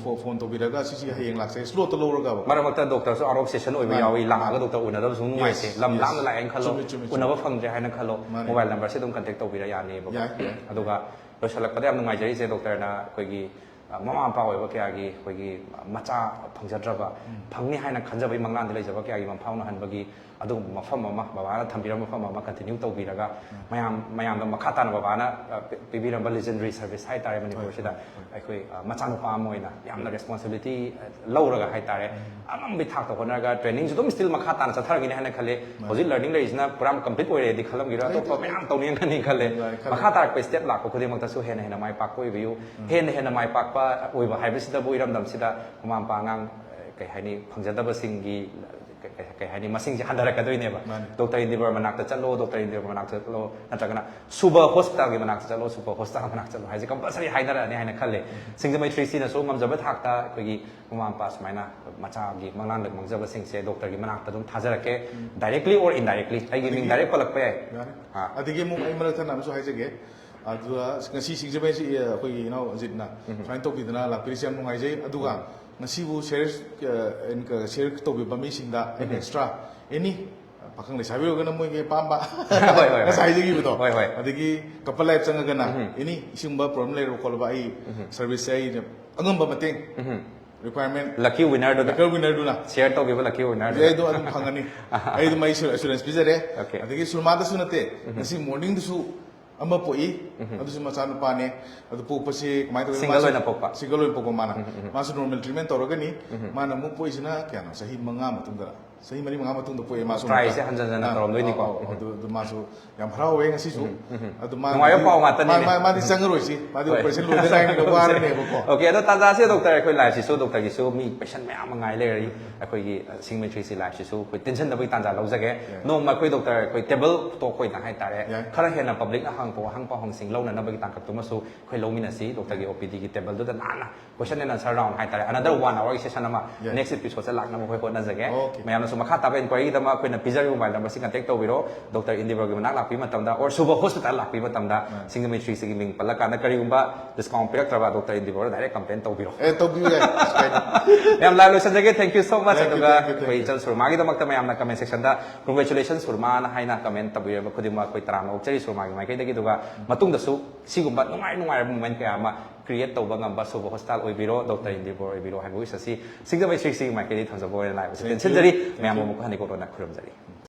ꯐꯣ- ꯐꯣꯟ ꯇꯧꯕꯤꯔꯒ ꯁꯤꯁꯤ ꯍꯌꯦꯡ ꯂꯥꯛꯆꯩ, ꯁ꯭ꯂꯣꯠꯇ ꯂꯧꯔꯒꯕ꯫ ꯃꯔꯛ ꯃꯔꯛꯇ ꯗꯣꯛꯇꯔꯁꯨ ꯑꯥꯎꯠ ꯑꯣꯐ ꯁꯦꯁꯟ ꯑꯣꯏꯕ ꯃꯥꯅꯦ, ꯌꯥꯎꯏ, ꯃꯥꯅꯦ꯫ ꯂꯥꯛꯑꯒ ꯗꯣꯛꯇꯔ ꯎꯅꯗꯕꯁꯨ ꯑꯗꯨꯝ ꯅꯨꯡꯉꯥꯏꯇꯦ꯫ Yes, ꯂꯝ yes. ꯂꯥꯞꯅ ꯂꯥꯛꯑꯦꯅ ꯈꯜꯂꯣ, ꯆꯨꯝꯃꯤ, ꯆꯨꯝꯃꯤ, ꯆꯨꯝꯃꯤ꯫ ꯎꯅꯕ ꯐꯪꯗ꯭ꯔꯦ ꯍꯥꯏꯅ ꯈꯜꯂꯣ, ꯃꯥꯅꯦ꯫ ꯃꯣꯕꯥꯏꯜ ꯅꯝꯕꯔꯁꯤ ꯑꯗꯨꯝ ꯀꯟꯇꯦꯛ ꯇꯧꯕꯤꯔ ꯌꯥꯅꯦꯕꯀꯣ꯫ ꯌꯥꯏ, ꯌꯥꯏ꯫ ꯑꯗꯨꯒ ꯂꯣꯏꯁꯤꯜꯂꯛꯄꯗ ꯌꯥꯝ ꯅꯨꯡꯉꯥꯏꯖꯔꯤꯁꯦ, ꯗꯣꯛꯇꯔꯅ ꯑꯩꯈꯣꯏꯒꯤ ꯑ, ꯃꯃꯥ ꯃꯄꯥ ꯑꯣꯏꯕ ꯀꯌꯥꯒꯤ ꯑꯩꯈꯣꯏꯒꯤ ꯃꯆꯥ ꯐꯪꯖꯗ꯭ꯔꯕ, ꯐꯪꯅꯤ ꯍꯥꯏꯅ ꯈꯟꯖꯕꯒꯤ ꯃꯪꯂꯥꯟꯗ ꯂꯩꯖꯕ ꯀꯌꯥꯒꯤ ꯃꯪꯐꯥꯎꯅꯍꯟꯕꯒꯤ ꯑꯗꯨꯒꯨꯝꯕ ꯃꯐꯝ ꯑꯃ, ꯕꯕꯥꯅ ꯊꯝꯕꯤꯔꯝꯕ ꯃꯐꯝ ꯑꯃ ꯀꯟꯇꯤꯅ꯭ꯌꯨ ꯇꯧꯕꯤꯔꯒ, ꯃꯌꯥꯝ, ꯃꯌꯥꯝꯗ ꯃꯈꯥ ꯇꯥꯅ ꯕꯕꯥꯅ, ꯑ, ꯄꯤ- ꯄꯤꯕꯤꯔꯝꯕ ꯂꯤꯖꯦꯟꯗꯔꯤ ꯁꯔꯚꯤꯁ ꯍꯥꯏꯇꯥꯔꯦ ꯃꯅꯤꯄꯨꯔꯁꯤꯗ꯫ ꯍꯣꯏ, ꯍꯣꯏ꯫ ꯑꯩꯈꯣꯏ, ꯑ, ꯃꯆꯥꯅꯨꯄꯥ ꯑꯃ ꯑꯣꯏꯅ ꯌꯥꯝꯅ ꯔꯦꯁꯄꯣꯟꯁꯤꯕꯤꯂꯤꯇꯤ, ꯑ, ꯂꯧꯔꯒ ꯍꯥꯏꯇꯥꯔꯦ, ꯑꯉꯝꯕꯒꯤ ꯊꯥꯛꯇ ꯍꯣꯠꯅꯔꯒ, ꯇ꯭ꯔꯦꯅꯤꯡꯁꯨ ꯑꯗꯨꯝ ꯁ꯭ꯇꯤꯜ ꯃꯈꯥ ꯇꯥꯅ ꯆꯠꯊꯔꯒꯅꯤ ꯍꯥꯏꯅ ꯈꯜꯂꯤ꯫ ꯍꯧꯖꯤꯛ ꯂꯔꯅꯤꯡ ꯂꯩꯔꯤꯁꯤꯅ ꯄꯨꯔꯥ ꯀꯝꯄ꯭ꯂꯤꯠ ꯑꯣꯏꯔꯦꯗꯤ ꯈꯜꯂꯝꯈꯤꯔꯣꯏ, ꯑꯇꯣꯞꯄ ꯃꯌꯥꯝ ꯇꯧꯅꯤꯡꯒꯅꯤ ꯈꯜꯂꯦ꯫ ꯈꯜꯂꯦ꯫ ꯃꯈꯥ ꯇꯥꯔꯛꯄ ꯁ꯭ꯇꯦꯞ ꯂꯥꯛꯄ ꯈꯨꯗꯤꯡꯃꯛꯇꯁꯨ ꯍꯦꯟꯅ ꯍꯦꯟꯅ ꯃꯥꯏ ꯄꯥꯛꯄ ꯑꯣꯏꯕꯤꯌꯨ꯫ ꯍꯦꯟꯅ ꯍꯦꯟꯅ ꯃꯥꯏ ꯄꯥꯛꯄ ꯑꯣꯏꯕ ꯍꯥꯏꯕꯁꯤꯗꯕꯨ ꯏꯔꯝꯗꯝꯁꯤꯗ ꯃꯃꯥ ꯃꯄꯥ ꯑꯉꯥꯡ, ꯑ, ꯀꯩ ꯍꯥꯏꯅꯤ, ꯐꯪꯖꯗꯕꯁꯤꯡꯒꯤ, ꯀꯩ, ꯀꯩ, ꯀꯩ ꯍꯥꯏꯅꯤ, ꯃꯁꯤꯡꯁꯦ ꯍꯟꯊꯔꯛꯀꯗꯣꯏꯅꯦꯕ꯫ ꯃꯥꯅꯤ꯫ ꯗꯣꯛꯇꯔ ꯏꯟꯗꯤꯕꯔ ꯃꯅꯥꯛꯇ ꯆꯠꯂꯣ, ꯗꯣꯛꯇꯔ ꯏꯟꯗꯤꯕꯔ ꯃꯅꯥꯛꯇ ꯆꯠꯂꯣ, ꯅꯠꯇ꯭ꯔꯒꯅ ꯁꯨꯕ ꯍꯣꯁꯄꯤꯇꯥꯜꯒꯤ ꯃꯅꯥꯛꯇ ꯆꯠꯂꯣ, ꯁꯨꯕ ꯍꯣꯁꯄꯤꯇꯥꯜ ꯃꯅꯥꯛꯇ ꯆꯠꯂꯣ ꯍꯥꯏꯁꯦ ꯀꯝꯄꯜꯁꯔꯤ ꯍꯥꯏꯅꯔꯛꯑꯅꯤ ꯍꯥꯏꯅ ꯈꯜꯂꯦ꯫ ꯁꯤꯡꯖꯃꯩ ꯊ꯭ꯔꯤ ꯁꯤꯅꯁꯨ ꯉꯝꯖꯕ ꯊꯥꯛꯇ ꯑꯩꯈꯣꯏꯒꯤ ꯃꯃꯥ ꯃꯄꯥ ꯁꯨꯃꯥꯏꯅ ꯃꯆꯥꯒꯤ ꯃꯪꯂꯥꯟꯗ ꯃꯥꯡꯖꯕꯁꯤꯡꯁꯦ ꯗꯣꯛꯇꯔꯒꯤ ꯃꯅꯥꯛꯇ ꯑꯗꯨꯝ ꯊꯥꯖꯔꯛꯀꯦ꯫ Directly or indirectly, ꯑꯩꯒꯤ ꯃꯤꯡ ꯗꯥꯏꯔꯦꯛ ꯄꯜꯂꯛꯄ ꯌꯥꯏ꯫ ꯌꯥꯅꯤ꯫ ꯑꯥ꯫ ꯑꯗꯒꯤ ꯑꯃꯨꯛ ꯑꯩ ꯃꯔꯛ ꯊꯠꯅ ꯑꯃꯁꯨ ꯍꯥꯏꯖꯒꯦ꯫ ꯑꯗꯨꯒ ꯉꯁꯤ ꯁꯤꯡꯖꯃꯩꯁꯤ, ꯑ, ꯑꯩꯈꯣꯏꯒꯤ ꯏꯅꯥꯎ ꯑꯖꯤꯠꯅ ꯁꯨꯃꯥꯏꯅ ꯇꯧꯕꯤꯗꯅ ꯂꯥꯛꯄꯤꯔꯤꯁꯦ ꯌꯥꯝ ꯅꯨꯡꯉꯥꯏꯖꯩ꯫ ꯑꯗꯨꯒ ꯉꯁꯤꯕꯨ ꯁꯦꯌꯔ, ꯑ, ꯑꯦꯟ-, ꯀ-, ꯁꯦꯌꯔ ꯇꯧꯕꯤꯕ ꯃꯤꯁꯤꯡꯗ ꯑꯩꯅ ꯑꯦꯛꯁꯇ꯭ꯔꯥ ꯑꯦꯅꯤ ꯄꯥꯈꯪ ꯂꯩꯁꯥꯕꯤ ꯑꯣꯏꯔꯒꯅ ꯃꯣꯏꯒꯤ ꯑꯄꯥꯝꯕ ꯍꯣꯏ, ꯍꯣꯏ, ꯉꯁꯥꯏ ꯍꯣꯏ꯫ ꯍꯥꯏꯖꯈꯤꯕꯗꯣ꯫ ꯍꯣꯏ, ꯍꯣꯏ꯫ ꯑꯗꯒꯤ ꯀꯄꯜ ꯂꯥꯏꯐ ꯆꯪꯉꯒꯅ ꯑꯦꯅꯤ ꯁꯤꯒꯨꯝꯕ ꯄ꯭ꯔꯣꯕ꯭ꯂꯦꯝ ꯂꯩꯔꯕ ꯈꯣꯠꯂꯕ ꯑꯩ ꯁꯔꯚꯤꯁꯁꯦ ꯑꯩ ꯑꯉꯝꯕ ꯃꯇꯦꯡ, ꯔꯤꯀ꯭ꯋꯥꯏꯔꯃꯦꯟ, ꯂꯛꯀꯤ ꯋꯤꯅꯔꯗꯨꯗ ꯂꯛꯀꯤ ꯋꯤꯅꯔꯗꯨꯅ ꯁꯤꯌꯔ ꯇꯧꯈꯤꯕ ꯂꯛꯀꯤ ꯋꯤꯅꯔꯗꯨ꯫ ꯑꯩ ꯑꯗꯨꯝ ꯑꯗꯨꯝ ꯐꯪꯒꯅꯤ꯫ ꯑꯩ ꯑꯗꯨꯝ ꯑꯩ ꯑꯦꯁꯨꯔꯦꯟꯁ ꯄꯤꯖꯔꯦ꯫ Okay. ꯑꯗꯒꯤ ꯁꯨꯔꯃꯥꯗꯁꯨ ꯅꯠꯇꯦ, ꯉꯁꯤ ꯃꯣꯔꯅꯤꯡꯗꯁꯨ ꯑꯃ ꯄꯣꯛꯏ꯫ ꯑꯗꯨꯁꯨ ꯃꯆꯥꯅꯨꯄꯥꯅꯦ꯫ ꯑꯗꯨ ꯄꯣꯛꯄꯁꯤ ꯀꯃꯥꯏꯅ ꯇꯧꯒꯦ? Single ꯃꯥꯁꯨ ꯑꯣꯏꯅ ꯄꯣꯛꯄ? Single ꯑꯣꯏꯅ ꯄꯣꯛꯄ ꯃꯥꯅ꯫ ꯃꯥꯁꯨ ꯅꯣꯔꯃꯦꯜ ꯇ꯭ꯔꯤꯠꯃꯦꯟ ꯇꯧꯔꯒꯅꯤ꯫ ꯃꯥꯅ ꯑꯃꯨꯛ ꯄꯣꯛꯏꯁꯤꯅ ꯀꯌꯥꯅꯣ? ꯆꯍꯤ ꯃꯉꯥ ꯃꯇꯨꯡꯗ, ꯆꯍꯤ ꯃꯔꯤ ꯃꯉꯥ ꯃꯇꯨꯡꯗ ꯄꯣꯛꯑꯦ ꯃꯥꯁꯨ꯫ Try ꯁꯦ ꯑꯃꯨꯛꯀ꯫ ꯍꯟꯖꯟ ꯍꯟꯖꯟꯅ ꯑꯥ, ꯇꯧꯔꯝꯗꯣꯏꯅꯤꯀꯣ꯫ ꯑꯧ, ꯑꯧ, ꯑꯗꯨ, ꯑꯗꯨ ꯃꯥꯁꯨ ꯌꯥꯝ ꯍꯔꯥꯎꯋꯦ ꯉꯁꯤꯁꯨ꯫ ꯑꯗꯨ ꯃꯥ-, ꯅꯨꯡꯉꯥꯏꯕ ꯄꯥꯎ ꯃꯥ-, ꯉꯥꯛꯇꯅꯤꯅꯦ꯫ ꯃꯥ-, ꯃꯥꯗꯤ ꯆꯪꯉꯔꯣꯏꯁꯤ꯫ ꯃꯥꯗꯤ ꯍꯣꯏ꯫ ꯑꯣꯄꯔꯦꯁꯟ ꯂꯣꯏꯗ ꯉꯥꯏꯔꯤꯕꯅꯤꯅ ꯋꯥꯔꯅꯦꯕꯀꯣ꯫ Okay, ꯑꯗꯣ ꯇꯥꯟꯖꯥꯁꯦ ꯗꯣꯛꯇꯔ, ꯑꯩꯈꯣꯏ ꯂꯥꯏꯐꯁꯤꯁꯨ, ꯗꯣꯛꯇꯔꯒꯤꯁꯨ ꯃꯤ ꯄꯦꯁꯦꯟ ꯃꯌꯥꯝ ꯑꯃ ꯉꯥꯏ ꯂꯩꯔꯤ꯫ ꯑꯩꯈꯣꯏꯒꯤ, ꯑ, ꯁꯤꯡꯖꯃꯩ ꯊ꯭ꯔꯤ ꯁꯤ ꯂꯥꯏꯐꯁꯤꯁꯨ ꯑꯩꯈꯣꯏ ꯇꯤꯟꯁꯤꯟꯗꯕꯒꯤ ꯇꯥꯟꯖꯥ ꯂꯧꯖꯒꯦ꯫ ꯅꯣꯡꯃ ꯑꯩꯈꯣꯏ ꯗꯣꯛꯇꯔ ꯑꯩꯈꯣꯏ ꯇꯦꯕꯜ ꯇꯣꯛ ꯑꯣꯏꯅ ꯍꯥꯏꯇꯥꯔꯦ, ꯌꯥꯏ꯫ ꯈꯔ ꯍꯦꯟꯅ ꯄꯕ꯭ꯂꯤꯛꯅ ꯍꯪꯕ ꯋꯥꯍꯪ ꯄꯥꯎꯍꯪꯁꯤꯡ ꯂꯧꯅꯅꯕꯒꯤ ꯇꯥꯡꯀꯛꯇꯨꯃꯁꯨ ꯑꯩꯈꯣꯏ ꯂꯧꯃꯤꯟꯅꯁꯤ꯫ ꯗꯣꯛꯇꯔꯒꯤ ꯑꯣ ꯄꯤ ꯗꯤꯒꯤ ꯇꯦꯕꯜꯗꯨꯗ ꯅꯥꯟꯅ Question and answer round ꯍꯥꯏꯇꯥꯔꯦ, another one hour ꯒꯤ session ꯑꯃ Yes. Next episode ꯁꯦ ꯂꯥꯛꯅꯕ ꯑꯩꯈꯣꯏ ꯍꯣꯠꯅꯖꯒꯦ꯫ Okay. ꯃꯌꯥꯝꯅꯁꯨ ꯃꯈꯥ ꯇꯥꯕ inquiry ꯒꯤꯗꯃꯛ ꯑꯩꯈꯣꯏꯅ ꯄꯤꯖꯔꯤꯕ mobile number ꯁꯤ contact ꯇꯧꯕꯤꯔꯣ꯫ Doctor Endeavor ꯒꯤ ꯃꯅꯥꯛ ꯂꯥꯛꯄꯤꯕ ꯃꯇꯝꯗ or Suva Hospital ꯂꯥꯛꯄꯤꯕ ꯃꯇꯝꯗ ꯁꯤꯡꯖꯃꯩ ꯁꯤꯒꯤ ꯃꯤꯡ ꯄꯜꯂꯀꯥꯟꯗ ꯀꯔꯤꯒꯨꯝꯕ discount ꯄꯤꯔꯛꯇ꯭ꯔꯕ Doctor Endeavor ꯗ direct complain ꯇꯧꯕꯤꯔꯣ꯫ ꯑꯦ ꯇꯧꯕꯤꯌꯨ ꯌꯥꯏ ꯀꯩꯁꯨ ꯀꯥꯏꯗꯦ꯫ ꯃꯌꯥꯝ live ꯂꯣꯏꯁꯤꯟꯖꯒꯦ꯫ Thank you so much꯫ Thank you, ꯑꯗꯨꯒ thank you, thank ꯑꯩꯈꯣꯏ you. ꯏꯆꯜ ꯁꯨꯔꯃꯥꯒꯤꯗꯃꯛꯇ ꯃꯌꯥꯝꯅ comment section ꯗ congratulations ꯁꯨꯔꯃꯥꯅ ꯍꯥꯏꯅ comment ꯇꯧꯕꯤꯔꯕ ꯈꯨꯗꯤꯡꯃꯛ ꯑꯩꯈꯣꯏ ꯇꯔꯥꯝꯅ ꯑꯣꯛꯆꯔꯤ ꯁꯨꯔꯃꯥꯒꯤ ꯃꯥꯏꯀꯩꯗꯒꯤ꯫ ꯑꯗꯨꯒ ꯃꯇꯨꯡꯗꯁꯨ ꯁꯤꯒꯨꯝꯕ ꯅꯨꯡꯉꯥꯏ ꯅꯨꯡꯉꯥꯏꯔꯕ moment ꯀꯌꯥ ꯑꯃ create ꯇꯧꯕ ꯉꯝꯕ Suva Hospital ꯑꯣꯏꯕꯤꯔꯣ, Doctor Endeavor ꯑꯣꯏꯕꯤꯔꯣ ꯍꯥꯏꯕ wish ꯑꯁꯤ ꯁꯤꯡꯖꯃꯩ ꯁꯤꯒꯤ ꯃꯥꯏꯀꯩꯗꯒꯤ ꯊꯝꯖꯕ ꯑꯣꯏꯅ live ꯑꯁꯤ Thank you. ꯇꯦꯟꯁꯤꯟꯖꯔꯤ꯫ Thank ꯃꯌꯥꯝꯕꯨ you. ꯑꯃꯨꯛ ꯍꯟꯅ ꯏꯀꯣꯛꯂꯣꯟꯅ ꯈꯨꯔꯨꯝꯖꯔꯤ꯫